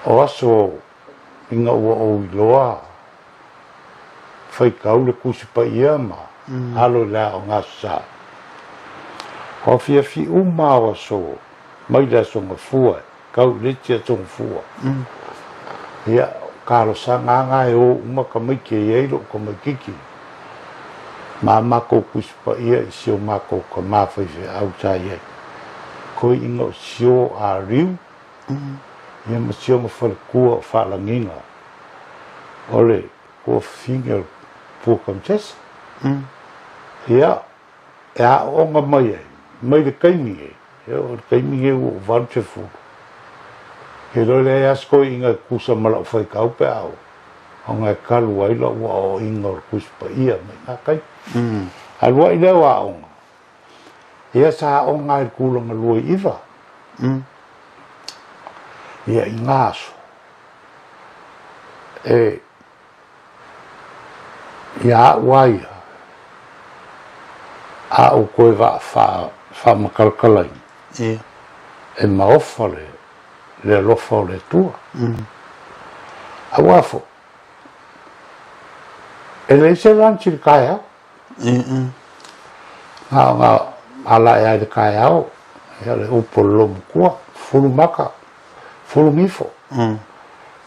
o aso ina ua ou iloa faitau le Tusi Paia ma alo i le Aoga Aso Sa, o afiafi uma o aso mai le Aso Gafua Kau i le iti a Tongofua. Ia, o talosaga a na e o uma tamaiti e i ai lou tamaititi ma a matou Tusi Paia i si o matou tama faifeau sa i ai. Toeaiina o Sio a Riu, ia ma si ona faletua o Faalagiga o le tuafafine o le Pua Kamasese. Ia, e aooga mai ai, mai le taimi nei, e oo i le taimi nei ua ou 80, e iloa leai lava se toeaina e tutusa ma lau faitau pe a oo, ona e talu ai lau aoaoina o le Tusi Paia mai na taimi. Alu ai lea o aoga, ia sa aoga lava i le tulaga 29, ia i na aso, e Ia a'u a ia, a ou toe faamatalatalaina, e maofa le alofa o le Atua. Auā foi, e leai se lunch i le taeao. Na ona ala ae lava i le taeao, ia le upu a le loomatua, fulu maka, fulu gifo,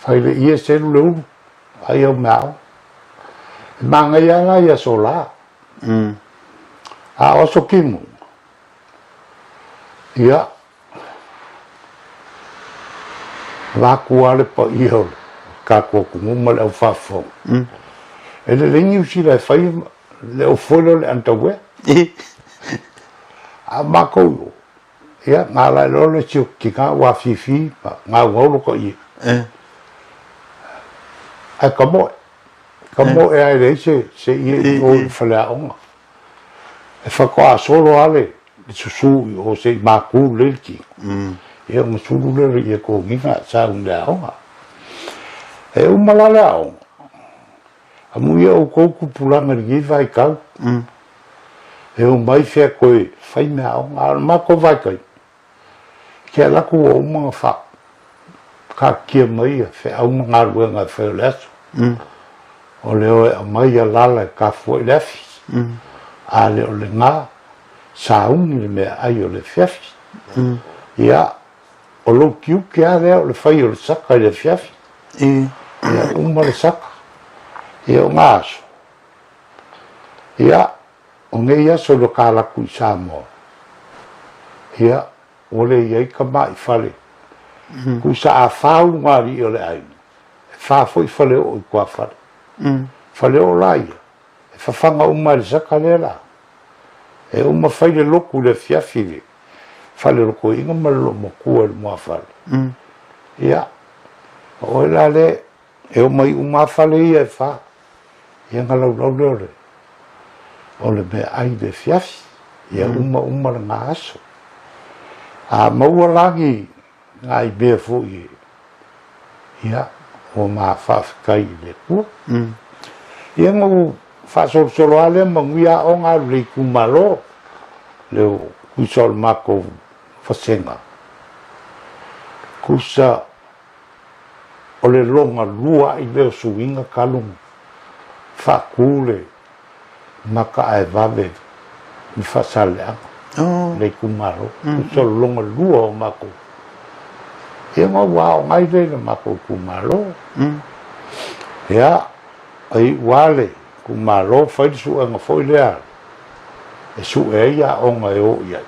fai le ie selu le ulu. Ai au mea aoga. E māngaia la i aso la. A o aso timu, ia, vaku lava le paia o le tatou atunuu ma le au faafofoga. E lelei Niu Sila e fai le au foil o le underwear. A o matou, ia, na ala loa le isi o tina ua afifi ma gaugau lota ie. Ae kamoe, kamoe lava e leai se ie i o i le faleaoga. E faatoa solo lava le le susu i o se i mākū lelei le tino. Ia ona sulu lea o le ie kogiga ae sauni i le aoga. E uma la le aoga, amuia outou tupulaga i lenei vaitau, e omai fea toe fai meaaoga. A o le matou vaitaimi, Ke alu atu ua uma ona fa taatia mai ia feau ma galuega e fai o le aso. O le o e aumai alala e kafua i le afi. A le o lena, sauni le meaai o le afiafi. Ia, o lou tiute lava lea o le fai o le saka i le afiafi. Ia, uma le saka. Ia, o na aso. Ia, O nei aso ua ka alu atu i Samoa, ia, ua le i ai tama i fale. Tusa a fa ulugalii o le aiga, e fa foi faleoo i tuafale. Faleoo la ia, e fafaga uma e le saka lea la. E uma fai le lotu i le afiafi i le fale o le toeaina ma le loomatua i le muafale. Ia, o oe la lea E omai uma lava fale ia e fa, ia ona laulau lea o le, o le meaai i le afiafi, ia uma uma lena aso. A maua la ni nai mea foi e, ia, ua ma faafetai i le Atua. Ia ona ou faasolosolo lava lea manuia aoga alu i le itumalo, le tusa o le matou vasega, tusa O le lona lua ai lea o suiga talu na faatu le mata ae vave i Faasaleleaga, le itumalo. Tusa o le lona lua o matou. Ia ma ua aoga ai lea i le matou itumalo. Ia, e iu lava le itumalo fai le suega foi lea e sue ai aoga e o i ai.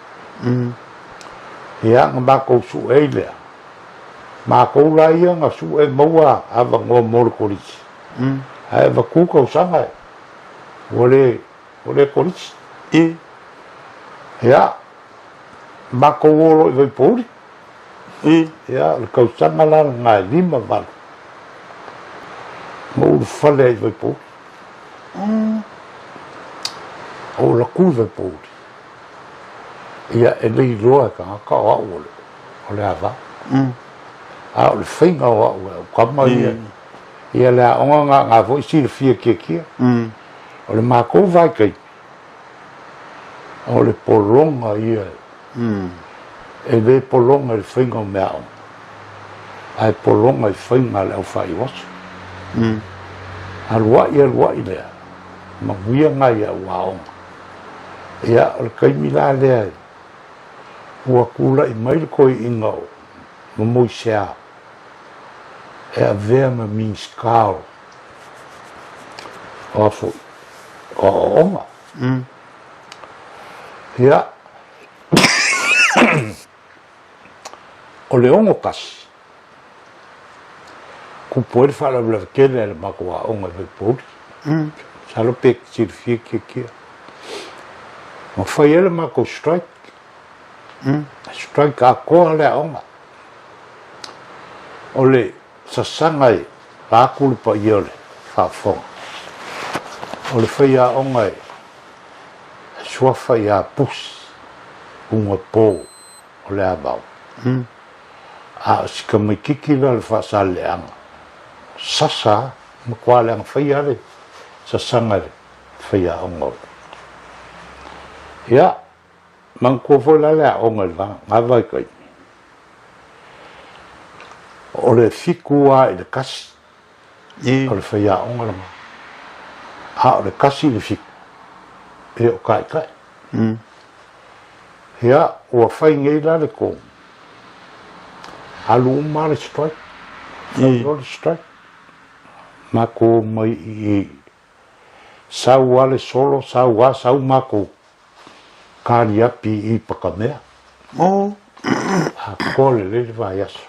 Ia, na matou sue ai lea. Matou la ia na sue maua avanoa mo le Kolisi, ae avatu tausaga ua le ua le Kolisi. Ia, matou o loa i Vaipouli. Ia, o le tausaga la lena e 58, na ou ulufale ai i Vaipouli. Ou alu atu i Vaipouli. Ia, e le iloa e tagata o au o le, o le ava. A o le faiga o au e au tama ia, ia le aoga na, na foi silafia kiakia. O le matou vaitaimi, o le pologa ia, e le pologa i le faiga o meaaoga, ae pologa i faiga a le aufaiuaso. Aluai aluai lea, manuia nai au aoga. Ia, o le taimi la lea ua tulai mai le toeaina o Momoisea e avea ma Minisita o a foi, o aoaoga. Ia, o le 61, Kupu ai le faalavelave tele a le matou aoga i Vaipouli. Masalo pe silafia kiakia. Na fai ai le matou strike. Strike atoa le aoga. O le sasaga e vaeatu le paia o le faafofoga. O le faiaoga e suafa ia Pusi, Ugapo. o le Avao. A o si tamaititi la o le Faasaleleaga, sasa lava, matua leaga faia lava le sasaga i le faiaoga o le. Ia, manatua foi la le aoga i le na vaitaimi, o le 7 lava i le 1 o le faiaoga lena, a o le 1 i le 7, e o taitai. Ia, ua fai nei la le tonu, alu uma lava le strike, fai loa le strike, matou omai i i, sau lava le solo, sau lava sau matou kaliapi i Patamea. Atoa lelei le vaiaso.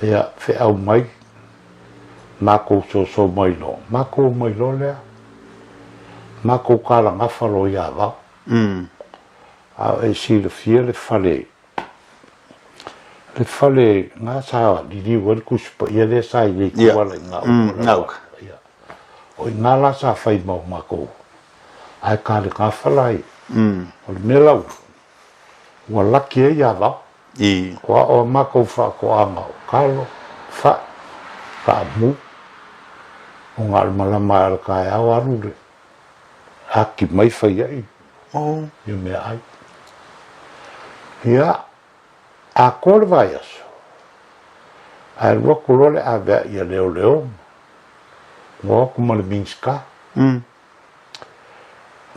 Ia, feau mai, matou soso mai loa, matou omai loa lea, matou talagafa loa i Avao. A o e silafia le fale, le fale na sa liliu ai le Tusi Paia lea sa i le itu ala i gauta. Ia. O i ina la sa fai ma o matou, ae talagafa la i. O le mea la ua laki ai ia Vao. O a o makou faatoaga o kalo, fa'i, kaamu, o ga o le malama ae o le taeao alu le aki mai fai ai ia meaai. Ia, atoa le vaiaso, ae alu atu loa le avea'i a leoleo ma o atu ma le Minisita.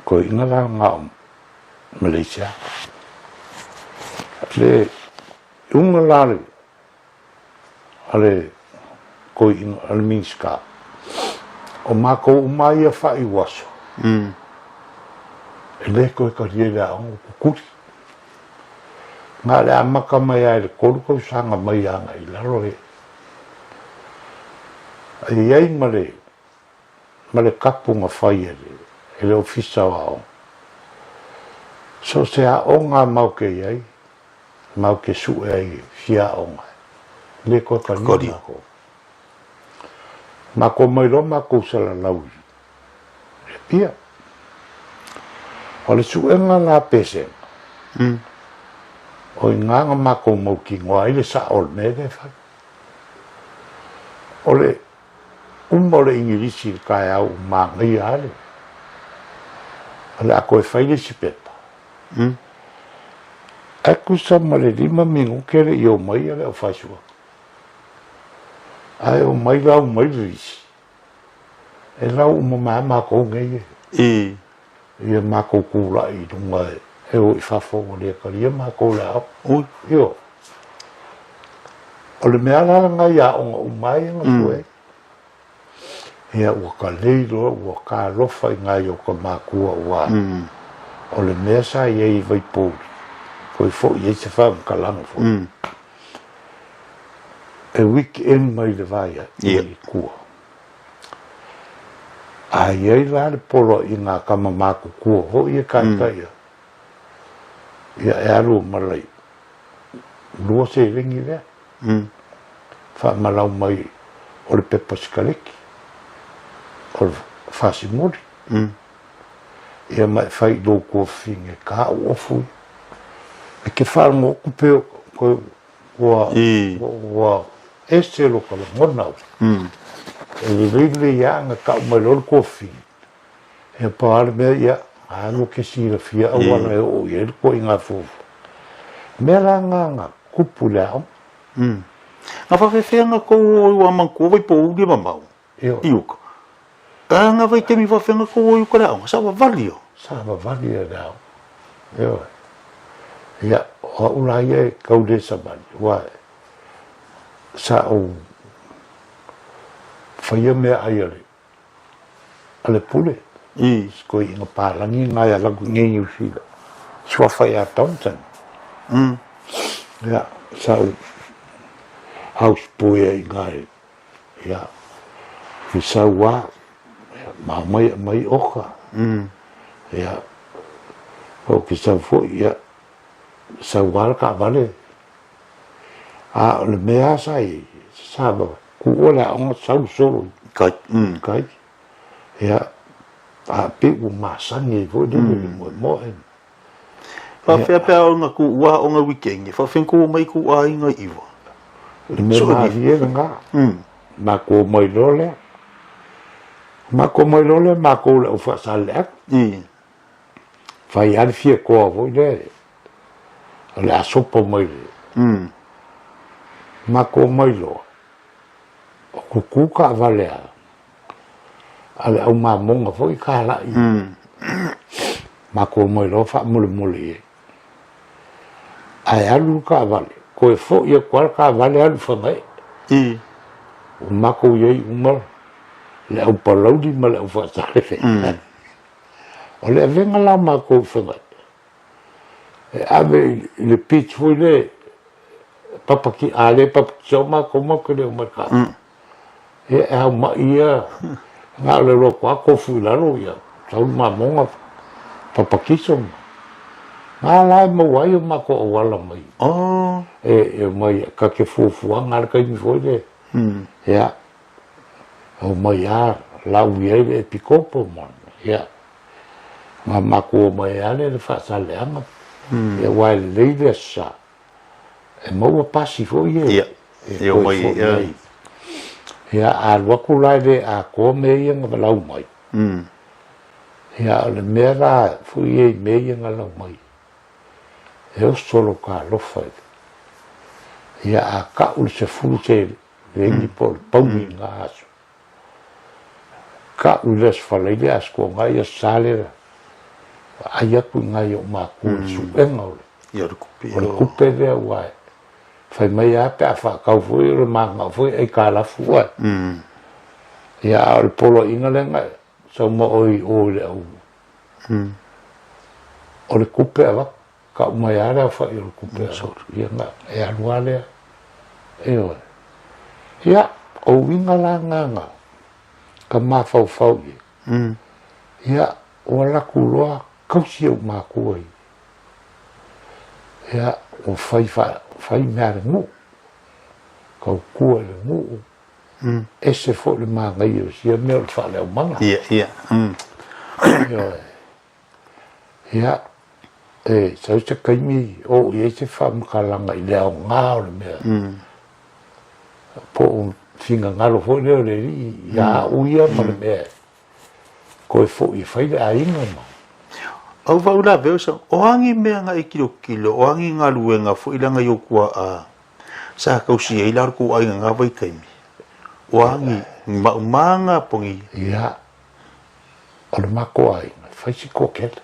Toeaiina la na o Malaysia. Le iuga la a le toeaina, a le Minisita, o matou uma ia faaiu aso, e le toe talia i le aoga, ua tutuli. Na o le amata mai lava i le 3 tausaga mai agai i lalo e i ai ma le ma le kapu na fai e le Ofisa o Aoga. So o se aoga matou te i ai, matou te sue ai i fia aoga ai. E le toe talia matou. Matou omai loa matou salalau i Apia. O le suega la a Pesega, o i ina na matou mautinoa ai le sao o le mea lea e fai. O le uma o le Igilisi i le taeao ua manaia lava le, o le a toe fai le isi pepa. Ae tusa ma le 5 minute e le i omai le aufaisuaga. Ae omai lau mai le lisi. E lau uma mai lava matou nei e. Ia matou tulai i luga e o i fafo ua le talia matou i le aoga. Ioe. O le mea la lena i aoga uma ai na sue ai. Ia ua kalei loa ua talofa i nai o ta matua aua o le mea sa i ai i Vaipouli, toe foi ai se faamatalaga foi. E weekend mai le vai i tua. A i ai la le poloaiga a tama matutua foi e taitai ai, ia e alu ma lai 2 seleni lea. Faamalau mai o le pepa sikaleki, o le fasimoli. Ia ma e fai i lou tuafafine ka au ofu ia. E ke faalogo atu pe ua ua ese lo ka lagona au. E lelei lelei lava ona tau mai loa le tuafafine. Ia pau lava le mea, ia, alu ke silafia auala e oo i ai le toaiga fuafua. Mea la na na tupu i le aoga. Na faafefea na tou o i ua manatua Vaipouli e mamao i uka. A na vaitaimi faafefea na tou o i uka i le aoga, sa vavali o? Sa vavali e le aoga. Ioe. Ia, o au la ia e tau le savali, aua sa ou faia meaai a le a le pule. Si toeaina palagi na e alu atu i nei Niu Sila. Suafa ia Thomson. Ia, sa ou house boy ai i ina ia, i sau lava, ma omai e aumai oka. Ia, ou te sau foi, ia, sau lava le taavale. A o le mea lava sa i ai, sa tuua le aoga sau le solo i kai. Kai. Ia, a pei ua masani ai foi lele le moemoe. Faafefea pe a ona tuua aoga weekend, faafefea tou omai i tou aiga i Iva? Le mea malie lena. Matou omai loa lea. Matou omai loa lea matou le au Faasaleleaga. Fai lava le fiatoa foi lea o le a sopo mai le. Matou omai loa, o kuku taavale a a le au mamoga foi kalai. Matou omai loa faamolemole i ai. Ae alu le taavale, toe foi atu lava le taavale alu i Fagaee. Ua matou i ai uma le au Palauli ma le au Faasaleleaga. O le avega la o matou i Fagaee, e ave i le beach foi lea, papaki, a le papakisao matou, matou te le omai i le taavale. Ia, e aumai ia, na o le alu atu lava tofu i lalo, ia, sau le mamoga, papakiso ma. Na la e maua ai o matou auala mai. Oh. E omai, ta te fuafuaga lava le taimi foi lea. Ia, omai lava laui ai le epikopo ma, ia. Na matou omai ai lea i le faasaleaga, ia aua e lelei le Aso Sa, e maua pasi foi ia e toe foi ai. Ia a alu atu la e le atoa mea ia na lau mai, ia o le mea la foi ia i mea ia na lau mai, e oso lo ta alofa i le, ia a tau le 10 seleni po o le pauni i na aso, Ka'u i le Aso Faraile, Aso Toonai, Aso Sa lea vaai atu i nai ou matua i le suega o le tupe lea aua e fai mai lava pe a faatau foi o le mananao foi e aitalafu oe. Ia a o le poloaiga lea na sau ma oe i o i le au o le tupe avatu. Kau mai lava le aofai o le tupe ia na e alu lava lea. Ioe. Ia, o uiga la na na ka mafaufau i ai. Ia, ua alu atu loa tausi ou matua i ia, ua fai fai mea a le nuu, tautua i le nuu, ese foi le manaia o sia mea o le faaleaumala. Ia, ia. Ioe. Ia, e sau se taimi oo i ai se faamatalaga i le aoga o le mea, po o finagalo foi lea o le Alii ia au ia ma le mea e toe foi e fai le aiga ma. Au faauilavea o sa, o a ni mea na e tilotilo, o a ni galuega foi lea na i ou tuaa sa tausi ai la o le tou aiga i na vaitaimi? O a ni maumaga po o ni. Ia, O le matou aiga, e fai si toatele.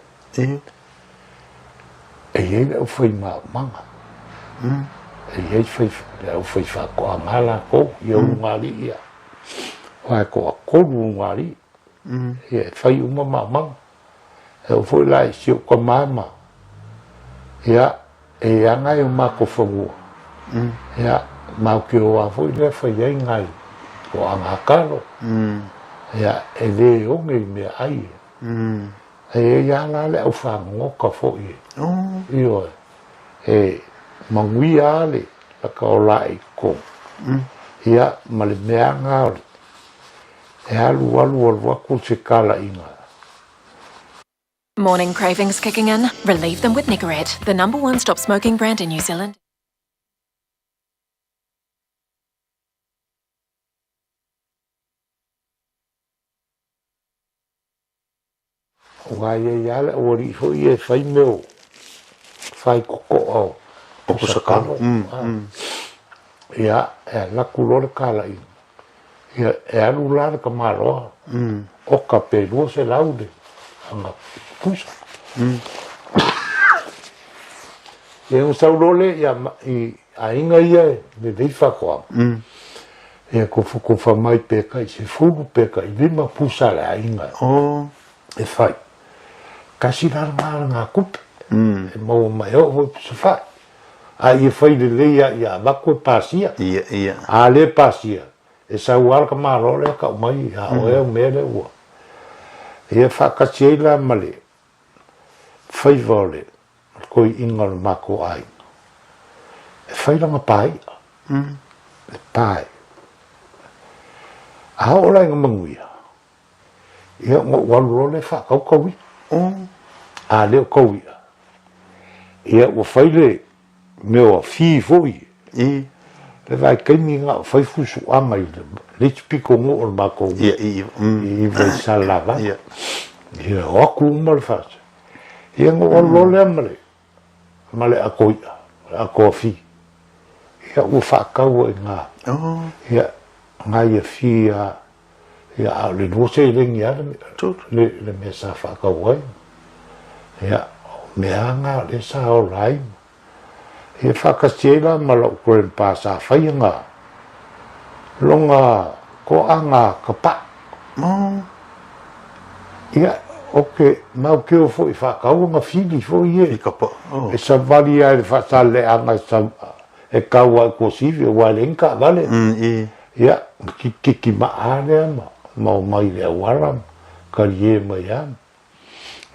E i ai le aufai maumaga, e i ai fai, le aufai faatoaga a latou, ia ulugalii ia. Aua e toatolu ulugalii, ia e fai uma maumaga. E oo foi la i si ou tama ma, ia, E ana ai o matou fanua, ia, matou te o lava foi lea fai ai nai toaga talo, ia, e le oge i meaai. E i ai lava la le au fagogota foi e, ioe, e manuia lava le laka o lae i totonu, ia, ma le mea lava lena o le, e alu alu alu atu se talaiga. Morning cravings kicking in? Relieve them with Nicorette, the number one stop smoking brand in New Zealand. Aua e i ai lava le aualii foi ia e fai mea o faikokoa o pusakalo. Ia, e alu atu loa le talaiga, ia, e alu la le tamaloa, oka pe 200 le ana pusa. Ia ona sau loa lea ia, i aiga ia e lelei faatoaga, ia tofutofa mai pe tai 10 pe tai 5 pusa a le aiga e fai. Tasi la lena lena tupe e maua mai ai oo foi pusa fai. A ia fai lelei a ia avatu e pasia. Ia, ia. A le pasia, e sau lava le tamaloa lea tau mai a oe au mea lea ua. Ia faatasi ai la ma le faiva o le toeaina o le matou aiga, e fai lana pāi'a, e pae. A oo la ina manuia, Ia, ona ou alu loa lea faatau taui'a. A le o taui'a, ia ua fai le mea o afi foi. Le vaitaimi na o fai fusuaga i le isi pitonuu o le matou nuu, i iva i Salelavaga. Ia, o atu uma le fasi. Ia, ona ou alu loa lea ma le ma le ato i'a, le ato afi. Ia, ua faatau ai i ina, ia, nai afi a Ia, a o le 2 seleni lava le, le mea sa faatau ai. Ia, o mea lava na o lea sa ola ai. Ia, faatasi ai la ma lou grandpa sa faia na lona toaga kapa'a. Ia, o ke mau ke o foi faatau ona fili foi ia. I kapa'a. E savali lava i le faasaleleaga e e kau ai Tuasivi aua e leai ni taavale. Ia, ona kikiki maa lea ma ma omai i le auala ma talie mai lava.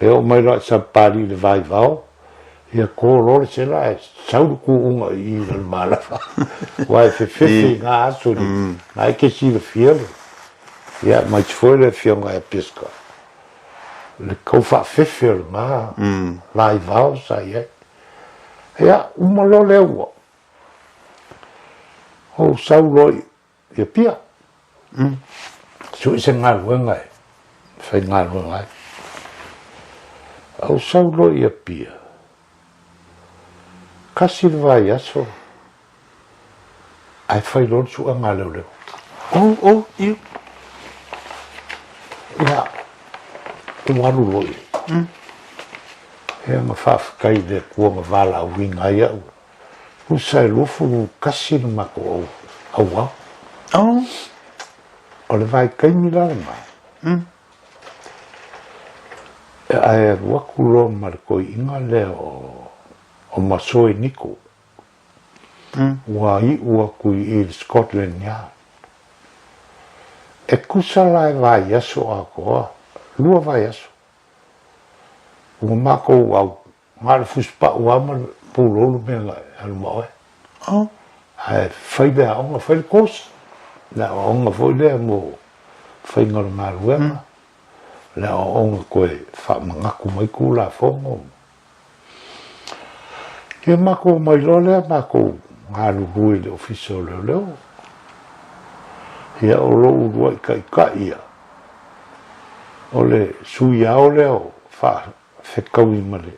E oo mai loa i Sapapalii i le vaivao, ia to loa le sela ae sau le tuuga i i Lalomalava aua e fefefe i na aso i le na e te silafia le ia aemaise foi le afioga ia Pesca. Le tau faafefe o lena la i vao sa i ai. Ia, uma loa lea ua ou sau loa i Apia. Sue se galuega e faigaluega ai. Ou sau loa i Apia, tasi le vaiaso ae fai loa le suega a leoleo. Oh, oh, iyo. Ia, ua alu loa i ai. Ia, ma faafetai i le Atua na valaauina ai au. Tusa e 21 le matou au, auao. Oh. O le vaitaimi la lena, ae alu atu loa ma le toeaina lea o, o Masoe Niko. Ua iu atu i i le Scotland Yard. E tusa la e vaiaso atoa, lua vaiaso. Ua matou au, na o le fusipau lava ma le pulou le mea na alu ma oe. Ae fai le aoga, fai le course, le aoaoga foi lea mo faiga o le galuega, le aoaoga toe faamanatu mai Tulafono. Ia matou omai loa lea matou galulue i le Ofisa o Leoleo. Ia o lou uluai taitai ia, o le sui ao lea o faafetaui ma le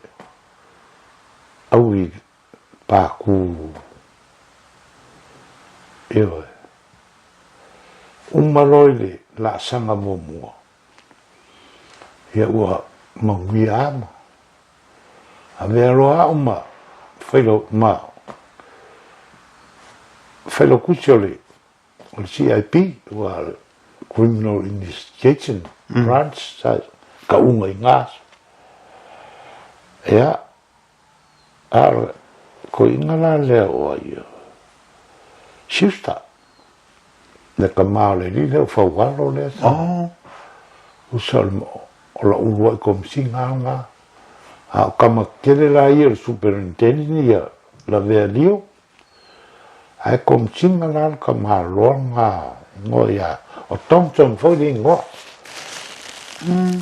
aui pākū, ioe. Uma loa i le laasaga muamua, ia ua manuia lava ma avea loa au ma ma Failautusi o le o le CIP, ua le Criminal Investigation Branch, sa tauga i na aso. Ia, a o le toeaina la lea o ai ia, Schuster, le tama o le alii lea o Faualo lea sa, usa o le o lau uluai komesina lava lena. A o tama tetele la ia o le Superintendent ia Lavea Lio, ae komesina la le tamaloa lena ingoa ia, o Thompson foi le ingoa.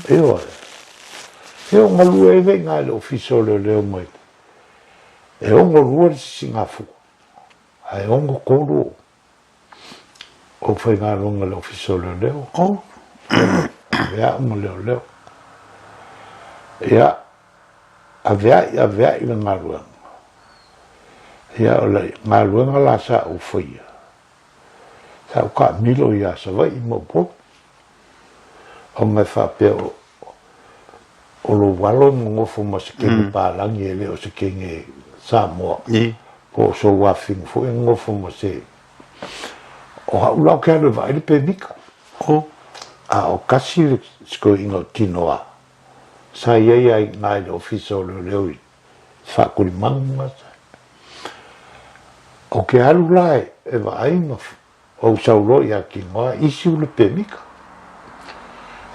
Ioe. Ia o galue ai lea i ina i le Ofisa o Leoleo mai e 62 le sisigafua, ae 63 o faigaluega i le Ofisa o Leoleo. Oh. Avea'i ma leoleo. Ia, avea'i, avea'i le galuega. Ia, o le galuega la sa ou faia, sa ou taamilo ia Savaii ma Upolu. Ona e faapea o, o lou alo e nonofo ma se kene palagi e le o se kene Samoa. Po o sou afafine foi e nonofo ma se... O a'u la ou te alu e vaai le pemita. A o kasi le sikoiina o tino a sa i ai a i ina i le ofisa o leoleo i Faakulimanu ma sa. Ou te alu la e vaai ma ou sau loa ia Tinoa issue le pemita.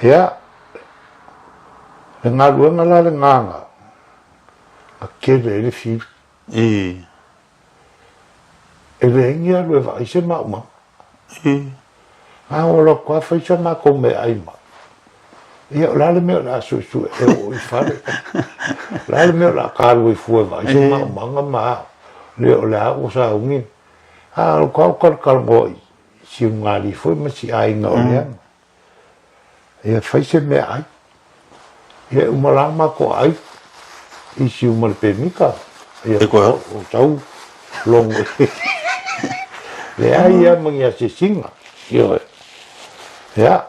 Ia, le galuega la lena na tele ai le fili. E leai ni alu e vaai se maumau. A o alu atu lava fai sa matou meaai ma. Ia, o le a le mea o le a suesue e oo i fale? O le a le mea o le a ta alu ai fua e vaai se maumaga ma a? Le o le a ua sauni. A o ka o talatalanoa i si Ugali foi ma si aiga o Leaga. Ia fai se meaai. Ia e uma la matou ai i siu ma le pemita. Ia E koe o tau logo. Leai ia ma ni asiasiga. Ioe. Ia,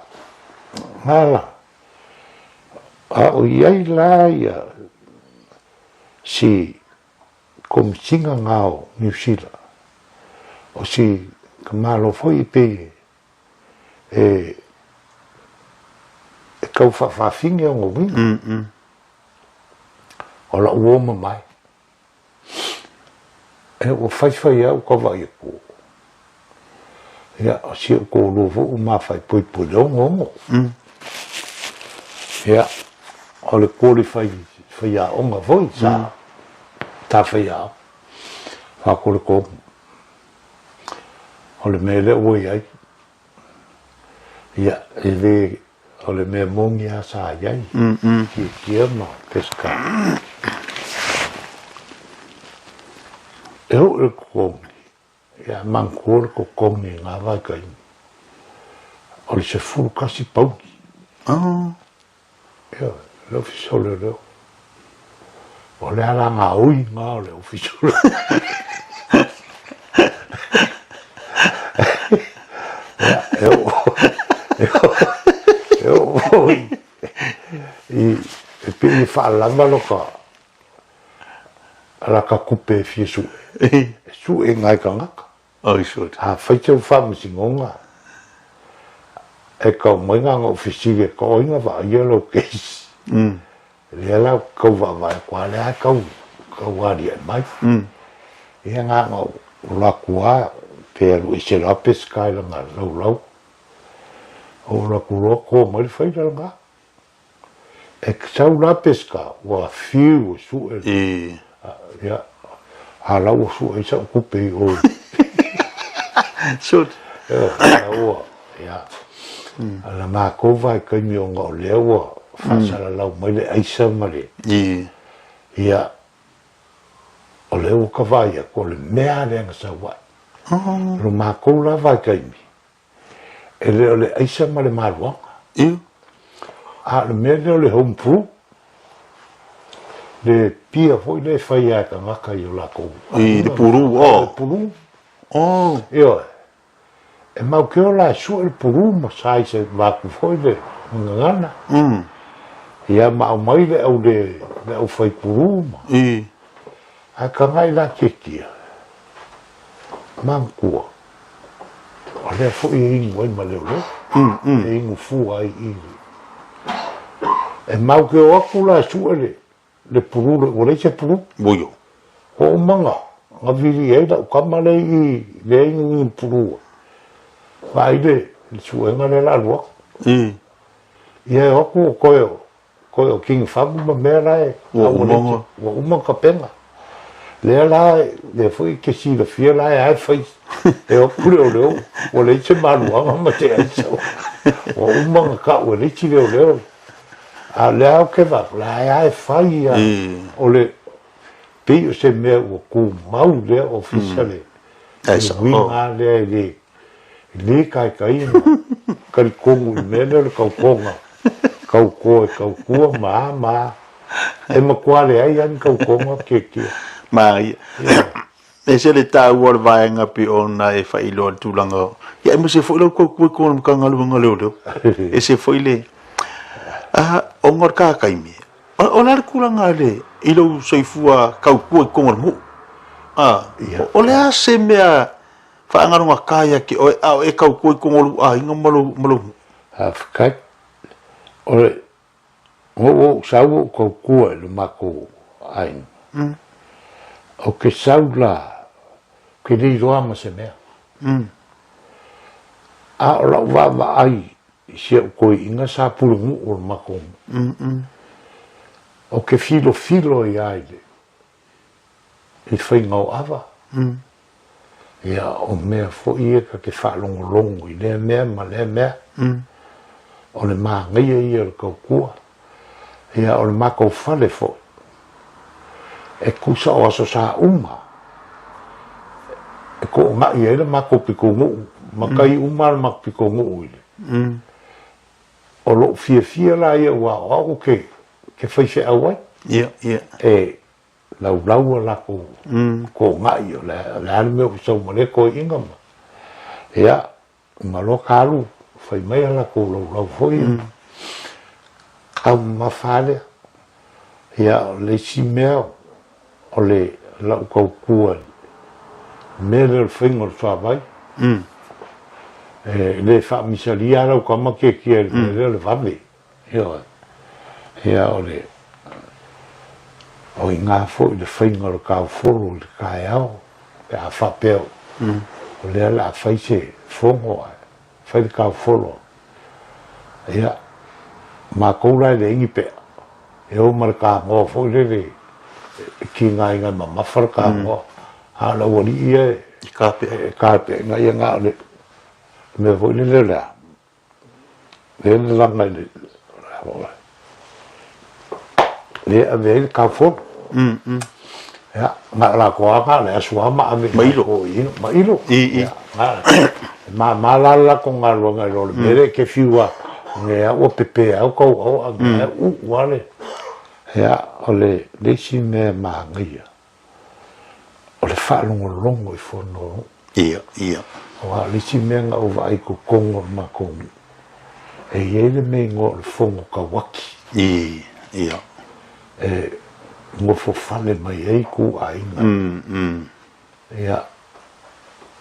ala. A o i ai la ia si Komesina ngā o Niu Sila, o si ka malo foi pei e e tau faafaafine ona uiga. O la'u uo mamae. E ua faifai au ka vaai atu. Ia, o si ou toalua foi ua mafaepoepoe i le onoono. Ia, o le qualify faiaoga foi sa ta faiaoga. Faakolekomu. O le mea lea ua i ai, ia, e le, O le mea moni lava sa i ai, Kiekie ma Pesca. E oo i le totogi, ia manatua le totogi i na vaitaimi, o le 11 pauni. Ioe, le Ofisa o Leoleo. O le ala gaoi na o le Ofisa o Leoleo. Ia, e oo, e oo, e oo foi i, e pei e faalava loka, laka tupe e fia sue. E sue ngai tagata. Oi sure. A fai sau faamasinoga, e kau mai na ona ofisili e ka oi na vaaia lou case. Lea la ou te tau vaavaai atu a lea tau tau aliae mai. Ia na ona ou alu atu lava pe alu ese loa Peseta i lana laulau. Ou alu atu loa to mai le faila lena. E sau la Peseta ua fiu e sue ia a la ua sue ai sau tupe i o. Shoot. Ia ua ia. A la matou vaitaimi ona o lea ua faasalalau mai le aisa ma le ia o lea ua ka vaai atu o le mea lea na sau ai. O lo matou la vaitaimi E le o le aisa ma le maluaga. Io. A o le mea lea o le home brew, le pia foi lea e fai a e tagata i o latou I le pulu, oh. Le pulu. Oh. Ioe. E mau ke ola e sue le pulu ma sa i se vaku foi le gagana. Ia ma aumai le au le, le au fai pulu ma. I. Ae kangai la kiekie. Manatua. O lea foi e inu ai ma leoleo, e inu fua ai i E mau ke o atu la e sue le, le pulu le, ua leai se pulu. Ua io. Hoʻomaga, na wili ai lau kama lea i lea inu inu pulu. Vaai le, le suega lea la alu atu. Ia e o atu o koe o, Koe o King Fagu ma mea la e Ua uma ona. Ua uma ona tapena. Lea la, lea foi e te silafia la e a e fai e o atu leoleo, ua leai se maluaga ma se aisa. Ua uma ona tau e le isi leoleo. A o lea ou te vaai, la e a e fai a o le pei o se mea ua tumau lea ofisa le uiga lea e le E le kaekai ona talitonu i le mea lea o le tautoga, tauto e tautua ma a ma a. E matua leai lava ni tautoga kiekie. Manaia. E ese le taua o le vaega pei ona e faailoa i le tulaga, ia aemaise foi lau tautua i totonu o le Matagaluega o Leoleo. E ese foi le, ona o le ta taimi, o le a le tulaga i lou soifua tautua i totonu o le nuu? O le a se mea Faagarogatā ia te oe, a o e tautua i tonu o lou aiga ma lou ma lou nuu. Faafetai. O le, ua ou sau ou tautua i lo matou aiga. Ou te sau la, ou te le iloa ma se mea. A o lau vaavaai i si au toeaina sa pulenuu o le matou nuu. Ou te filofilo ai lava i le i faiga o ava, ia o mea foi ia ta te faalogologo i lea mea ma lea mea, o le manaia ia o le tautua, ia o le matou fale foi, e tusa o Aso Sa uma, e toonai ai le matou pitonuu, ma tai uma le matou pitonuu i le. O lou fiafia la ia aua o au ke ke faifeau ai. Ia, ia. E laulau a latou kogai o le o le a le mea ua sau ma lea toeaiina ma ia uma loa ka alu fai mai a latou laulau foi taumamafa lea. Ia o le isi mea o le lau tautua i le mea lea o le faiga o le suavai, e le faamisalia lava lau tama kiekie i le mea lea o le vave. Ioe. Ia o le o i ina foi le faiga o le taufolo i le taeao pe a faapea o lea o le a fai se fono ae fai le taufolo. Ia, matou la e leai ni pea, e o ma le tanoa foi lele e tigaina e mamafa le tanoa, a o le aualii ia e tapeaina, ia na o le mea foi lele o le a? Lea na laga i le, lea ave ai le kaufolo. Ia, na o latou lava na o le aso lava ma ave i Mailo. Mailo. I, i. Ia, e mama la le latou galuega i lo le mea lea e te fiu lava, lea ua pepe au tau ao a mea uu lava le. Ia, o le isi mea manaia, o le faalogologo i fono o nuu. Ia, ia. Aua o le isi mea na ou vaai i totonu o le matou nuu, e i ai le mea igoa o le fono tauaki. I, ia. E nofo fale mai ai ituaiga. Ia,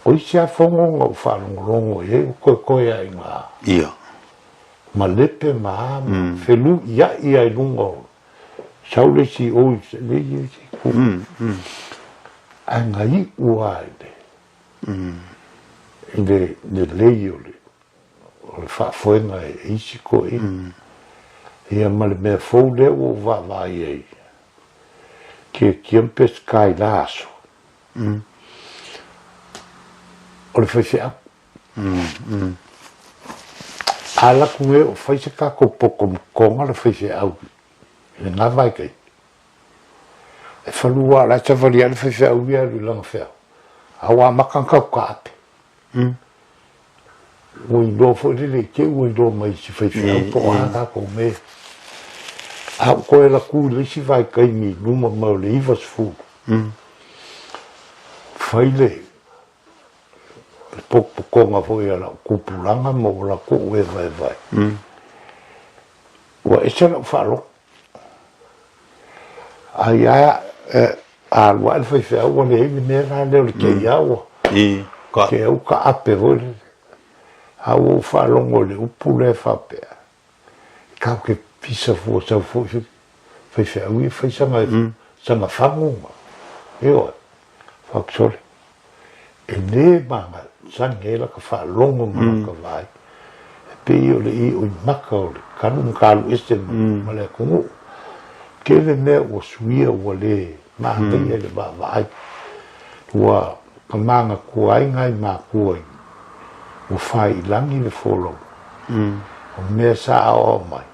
o isi lava fono na ou faalogologo i ai ua toetoe lava i ina. Ia. Malepe ma a ma feluiai lava i luga o sau le isi o i le isi itu. Ae na iu lava i le i le lelei o le o le faafoega e isi toeaiina. Ia ma le mea fou lea ua ou vaavaai ai, Kiekie ma Peseta i la aso, o le faifeau. A alu atu nei o fai se tatou poto ma le faifeau i lena vaitaimi, e falua lava o la e savali lava le faifeau ia e alu i lana feau, a ua amata ona tatou taape. Ua iloa foi lele i te i ua iloa mai i si faifeau po o a tatou mea. A ua toe alu atu i le isi vaitaimi i luma mai o le 90, fai le potopotoga foi a lau tupulaga ma ua latou evaevae, ua ese lau faalogo. Ai a alu ae le faifeau ua leai le mea la lea o le te i a ua te au taape foi lele. A ua ou faalogo i le upu lea e faapea, e tatou te pisa fua sau foi faifeau ia fai sana, sana fagu ma, ioe, fai atu sole. E le masani ai lata faalogo ma lata vaai, e pei o le ioimaka o le kalu ma ka alu ese ma le atunuu. Tele mea ua suia ua le manaia i le vaavaai. Ua manatua ai nai matua i ua fai i lagi le folauga. O mea sa aoao mai,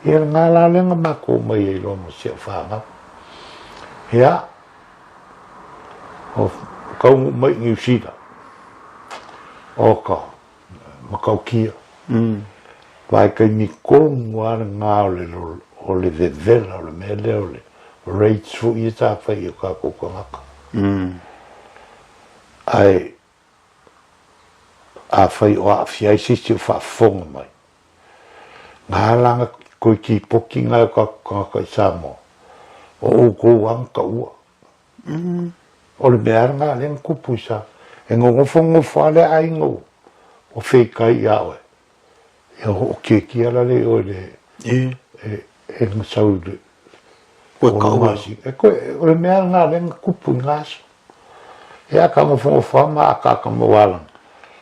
ia lena la lea na matou omai ai loa ma si au fanau. Ia, O taunuu mai i Niu Sila, o ka matautia. Vaitaimi tonu lava lena o le o le vevela o le mea lea o le raids foi ia sa fai i o tatou tagata. Ae afai o aafia ai se isi o faafofoga mai, na ala ona toe tipoti nai o tatou tagata i Samoa, o outou lava na taua. O le mea lava lena lea na tupu i Samoa. E nofonofo lava le aiga ua feitai ia oe, ia hoʻokiekie la lea i oe le e na sau i le masina. O le mea lena lea na tupu i na aso. Ia ka nofonofo lava ma akaaka mau alanga.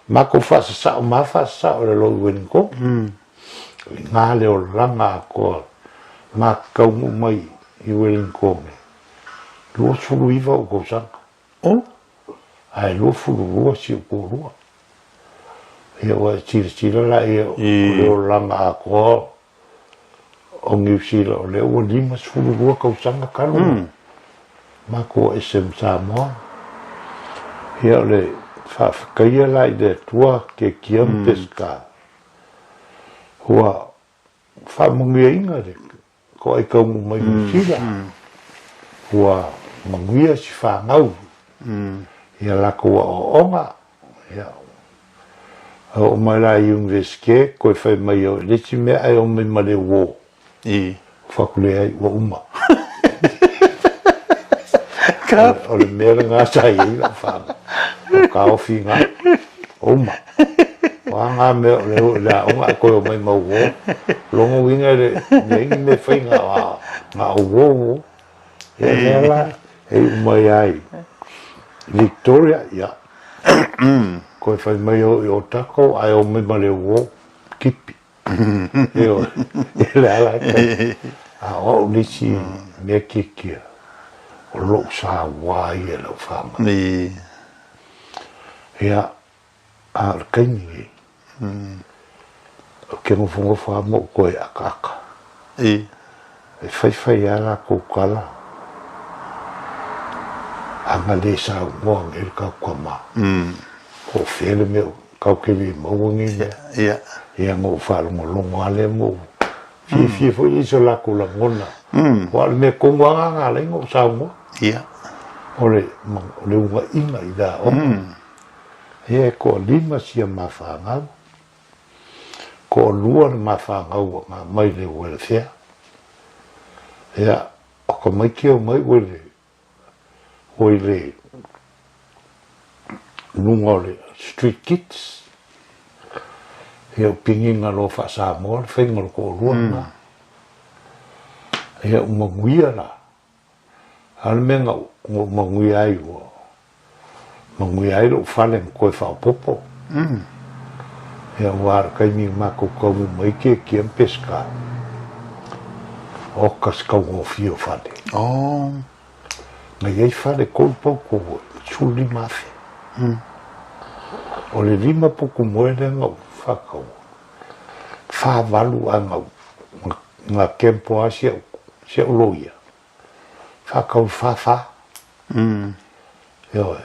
Matou faasasao ma faasasao i lalo i Wellington. I ngā le olaga atoa ma taunuu mai i Wellington e 29 ou tausaga. Oh? Ae 22 si ou toalua. Ia ua e silasila la ia o le olaga atoa o Niu Sila o lea ua 52 tausaga talu mm. matou ese ma Samoa. Ia o le faafetaia la i le Atua Kiekie ma Peseta ua faamanuiaina le toai taunuu mai Niu Sila ua manuia si fanau ia latou aoaoga ia oo mai la i Universite toe fai mai o le isi mea ae omai ma le uō fai atu leai ua uma. O le mea lena sa i ai lau fanau o taofi ina uma. O a ngā mea o le o i le aoga ae toe omai ma uō. Lona uiga e leai ni mea e fai na o uō uō. Ia lea la e iu mai ai Victoria, ia koe fai mai o i Otago ae omai ma le uō kipi. Ioe, e le ala e A o au le isi mea kiekie, o lou sa wā ia i lau whānau. Ia, a o le taimi nei, Ou te nofonofo lava ma ou toe akaaka. E faifai lava latou tala, ana le saunoa nei le tatou tama, po o fea le mea tatou te le maua nei mea. Ia na ou faalogologo lava lea ma ou fiafia foi i so latou lagona. Aua o le mea tonu lava lena na ala ai ona ou saunoa. O le unaiga i le aoga. Ia e toalima sia ma fanau. Toalua le ma fanau ua mai le welfare. Ia, o tamaiti e omai ua i le, ua i le luga o le street kids. Ia, o piniga loa faa-Samoa le faiga o le toalua lena. Ia, ua manuia la. A o le mea na ou manuia ai ua manuia ai lou fale na toe faaopoopo. Ia aua o le taimi na matou taunuu mai ai Kiekie ma Peseta, oka se taugofie o fale. Na i ai fale 3 pautu e 15,000. O le 5 putu moe lea na ou faataua, 48 a na Na kempo lava si au loia, faatau i le 44. Ioe.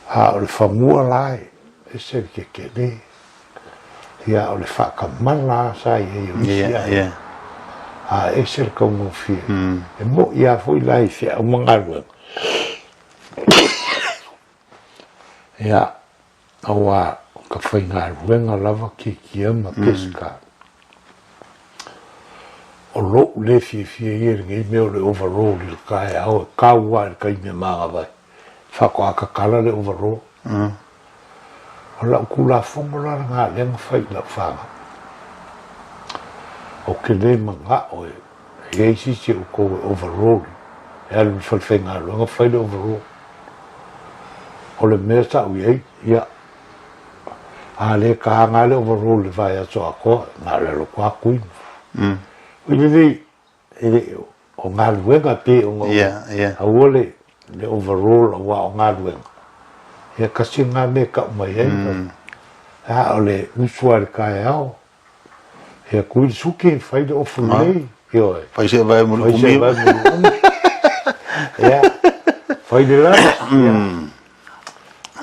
A o le fanua la e ese le tetele. Ia, o le faatamala lava sa i ai o isi aiga. A ese le taugofie. E moni lava foi la i feau ma galuega. Ia, Aua o ka faigaluega lava kiekie ma pesika. O loʻu le fiafia ia i lenei mea o le overall i le taeao e kau lava i le taimi e manava ai. Faatoa tatala le overall. O lau Tulafono la lena lea na fai i lau fanau. Ou te le manao e i ai se isi o outou e overall e alu i le falefaigaluega fai le overall. O le mea sa ou i ai, ia, a le taga le overall i le vaiaso atoa, na o le alu atu lava kui. Oi lelei, e le o galuega pei ona aua le overall aua o galuega. Ia tasi lena mea e tau mai ai. A o le usu lava i le taeao, Ia kui le suki, fai le ofu lelei. Ioe. Fai se vae mo le umi. Fai se vae mo le umi. Ia, fai le lala.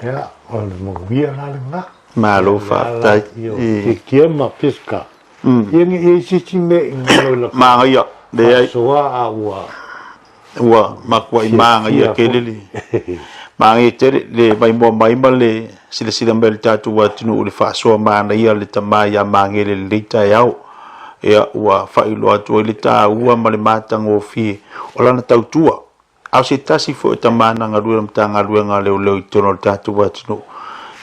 Ia, o le manuia la lena. Malo faafetai. Ioe, kia ma pesca. Ia ni i se isi mea i ngalo i la. Magaia, leai. Faasoa a ua. Ua matuai magaia tele le magaia tele le maimoa mai ma le silasila mai o le tatou atunuu i le faasoa manaia a le tama ia Magele i lenei taeao. Ia, ua faailoa atu ai le taua ma le matagofie o lana tautua. A o se tasi foi o tama na galue i le Matagaluega a Leoleo i totonu o le tatou atunuu.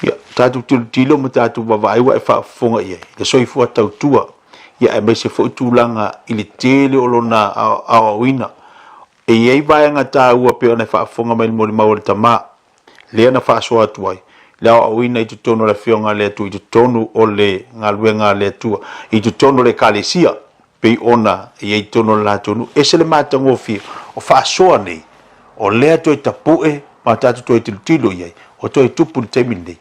Ia, tatou tilotilo ma tatou vaavaai ua e faafofoga i ai le soifua tautua ia aemaise foi tulaga i le tele o lona aoaoina. E i ai vaega taua pei ona e faafofoga mai i le molimau a le tama, lea na faasoa atu ai le aoaoina i totonu o le Afioga a le Atua, i totonu o le galuega a le Atua, i totonu o le Ekalesia, pei ona i ai i totonu o le latou nuu. E ese le matagofie o faasoa nei, o lea toe tapue ma tatou toe tilotilo i ai, o toe tupu i le taimi lenei.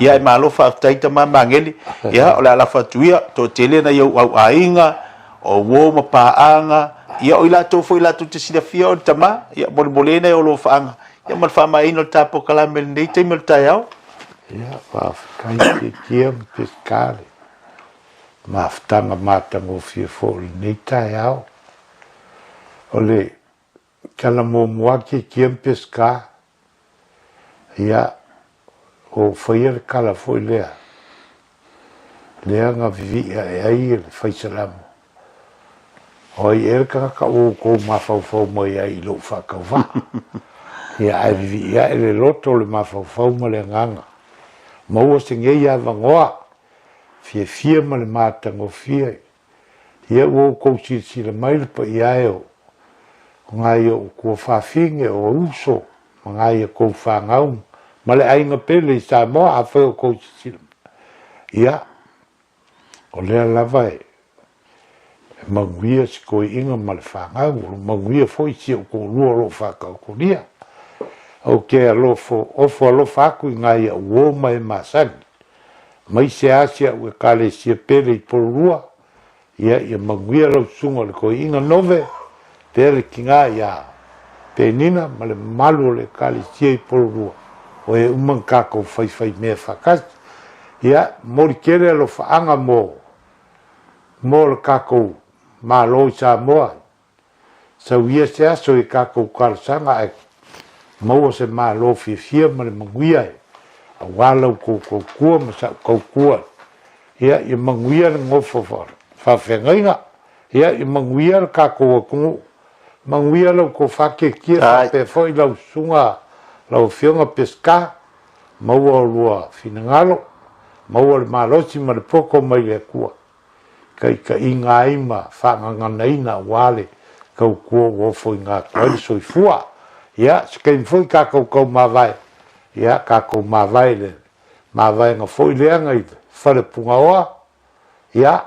Ia, e malo faafetai tama Magele. Ia, o le a lafo atu ia, toatele nai ou au aiga, o uo ma paaga, ia o i latou foi latou te silafia o le tama, ia molemole nai o alofaaga, ia ma le faamaeaina o le ta polokalame i lenei taimi o le taeao. Ia, faafetai Tietia ma Pescale, mafutaga matagofie foi o lenei taeao. O le tala muamua Tietia ma Pesca, ia, ua ou faia le tala foi lea, lea na vivii ae ai le faisalamo. O ai ea le tagata ua outou mafaufau mai ai i lou faatauvaa? Ia, ae vivii ae le loto, le mafaufau ma le agaga. Maua se nei avanoa fiafia ma le matagofie. Ia ua outou silasila mai le paia e o ngai ou tuafafine, o uso ma ngai a tou fanau ma le aiga pele i Samoa, afai o outou silasila mai. Ia, o lea lava e manuia si toeaina ma le fanau, o lo manuia foi si ou toalua o lo o faataotolia. Ou te alofo, ofo alofa atu i ngai au uo ma e masani. Mai se a si a'u Ekalesia pele i Pololua, ia, ia manuia lau susuga o le toeaina Nove, pea le tina ia Penina ma le mamalu o le Ekalesia i Pololua, o e uma na tatou faifaimea faatasi. Ia, momoli tele alofaaga mo, mo le tatou Malo i Samoa. Sau ia se aso i tatou talosaga ae maua se Malo fiafia ma le manuia e aua la outou tautua ma sa'u tautua. Ia, ia manuia le nofo faafeagaiga. Ia, ia manuia le tatou atunuu. Manuia la outou faatietie faapea foi lau susuga lau Afioga Peseta. Maua olua finagalo, maua le malosi ma le poto mai le Atua. Taitaiga ai ma faagaganaina aua le tautua ua ofoina atu ai le soifua. Ia, se taimi foi tatou tau mavae, ia, tatou mavae i le mavaega foi lea na i Fale Punaoa, ia,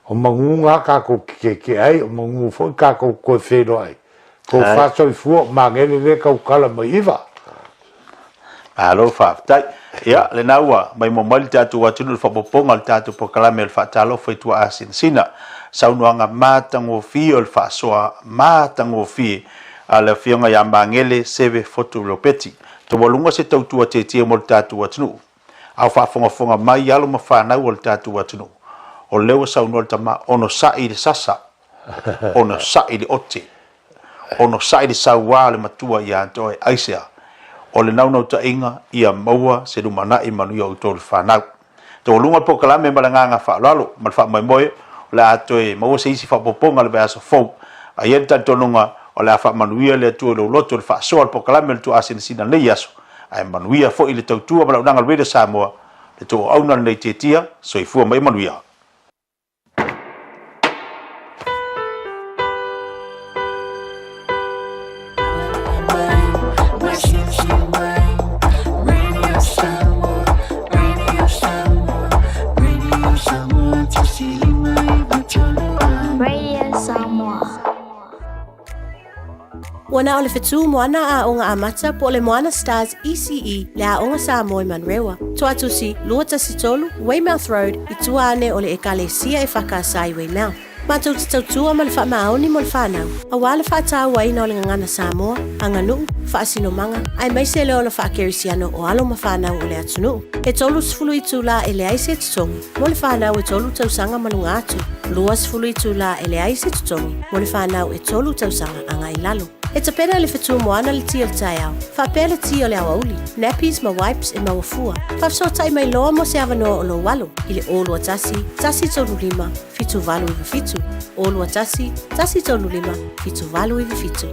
o manu na tatou te tietie ai, o manu foi tatou te toe feiloai. Tou faasoifua, o Magele lea e tautala mai iva. Malo faafetai. Ia, lena ua maimoa mai le tatou atunuu i le faaopoopoga o le tatou polokalame o le Faatalofa i Tuaasinasina. Saunoaga matagofie o le faasoa matagofie a le Afioga ia Magele Seve Fotu Ropeti. Taualuga se tautua tietie mo le tatou atunuu. A o faafogafoga mai alo ma fanau a le tatou atunuu, o lea ua saunoa le tama, onosai i le sasa, onosai i le ote. Onosai le sauā o le matua ia te oe. Aisea? O le naunautaiga ia maua se lumanai manuia o outou le fanau. Taualuga le polokalame ma le agaga faaaloalo ma le faamoemoe o le a toe maua se isi faaopoopoga i le vaiaso fou. A i ai le talitonuga o le a faamanuia le Atua i lou loto i le faasoa o le polokalame o le Tuaasinasina i lenei aso, ae manuia foi le tautua ma le auaunaga a le Radio Samoa, le tou auauna lenei tietia. Soifua ma ia manuia. Ua na o le fetu moana aoga amata po o le Moana Stars ECE le Aoga Samoa i Manurewa. Toatusi, 213, Weymouth Road, i tua ane o le Ekalesia e Whakaasa i Weymouth. Matou te tautua ma le faamaoni mo le whanau, auā le whaatauaina o le gagana Samoa, aganuu, faasinomaga, aemaise le ola faakerisiano o alo ma fanau o le atunuu. E 30 itulā e leai se totogi mo le fanau e tolu tausaga ma luga atu, 20 itulā e leai se totogi mo le fanau e tolu tausaga agai i lalo. E tapena le fetu moana le ti o le taeao, faapea le ti o le aoauli, nappies ma wipes e maua fua. Faafesootai mai loa mo se avanoa o lou alo i le 021 135 7897, 021 135 7897.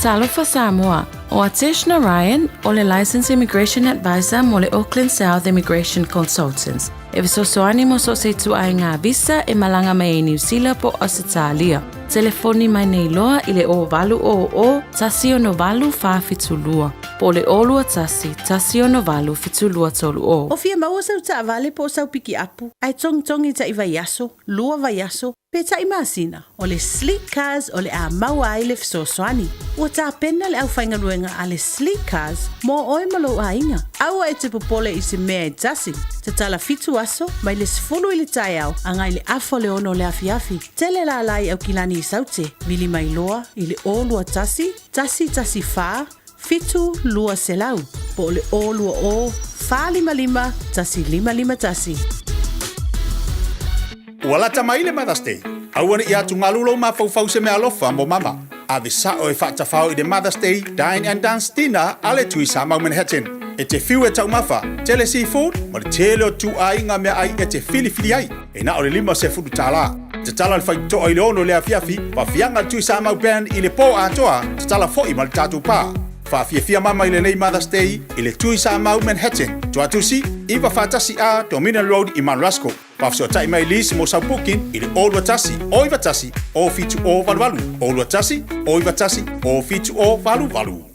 Talofa Samoa, ʻO Atesh Narayan, ʻo le Licensed Immigration Advisor mo le Auckland South Immigration Consultants, e fesoasoani mo so o se ituaiga visa e malaga mai ai Niu Sila po o Ausetalia. Telefoni mai nei loa i le 0800 168 472 po o le 021 168 7230. O fia maua sau taavale po o sau pikiapu, ae togitogi taʻi vaiaso, lua vaiaso, pe taʻi masina, o le Sleek Cars o le a maua ai le fesoasoani. Ua tapena le aufaigaluega a le Sleek Cars mo oe ma lou aiga. Aua e te popole i se mea e tasi. Tatala fitu aso, mai le 10 i le taeao agai le afa o le ono o le afiafi. Tele lala i Aukilani i Saute, vili mai loa i le 021 114 7200 po o le 020 455 1551. Ua lata mai le Mother's Day. Aua ne i atugalu lou mafaufau se meaalofa mo mama. Ave sao e faatafao i le Mother's Day Dine and Dance Dinner a le Tui Samau Manhattan. E te fiu e taumafa, tele seafood ma le tele o ituaiga meaai e te filifili ai. E na o le $50. Tatala le faitotoa i le 6 i le afiafi, faafiaga le Tui Samau Band i le po atoa, tatala foi ma le tatou pa. Faafiafia mama i lenei Mother's Day i le Tui Samau Manhattan, Tuatusi, 941A Dominion Road i Mount Roskill. Faafesootai mai Liz mo sau booking i le 021 091 07088, 021 091 07088.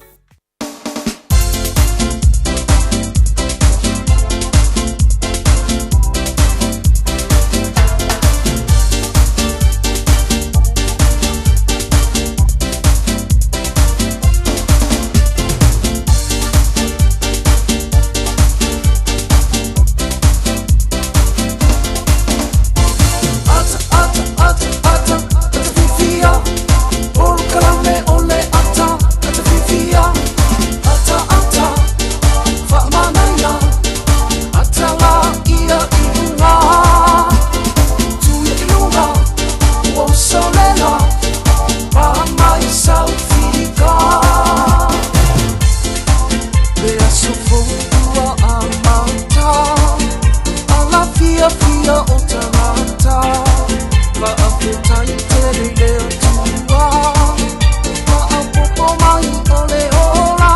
ia o tagata Faafetai tele i le Atua Faaopoopo mai o le ola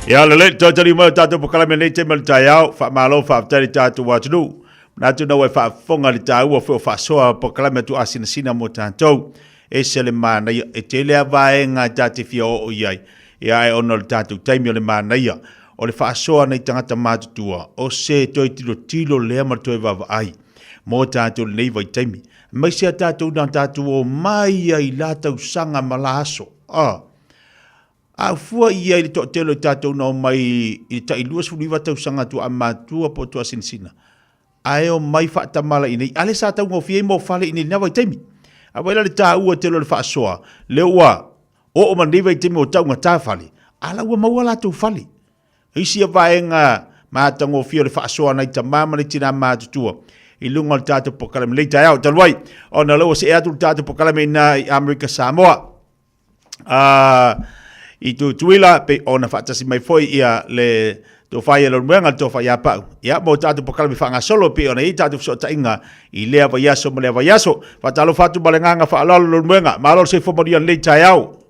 Ia lelei, toe tali mai o tātou polokalame nei taimi o le taeao, faamalo faafetai le tātou atunuu. Manatu ina ua e faafofoga i le taua foi o faasoa polokalame atu asinasina mo tātou. Ese le manaia, e tele a vaega e ta te fia oo i ai, ia ae ona o le tātou taimi o le manaia, o le faasoa nei tagata matutua, o se toe tilotilo lea ma le toe vaavaai mo tātou lenei vaitaimi. Aemaise a tātou na tātou o mai ai la tausaga ma la aso. Ah. A fua i ai le toatele o tatou na omai i le tai 29 tausaga tuaamatua po o tuasinasina, ae omai faatamala i inei, a lea sa taugofie ai mo fale i inei i lena vaitaimi. A vaai la le taua tele o le faasoa, lea ua oo ma lenei vaitaimi ua taugata fale, a la ua maua latou fale. O isi ia vaega matagofie o le faasoa a nai tama ma nai tina matutua i luga o le tatou polokalame lenei taeao. Talu ai, ona o lea ua see atu le tatou polokalame i ina i Amerika Samoa, i Tutuila, pei ona faatasi mai foi ia le tofa ia Leulumoega, le tofa ia Pau. Ia, mo tatou polokalame faagasolo pei ona i ai tatou fesootaiga i lea vaiaso ma lea vaiaso. Faatalofa atu ma le agaga faaaloalo Leulumoega. Malo le soifua manuia i lenei taeao.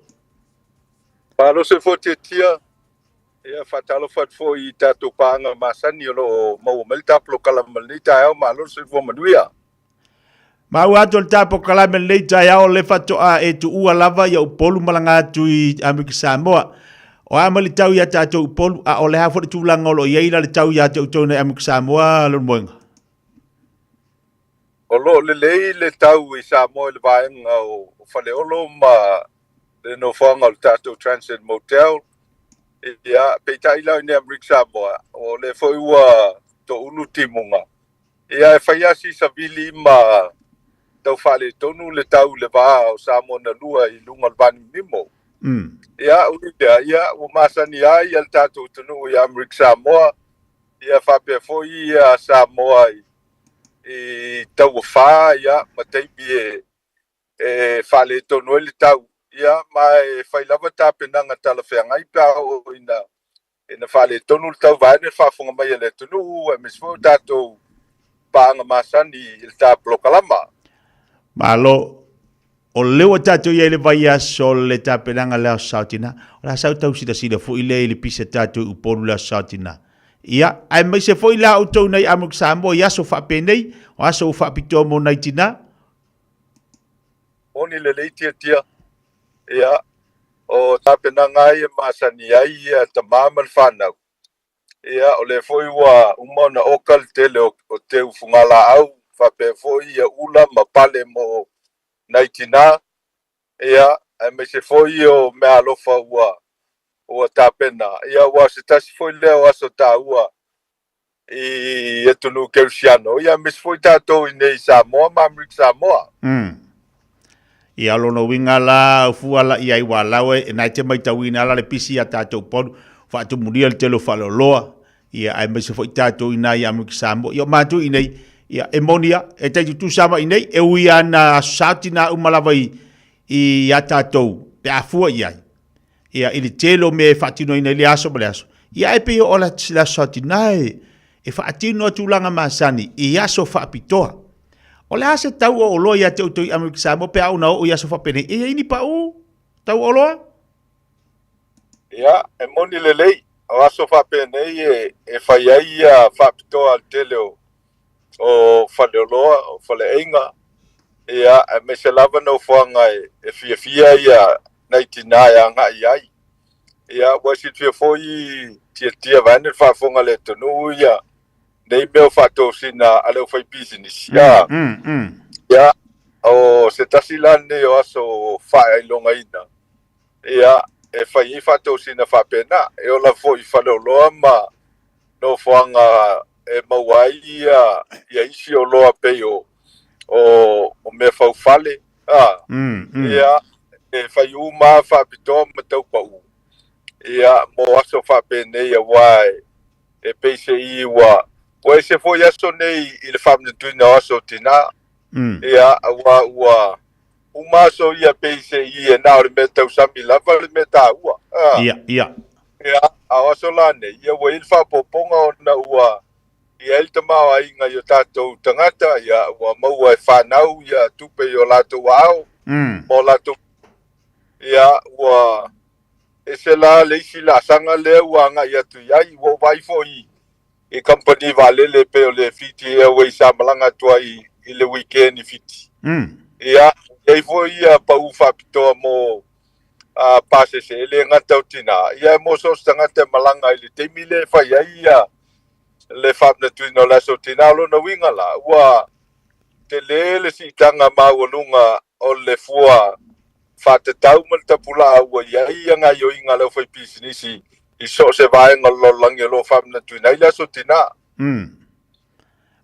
Malo soifua Tiatia. Ia, faatalofa atu foi i tatou paaga masani o lo o maua mai le ta polokalame i lenei taeao. Malo le soifua manuia. Maua atu o le ta polokalame i lenei taeao le faatoa e tuua lava ia Upolu malaga atu i Amerika Samoa. O a mai le tau ia tatou Upolu, a o le a foi le tulaga o lo o i ai la le tau ia te outou nei Amerika Samoa, Leulumoega? O lo o lelei le tau i Samoa i le vaega o Faleolo ma le nofoaga o le tatou Transit Motel. Ia, peitai la i inei Amerika Samoa, o lea foi ua toulu timuga. Ia, e fai lava si savili ma tau faaletonu le tau i le va o Samoa na lua i luga o le vanimonimo. Ia, ui lea, ia, ua masani ai le tatou atunuu i Amerika Samoa, ia faapea foi ia Samoa i tauafa, ia, ma taimi e faaletonu ai le tau, ia, ma e fai lava tapenaga talafeagai pe a oo ina ina faaletonu le tau vaeane le faafofoga mai a le atunuu aemaise foi o tatou paaga masani i le ta polokalama. Malo. O lea ua tatou i ai i le vaiaso le tapenaga le Aso Sa o Tina. O le a sau tau silasila foi lea i le pisa tatou i Upolu le Aso Sa o Tina. Ia, aemaise foi la outou nai Amerika Samoa i aso faapenei, o aso ua faapitoa mo nai tina. Moni lelei Tiatia. Ia, o tapenaga ai e masani ai ia tama ma le fanau. Ia, o lea foi ua uma ona oka le tele o teu fugalaau, faapea foi ia ula ma pale mo nai tina. Ia, aemaise foi o meaalofa ua ua tapena. Ia, aua o se tasi foi lea o aso taua i atunuu kerisiano, ia aemaise foi tatou i nei i Samoa ma Amerika Samoa. Ia o lona uiga la, fua la i ai ua lau e na e te maitauina la le pisi ia tatou Upolu, faatumulia le tele o faleoloa, ia aemaise foi tatou i na i Amerika Samoa. Ia o matou i nei, ia e moni a, e tai tutusa ma i nei, e ui a na aso sa tina uma lava i ia tatou pe a fua i ai. Ia, i le tele o mea e faatinoina i le aso ma le aso. Ia, ae pei o le aso tina e, e faatino a tulaga masani i aso faapitoa. O le a se tau o oloa ia te outou i Amerika Samoa pe a una oo i aso faapenei? E i ai ni pau tau oloa? Ia, e moni lelei, o aso faapenei e, e fai ai ia faapitoa a le tele o, o faleoloa, o faleaiga, ia, aemaise lava nofoaga e, e fiafia ia nai tinā e agai ai. Ia, ua silafia foi tiatia vaeane le faafofoga a le atunuu ia nei mea o faatosina a le aufaipisinisi. Ia, ia, o se tasi la lenei o aso faailogaina, ia, e fai ai faatosina faapena. E ola foi i faleoloa ma nofoaga e maua ai ia, ia isi oloa pei o, o, o mea faufale, a, ia, e fai uma faapitoa ma tau pau. Ia, mo aso faapenei auā e, e pei se i ua, ua ese foi aso nei i le faamanatuina o aso o tinā. Ia, auā ua, Uma aso ia pei se i e na o le mea tausami lava le mea taua. Ah. Ia, ia. Ia, a o aso la nei, ia ua i ai le faaopoopoga ona ua i ai le tamaoaiga i o tatou tagata, ia ua maua e fanau ia tupe i o latou aao ma o latou ia ua ese la le isi laasaga lea ua agai atu i ai. Ua ou vaai foi i kamupani vaalele pei o le Fiji Airways sa malaga atu ai i le weekend i Fiti. Ia, e i ai foi ia pau faapitoa mo pasese, e le gata o tinā, ia e mo so o se tagata e malaga i le taimi lea e fai ai ia le faamanatuina o le aso o tinā. O lona uiga la, ua tele le siitaga maualuga o le fua faatatau ma le tapulaa ua i ai ia gaoioiga a le aufaipisinisi i so o se vaega o le lalolagi o lo o faamanatuina ai le Aso Tinā. Mm.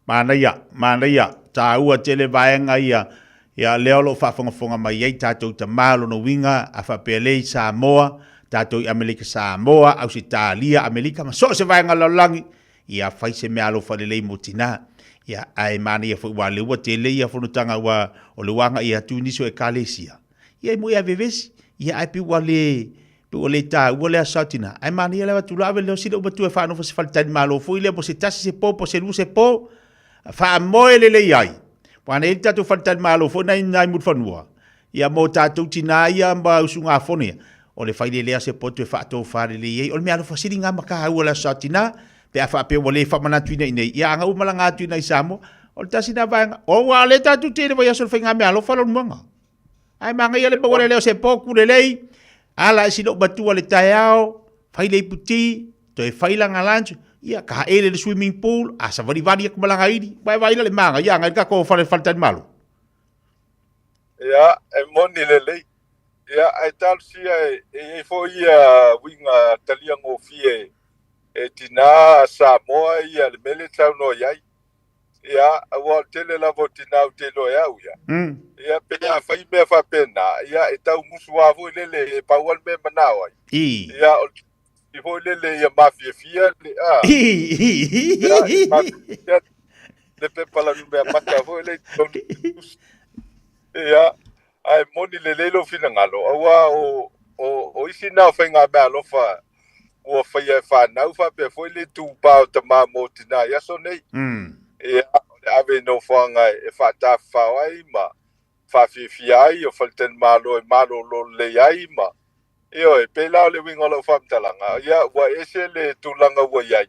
Manaia, manaia, taua tele vaega ia, ia lea o lo o faafogafoga mai ai tatou tama lona uiga a faapea lea i Samoa, tatou i Amelika Samoa, Ausetalia, Amelika ma so o se vaega o le lalolagi, ia fai se meaalofa lelei mo tinā. Ia, ae manaia foi aua o lea ua tele ia fonotaga ua, o lea ua agai atu nisi o ekalesia. Ia e moi a vevesi, ia ae pei ua le, pei ua le taua le aso tinā. Ae manaia le avatu loa ave lea o sina uma atu e faanofo se faletalimalo foi lea mo se tasi se po, po o se lua se po, faamoe lelei ai. Aua na i ai le tatou faletalimalo foi na i Mulifanua, Ia mo tatou tinā ia ma usugafono ia, o le fai lelei a se poto e faatofa lelei ai. O le mea alofa sili gā ma kāua le aso sa tinā, pe a faapea ua le faamanatuina i inei, ia aga ua malaga atu i inā i Samoa. O le tasi lena vaega. O ua le tatou tele vaiaso le faigamea alofa lona muaga. Ae manaia le maua lelei o se poku lelei, ala e si lou matua le taeao, fai le iputi, toe fai lana lunch, ia taele le swimming pool, a savalivali atu ma lana ili. Ua e vaai la le manaia agai le tatou fale faletalimalo. Ia, e moni lelei. Ia, ae talosia e i ai foi ia uiga talia gofie e tinā Samoa ia le mea lea e saunoa i ai. Ia, aua o le tele lava o tinā ou te iloa e au ia. Ia, pe a fai mea faapena, ia, e tau musu lava foi lele, e pau lava le mea e manao ai. Ia, o le foi lele ia mafiafia le, a. Ia, e mafiafia le pepa lanumea mata foi lea i totonu o le tusi. Ia, ae moni lelei lou finagalo, aua o, o, o isi na o faigameaalofa ua faia e fanau faapea foi le itupa o tama mo tinā i aso nei. Ia, o le ave i nofoaga e faatafafao ai ma faafiafia ai, o faletalimalo e malolo lelei ai ma, ioe, pei la o le uiga o lau faamatalaga, ia, ua ese le tulaga ua i ai.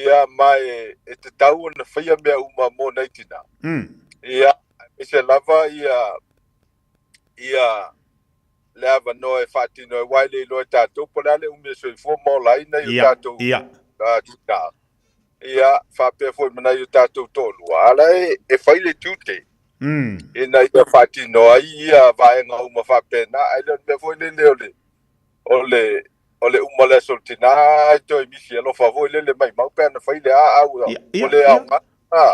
Ia, ma e, e tatau ona faia mea uma mo nai tinā. Ia, aemaise lava ia, ia le avanoa e faatino ai, aua e le iloa e tatou po o le a le umi e soifua ma ola ai nai o tatou tinā. Ia, faapea foi ma nai o tatou toalua, a la e, e fai le tiute ina ia faatino ai ia vaega uma faapena, ae le o le mea foi lele o le, o le, o le uma o le aso o le tinā ai toe misi alofa foi lele maimau pe ana fai le a au o le aoga.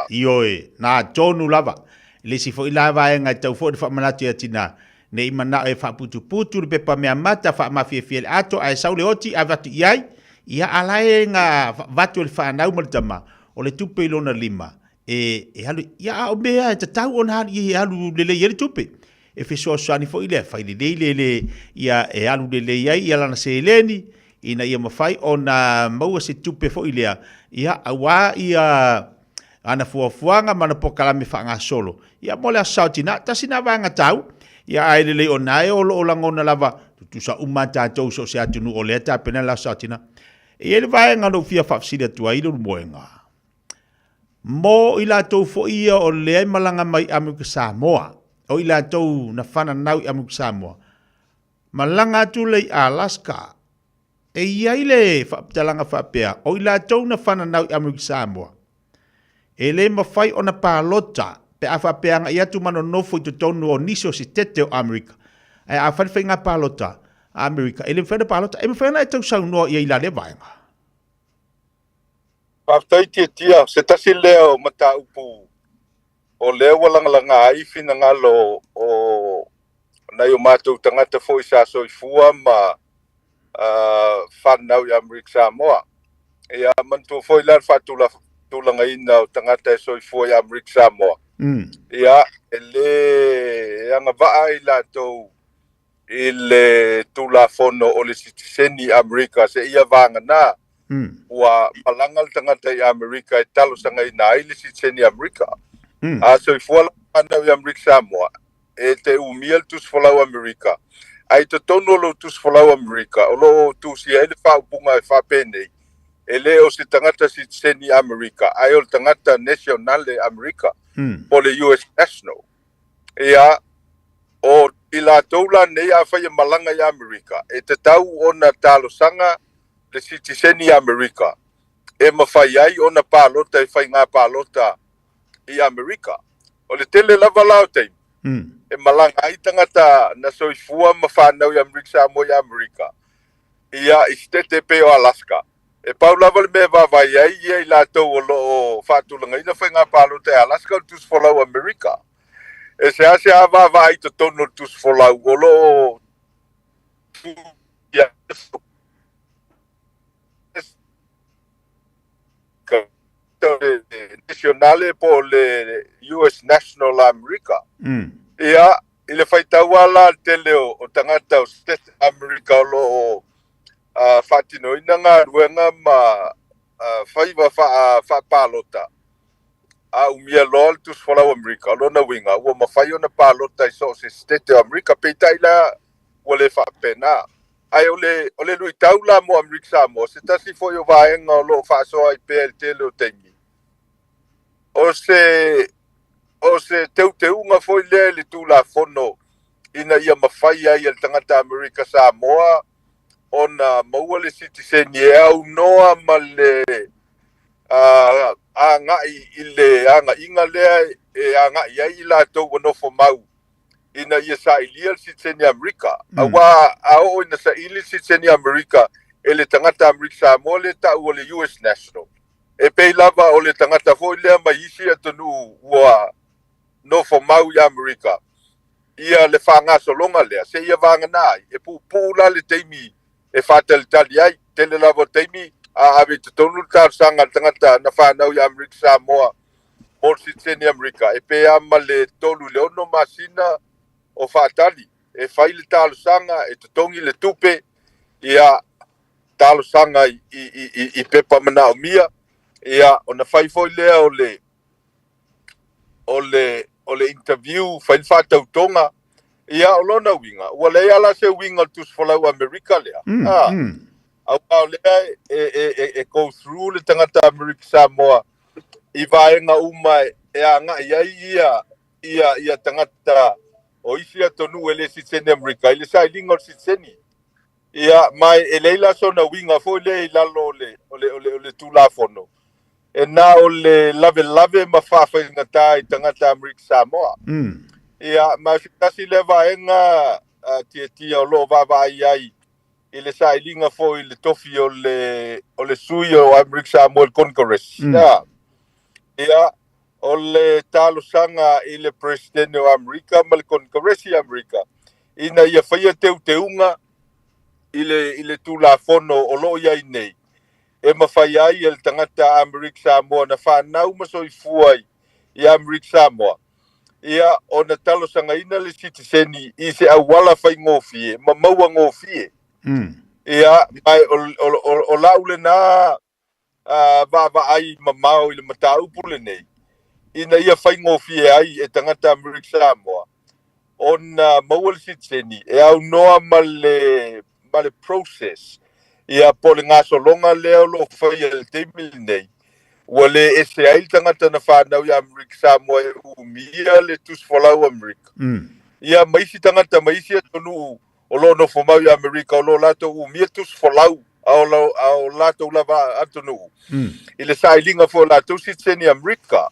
Ioe, na tonu lava. Le isi foi la vaega e tau foi ona faamanatu ia tinā, ne i manao e faaputuputu le pepa mea mata, faamafiafia le ato, ae sau le oti ave atu i ai, ia a la e na avatu e le fanau ma le tama, o le tupe i lona lima, e, e alu, ia a o mea e tatau ona alu i ai, e alu lelei ai le tupe. E fesoasoani foi lea, fai lelei le, le, ia e alu lelei ai ia lana seleni, ina ia mafai ona maua se tupe foi lea, ia aua ia ana fuafuaga ma ana polokalame faagasolo, ia mo le Aso Sa o Tinā. Tasi lena vaega taua, ia ae lelei ona e o lo o lagona lava, tutusa uma tatou i so o se atunuu o lea e tapena le Aso Sa o Tinā. E i ai le vaega na ou fia faafesili atu ai Leulumoega, Mo i latou foi ia o lea e malaga mai i Amerika Samoa, o i latou na fananau i Amerika Samoa, malaga atu lea i Alaska, e i ai le faaputalaga faapea, o i latou na fananau i Amerika Samoa, e le mafai ona palota pe a faapea agai atu ma nonofo i totonu o nisi o sitete o Amerika. Ae a fai le faiga palota a Amerika, e le mafai ona palota. E mafai ona e tausaunoa i ai i la lea vaega. Faafetai Tiatia, se tasi lea o mataupu o lea ua lagalaga ai finagalo o nai o matou tagata foi sa soifua ma fanau i Amerika Samoa. Ia manatua foi la le faatulagaina o tagata e soifua i Amerika Samoa. Ia, e le e agavaa i latou i le Tulafono o le sitiseni Amerika seia vagana ua malaga le tagata i Amerika e talosagaina ai le sitiseni Amerika. A soifua la fanau i Amerika Samoa, e te umia le tusi folau Amerika, ae i totonu o lou tusi folau Amerika o lo o tusia ai le faaupuga e faapenei, e le o se tagata sitiseni Amerika, ae o le tagata nasionale Amerika, po o le US national. Ia, o i latou la nei afai e malaga i Amerika, e tatau ona talosaga le sitiseni Amerika e mafai ai ona palota i faiga palota i Amerika. O le tele lava la o taimi, e malaga ai tagata na soifua ma fanau i Amerika Samoa i Amerika, ia, i sitete e pei o Alaska. E pau lava le mea e vaavaai ai ia i latou o lo o faatulagaina faiga palota i Alaska o le tusi folau Amerika. E seasea vaavaai i totonu o le tusi folau o lo o nasionale po o le US National Amerika. Ia, i le faitau lava la le tele o tagata o State Amerika o lo o faatinoina galuega ma faiva faapalota, a umia loa le tusi folau Amerika, o lona uiga ua mafai ona palota i so o se sitete o Amerika, peitai la ua le faapena. Ae o le, o le luitau la mo Amerika Samoa, se tasi foi o vaega o lo o faasoa ai pea i le tele o taimi, o se, o se teuteuga foi lea i le Tulafono ina ia mafai ai e le tagata Amerika Samoa ona maua le sitiseni e aunoa ma le agai i le agaiga lea e agai ai i latou ua nofo mau ina ia sailia le sitiseni Amerika. Aua a oo ina saili le sitiseni Amerika e le tagata Amerika Samoa lea e tau o le US national, e pei lava o le tagata foi lea mai isi atunuu ua nofo mau i Amerika ia le faagasologa lea seia vagana ai, e puupuu la le taimi e faatalitali ai. Tele lava o taimi a ave i totonu le talosaga a le tagata na fanau i Amerika Samoa mo le sitiseni Amerika, e pe a ma le 3 i le 6 masina o faatali e fai le talosaga, e totogi le tupe, ia talosaga i pepa manaomia, ia ona fai foi lea o le o le o le interview, fai le faatautoga, ia o lona uiga, ua leai lava la se uiga o le tusi folau Amerika lea. A, aua o lea e, e, e, e go through le tagata Amerika Samoa i vaega uma e agai ai ia ia ia tagata o isi atunuu e le sitiseni Amerika i le sailiga o le sitiseni. Ia, ma e leai la sona uiga foi lea i lalo o le, o le, o le, o le Tulafono, e na o le lavelave ma faafaigata i tagata Amerika Samoa. Ia, ma o se tasi lea vaega tiatia o lo o vaavaai ai i le sailiga foi i le tofi o le, o le sui o Amerika Samoa i le Congress. Ia, ia, o le talosaga i le Peresetene o Amerika ma le Konekaresi i Amerika ina ia faia teuteuga i le, i le Tulafono o lo o i ai nei e mafai ai e le tagata Amerika Samoa na fanau ma soifua i, i Amerika Samoa ia ona talosagaina le sitiseni i se auala faigofie ma maua gofie. Ia, ma o, o, o, o lau lena vaavaai mamao i le mataupu lenei, ina ia faigofie ai e tagata Amerika Samoa ona maua le sitiseni e aunoa ma le, ma le process, ia po o le gasologa lea o lo o faia i le taimi lenei, ua le ese ai le tagata na fanau i Amerika Samoa e umia le tusi folau Amerika. Ia ma isi tagata mai isi atunuu o lo o nofo mau i Amerika o lo o latou umia tusi folau a o latou lava atunuu i le sailiga foi o latou sitiseni Amerika.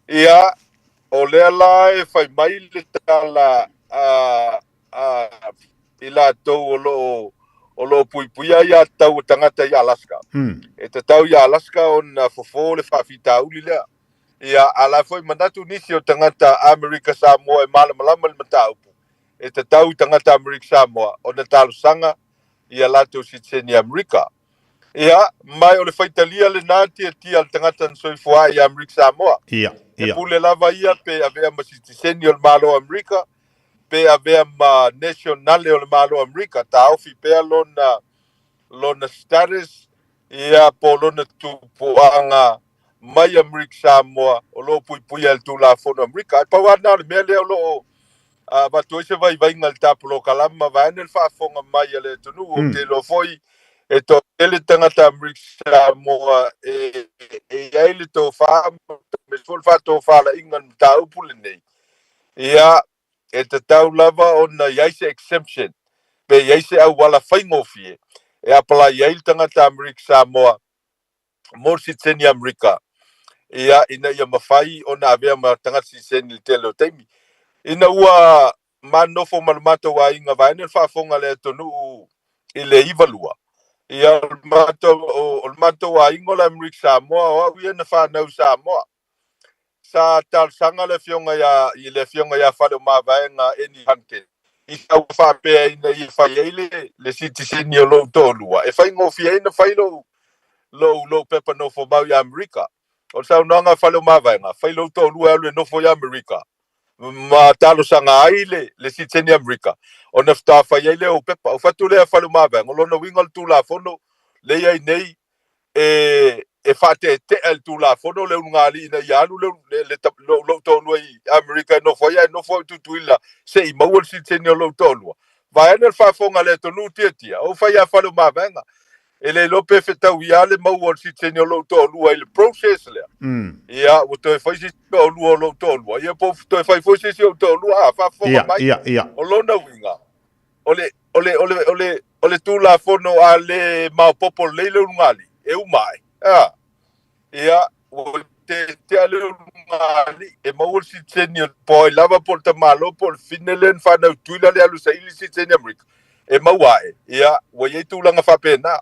Ia, o lea la e fai mai le tala a, a i latou o lo o o lo o puipuia aiatatau a tagata i Alaska. E tatau i Alaska ona fofo le faafitauli lea. Ia, a la foi manatu nisi o tagata Amerika Samoa e malamalama i le mataupu, e tatau i tagata Amerika Samoa ona talosaga i a latou sitiseni Amerika. Ia, ma o le faitalia lenā tiatia a le tagata na soifua ae i Amerika Samoa. Ia, E pule lava ia pe avea ma sitiseni o le Malo o Amerika, pe avea ma nationale o le Malo o Amerika, taofi pea lona, lona status, ia, po o lona tupuaga mai Amerika Samoa o lo o puipuia e le Tulafono a Amerika. Ae pau lava lena o le mea lea o lo o avatu ai se vaivaiga i le ta polokalama vaeane le faafofoga mai a le atunuu. Ou te iloa foi e toatele tagata Amerika Samoa e i ai le tofa aemaise foi le faatofalaiga i le mataupu lenei. Ia, e tatau lava ona i ai se exemption pe i ai se auala faigofie e apalai ai le tagata Amerika Samoa mo le sitiseni Amerika, ia, ina ia mafai ona avea ma tagata sitiseni i le tele o taimi. Ina ua ma nofo ma le matou aiga vaeane le faafofoga a le atunuu i le 92, ia, o le matou, o le matou aiga o le Amerika Samoa, o au ia na fanau i Samoa. Sa talosaga le afioga ia, i le afioga ia Faleomavaega Ernie Hunkin i se au faapea ina ia fai ai le, le sitiseni o lou toalua e faigofie ai ona fai lou, lou, lou pepa nofomau i Amerika. O le saunoaga a Faleomavaega, fai lou toalua e alu e nofo i Amerika ma talosaga ai le, le sitiseni Amerika ona faatoa fai ai lea o ou pepa. Ou fai atu lea Faleomavaega, o lona uiga o le Tulafono lea e i ai nei e e faateetea i le Tulafono le ulugalii ina ia alu le, le, le, lou, lou toalua i Amerika e nofo ai, ae nofo au i Tutuila se i maua le sitiseni o lou toalua. Vaeane le faafofoga a le atunuu tiatia, ou fai ia Faleomavaega. E le iloa pe fetauia le maua o le sitiseni o lou toalua i le process lea. Ia, ua toe fai se isi toalua o lou toalua. Ia, po ua toe fai foi se isi o ou toalua. A, faafofoga mai. Ia. O lona uiga, o le, o le, o le, o le, o le Tulafono a le maopoopo lelei le ulugalii, e uma ae. A, ia, ua tetea le ulugalii, e maua le sitiseni po o ai lava, po o le tamaloa, po o le fine lea na fanau i Tutuila le alu e saili le sitiseni Amerika, e maua ae. Ia, ua i ai tulaga faapena.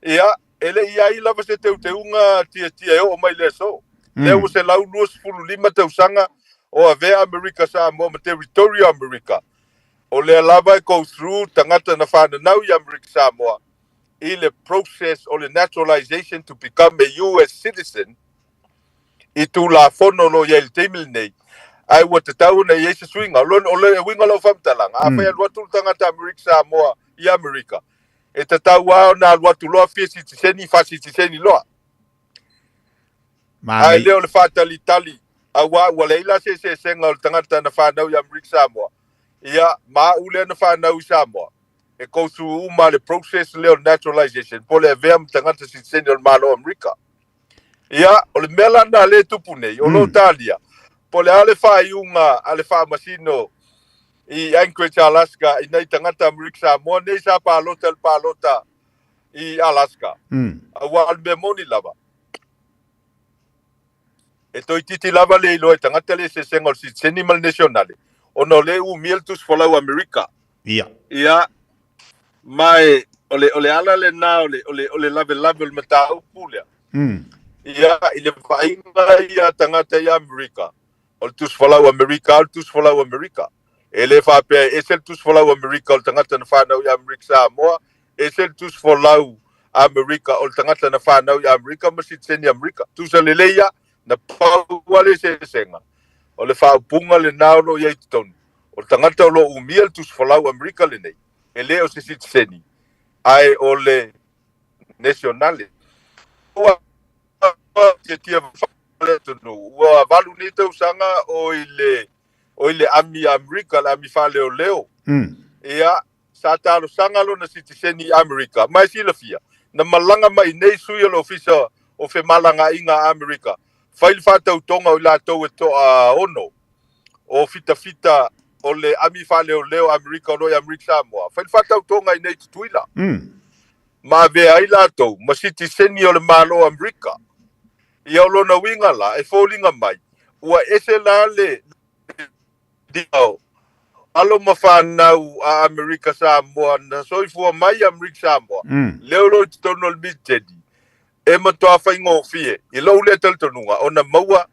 Ia, e le i i ai lava se teuteuga tiatia e oo mai i le aso. Lea ua 125 tausaga o avea Amerika Samoa ma territory o Amerika. O lea lava e go through tagata na fananau i Amerika Samoa i le process o le naturalization to become a US citizen i Tulafono o lo o i ai i le taimi lenei, ae ua tatau ona i ai se suiga. O le uiga o lau faamatalaga, afai alu atu le tagata Amerika Samoa i Amerika, e tatau lava ona alu atu loa fia sitiseni, faasitiseni loa. Ae le o le faatalitali, auā ua leai la se eseesega o le tagata na fanau i Amerika Samoa, ia, ma au lea na fanau i Samoa, e go through uma le process lea o le naturalization, po o le avea ma tagata sitiseni o le Malo o Amerika. Ia, o le mea la lena lea e tupu nei, o lo o talia, po o le a le faaiuga a le Faamasino i Anchorage, Alaska, i nai tagata Amerika Samoa nei sa palota i le palota i Alaska. Aua o le mea moni lava, e toeitiiti lava le iloa e tagata le eseesega o le sitiseni ma le nesionale, ona o lea e umia le tusi folau Amerika. Ia, ma e, o le, o le ala lena o le, o le, o le lavelave o le mataupu lea. Ia, i le vaaiga ia a tagata i Amerika, o le tusi folau Amerika o le tusi folau Amerika. E le faapea e ese le tusi folau Amerika o le tagata na fanau i Amerika Samoa, ese le tusi folau Amerika o le tagata na fanau i Amerika ma sitiseni Amerika. Tusa lelei ia, na pau lava le eseesega. O le faaupuga lena o lo o i ai i totonu, o le tagata o lo o umia le tusi folau Amerika lenei, e le o se sitiseni, ae o le nesionale. Ua tiatia le atunuu, ua 8 nei tausaga o i le o i le ami a Amerika, le ami faaleoleo. Ia, sa talosaga lona sitiseni i Amerika, ma e silafia, na malaga mai nei sui o le Ofisa o Femalagaaiga a Amerika, fai le faatautoga o i latou e toaono o fitafita o le ami faaleoleo a Amerika o lo o i Amerika Samoa, fai le faatautoga i nei Tutuila. Ma avea ai latou ma sitiseni o le Malo o Amerika. Ia o lona uiga la, e foliga mai, ua ese la le o alo ma fanau a Amerika Samoa na soifua mai i Amerika Samoa, lea o lo o i totonu o le Militeli, e matua faigofie i lou lea talitonuga ona maua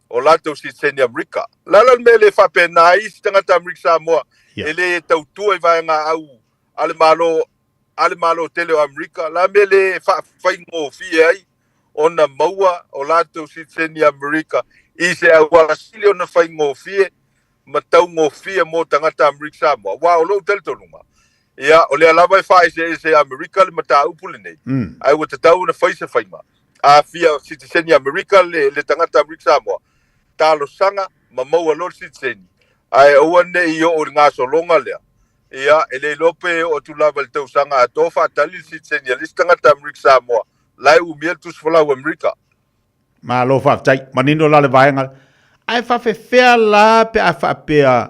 o latou sitiseni Amerika. O le a la le mea e le faapena ai isi tagata Amerika Samoa e le tautua i vaega au a le Malo? a le Malo tele o Amerika, la mea le faafaigofie ai ona maua o latou sitiseni Amerika i se auala sili ona faigofie ma taugofie mo tagata Amerika Samoa. Aua o lou talitonuga, ia, o lea lava e faaeseese e Amerika le mataupu lenei, ae ua tatau ona fai se faiga. A fia sitiseni Amerika le, le tagata Amerika Samoa, talosaga ma maua loa le sitiseni, ae aua ne i oo i le gasologa lea. Ia, e le iloa pe oo atu lava i le tausaga atoa o faatali le sitiseni a le isi tagata Amerika Samoa la e umia le tusi folau Amerika. Malo faafetai. Manino la le vaega. Ae faafefea la pe a faapea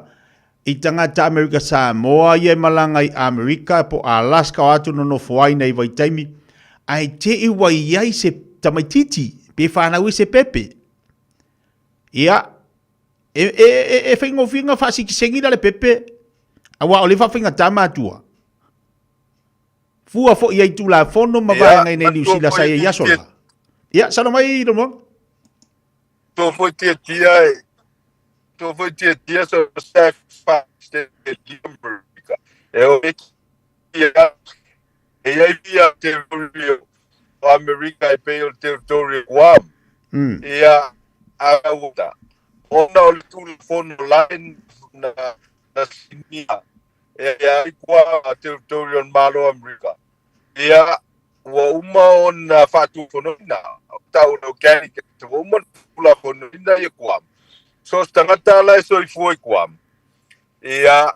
i tagata Amerika Samoa ia e malaga i Amerika po Alaska o atu nonofo ai nei vaitaimi, ae te i ua i ai se tamaititi pe fanau ai se pepe. Ia, e, e, e, e faigofie ona faasitiseni la le pepe, aua o lea e faafaigata matua. Fua foi ai Tulafono ma vaega i nei Niu Sila sa i ai aso la. Ia, saunoa mai Leulumoega. Tua foi tiatia e, tua foi tiatia so se fa se Amerika. E o e kia, e ai ia territory o Amerika e pei o le territory o Guam. Ia, a uta. Ona o le Tulafono la na, na sinia e ai kua territory o le Malo o Amerika. Ia, ua uma ona faatulafonoina, tau o organic, ua uma ona faatulafonoina ia Guam. So se tagata la e soifua i Guam, ia,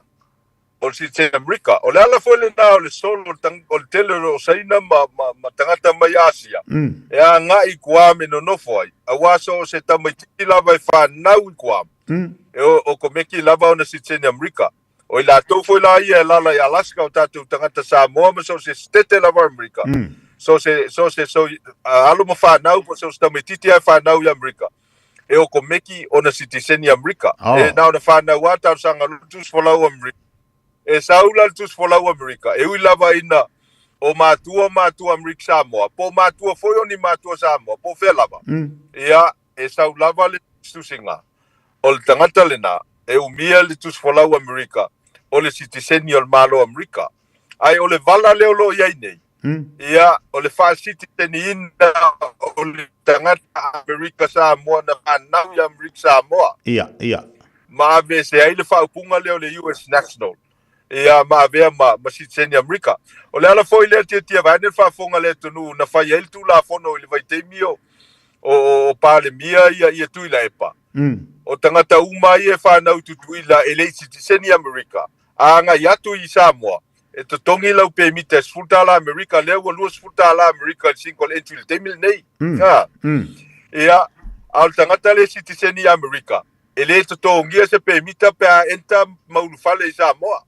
o le citizen Amerika. O le ala foi lena o le solo o le tele o Saina ma, ma, ma tagata mai Asia, mm. e agai i Guam e nonofo ai, aua so o se tamaitiiti lava e fanau i Guam, mm. e o, o komeki lava ona citizen Amerika. O i latou foi la ia e lala i Alaska o tatou tagata Samoa ma so o se setete lava o Amerika. Mm. So se so se so alo ma whanau po so se tamaititi ai whanau i Amerika. E o komeki ona sitiseni Amerika. Oh. E na ona whanau a talosaga lo tusi folau Amerika. E sau la le tusi folau Amerika. E ui lava ina o matua matua Amerika Samoa. Po matua foi o ni matua Samoa. Po fea lava. Mm. Ia e sau lava le tusiga o le tagata lena e umia le tusi folau Amerika o le sitiseni o le Malo Amerika. Ae o le vala lea o lo o i ai nei, ia, o le faasitiseniina o le tagata Amerika Samoa na fanau i Amerika Samoa. Ia, ia. Ma aveese ai le faaupuga lea o le US National. Ia, ma avea ma, ma sitiseni Amerika. O le ala foi lea tiatia vaeane le faafofoga a le atunuu na fai ai le Tulafono i le vaitaimi o, o, o Palemia ia, ia Tuilaepa. Mm. O tagata uma ia e fanau i Tutuila e le i sitiseni Amerika, a agai atu i Samoa, e totogi lau pemita e $10 Amerika, lea ua $20 Amerika i le single entry i le taimi lenei. Mm. Ah. Mm. Ia, a o le tagata le sitiseni Amerika, E le totogia se pemita pe a enter ma ulufale i Samoa.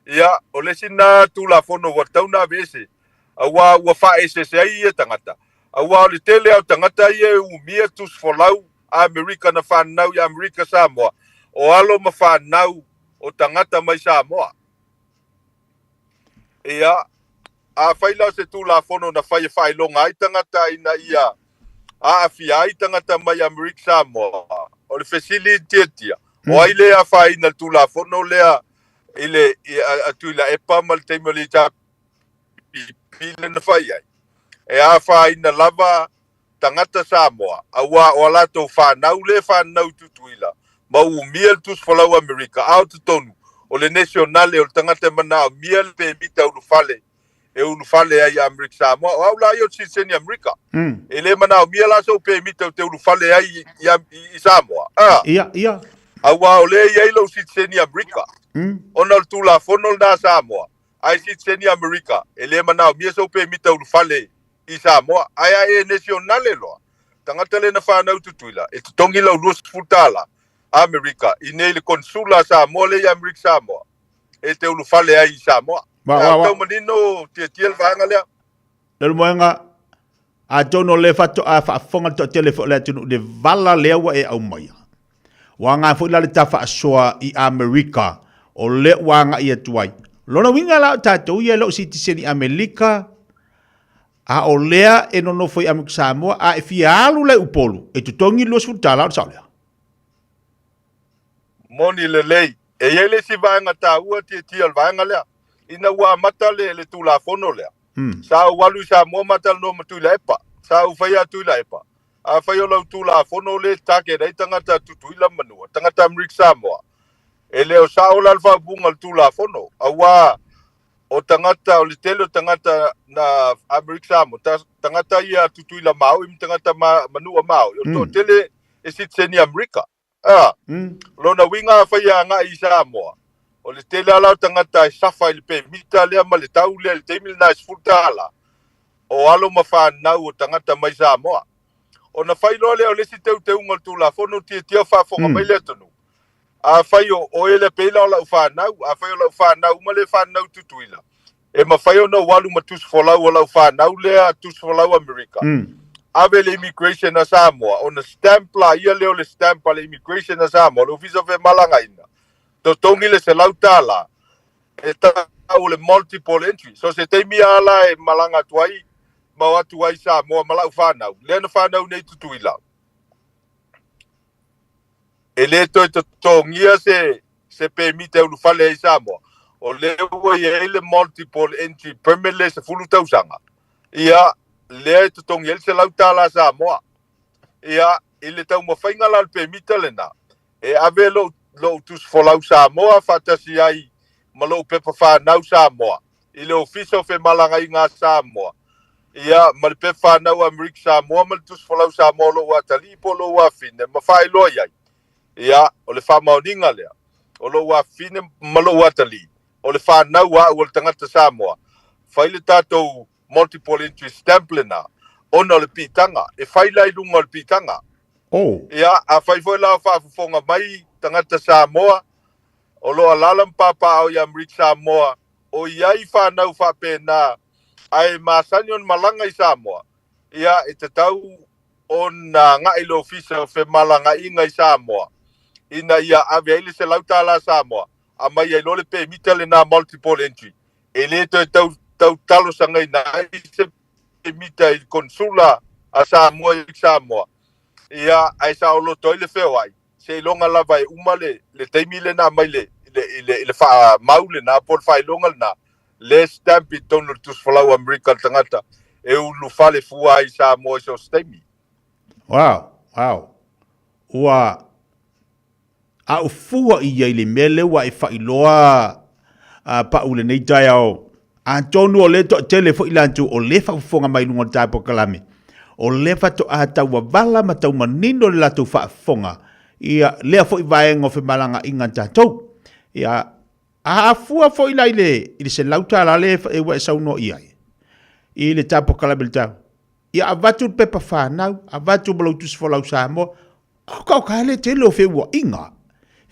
Ia, o le isi lena Tulafono ua tatau ona aveese, aua ua faaeseese ai ia tagata. Aua o le tele lava o tagata ia e umia tusi folau Amerika na fanau i Amerika Samoa, o alo ma fanau o tagata mai Samoa. Ia, Afai la o se Tulafono na fai e faailoga ai tagata ina ia aafia ai tagata mai Amerika Samoa, o le fesili tiatia, o ai le afaina le Tulafono lea i le a Tuilaepa ma le taimi o le HRPP lea na fai ai? E afaina lava tagata Samoa, aua o a latou fanau lea e fanau i Tutuila, ma umia le Tusi Folau Amerika, a o totonu, o le nesionale o le tagata e manaomia le pemita ulufale e ulufale ai i Amerika Samoa. O au la ia o le sitiseni Amerika. Mm. E le manaomia la sou pemita ou te ulufale ai i, i, i Samoa. Ah. Ia, ia. Aua o lea e i ai lou sitiseni Amerika. Mm. Ona o le Tulafono lena a Samoa, a e sitiseni Amerika, e le manaomia sou pemita ulufale i Samoa, ae a e nesionale loa, tagata lea na fanau i Tutuila, e totogi lau $20 Amerika i nei le Konsula a Samoa lea i Amerika Samoa, e te ulufale ai i Samoa. Wa, wa, wa. Tau manino tiatia le vaega lea. Leulumoega, atonu o lea faatoa faafofoga le toatele foi o le atunuu i le vala lea ua e aumaia. Ua agai foi la le ta faasoa i Amerika, o lea ua agai atu ai. Lona uiga la o tatou ia e le o sitiseni Amelika, a o lea e nonofo i Amerika Samoa, a e fia alu la i Upolu, e totogi le $20 o le sao lea. Moni lelei. E i ai le isi vaega taua tiatia o le vaega lea. Ina ua amata le, le Tulafono lea, sa ou alu i Samoa ma talanoa ma Tuilaepa. Sa ou faia a Tuilaepa, afai o lau Tulafono lea e target ai tagata Tutuila ma Manua, tagata Amerika Samoa, e le o sao la le faaupuga o le Tulafono, auā o tagata, o le tele o tagata na Amerika Samoa, ta, tagata ia Tutuila Maui ma tagata ma, Manua Maui, o le toatele e sitiseni Amerika. A, lona uiga afai e agai i Samoa, o le tele lava la o tagata e safa i le pemita lea ma le tau lea i le taimi lena e $10, o alo ma fanau o tagata mai Samoa. Ona fai loa lea o le isi teuteuga o le Tulafono, tiatia o faafofoga mai le atunuu, afai o oe lea pei la o lau fanau, afai o lau fanau uma lea e fanau i Tutuila, e mafai ona ou alu ma tusi folau o lau fanau lea tusi folau Amerika, ave le immigration a Samoa, ona stamp laia lea o le stamp a le immigration a Samoa, le Ofisa o Femalagaina, totogi le $100, e tau o le multiple entry. So se taimi lava la e malaga atu ai ma o atu ai i Samoa ma lau fanau, lea na fanau nei i Tutuila, e le toe totogia se se pemita e ulufale ai i Samoa, o lea ua i ai le multiple entry permit lea e 10 tausaga, ia, lea e totogi ai le $100 Samoa. Ia, i le taumafaiga la o le pemita lena, e ave lou, lou tusi folau Samoa faatasi ai ma lou pepa fanau Samoa i le Ofisa o Femalagaaiga a Samoa, ia, ma le pepa fanau Amerika Samoa ma le tusi folau Samoa o lou atalii po o lou afine ma faailoa i ai. Ia, o le faamaoniga lea, o lou afafine ma lou atalii, o le fanau a au o le tagata Samoa, fai le tatou multiple entry stamp lena, ona o le piitaga, e fai la i luga o le piitaga. Oh. Ia, afai foi la o faafofoga mai tagata Samoa, o lo o alaala ma papaaao i Amerika Samoa, o i ai fanau faapena, ae masani ona malaga i Samoa, ia, e tatau ona agai le Ofisa o Femalagaaiga i Samoa ina ia ave ai le $100 Samoa, aumai ai loa le pemita lena multiple entry. E le toe tau tau talosagaina ai se pemita i le Konsula a Samoa i Samoa, ia, ae saoloto ai le feoai, seiloga lava e uma le le taimi lena mai le i le i le faamau lena po o le faailoga lena, le stamp i totonu o le tusi folau Amerika a le tagata e ulufale fua ai i Samoa i so o se taimi. Wow, wow. Ua a u fua i ai le mea lea ua e faailoa a pau lenei taeao. Atonu o lea toatele foi latou o lea faafofoga mai luga o le ta polokalame, o lea faatoa tauavala ma taumanino le latou faafofoga ia lea foi vaega o femalagaaiga a tatou. Ia, a afua foi la i le, i le $100 lea e ua e saunoa i ai, i le ta polokalame i le ta, ia avatu le pepa fanau, avatu ma lou tusi folau Samoa, Oka oka e le tele o feuaʻiga.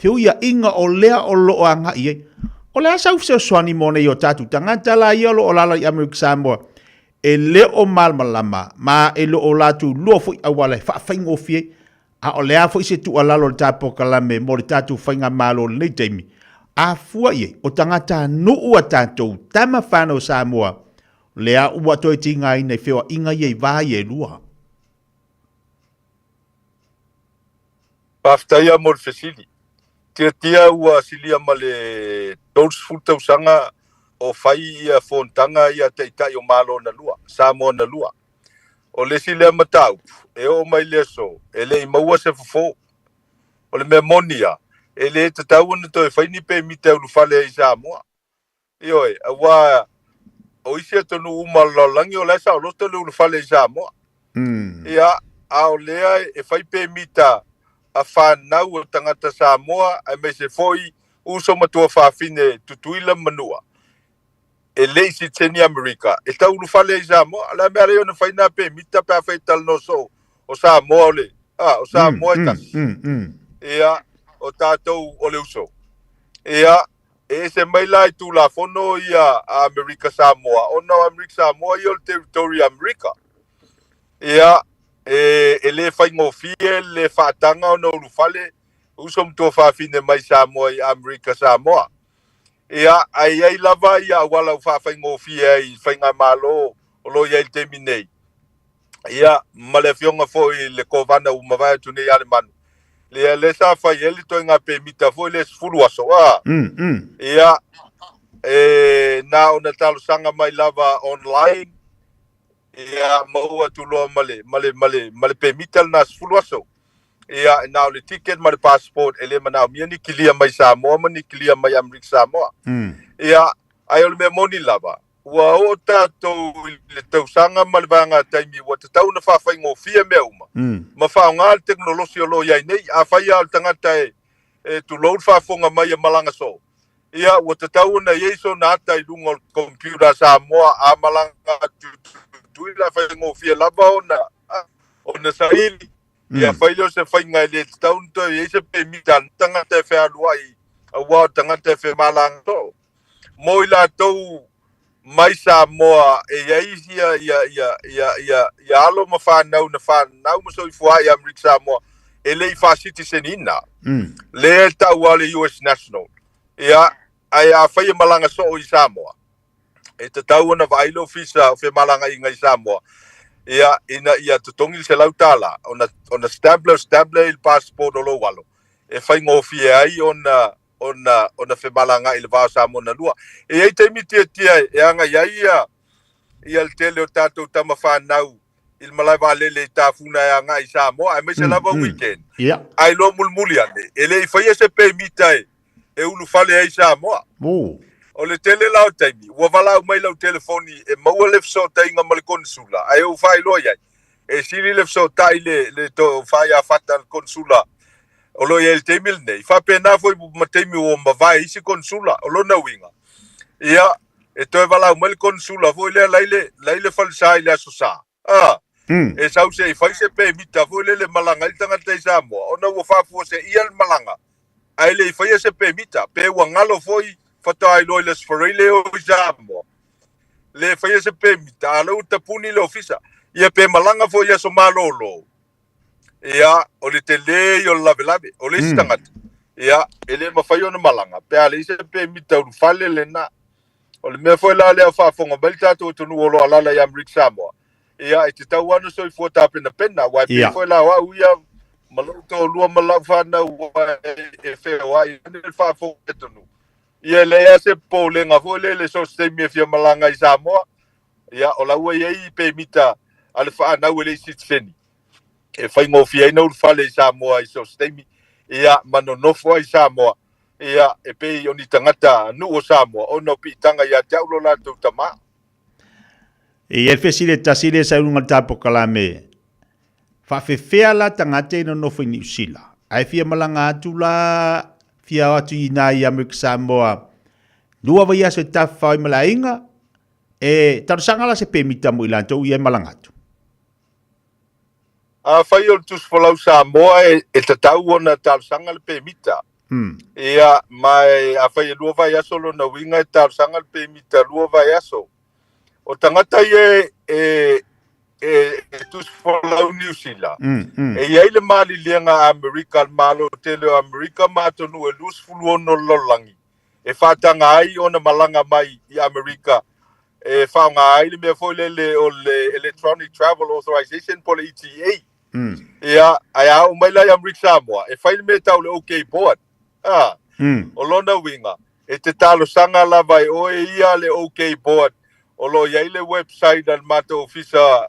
Feuiaʻiga o lea o lo o agai ai. O le a sau fesoasoani mo nei o tatou tagata la ia o lo o alaala i Amerika Samoa e le o malamalama ma e le o latou iloa foi auala e faafaigofie ai. A o le a foi se tuualalo a le ta polokalame mo le tatou faigamalo i lenei taimi? A fua i ai, o tagatanuu a tatou tama fanau o Samoa, lea ua toe tigaina i feoaiga ia i va ia e lua. Faafetai lava mo le fesili. Tiatia ua silia ma le 30 tausaga o fai ia fonotaga ia Taitai o Malo na lua, Samoa na lua. O le isi lea mataupu, e oo mai le aso, e le i maua se fofo. O le mea moni lava, e le tatau ona toe fai ni pemita e ulufale ai i Samoa. Ioe, aua o isi atunuu uma o le lalolagi o la e saoloto le ulufale i Samoa. Ia, a o lea e fai pemita a fanau o tagata Samoa aemaise foi uso ma tuafafine Tutuila ma Manua e le i sitiseni Amerika e tau ulufale ai i Samoa. O le a mea lea ona fai nā pemita pe afai e talanoa soo o Samoa o le, a, o Samoa e tasi. Ia, o tatou o le uso. Ia, E ese mai la i Tulafono ia a Amerika Samoa, ona o Amerika Samoa ia o le territory a Amerika. Ia, e, e le faigofie le faataga ona ulufale uso ma tuafafine mai Samoa i Amerika Samoa. Ia, ae i ai lava ia auala ua faafaigofie ai i faigamalo o lo o i ai i le taimi nei. Ia, ma le afioga foi i le Kovana ua mavae atu nei ia Lemanu, lea, lea sa fai ai le ituaiga pemita foi lea 10 aso, a. Ia, E na ona talosaga mai lava online, ia maua atu loa ma le, ma le, ma le, ma le pemita lena 10 aso. Ia, na o le ticket ma le passport, e le manaomia ni kilia mai Samoa ma ni kilia mai Amerika Samoa. Ia, ae o le mea moni lava, ua oo tatou i le tausaga ma le vaega taimi ua tatau ona faafaigofie mea uma. Ma faaaoga le tekonolosi o lo o i ai nei. Afai lava o le tagata e, e tulou le faafofoga mai e malaga soo, ia ua tatau ona i ai sona ata i luga o le computer a Samoa a malaga atu i Tutuila, e faigofie lava ona, ona saili. Ia fai lea o se faiga e le tatau ona toe i ai se pemita a le tagata e fealuai aua o le tagata e femalaga soo. Mo i latou mai Samoa e i ai ia, ia, ia, ia, ia, ia alo ma fanau na fanau ma soifua ai i Amerika Samoa e le i faa-citizen-ina. Lea e tau lava le US National. Ia, ae afai e malaga soo i Samoa, e tatau ona vaai le Ofisa o Femalagaaiga i Samoa, ia, ina ia totogi le $100, ona, ona stamp lea o stamp lea i le passport o lou alo, e faigofie ai ona ona ona femalagaai i le va o Samoa na lua. E i ai taimi tiatia e agai ai ia ia le tele o tatou tama fanau i le malae vaalele i Tafuna e agai i Samoa, aemaise lava weekend. Ae iloa mulimuli ane, e le i faia se pemita e e ulufale ai Samoa. O le tele la o taimi, ua valaau mai lau telefoni e maua le fesootaiga ma le konesula, ae ou faailoa i ai, e sili le fesootai le, le to faiafata le konesula o lo o i ai i le taimi lenei. Faapena foi ma taimi ua mavae isi konesula, o lona uiga, ia, e toe valaau mai le konesula foi lea la i le, la i le falesa i le Aso Sa, a, e sau se i fai se pemita foi lele malaga ai le tagata i Samoa, ona ua faafuaseia le malaga, ae le i faia se pemita, pe ua galo foi faatoa iloa i le Aso Faraile e o i Samoa. Le faia se pemita, a o lea ua tapuni le ofisa. Ia pe malaga foi i aso malolo, ia, o le tele ia o le lavelave. O le isi tagata, ia, e le mafai ona malaga, pe a leai se pemita ulufale lena. O le mea foi la lea o faafofoga mai le tatou atunuu o lo o alaala i Amerika Samoa, ia, e tatau lava ona soifua tapenapena, aua e pei foi la o au ia ma lou toalua ma lau fanau e feoai ane le faafofoga atunuu. Ia e leai lava se popolega foi lele so o se taimi e fia malaga i Samoa, ia o la ua i ai pemita a le fanau e le i sitiseni e faigofie ai ona ulufale i Samoa i so o se taimi, ia ma nonofo ai i Samoa, ia e pei o ni tagata nuu o Samoa ona o piitaga ia te au lo latou tama. E i ai le fesili e tasi lea sa i luga o le ta polokalame, Faafefea la tagata i nonofo i Niu Sila? Ae fia malaga atu la, fia o atu i ina i Amerika Samoa, lua vaiaso e tafafao ai ma le aiga, e talosaga la se pemita mo i latou ia e malaga atu. Afai o le Tusi Folau Samoa e, e tatau ona talosaga le pemita. Ia, ma e, afai e lua vaiaso lona uiga e talosaga le pemita lua vaiaso. O tagata ia e, e, e tusi folau Niu Sila, e i ai le maliliega a Amerika, le Malo tele o Amerika ma atunuu e 26 o le lalolagi, e faataga ai ona malaga mai i Amerika e faaaoga ai le mea foi lele o le Electronic Travel Authorization po o le ETA. Ia, ae a oo mai la i Amerika Samoa, e fai le mea e tau o le OK Board. A, o lona uiga, e te talosaga lava e oe ia le OK Board o lo o i ai le website a le matou Ofisa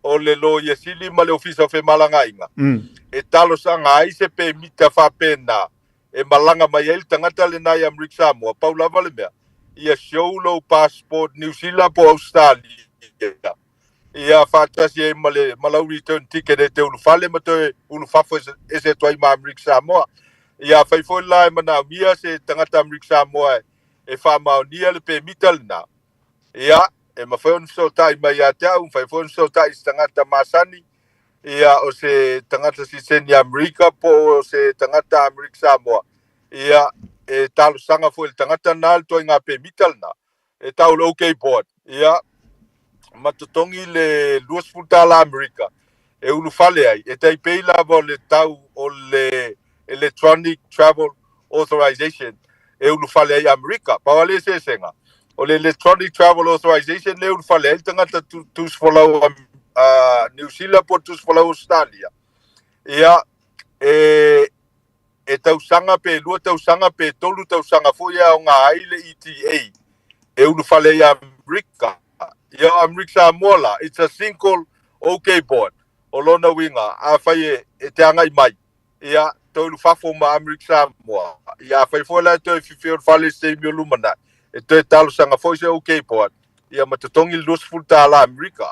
o le Loia Sili ma le Ofisa o Femalagaaiga, e talosaga ai se pemita faapena e malaga mai ai le tagata lena i Amerika Samoa, pau lava le mea, ia show lou passport Niu Sila po o Ausetalia, ia faatasi ai ma le ma lau return ticket e te ulufale ma toe ulufafo ese atu ai ma Amerika Samoa. Ia afai foi la e manaomia se tagata Amerika Samoa e, e faamaonia le pemita lena, ia e mafai ona fesootai mai ia te au, mafai foi ona fesootai i se tagata masani, ia o se tagata sitiseni Amerika po o se tagata Amerika Samoa, ia e talosaga foi i le tagata lena le ituaiga pemita lena. E tau le OK Board, ia, ma totogi le $20 Amerika e ulufale ai, e tai pei lava o le tau o le Electronic Travel Authorization e ulufale ai Amerika. Pau lava le eseesega, o le Electronic Travel Authorization lea e ulufale ai le tagata tusi folau a Niu Sila po o le tusi folau Ausetalia. Ia, e, e tausaga pe lua tausaga pe tolu tausaga foi e aoga ai le ETA. e ulufale ai i Amerika. Ia o Amerika Samoa la, it's a single OK board. O lona uiga, afai e, e te agai mai, ia, toe ulufafo ma Amerika Samoa. Ia afai foi la e toe fifi ulufale i se taimi o lumanai, e toe talosaga foi se OK board, ia ma totogi le $20 Amerika.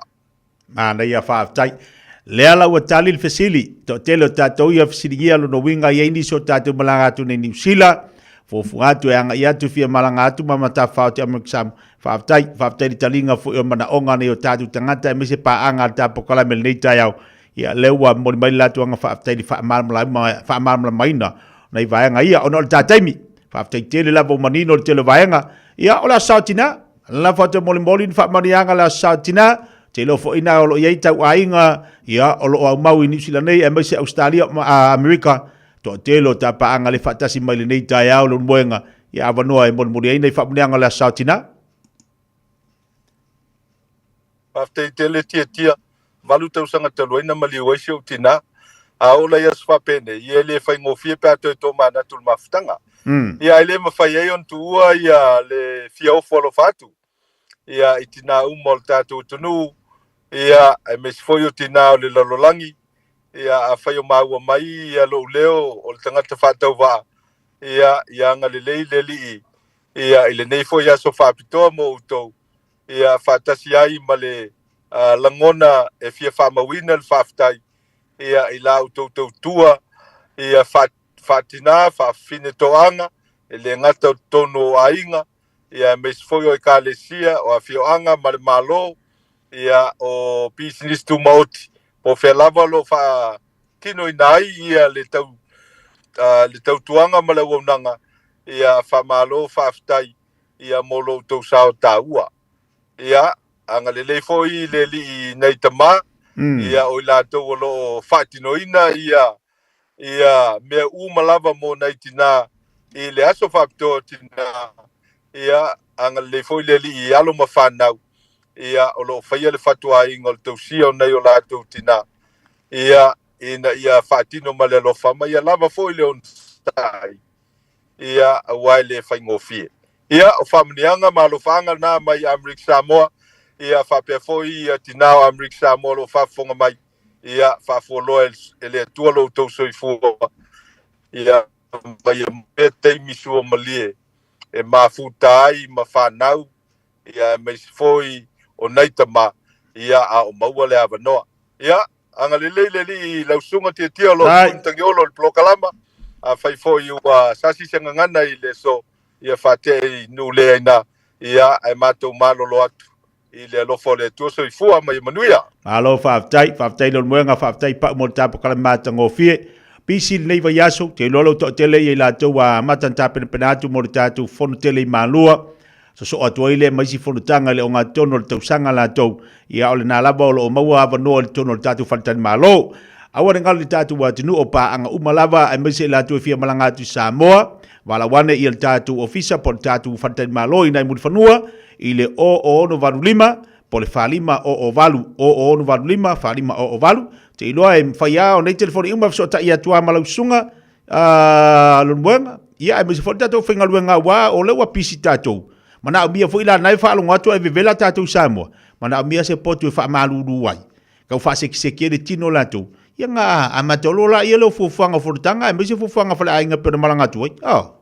Manaia faafetai. Lea la ua tali le fesili, toatele o tatou ia fesiligia lona uiga i ai nisi o tatou malaga atu nei Niu Sila, fuafua atu e agai atu fia malaga atu ma matafao te Amerika Samoa. Faafetai, faafetai i le taliga foi o manaoga nei o tatou tagata aemaise paaga a le ta polokalame i lenei taeao. Ia lea ua momoli mai le latou aga faafetai i le faamalamalamaina o nai vaega ia ona o le ta taimi. Faafetai tele lava ua manino le tele o vaega. Ia o le aso Sa o Tina. Lafo atu e molimoli ni faamanuiaga le Aso Sa o Tina, te iloa foi ina o lo o i ai tau aiga, ia, o lo o aumau i Niu Sila nei aemaise Ausetalia ma Amerika. Toatele o tapaaga le faatasi mai lenei taeao le ulumoega, ia avanoa e molimoli ai nai faamanuiaga o le Aso Sa o Tina. Faafetai tele Tiatia, valu tausaga talu ai na maliu ai si ou tina. A oo la i aso faapenei, ia e le faigofie pe a toe tomanatu i le mafutaga. Ia ae le mafai ai ona tuua ia le fia ofo alofa atu ia i tina uma o le tatou atunuu, ia aemaise foi o tina o le lalolagi. Ia afai o maua mai ia lou leo o le tagata faatauvaa, ia ia agalelei le Alii ia i lenei foi aso faapitoa mo outou. ia faatasi ai ma le lagona e fia faamauina le faafetai ia i la outou tautua ia faatina faafafine toaga e le gata o totonu o aiga ia aemaise foi o ekalesia o afioaga ma le Malo ia o pisinisi tumaoti po o fea lava o lo o faatinoina ai ia le tau le tautuaga ma le auaunaga ia faamalo faafetai ia mo lo outou sao taua. Ia, agalelei foi le Alii i nai tama, ia o i latou o lo o faatinoina ia ia mea uma lava mo nai tina i le aso faapitoa o tina, ia, agalelei foi le Alii i alo ma fanau, ia, o lo o faia le fatuaiga o le tausia o nai o latou tina, ia, ina ia faatino ma le alofa ma ia lava foi le onosai. ia aua e le faigofie. Ia, o faamanuiaga ma alofaaga na mai Amerika Samoa, ia faapea foi ia tinā o Amerika Samoa o lo o faafofoga mai, ia faafualoa e le Atua lo outou soifua, ia ma ia maua taimi suamalie e mafuta ai ma fanau, ia aemaise foi o nai tama, ia a o maua le avanoa. Ia, Agalelei le Alii i lau susuga Tiatia o lo o tupu tagiolo i le polokalama. Afai foi ua sasi se gagana i le aso, ia faatea i nuu le aina, ia, ae matou malolo atu i le alofa o le Atua. Soifua ma ia manuia. Malo faafetai, faafetai Leulumoega, faafetai Pau mo le tapokala matagofie. Pisi lenei vaiaso, te iloa lou toatele ia i latou ua amata ona tapenapena atu mo le tatou fono tele i Malua. Sosoo atu ai lea ma isi fonotaga i le ogatotonu o le tausaga latou, ia o lena lava o lo o maua avanoa i totonu o le tatou faletalimalo. Aua ne galo i le tatou atunuu o paaga uma lava aemaise i latou e fia malaga atu i Samoa, valaau ane ia le tatou ofisa po o le tatou faletalimalo i nai Mulifanua i le 0085 po o le 4508 0085 4508. Te iloa e mafai lava o nei telefoni uma e fesootai atu lava ma lau susuga a Leulumoega, ia aemaise foi le tatou faigaluega aua o lea ua pisi tatou. Manaomia foi la na e faalogo atu ae vevela tatou i Samoa, manaomia se potu e faamalulu ai, tau faasekiseki ai le tino o latou. Ia na amata loa laia lea o fuafuaga o fonotaga aemaise fuafuaga a faleaiga e pei ona malaga atu ai. Oh.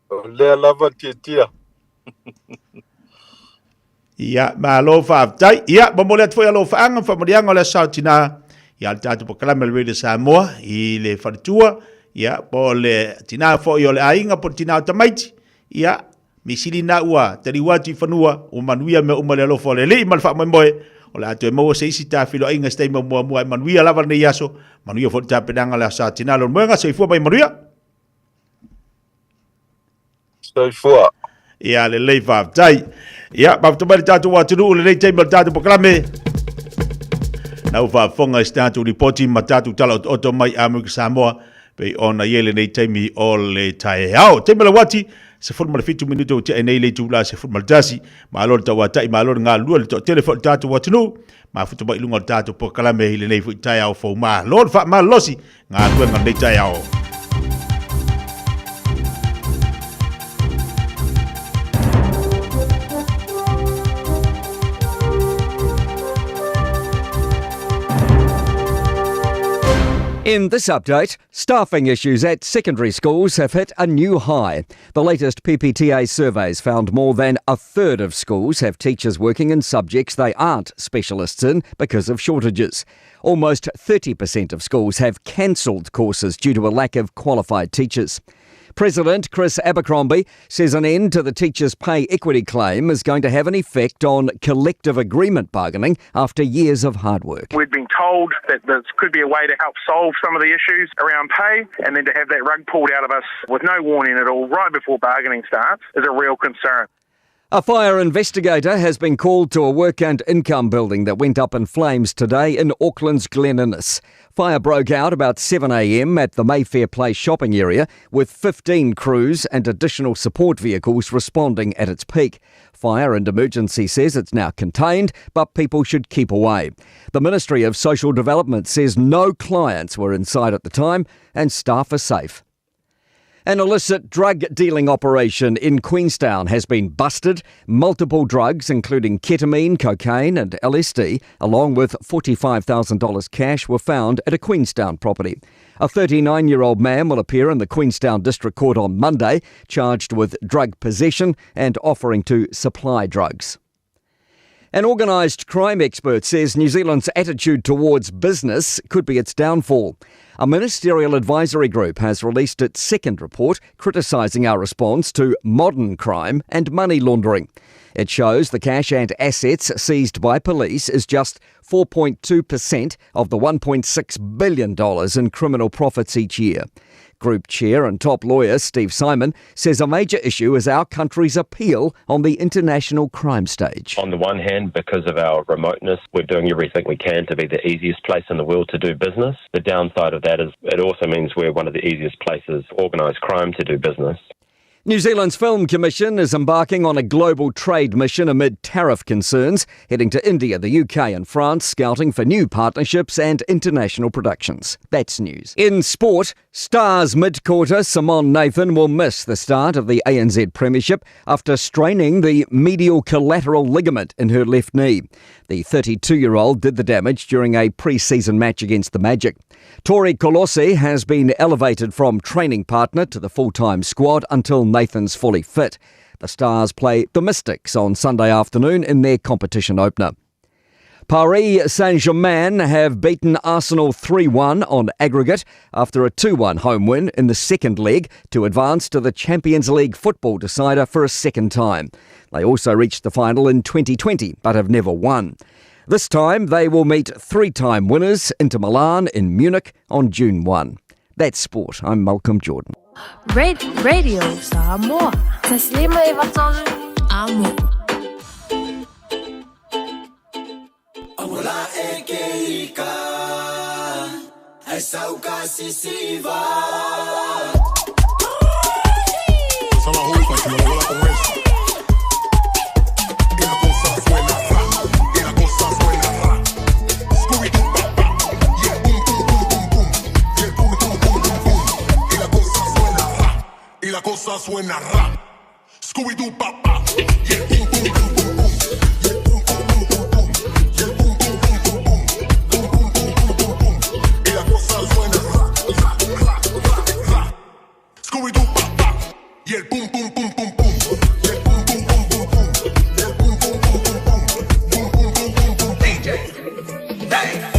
O lea lava Tiatia. Ia, malo faafetai. Ia, momoli atu foi alofaaga ma faamanuiaga o le Aso Sa o Tina ia le tatou polokalame o le Radio Samoa i le faletua, ia, po o le tina foi o le aiga, po o le tina o tamaiti. Ia, measili na ua taliu atu i fanua, ua manuia mea uma i le alofa o le Alii ma le faamoemoe, o le a toe maua se isi tafiloaiga i se taimi o muamua. E manuia lava lenei aso, manuia foi le tapenaga o le Aso Sa Tina. Leulumoega, soifua ma ia manuia. Soifua. Ia lelei faafetai. Ia, mafuta mai le tatou atunuu lenei taimi o le tatou polokalame. Na ua faafofoga i se tatou lipoti ma tatou tala otooto mai Amerika Samoa pei ona i ai lenei taimi o le taeao. Taimi o le uati, 17 minute ua tea nei le itula 11. Malo le tauatai, malo le galulue, le toatele foi o le tatou atunuu. Mafuta mai i luga o le tatou polokalame i lenei foi taeao fou. Malo le faamalolosi galuega o lenei taeao. In this update, staffing issues at secondary schools have hit a new high. The latest PPTA surveys found more than a third of schools have teachers working in subjects they aren't specialists in because of shortages. Almost 30% of schools have cancelled courses due to a lack of qualified teachers. President Chris Abercrombie says an end to the teachers' pay equity claim is going to have an effect on collective agreement bargaining after years of hard work. We'd been told that this could be a way to help solve some of the issues around pay, and then to have that rug pulled out of us with no warning at all right before bargaining starts is a real concern. A fire investigator has been called to a work and income building that went up in flames today in Auckland's Glen Innes. Fire broke out about 7am at the Mayfair Place shopping area, with 15 crews and additional support vehicles responding at its peak. Fire and Emergency says it's now contained, but people should keep away. The Ministry of Social Development says no clients were inside at the time and staff are safe. An illicit drug dealing operation in Queenstown has been busted. Multiple drugs, including ketamine, cocaine, and LSD, along with $45,000 cash, were found at a Queenstown property. A 39 year old man will appear in the Queenstown District Court on Monday, charged with drug possession and offering to supply drugs. An organised crime expert says New Zealand's attitude towards business could be its downfall. A ministerial advisory group has released its second report criticising our response to modern crime and money laundering. It shows the cash and assets seized by police is just 4.2% of the $1.6 billion in criminal profits each year. Group chair and top lawyer Steve Simon says a major issue is our country's appeal on the international crime stage. On the one hand, because of our remoteness, we're doing everything we can to be the easiest place in the world to do business. The downside of that is it also means we're one of the easiest places for organised crime to do business. New Zealand's Film Commission is embarking on a global trade mission amid tariff concerns, heading to India, the UK, and France, scouting for new partnerships and international productions. That's news. In sport, Stars mid-quarter Simone Nathan will miss the start of the ANZ Premiership after straining the medial collateral ligament in her left knee. The 32 year old did the damage during a pre season match against the Magic. Tori Colossi has been elevated from training partner to the full time squad until Nathan's fully fit. The Stars play the Mystics on Sunday afternoon in their competition opener. Paris Saint Germain have beaten Arsenal 3 1 on aggregate after a 2 1 home win in the second leg to advance to the Champions League football decider for a second time. They also reached the final in 2020 but have never won. This time they will meet three time winners Inter Milan in Munich on June 1. That's sport. I'm Malcolm Jordan. Radio Samoa. Taslima Amo. Y la cosa suena rap. Scooby-Doo papá. Yeah, boom, boom, boom, boom, boom. Yeah, boom, boom, boom, boom, boom. Yeah, boom, boom, boom, boom, boom. Boom, boom, boom, boom, boom, boom. Y la cosa suena ra, ra, ra, ra, ra. Scooby-Doo papá. Y el boom, boom, boom, boom, boom. Yeah, boom, boom, boom, boom, boom. Yeah, boom, boom, boom, boom, boom. Boom, boom, boom, boom, boom. DJ. Hey.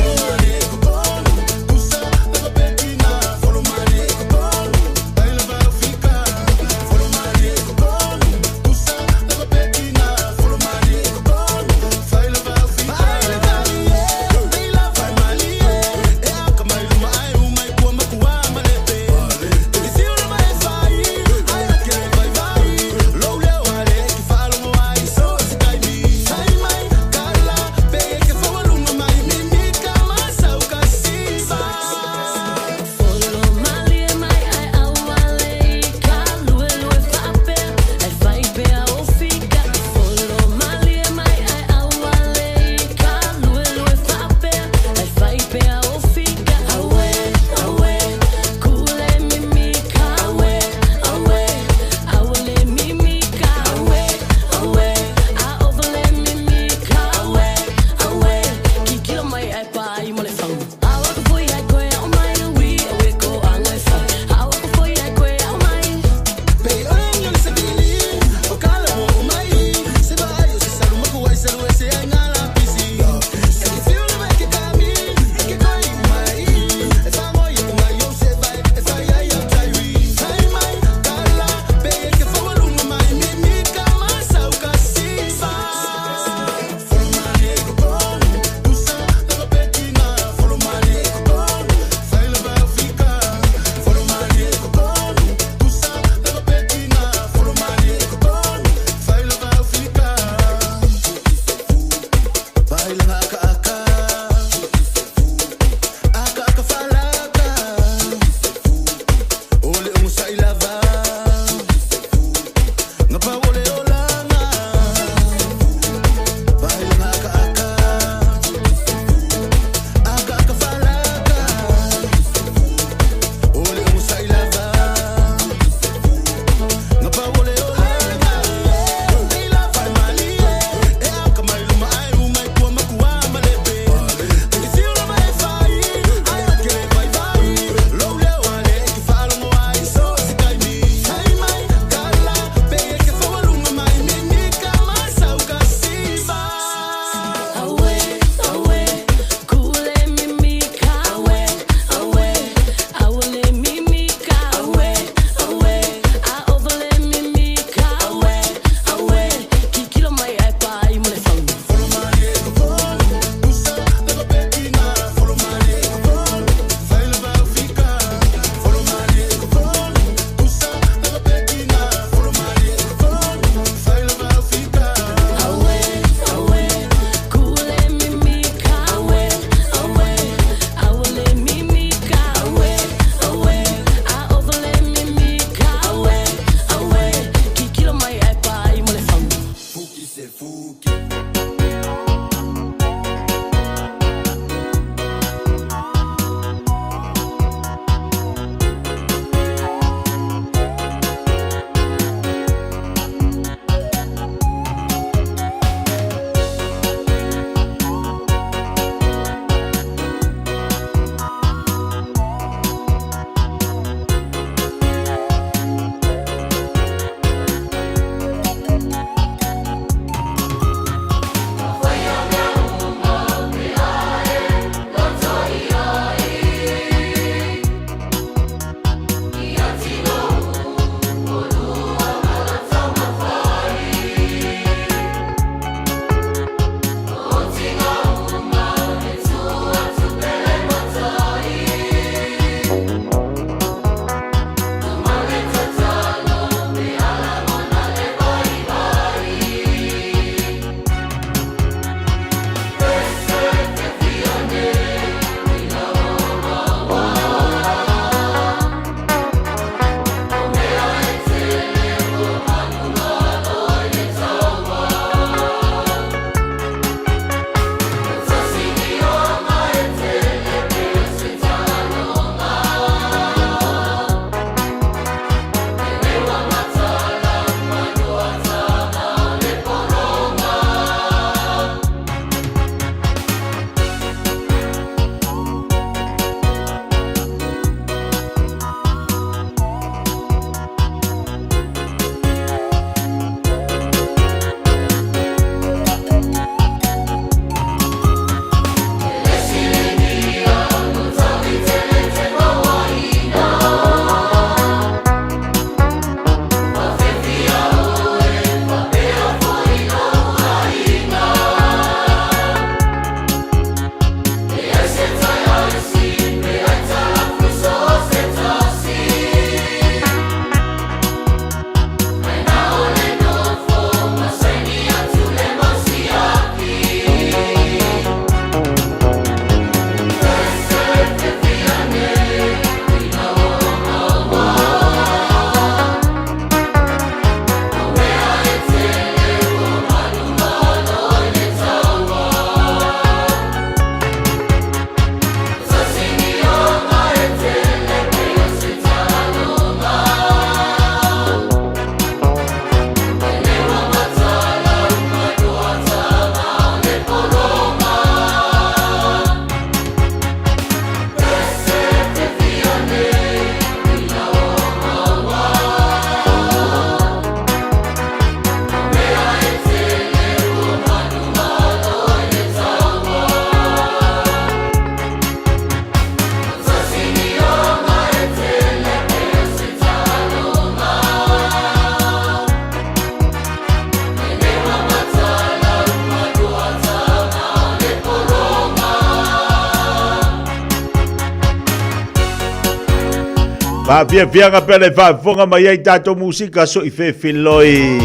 Faafiafiaga pea le faafofoga mai ai tatou musika so'i fefiloi.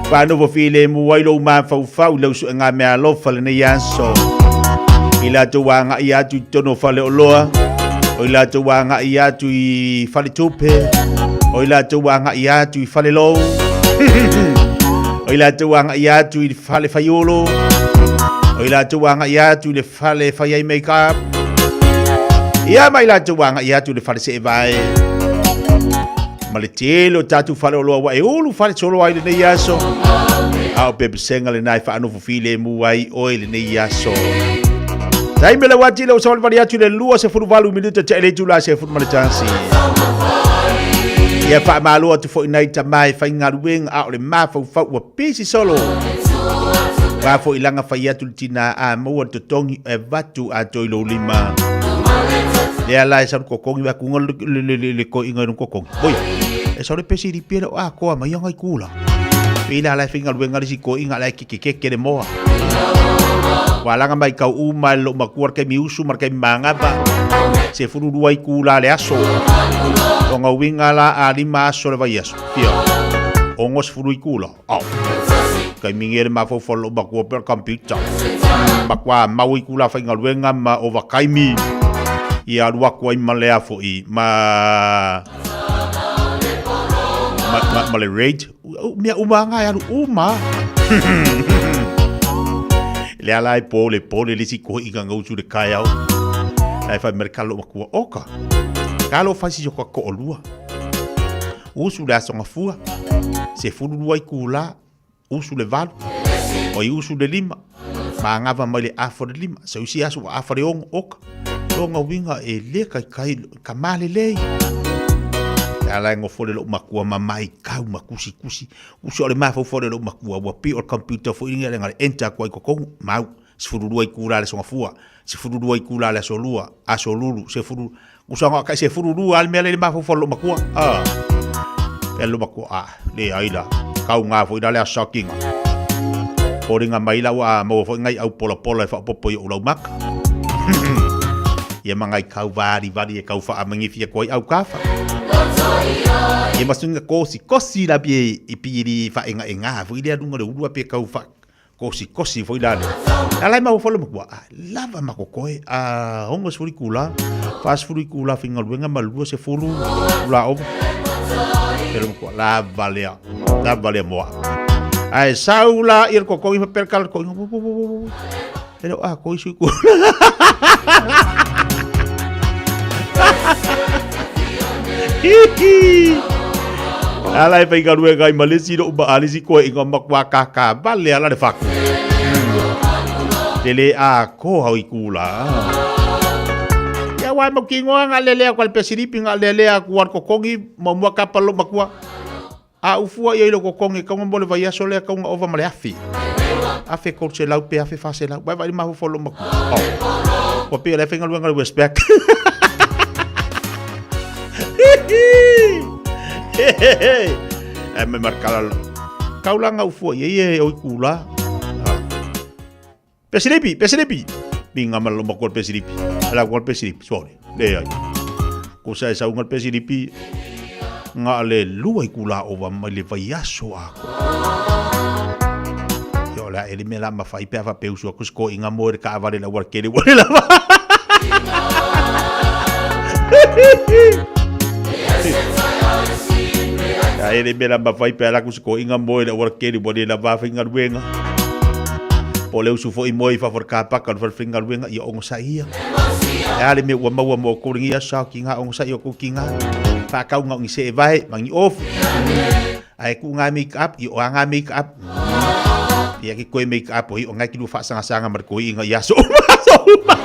Faanofo filemu ai lou mafaufau i lau suega meaalofa lenei aso. I latou agai atu i totonu o faleoloa, o i latou agai atu i faletupe, o i latou agai atu i falelou, o i latou agai atu i le fale faiolo, o i latou agai atu i le fale fai ai make up, ia ma i latou agai atu i le fale seevae. Ma le tele o tatou faleoloa ua e ulu fale solo ai lenei aso. A o pepesega lena e faanofo filemu ai oe lenei aso. Taimi le wati le usawali vali atu le 28 minuta te le itula 11. Ia faamalo atu foi nai tama e faigaluega a o le mafaufau ua pisi solo. Wa foi langa fai atu le tina a maua le totogi e vatu atoa i lou lima. Lea la e sau le kokogi wa kunga le koiga i lona kokogi. Oia, e sau le pesi lipi e le o atoa mai anga i kula. Pei la la e faigaluega le isi koiga la e kekekeke le moa. Ua laga mai kau uma e lou matua le taimi usu ma le taimi magava. 12 itula le aso. Lona uiga la a 5 aso le vaiaso. Fia. 60 itula. Au. Taimi nei le mafaufau o lou matua pea o le computer. Matua mau itula faigaluega ma ovataimi. Ia alu atu ai ma lea foi ma ma le rate. Mea uma lava e alu uma. Lea la e po le po le lisi koiga gausu le taeao. La e fai mai le kalo matua oka. Kalo fai si ka ko'olua. Usu le aso gafua. 12 itula, usu le 8. Oi usu le 5. Magava mai le afa le 5. Sau isi aso ua afa le 6 oka. Lona uiga e le kaikai ka malelei. Le ala e nofo le lou matua ma maitau ma tusitusi. Usi o le mafaufau le lou matua ua pei o le computer foi lenei le enter atu ai i totonu, mau, 12 itula le aso Gafua, 12 itula le aso Lua, aso Lulu, sefulu, usa na kai 12 lava le mea lea i le mafaufau o le lou matua. Ah. Pea le lou matua, ah, leai la, kauga foi la le aso saotiga. Foliga mai la ua maua foi nai au polapola e faaopoopo i ou laumaka. Ia ma nai kau valivali e kau faamagifia atu ai autafa. Ia ma suiga kosikosi la pie i pili faegaega foi lea luga o le ulu a pe kau fa kosikosi foi la lea. A la e maua foi le matua, a lava ma kokoe, a 60 itula, 40 itula faigaluega ma 20 itula ova. Pe le matua, lava lea, lava lea moa. Ae sau la ia le kokogi faapea le kala koiga, wu, wu, wu, wu, wu. E le o atoa isi itula. Hihi! Ala e faigaluega ai ma le isi lou ma le isi koeaiga matua kākā vale ala le fatu. Te le atoa o itula. Ia aua e mautinoa nga lelea atu a le pesilipi nga lelea atu a le totogi muamua kapa lou matua. A ou fua i ai i lou totogi e tau mo le vaiaso lea tau na ova ma le afe. 1300 pe 1400. Vaai vaai le mafaufau o lou matua. Oh. Ua pei o la e faigaluega i le Westpac. Ae mai markala lo. Kau la ngau fua i ai e oi kula. Pesilipi, pesilipi. Pinga ma lou matua le pesilipi. Ala kua le pesilipi, sorry. Leai. Ko sa e saunga le pesilipi nga le lua itula ova mai le vaiaso atoa. Ia o le a ele mea la mawhai pe a whapeusu aku se koinga mo e le kaavale le auala kele ua le lava. A ele mea la mawhai pe a laku se koinga mo e le auala kele ua le lava whaingaluenga. Po o le usu foi moe i fafo o le kapaka o le fale faigaluega, ia ogosaia. E a le mea ua maua mo outou lenei aso sao ki ngā ogosaia o kou ki ngā whakau ngā o ni see vae ma ni ofu. Ae ku ngā make up, i o a ngā make up. Ia ki koe make up o i o ngai ki lua whaasangasanga ma le koi inga i aso uma, aso uma.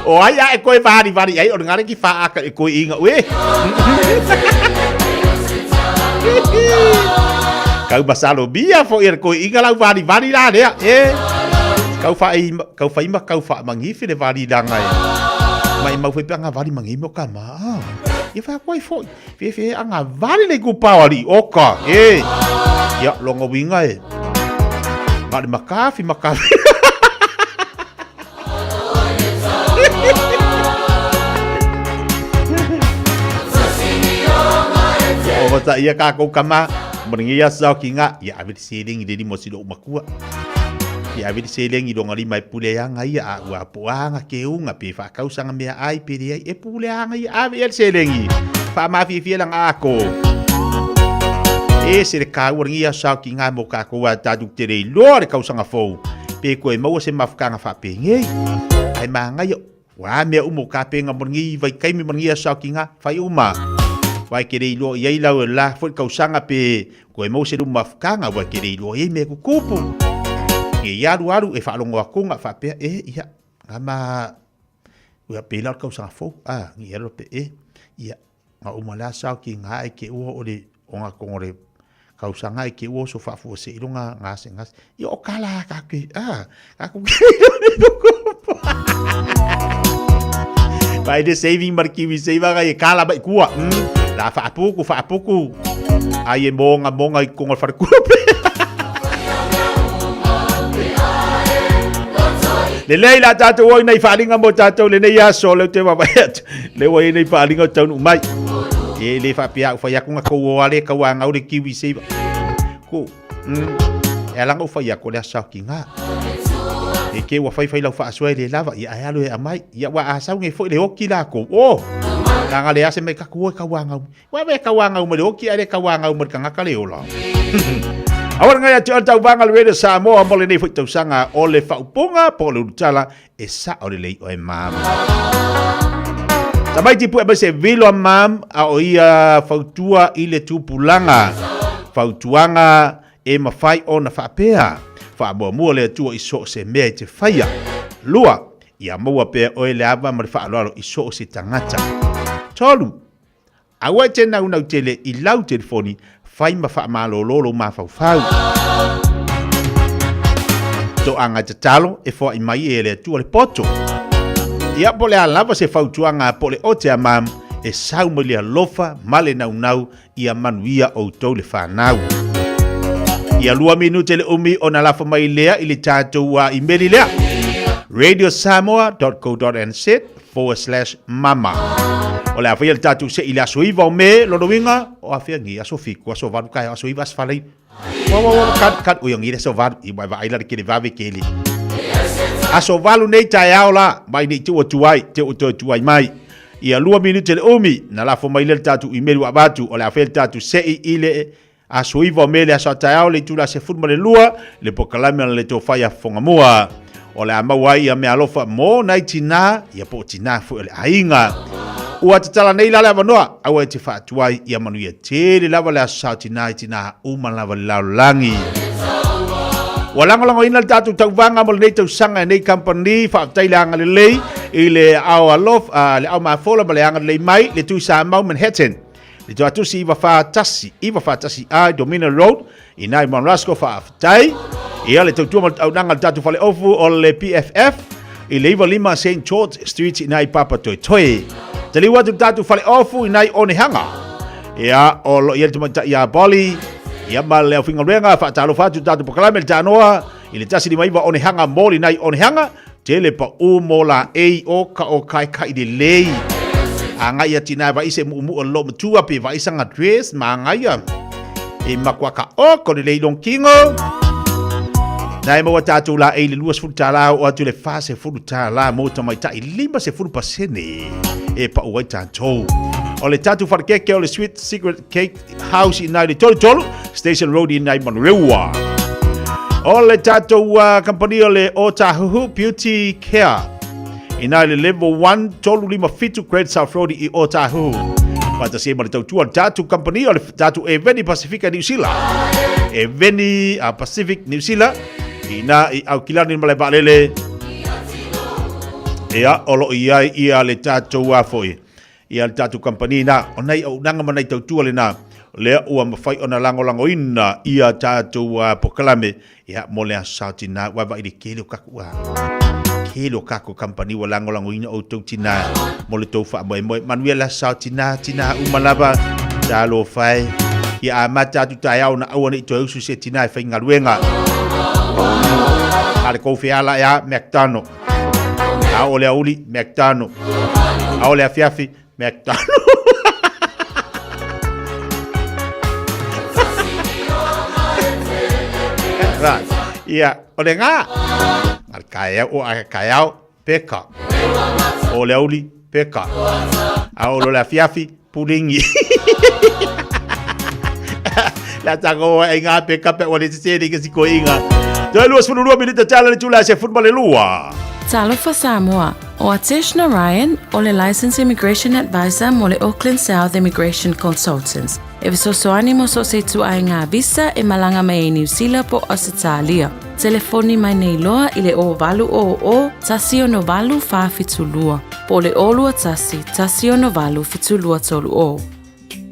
O ai a e koe vari vari ai o le ngare ki whaaka e koe inga ue. Kau masalo mia fo ia koe inga lau vari vari la lea. E. Kau wha kau whaima kau wha mangifi le vari langa e. Mai mau whai panga vari mangi mo ka ma. Ia wha koe fo. Fie fie anga vari le ku pao ali oka. E. Ia longa winga e. Ngā le makafi makafi. O ta ia kākou kama, ma lenei aso sao ki ngā, ia ave le seleni le lima o si lo'u makua. Ia ave le seleni i lona lima e pule ai aga ia, a ua po a aga keuga pe faakausaga meaai pe leai, e pule aga ia, ave i ai le seleni. Faamafiafia lana ako. E ese le kāua lenei aso sao ki ngā mo kākou a tātou te le iloa le kausaga fou, pe koe maua se mafutaga faapenei. Ae magaia, Ua a mea uma o kapenga mo lenei vaitaimi ma lenei aso saokiga, fai uma. Ua e ke le iloa i ai lau e la foi le kausaga pe koe maua se luma mafutaga ua e ke le iloa i ai mea kukupu. Ne i alu alu e faalogo atu ga faapea e ia ga ma ua pe la o le kausaga fou a ni alu pe e ia ga uma le aso saokiga e ke ua o le o ga kongo le kausaga e ke ua so faafua se iloga gase gase ia o kala ka ke a ka ku Vai de saving mar kiwi save ga e kala mai kua. La faapuku faapuku. Ai e monga monga i konga whare kua pe. Lelei la tātou oi nei whaalinga mo tātou le nei aso leu te wawae atu. Le ua nei whaalinga o taunu mai. E le whaapea au whai aku nga kou o ale kau a ngau le kiwi save. Ko, e ala ngau whai aku le aso ki ngā. E ke ua whai whai lau whaasua e le lava, ia ai alu e amai. Ia ua asau nge foi le oki la kou. Oh! Nga nga le ase mai kaku oi kau a ngau. Ua me kau a ngau ma le oki a le kau a ngau ma le kangaka le ola. Awa ngai atu o tauvaga le Radio Samoa mo lenei foi tausaga o le faaupuga po o le ulutala e sao lelei oe mam. Tamaiti pue mai se vilo a mam a o ia fautua i le tupulaga. Fautuaga e mafai ona faapea. Faamuamua le Atua i so o se mea e te faia. Lua, ia maua pea oe le ava ma le faaaloalo i so o se tagata. Tolu, Aua e te naunau tele i lau telefoni, fai ma faamalolo lou mafaufau. Toaga tatalo e foai mai e le Atua le poto. Ia po o le a lava se fautuaga po o le ote a mam e sau mai le alofa ma le naunau ia manuia outou le fanau. Ia lua minute le umi ona lafo mai lea i le tatou imeli lea radiosamoa.co.nz /mama. O le a faia le tatou se i le aso 9 o Me, lona uiga, o afea ngi, aso 7, aso 8 kai, aso 9, aso falai. Wa wa wa kat kat o ngi le aso 8, i wa vaai la le kele vave kele. Aso 8 nei taeao la, mai nei te ua tuai, te ua toe tuai mai. Ia 2 minute le umi, na lafo mai le tatou email ua avatu, o le a faia le tatou sei i le aso 9 o Me le aso a taeao le itula 12 le pokalame o le tofai a Fofogamua. O le a maua ai ia meaalofa mo nai tinā, ia po o tinā foi o le aiga. Ua tatala nei la le avanoa, aua e te faatuai ia manuia tele lava le aso sao tinā i tinā uma lava le lalolagi. Ua lagolagoina le tatou tauvaga mo lenei tausaga e nei kamupani, faafetai le agalelei i le ao alof, le ao mafola ma le agalelei mai le Tui Samau Manhattan. Le Tuatusi 941, 941 A, Dominion Road, i nai Mount Rasco, faafetai. Ia le tautua ma le taunaga le tatou faleofu o le PFF i le 95 St. George Street i nai Papatoetoe. Taliu atu le tatou faleofu i nai Onehanga. Ia, o lo ia le tamaitai ia Bolly, ia ma le aufaigaluega, faatalofa atu le tatou pokalame le Tanoa i le 159 Onehanga Mall i nai Onehanga. Tele pa u mo la ei o ka o kai kai le lei. A ngai a tina vai se mu mu o lo matua pe vai sanga dress ma ngai a. E makua ka o ko le lei long kingo. Na e maua tātou la ei le 20 tālā o atu le 40 tālā mō tamaitai 50% e pau ai tātou. O le tātou wharekeke o le Sweet Secret Cake House i nai le 33 Station Road i nai Manurewa. O le tātou company o le Otahuhu Beauty Care i nai le level 1 357 Great South Road i Otahuhu. Whātasi e ma le tautua le tātou company o le tātou Eveni Pasifika New Zealand. Eveni Pacific New Zealand i nā i Aukilani ma le vaalele. Ia, o lo i ai ia le tātou a foi. Ia le tatou kamupani na, o nai auaunaga ma nai tautua lena, lea ua mafai ona lagolagoina ia tatou pokalame, ia, mo le aso sao tina, ua vaai le kele o kakou a, kele o kakou kamupani ua lagolagoina outou tina mo le tou faamoemoe. Manuia le aso sao tina, tina uma lava, talofa e. Ia amata atu taeao na aua ne i toe usu se tina e faigaluega. A le kou feala ea, McDonald. A o le auli, McDonald. A o le afiafi, McDonald. Ia, o le gā, a le taeao, o a taeao, peka. O le auli, peka. A o le afiafi, pulingi. Le atago ai ngā peka pe o le te te ke si koinga. Toe 22 minita tala le tula se football le lua. Talofa Samoa, o Atesh Narayan o le Licensed Immigration Advisor mo le Auckland South Immigration Consultants. E fesoasoani mo so o se ituaiga visa e malaga mai ai Niu Sila po o Ausetalia. Telefoni mai nei loa i le 0800 168 472 po o le 021 168 7230.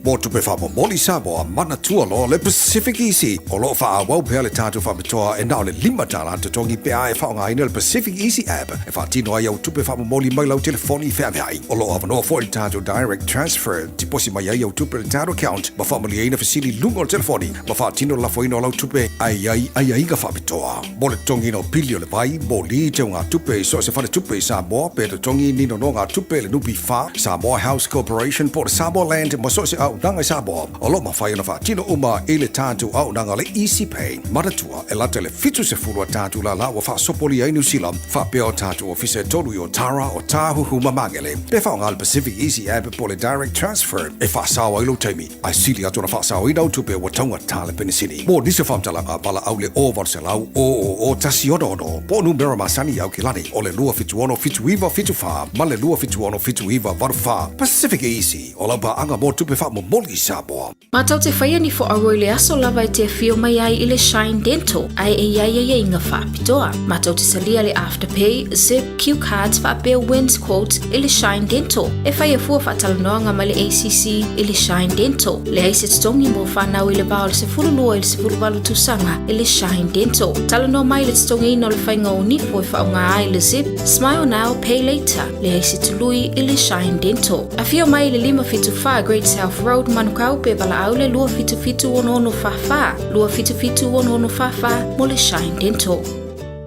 Mo tupe faamomoli Samoa, manatua loa le Pacific Easy. O lo o faaauau pea le tatou faapitoa e na o le $5 totogi pe a e faaaogaina le Pacific Easy app e faatino ai au tupe faamomoli mai lau telefoni feaveai. O lo o avanoa foi le tatou Direct Transfer, tiposi mai ai au tupe i le tatou account ma faamalieina fesili i luga o le telefoni ma faatino le lafoina o lau tupe ae i ai aiaiga faapitoa. Mo le totogiina o pili o le vai, moli, teugatupe i so o se faletupe i Samoa pe totogi ni nonogatupe i le NPF, Samoa House Corporation po o le Samoa Land ma so o se auaunaga i Samoa. O lo o mafai ona faatino uma i le tatou auaunaga o le Easy Pay. Manatua, e lata i le 70 a tatou lala ua faasopolia ai Niu Sila, faapea o tatou ofisa e tolu i Otara, Otāhuhu ma Māngere. Pe faaaoga le Pacific Easy App po o le Direct Transfer e faasao ai lou taimi, ae sili atu ona faasaoina au tupe ua taugata le penisini. Mo nisi o faamatalaga, valaau le 0800 000 166 po o numera masani i Aukilani o le 276 7974 ma le 276 7984. Pacific Easy, o lau paaga mo tupe faamomoli i Samoa. Matou te faia ni fo'auo i le aso lava e te afio mai ai i le Shine Dental ae e i ai aiaiga faapitoa. Matou te talia le Afterpay, Zip, Q Cards faapea Wins Quotes i le Shine Dental. E faia fua faatalanoaga ma le ACC i le Shine Dental. Leai se totogi mo fanau i le va o le 12 i le 18 tausaga i le Shine Dental. Talanoa mai i le totogiina o le faiga o nifo e faaaoga ai le Zip, Smile Now, Pay Later. Leai se tului i le Shine Dental. Afio mai i le 574 Great South Road, Manukau pe valaau le 277 6644, 277 6644 mo le Shine Dental.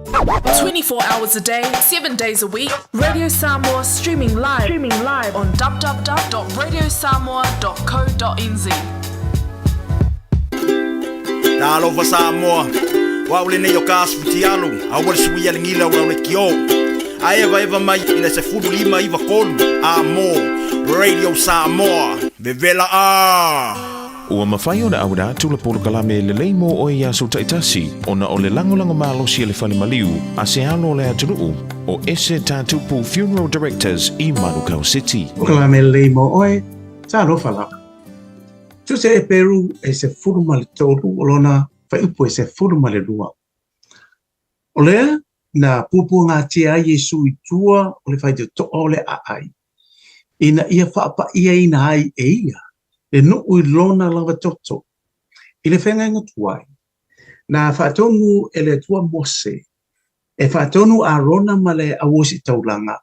24 hours a day, 7 days a week, Radio Samoa streaming live, streaming live on www.radiosamoa.co.nz. Talofa Samoa, o au lenei o ka asu fitialu, aua le suia le gila o lau lekiō. A evaeva mai i le 15 93 a mo Radio Samoa, vevela a! Ua mafai ona auina atu le polokalame lelei mo oe i aso taitasi ona o le lagolago malosi a le fale maliu a se alo o le atunuu o Ese Tatupu Funeral Directors i Manukau City. Polokalame lelei mo oe, talofa lava. Tusa Eperu e 13 o lona fuaiupu e 12. O lea na puapuagatia ai Iesu i tua o le faitotoa o le aai, ina ia faapa'iaina ai e ia le nuu i lona lava toto. I le feagaiga tuai, na faatonu e le Atua Mose e faatonu Arona ma le auositaulaga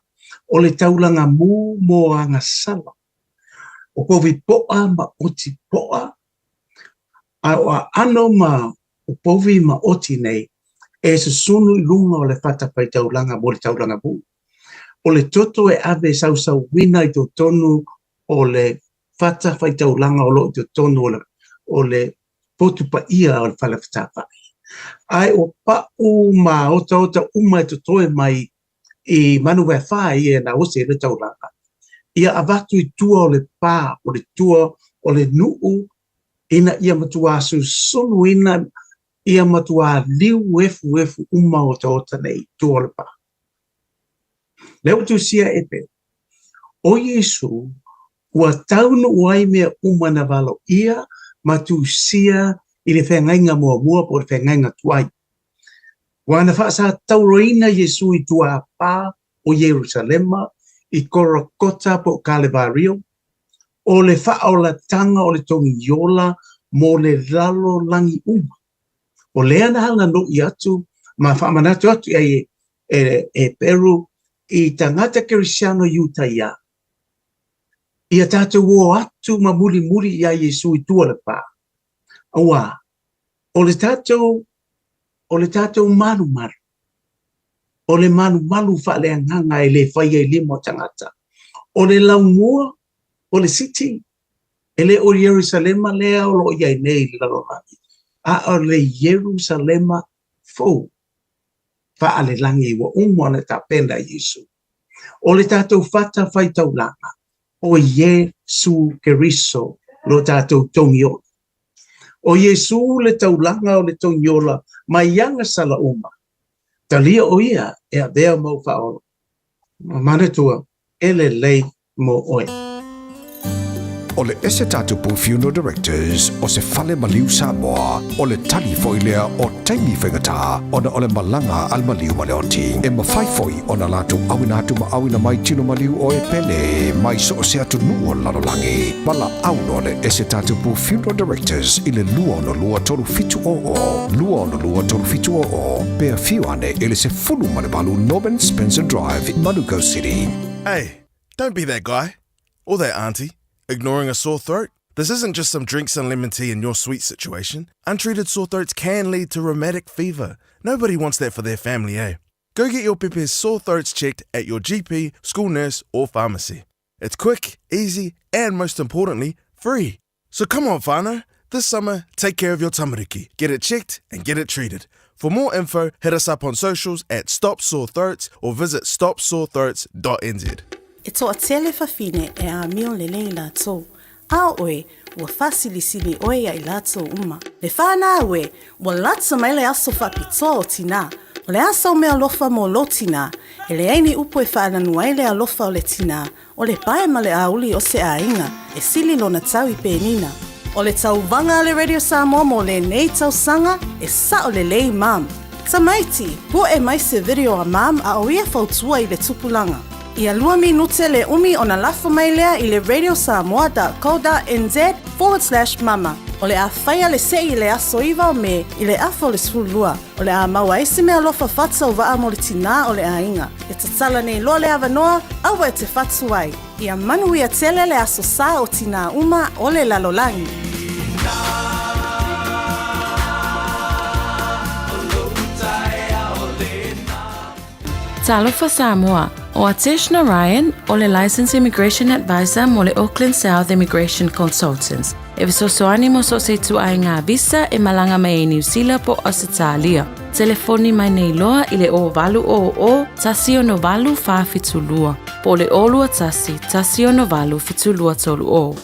o le taulaga mu mo agasala, o povi po'a ma oti po'a, a o aano ma o povi ma oti nei e susunu i luga o le fatafaitaulaga mo le taulaga mu. O le toto e ave sausauina i totonu o le fatafaitaulaga o lo o i totonu o le, o le potu paia o le fale fetāfa'i. Ae o pa'u ma otaota uma e totoe mai i manu vaefa ia na ose i le taulaga, ia avatu i tua o le pā, o le tua o le nuu ina ia matuā susunuina ia matuā liu efuefu uma otaota nei i tua o le pā. Lea ua tusia e pe, o Iesu ua taunuu ai mea uma na valoia ma tusia i le feagaiga muamua po o le feagaiga tuai. Ua na faasatauroina Iesu i tua pā o Ierusalema i Korokota po o Kalevario, o le faaolatanga o le togiola mo le lalolagi uma. O lea na halano'i atu ma faamanatu atu i ai e, e, e Peru i tagata Kerisiano Iutaia. Ia tatou o atu ma mulimuli iā Iesu i tua o le pā. Auā, o le tatou, o le tatou malumalu, o le malumalu faaleagaga e le faia i lima o tagata. O le laumua, o le city, e le o Ierusalema lea o lo o i ai nei i le lalolagi, a o le Ierusalema fou faalelagi ua uma ona tapena e Iesu. O le tatou fata faitaulaga, o Iesu Keriso lo tatou togiola. O Iesu le taulaga o le togiola mai aga sala uma. Talia o ia e avea mau faaola. Manatua, e lelei mo oe. O le ese tatupu Funeral Directors o se fale maliu Samoa, o le tali foi lea o taimi faigata ona o le malaga a le maliu ma le oti. E mafai foi ona latou auina atu ma auina mai tino maliu o e pele mai so o se atunuu o le lalolagi. Valaau loa le ese tatupu Funeral Directors i le 262 3700, 262 3700, pe afio ane i le 18 Norman Spencer Drive, Manukau City. Hey, don't be that guy. Or that auntie. Ignoring a sore throat? This isn't just some drinks and lemon tea in your sweet situation. Untreated sore throats can lead to rheumatic fever. Nobody wants that for their family, eh? Go get your pepe's sore throats checked at your GP, school nurse, or pharmacy. It's quick, easy, and most importantly, free. So come on, whānau. This summer, take care of your tamariki. Get it checked and get it treated. For more info, hit us up on socials at Stop Sore Throats or visit stopsorethroats.nz. E toatele fafine e amio lelei latou, a o oe, ua faasilisili oe ia i latou uma. Le whanau e, ua lata mai le aso faapitoa o tinā. O le a sau meaalofa mo lou tinā? E leai ni upu e faananu ai le alofa o le tinā, o le pae ma le auli o se aiga, e sili lona tau i penina. O le tauvaga a le Radio Samoa mo lenei tausaga, e sao lelei Mum. Tamaiti, pu'e mai se video a Mum a o ia fautua i le tupulaga. Ia lua minute le umi ona lafo mai lea i le radiosamoa.co.nz/mama. O le a faia le se'i i le aso 9 o Me i le afa o le 12. O le a maua ai se meaalofa faatauvaa mo le tinā o le aiga. E tatala nei loa le avanoa, aua e te fatu ai. Ia manuia tele le aso sa o tinā uma o le lalolagi. Talofa Samoa, o Atesh Narayan, o le Licensed Immigration Advisor mo le Auckland South Immigration Consultants. E fesoasoani mo so o se ituaiga visa e malaga mai ai Niu Sila po o Ausetalia. Telefoni mai nei loa i le 0800 168 472 po o le 021 168 7230.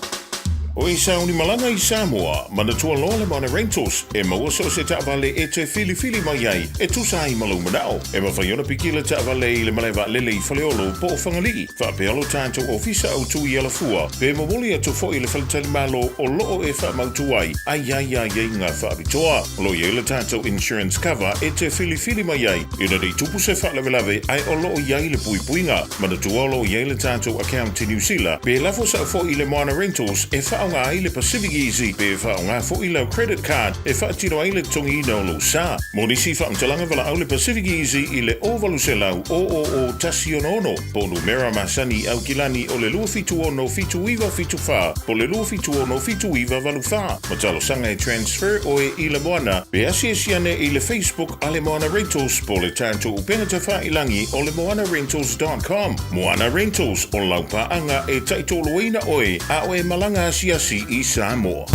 O e sauni malaga i Samoa, manatua loa le Moana Rentals, e maua so o se taavale e te filifili mai ai e tusa ai ma lou manao. E mafai ona piki le taavale i le malae vaalele i Faleolo po o Fagalii, faapea lo tatou ofisa autu i Alafua, pe momoli atu foi i le faletalimalo o loo e faamautu ai a i ai aiaiga faapitoa. O lo o i ai le tatou insurance cover e te filifili mai ai ina nei tupu se faalavelave ae o lo o i ai le puipuiga. Manatua o lo o i ai le tatou account i Niu Sila, pe lafo sao foi i le Moana Rentals e faaaoga ai le Pacific Easy pe faaaoga foi lau credit card e faatino ai le totogiina o lou sa. Mo nisi faamatalaga valaau le Pacific Easy i le 0800 000 166 po o numera masani i Aukilani o le 276 7974 po o le 276 7984. Ma talosaga e transfer oe i le Moana pe asiasi ane i le Facebook a le Moana Rentals po o le tatou upega tafailagi o le moanarentals.com. Moana Rentals, o lau paaga e taitoloina oe a o e malaga asiasi i Samoa.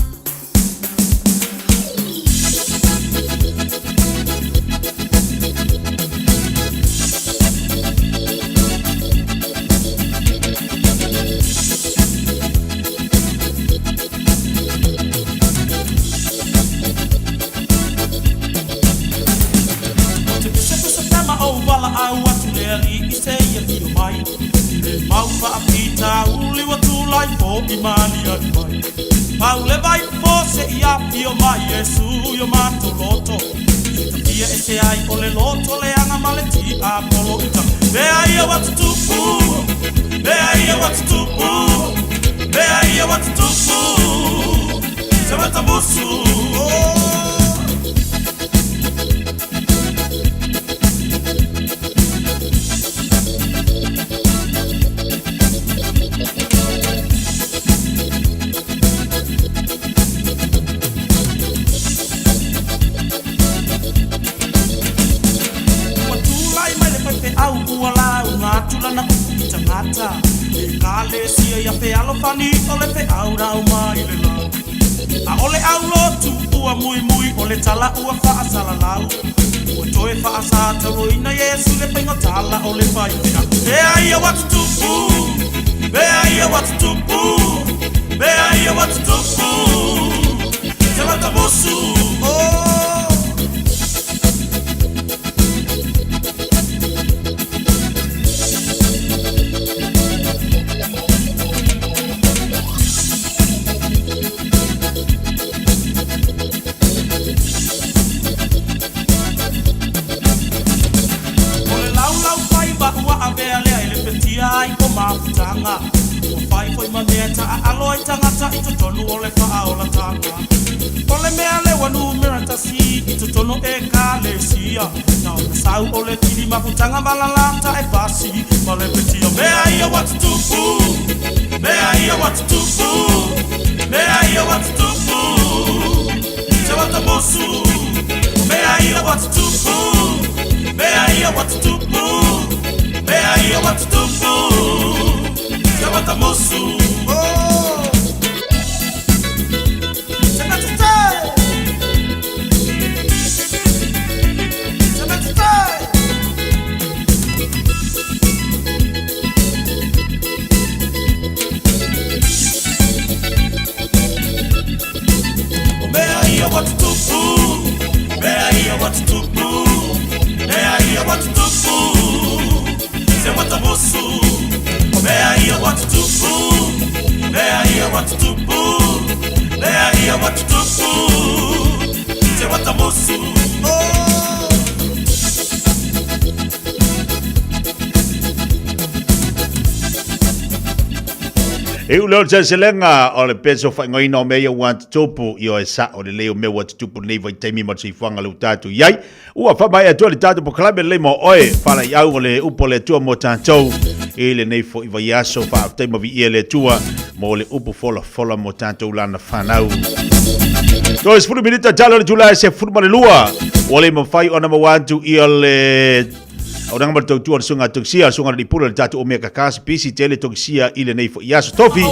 O te pesepese tama o walaau atu le alii i se ia pio mai. E mau faafitauli ua tulai fo'i maaliali mai. Pau le vai fo se i afio mai Iesu i o matou loto. Se tafia ese ai o le loto leaga ma le tiapolo i tama. Mea ia ua tutupu, mea ia ua tutupu, mea ia ua tutupu, se matamusu. Oh. Ua tulai mai le faifeau ua lauga atu lana upu i tagata Ekalesia ia fealofani o le feau rauma i le lau. ʻAʻole ʻaulotu ua muimui o le tala ua faasalalau. Toe faasatauina Iesu le faigatala o le faifea. Mea ia ua tutupu, mea ia ua tutupu, mea ia ua tutupu, te matamusu, oh. O le laulau fai ma ua avea lea i le petia ai o mafutaga. Ua fai foi ma mea taaalo ai tagata i totonu o le faaolataga. O le mea lea ua numera tasi i totonu Ekalesia, na ona sau o le kili mafutaga malalata e pasi ma le petia. Mea ia ua tutupu, mea ia ua tutupu, mea ia ua tutupu, te watamusu. Mea ia ua tutupu, mea ia ua tutupu, mea ia ua tutupu, te watamusu. Oh. O mea ia ua tutupu, mea ia ua tutupu, mea ia ua tutupu, se watamusu. O mea ia ua tutupu, mea ia ua tutupu, mea ia ua tutupu, se watamusu. Oh. E u leo le seleselega o le peso faaigoaina o mea ia ua tutupu i o e sao lelei o mea ua tutupu lenei vaitaimi ma le soifuaga lea ua tatou i ai. Ua faamaea atu ai le tatou polokalame lelei mo oe, faalaeiau o le upu a le Atua mo tatou i lenei foi vaiaso. Faafetai ma viia le Atua mo le upu folafola mo tatou lana fanau. Toe 10 minita talo le itula e 12, ua le mafai ona maua atu ia le Auaunaga ma le tautua a le Susuga a Tokisia, le Susuga a le Pule o le tatou Omega Cars, pisi tele Tokisia i lenei foi aso. Tofi,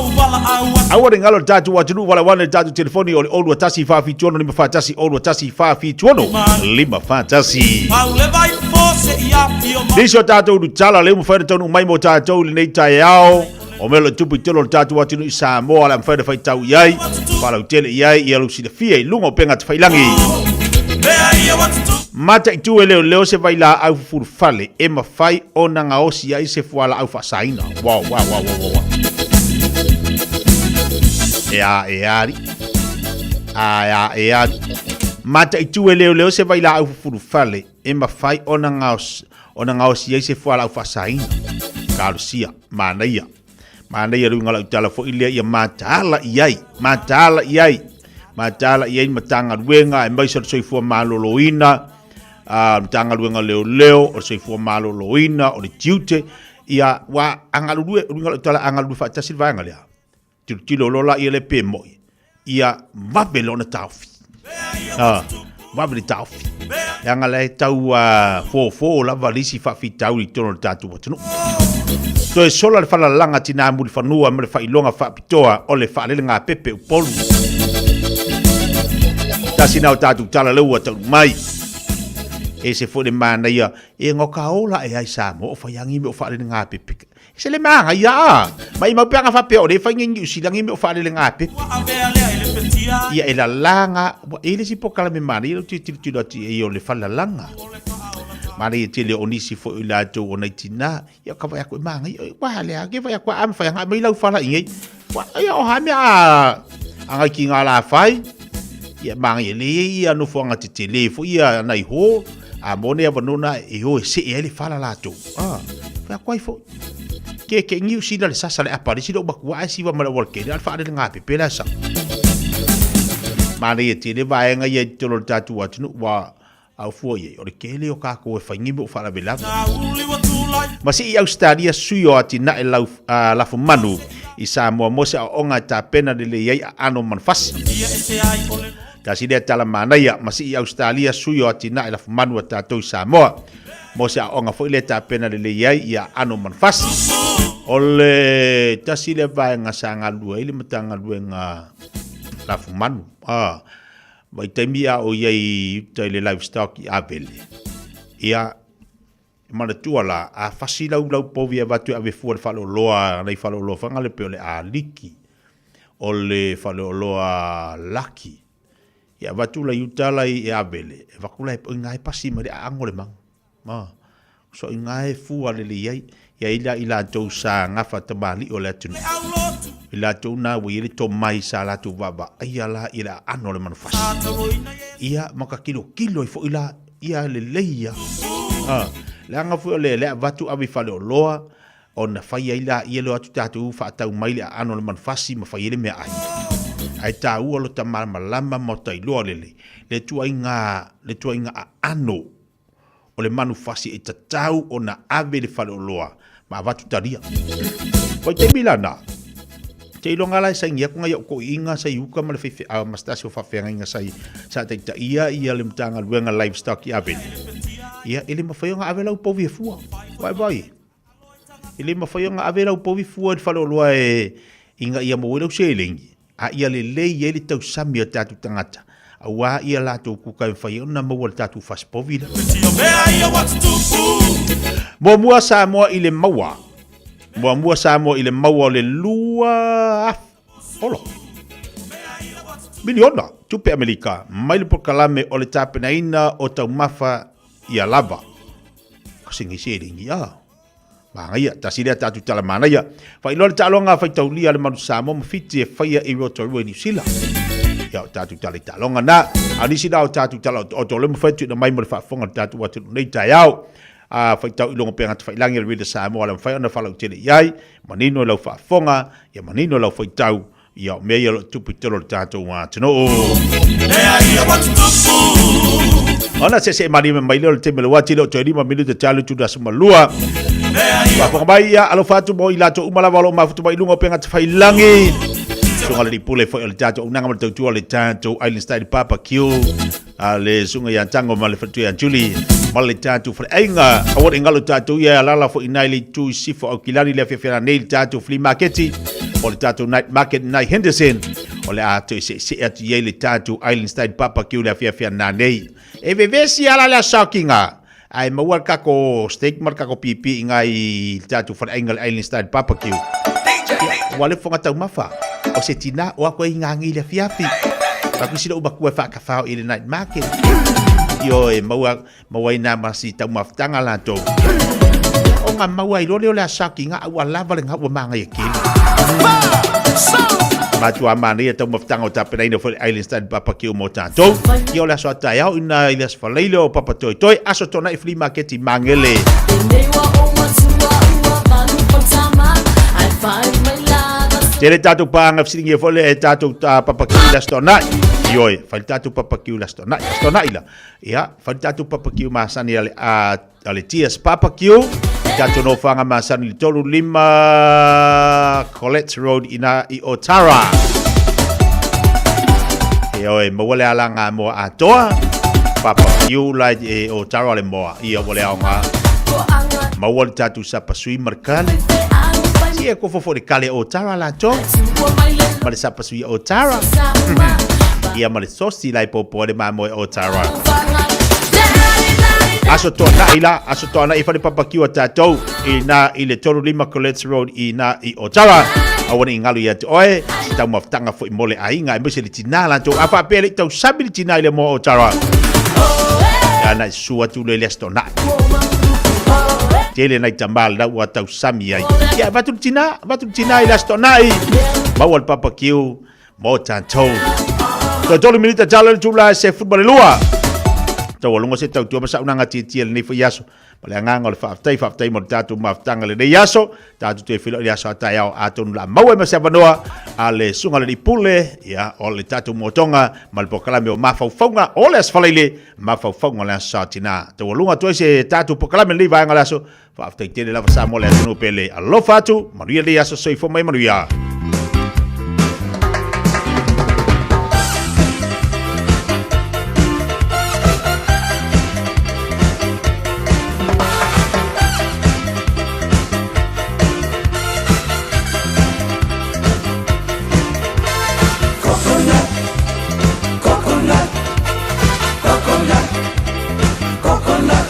aua ne galo le tatou atunuu valaauana i le tatou telefoni o le 021 476 541, 021 541. Nisi o tatou ulutala lea ua mafai ona taunuu mai mo tatou i lenei taeao, o mea o lo o tupu i totonu o le tatou atunuu i Samoa, o le a mafai ona faitau i ai, faalautele i ai ia lou silafia i luga o upega tafailangi. Mataitu e leoleo se vailaau fufulufale e mafai ona gaosi ai se fualaau faasaina. Wow, wow, wow, wow, wow. E a, e a, a, e a, e a. Mataitu e leoleo se vailaau fufulufale e mafai ona gaosi, ona gaosi ai se fualaau faasaina. Talosia, manaia. Manaia le uiga o lau tala foi lea ia mataala i ai, mataala i ai, mataala i ai le Matagaluega aemaise o le Soifua Maloloina, a, Matagaluega o Leoleo, o le Soifua Maloloina, o le Tiute, ia, ua a galulue, o le uiga o lau tala, a galulue faatasi le vaega lea, tilotilo loa laia lea pe moi, ia vave loa ona taofi. Ah, vave le taofi. Leaga la e tau fofo lava le isi faafitauli i totonu o le tatou atunuu. Toe sola le falalaga tinā mulifanua ma le faailoga faapitoa o le faalelegāpepe Upolu. Tasi na o tatou tala lea ua taunuu mai. Ese foi le manaia, e ngoka ola e ai Samoa o faiagi me o faalelegāpepe. Se le magaia a! Maimau pe ana faapea o le fai nei Niu Sila nei mea o faalelegāpepe. Ia e lalaga, ua e le isi polokalame manaia lea ou te tilotilo atu i ai o le falalaga. Manaia tele o nisi foi o i latou o nai tinā, ia ka vaai atu e magaia, ua lea ke vaai atu a mafai ona aumai lau fala i nei. Ua, ia o ha mea a a ngai ki ngā la whai, ia magaia le ia nofoanga tetele foi ia nai ho, A mo nei avanoa e o e see ai le fala latou. Ah, fai atu ai foi. Ke ke Niu Sila le sasa le apa le sila o matua ai siva ma le awal kele al whaare le ngā pepe la sa. Manaia tele vaega ia i totonu o le tatou atunuu ua au fua i ai o le kele o kākou e whaingi me o whaalavelave. Ma si i Australia sui o atinae lau, lafumanu i Samoa mo se aoaoga e tapena lelei ai aano manufasi. Tasi lea tala manaia, ma sii Ausetalia sui o atinae lafumanu a tatou i Samoa. Mo se aoaoga foi lea tapena lelei ai ia aano manufasi. O le tasi lea vaega sa galulue ai le Matagaluega Lafumanu. Vaitaimi a o i ai i uta i le livestock i Avele. Ia, e manatua la, a fasi lau lau povi e avatu e ave fua i le faleoloa, nai faleoloa Fagale pei o le Aliki, o le faleoloa Laki, ia avatu la i uta la i Avele, e avatu la e inā e pasi mai le aago o le maga. Ma, so inā e fua lelei ai, ia i la i latou sa gafa tamalii o le atunuu. I latou na ua i ai le tomai sa latou vaavaaia la i le aano o le manufasi. Ia, ma ka kilokilo ai foi la, ia lelei ia. A, leaga foi o le le avatu ave i faleoloa, ona fai ai laia le o atu tatou faatau mai le aano o le manufasi ma fai ai le meaai. Ae taua lota malamalama ma ota iloa lelei le tuaiga le tuaiga aano o le manufasi e tatau ona ave i le faleoloa ma avatu talia. Vaitaimi lana, seiloga la e saini atu nai au toeaiina sa i uka ma le faifeau ma se tasi o faafeagaiga sa sa taitaia ia le Matagaluega Livestock i Avele. Ia, e le mafai ona ave lau povi e fua. Vaivai. E le mafai ona ave lau povi fua i le faleoloa e ina ia maua ai lau seleni, a ia lelei ai le tausami a tatou tagata, aua ia latou kuka e mafai ai ona maua le tatou fasi povi lea. Muamua Samoa i le maua. Muamua Samoa i le maua o le 20 miliona tupe Amerika mai le polokalame o le tapenaina o taumafa ia lava. Kasini seleni a. Manaia, tasi lea tatou tala manaia. Faailoa le taaloga faitaulia a le Manu Samoa ma Fiti e faia i Rotorua i Niu Sila. Ia o tatou tala i taaloga na. A o nisi na o tatou tala o o le mafai tuuina mai mo le faafofoga a le tatou atunuu nei taeao. A faitau i luga o upega tafailagi a le Radio Samoa le mafai ona faalautele i ai, manino i lau faafofoga, ia manino i lau faitau, Ia, o mea ia o lo o tupu i totonu o le tatou atunuu. Ona sese'e malie mai lea o le taimi o le uati lea o toe 5 minute te alu i tulaga 12. Faafofoga mai, ia, alofa atu mo i latou uma lava o lo o mafuta mai i luga o upega tafailagi. Susuga le alii pule foi o le tatou auaunaga ma le tautua o le tatou Island Style Barbecue. A le susuga ia Tango ma le faletua ia Julie ma le tatou faleaiga. Aua ne i galo tatou ia e alaala foi i ina i le itu i sisifo Aukilani i le afiafi nei i le tatou flea maketi o le tatou night market i Henderson. O le a toe seesee atu i ai le tatou Island Style Barbecue i le afiafi nanei. E vevesi lava la le aso saokiga, ae maua le kako steak ma le kako pipi i ina i le tatou faleaiga le Island Style Barbecue. Ia, ua le fofoga taumafa, o se tina o aku ai i gagi i le afiafi. Aku isi lou matua e faakafao i le night market. Ioe, maua, maua ai nā ma si taumafataga latou. O ngā maua ai loa lea o le aso saokiga a ua lava le gau ua māngaia kele. Matua manaia taumafataga o tapenaina foi le Island Style Barbecue mo tatou. Ia o le aso a taeao ina i le aso Faleile o Papatoetoe, aso Tona'i Flea Market i Magele. Tele tatou paaga fesiligia foi le tatou papakiu i le aso Toonai. Ioe, fai le tatou papakiu i le aso Toonai. Aso Toonai la. Ia, fai le tatou papakiu masani a le, a, a le TS Barbecue. Tatou nofoaga masani i le 35 Colette Road ina i Otara. Ioe, maua le alaga moa atoa. Barbecue la e Otara le moa. Ia ua le aoga. Maua le tatou sapasui ma le kale. Si e kofo foi le kale Otara latou. Ma le sapasui Otara. Ia ma le sosi la e popo le mamoe Otara. Aso toana'i la, aso toana'i fale papakiu a tatou i na i le 35 Colette Road i na i Otara. Aua ne i galu ia te oe, se taumafataga foi mo le aiga aemaise le tinā latou. A faapea e le i tausami le tinā i le moa o Otara, ia na i susu atu lea i le aso toana'i. Tele nai tama le ua tausami ai. Ia avatu le tinā, avatu le tinā i le aso toana'i. Maua le papakiu mo tatou. Toe tolu minita talo le tula e se futbol e lua. Taualuga se tautua ma saunaga tietie lenei foi aso. Ma le agaga o le faafetai, faafetai mo le tatou mafutaga lenei aso. Tatou toe feiloai i le aso a taeao atonu la maua ai ma se avanoa a le susuga i le alii pule, ia, o le tatou motoga ma le polokalame o mafaufauga o le Aso Faraile, mafaufauga o le Aso Satina. Taualuga atu ai se tatou polokalame lenei vaega o le aso. Faafetai tele lava Samoa le atunuu pele. Alofa atu, manuia lenei aso, soifua mai manuia. Coconut, coconut, coconut, coconut.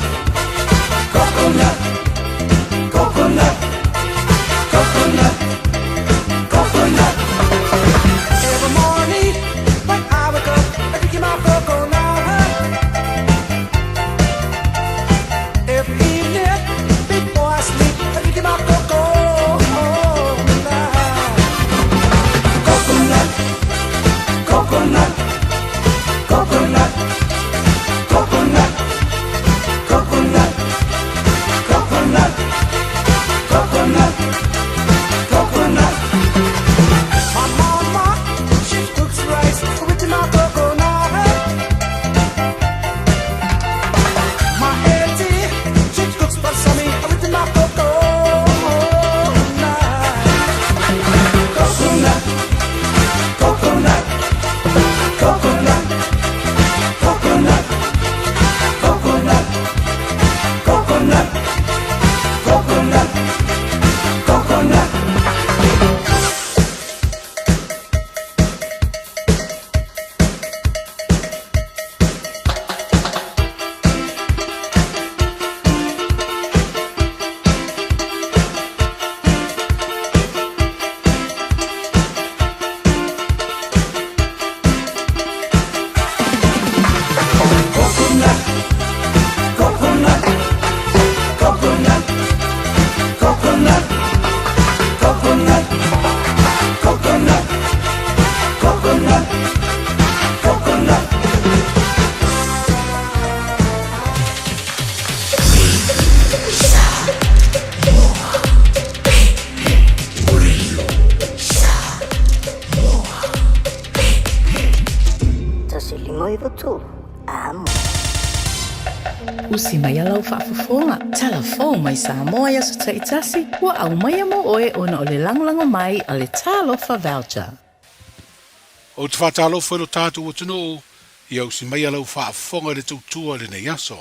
5 9 3. Amo. Usi mai lau faafofoga, talafou mai Samoa i aso taitasi, ua aumaia mo oe ona o le lagolago mai a le Talofa Voucher. Ou te faatalofa i lo tatou atunuu, ia usi maia lau faafofoga i le tautua i lenei aso.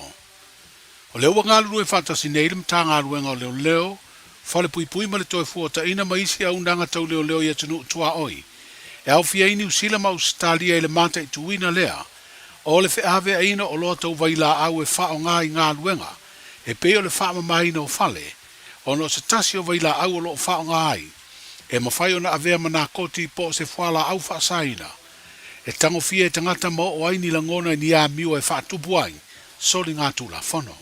O lea ua galulue faatasi nei le Matagaluega o Leoleo, Falepuipui ma le Toefuataiga ma isi auaunaga tau leoleo i atunuu tuaoi, e aofia ai Niu Sila ma Ausetalia i le mataituina lea o le feaveaiina o oloa tau vailaau e faaaoga i galuega e pei o le faamamaina o fale, ona o se tasi o vailaau o lo o faaaoga ai e mafai ona avea ma nakoti po o se fualaau faasaina e tagofia e tagata ma oo ai ni lagona i ni amio e faatupu ai soligatulafono.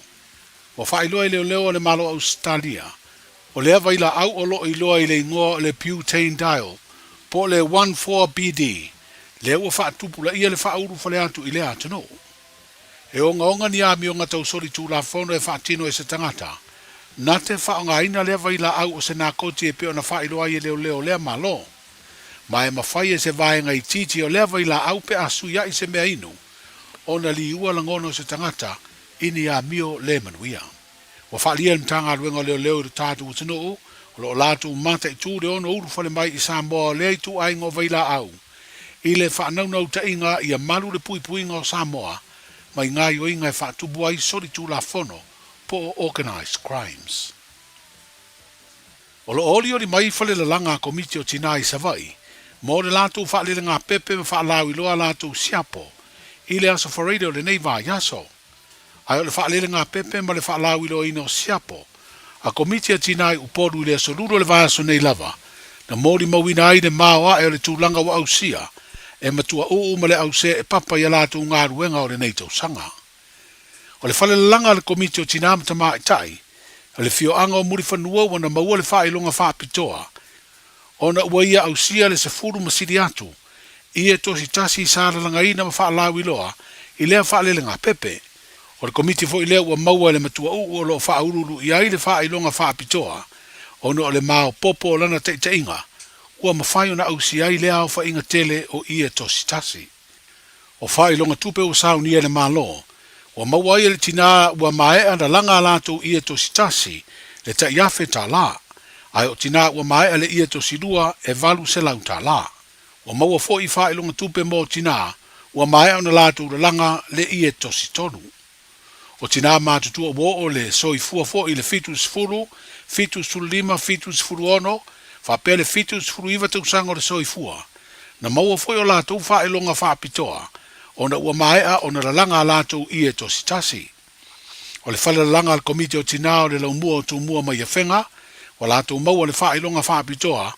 Ua faailoa e leoleo a le Malo o Ausetalia, o lea vailaau o lo o iloa i le igoa o le butanediol po o le 1,4-BD, lea ua faatupulaia le faaulu fale atu i lea atunuu. E ogaoga ni amioga tau solitulafono e faatino e se tagata, na te faaaogaina lea vailaau o se nakoti e pei ona faailoa ai e leoleo o lea Malo. Ma e mafai e se vaega itiiti o lea vailaau pe a suiai se mea inu, ona liua lagona o se tagata i ni amio le manuia. Ua faaalia e le Matagaluega o Leoleo i lo tatou atunuu, o lo o latou mataitū le ono ulufale mai i Samoa o lea ituaiga o vailaau i le faanaunautaiga ia malu le puipuiga o Samoa mai gaoioiga e faatupu ai solitulafono po o organized crimes. O lo o olioli mai falelalaga a Komiti o Tinā i Savaii mo le latou faalelegāpepe ma faalauiloa a latou siapo i le Aso Faraile o lenei vaiaso. Ae o le faalelegāpepe ma le faalauiloaina o siapo a Komiti a Tinā i Upolu i le Aso Lulu o le vaiaso nei lava na molimauina ai le maoae o le tulaga ua ausia e Matuauu ma le ause e papa i a latou galuega o lenei tausaga. O le falelalaga a le Komiti o Tinā ma Tamaitai, o le Afioaga o Mulifanua ua na maua le faailoga faapitoa ona ua ia ausia le 10 ma sili atu i e tositasi sa lalagaina ma faalauiloa i lea faalelegāpepe. O le Komiti foi lea ua maua e le Matuauu o lo o faauluulu i ai le faailoga faapitoa ona o le maopoopo o lana taitaiga ua mafai ona ausia ai lea aofaiga tele o ie tositasi. O faailoga tupe ua saunia e le Malo, ua maua ai e le tinā ua maea lalaga a latou ie tositasi le tai $1,000, ae o tinā ua maea le ie tosilua e $800. Ua maua foi faailoga tupe mo tinā ua maea ona latou lalaga le ie tositolu. O tinā matutua ua oo le soifua foi i le 70, 75, 76, faapea le 79 tausaga o le soifua, na maua foi o latou faailoga faapitoa ona ua maea ona lalaga a latou ie tositasi. O le falelalaga a le Komiti o Tinā o le Laumua o Tumua mai Afega, ua latou maua le faailoga faapitoa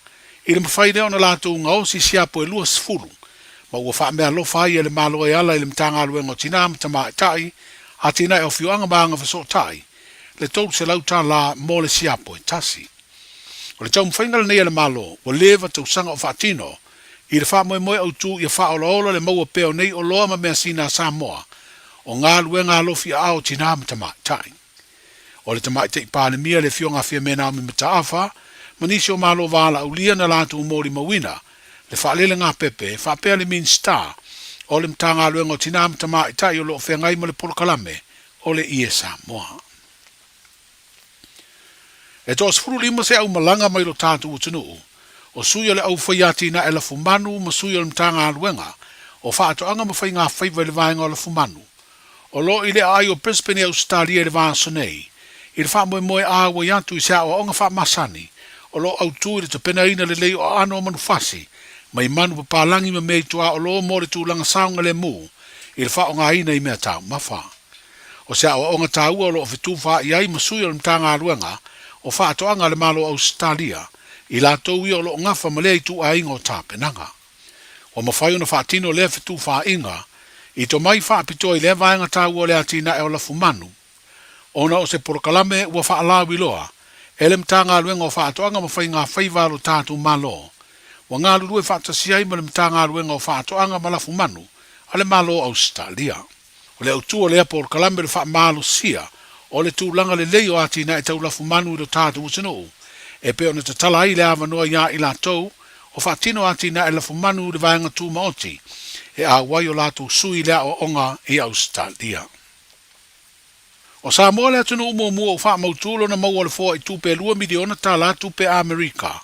i le mafai lea ona latou gaosi siapo e 20 ma ua faameaalofa ai e le Malo e ala i le Matagaluega o Tinā ma Tamaitai, Atinae o Afioaga ma Agafesootai, le $300 mo le siapo e tasi. O le taumafaiga lenei a le Malo ua leva tausaga o faatino i le faamoemoe autū ia faaolaola le maua pea o nei oloa ma measina a Samoa o galuega alofi aao o tinā ma tamaitai. O le Tamaitai Palemia le Afioga a Fiame Naomi Mataafa ma nisi o Malo valaaulia na latou molimauina le faalelegāpepe faapea le Minisita o le Matagaluega o Tinā ma Tamaitai o lo o feagai ma le polokalame o le Ie Samoa. E toa 15 se aumalaga mai lo tatou atunuu, o sui o le Aufaiatinae Lafumanu ma sui o le Matagaluega o Faatoaga ma Faigafaiva i le Vaega o Lafumanu, o lo o i le aai o Brisbane i Ausetalia i le vaiaso nei, i le faamoemoe auai atu i se aoaoga faamasani o lo o autū i le tapenaina lelei o aano o manufasi mai manu papalagi ma mea i tuaolo mo le tulaga saogalemu i le faaaogaina i mea taumafa. O se aoaoga taua o lo o fetufaai ai ma sui o le Matagaluega o Faatoaga a le Malo o Ausetalia, i latou ia o lo o gafa ma lea ituaiga o tapenaga. Ua mafai ona faatino lea fetufaaiga i tomai faapitoa i lea vaega taua o le atinae o lafumanu, ona o se polokalame ua faalauiloa e le Matagaluega o Faatoaga ma Faigafaiva a lo tatou Malo, ua galulue faatasi ai ma le Matagaluega o Faatoaga ma Lafumanu a le Malo o Ausetalia. O le autū o lea polokalame o le faamalosia o le tulaga lelei o atinae tau lafumanu i lo tatou atunuu, e pei ona tatala ai le avanoa iā i latou o faatino atinae lafumanu i le vaega tumaoti, e auai o latou sui i le aoaoga i Ausetalia. O Samoa le atunuu muamua ua faamautu lona maua o le foai tupe e $2 miliona tupe Amerika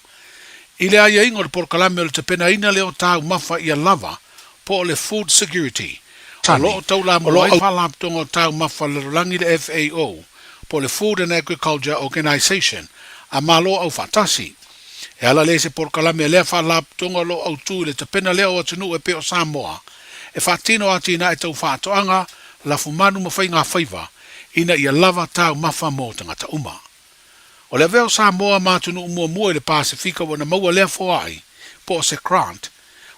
i le aiaiga o le polokalame o le tapenaina lea o taumafa ia lava po o le Food Security o lo o taulamua ai le Faalapotopotoga o Taumafa a le Lalolagi le FAO po o le Food and Agriculture Organization a Malo Aufaatasi. E ala lea i se polokalame a lea faalapotopotoga o lo o autu i le tapena lea o atunuu e pei o Samoa e faatino atinae tau faatoaga, lafumanu ma faigafaiva ina ia lava taumafa mo tagata uma. O le avea o Samoa ma atunuu muamua i le Pasefika ua na maua lea foai, po o se grant,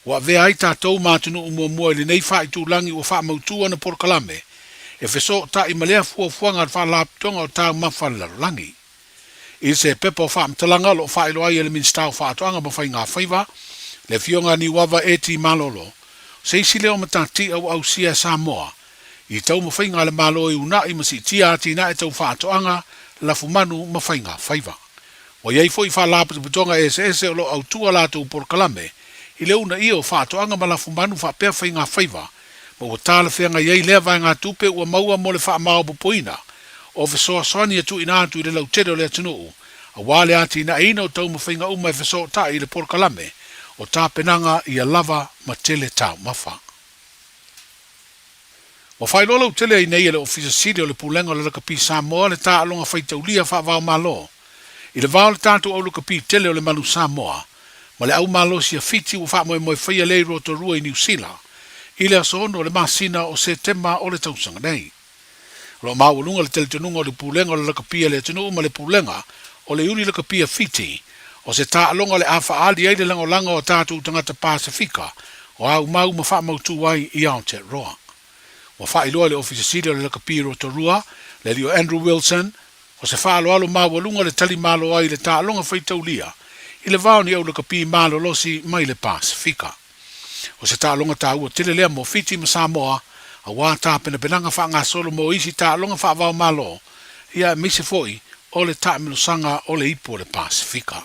ua avea ai tatou ma atunuu muamua i lenei faaitulagi ua faamautu ana polokalame e fesootai ma lea fuafuaga a le Faalapotopotoga o Taumafa a le Lalolagi. I se pepa o faamatalaga o lo o faailoa ai e le Minisita o Faatoaga ma Faiga Faiva, le Afioga a Niuava Eti Malolo, se isi lea o matatia ua ausia e Samoa i taumafaiga a le Malo e uunai ma siitia atinae tau faatoaga, lafumanu ma faiga faiva. Ua i ai foi faalapotopotoga eseese o lo o autua latou polokalame i le uunaia o faatoaga ma lafumanu faapea faiga faiva ma ua talafeagai ai lea vaegatupe ua maua mo le faamaopoopoina o fesoasoani e tuuina atu i le lautele o le atunuu aua le atinaeina o taumafaiga uma e fesootai i le polokalame o tapenaga ia lava ma tele taumafa. Ua faailoa lautele ai nei e le Ofisa Sili o le Pulega o le Lakapi Samoa le taaloga faitaulia faava-o-Malo i le va o le tatou au lakapi tele o le Manu Samoa ma le au malosi a Fiti ua faamoemoe faia lea i Rotorua i Niu Sila i le aso 6 o le masina o Setema o le tausaga nei. O lo o maualuga le talitonuga o le Pulega o le Lakapi a le atunuu ma le Pulega o le Iuni Lakapi a Fiti o se taaloga o le a faaali ai le lagolago a tatou tagata Pasefika o aumau ma faamautu ai i Aotearoa. Ua faailoa e le Ofisa Sili o le Lakapi i Rotorua, le alii o Andrew Wilson, o se faaaloalo maualuga le tali malo ai i le taaloga faitaulia i le va o ni au lakapi malolosi mai le Pasefika. O se taaloga taua tele lea mo Fiti ma Samoa aua tapenapenaga faagasolo mo isi taaloga faava-o-Malo, ia aemaise foi o le taamilosaga o le Ipu o le Pasefika.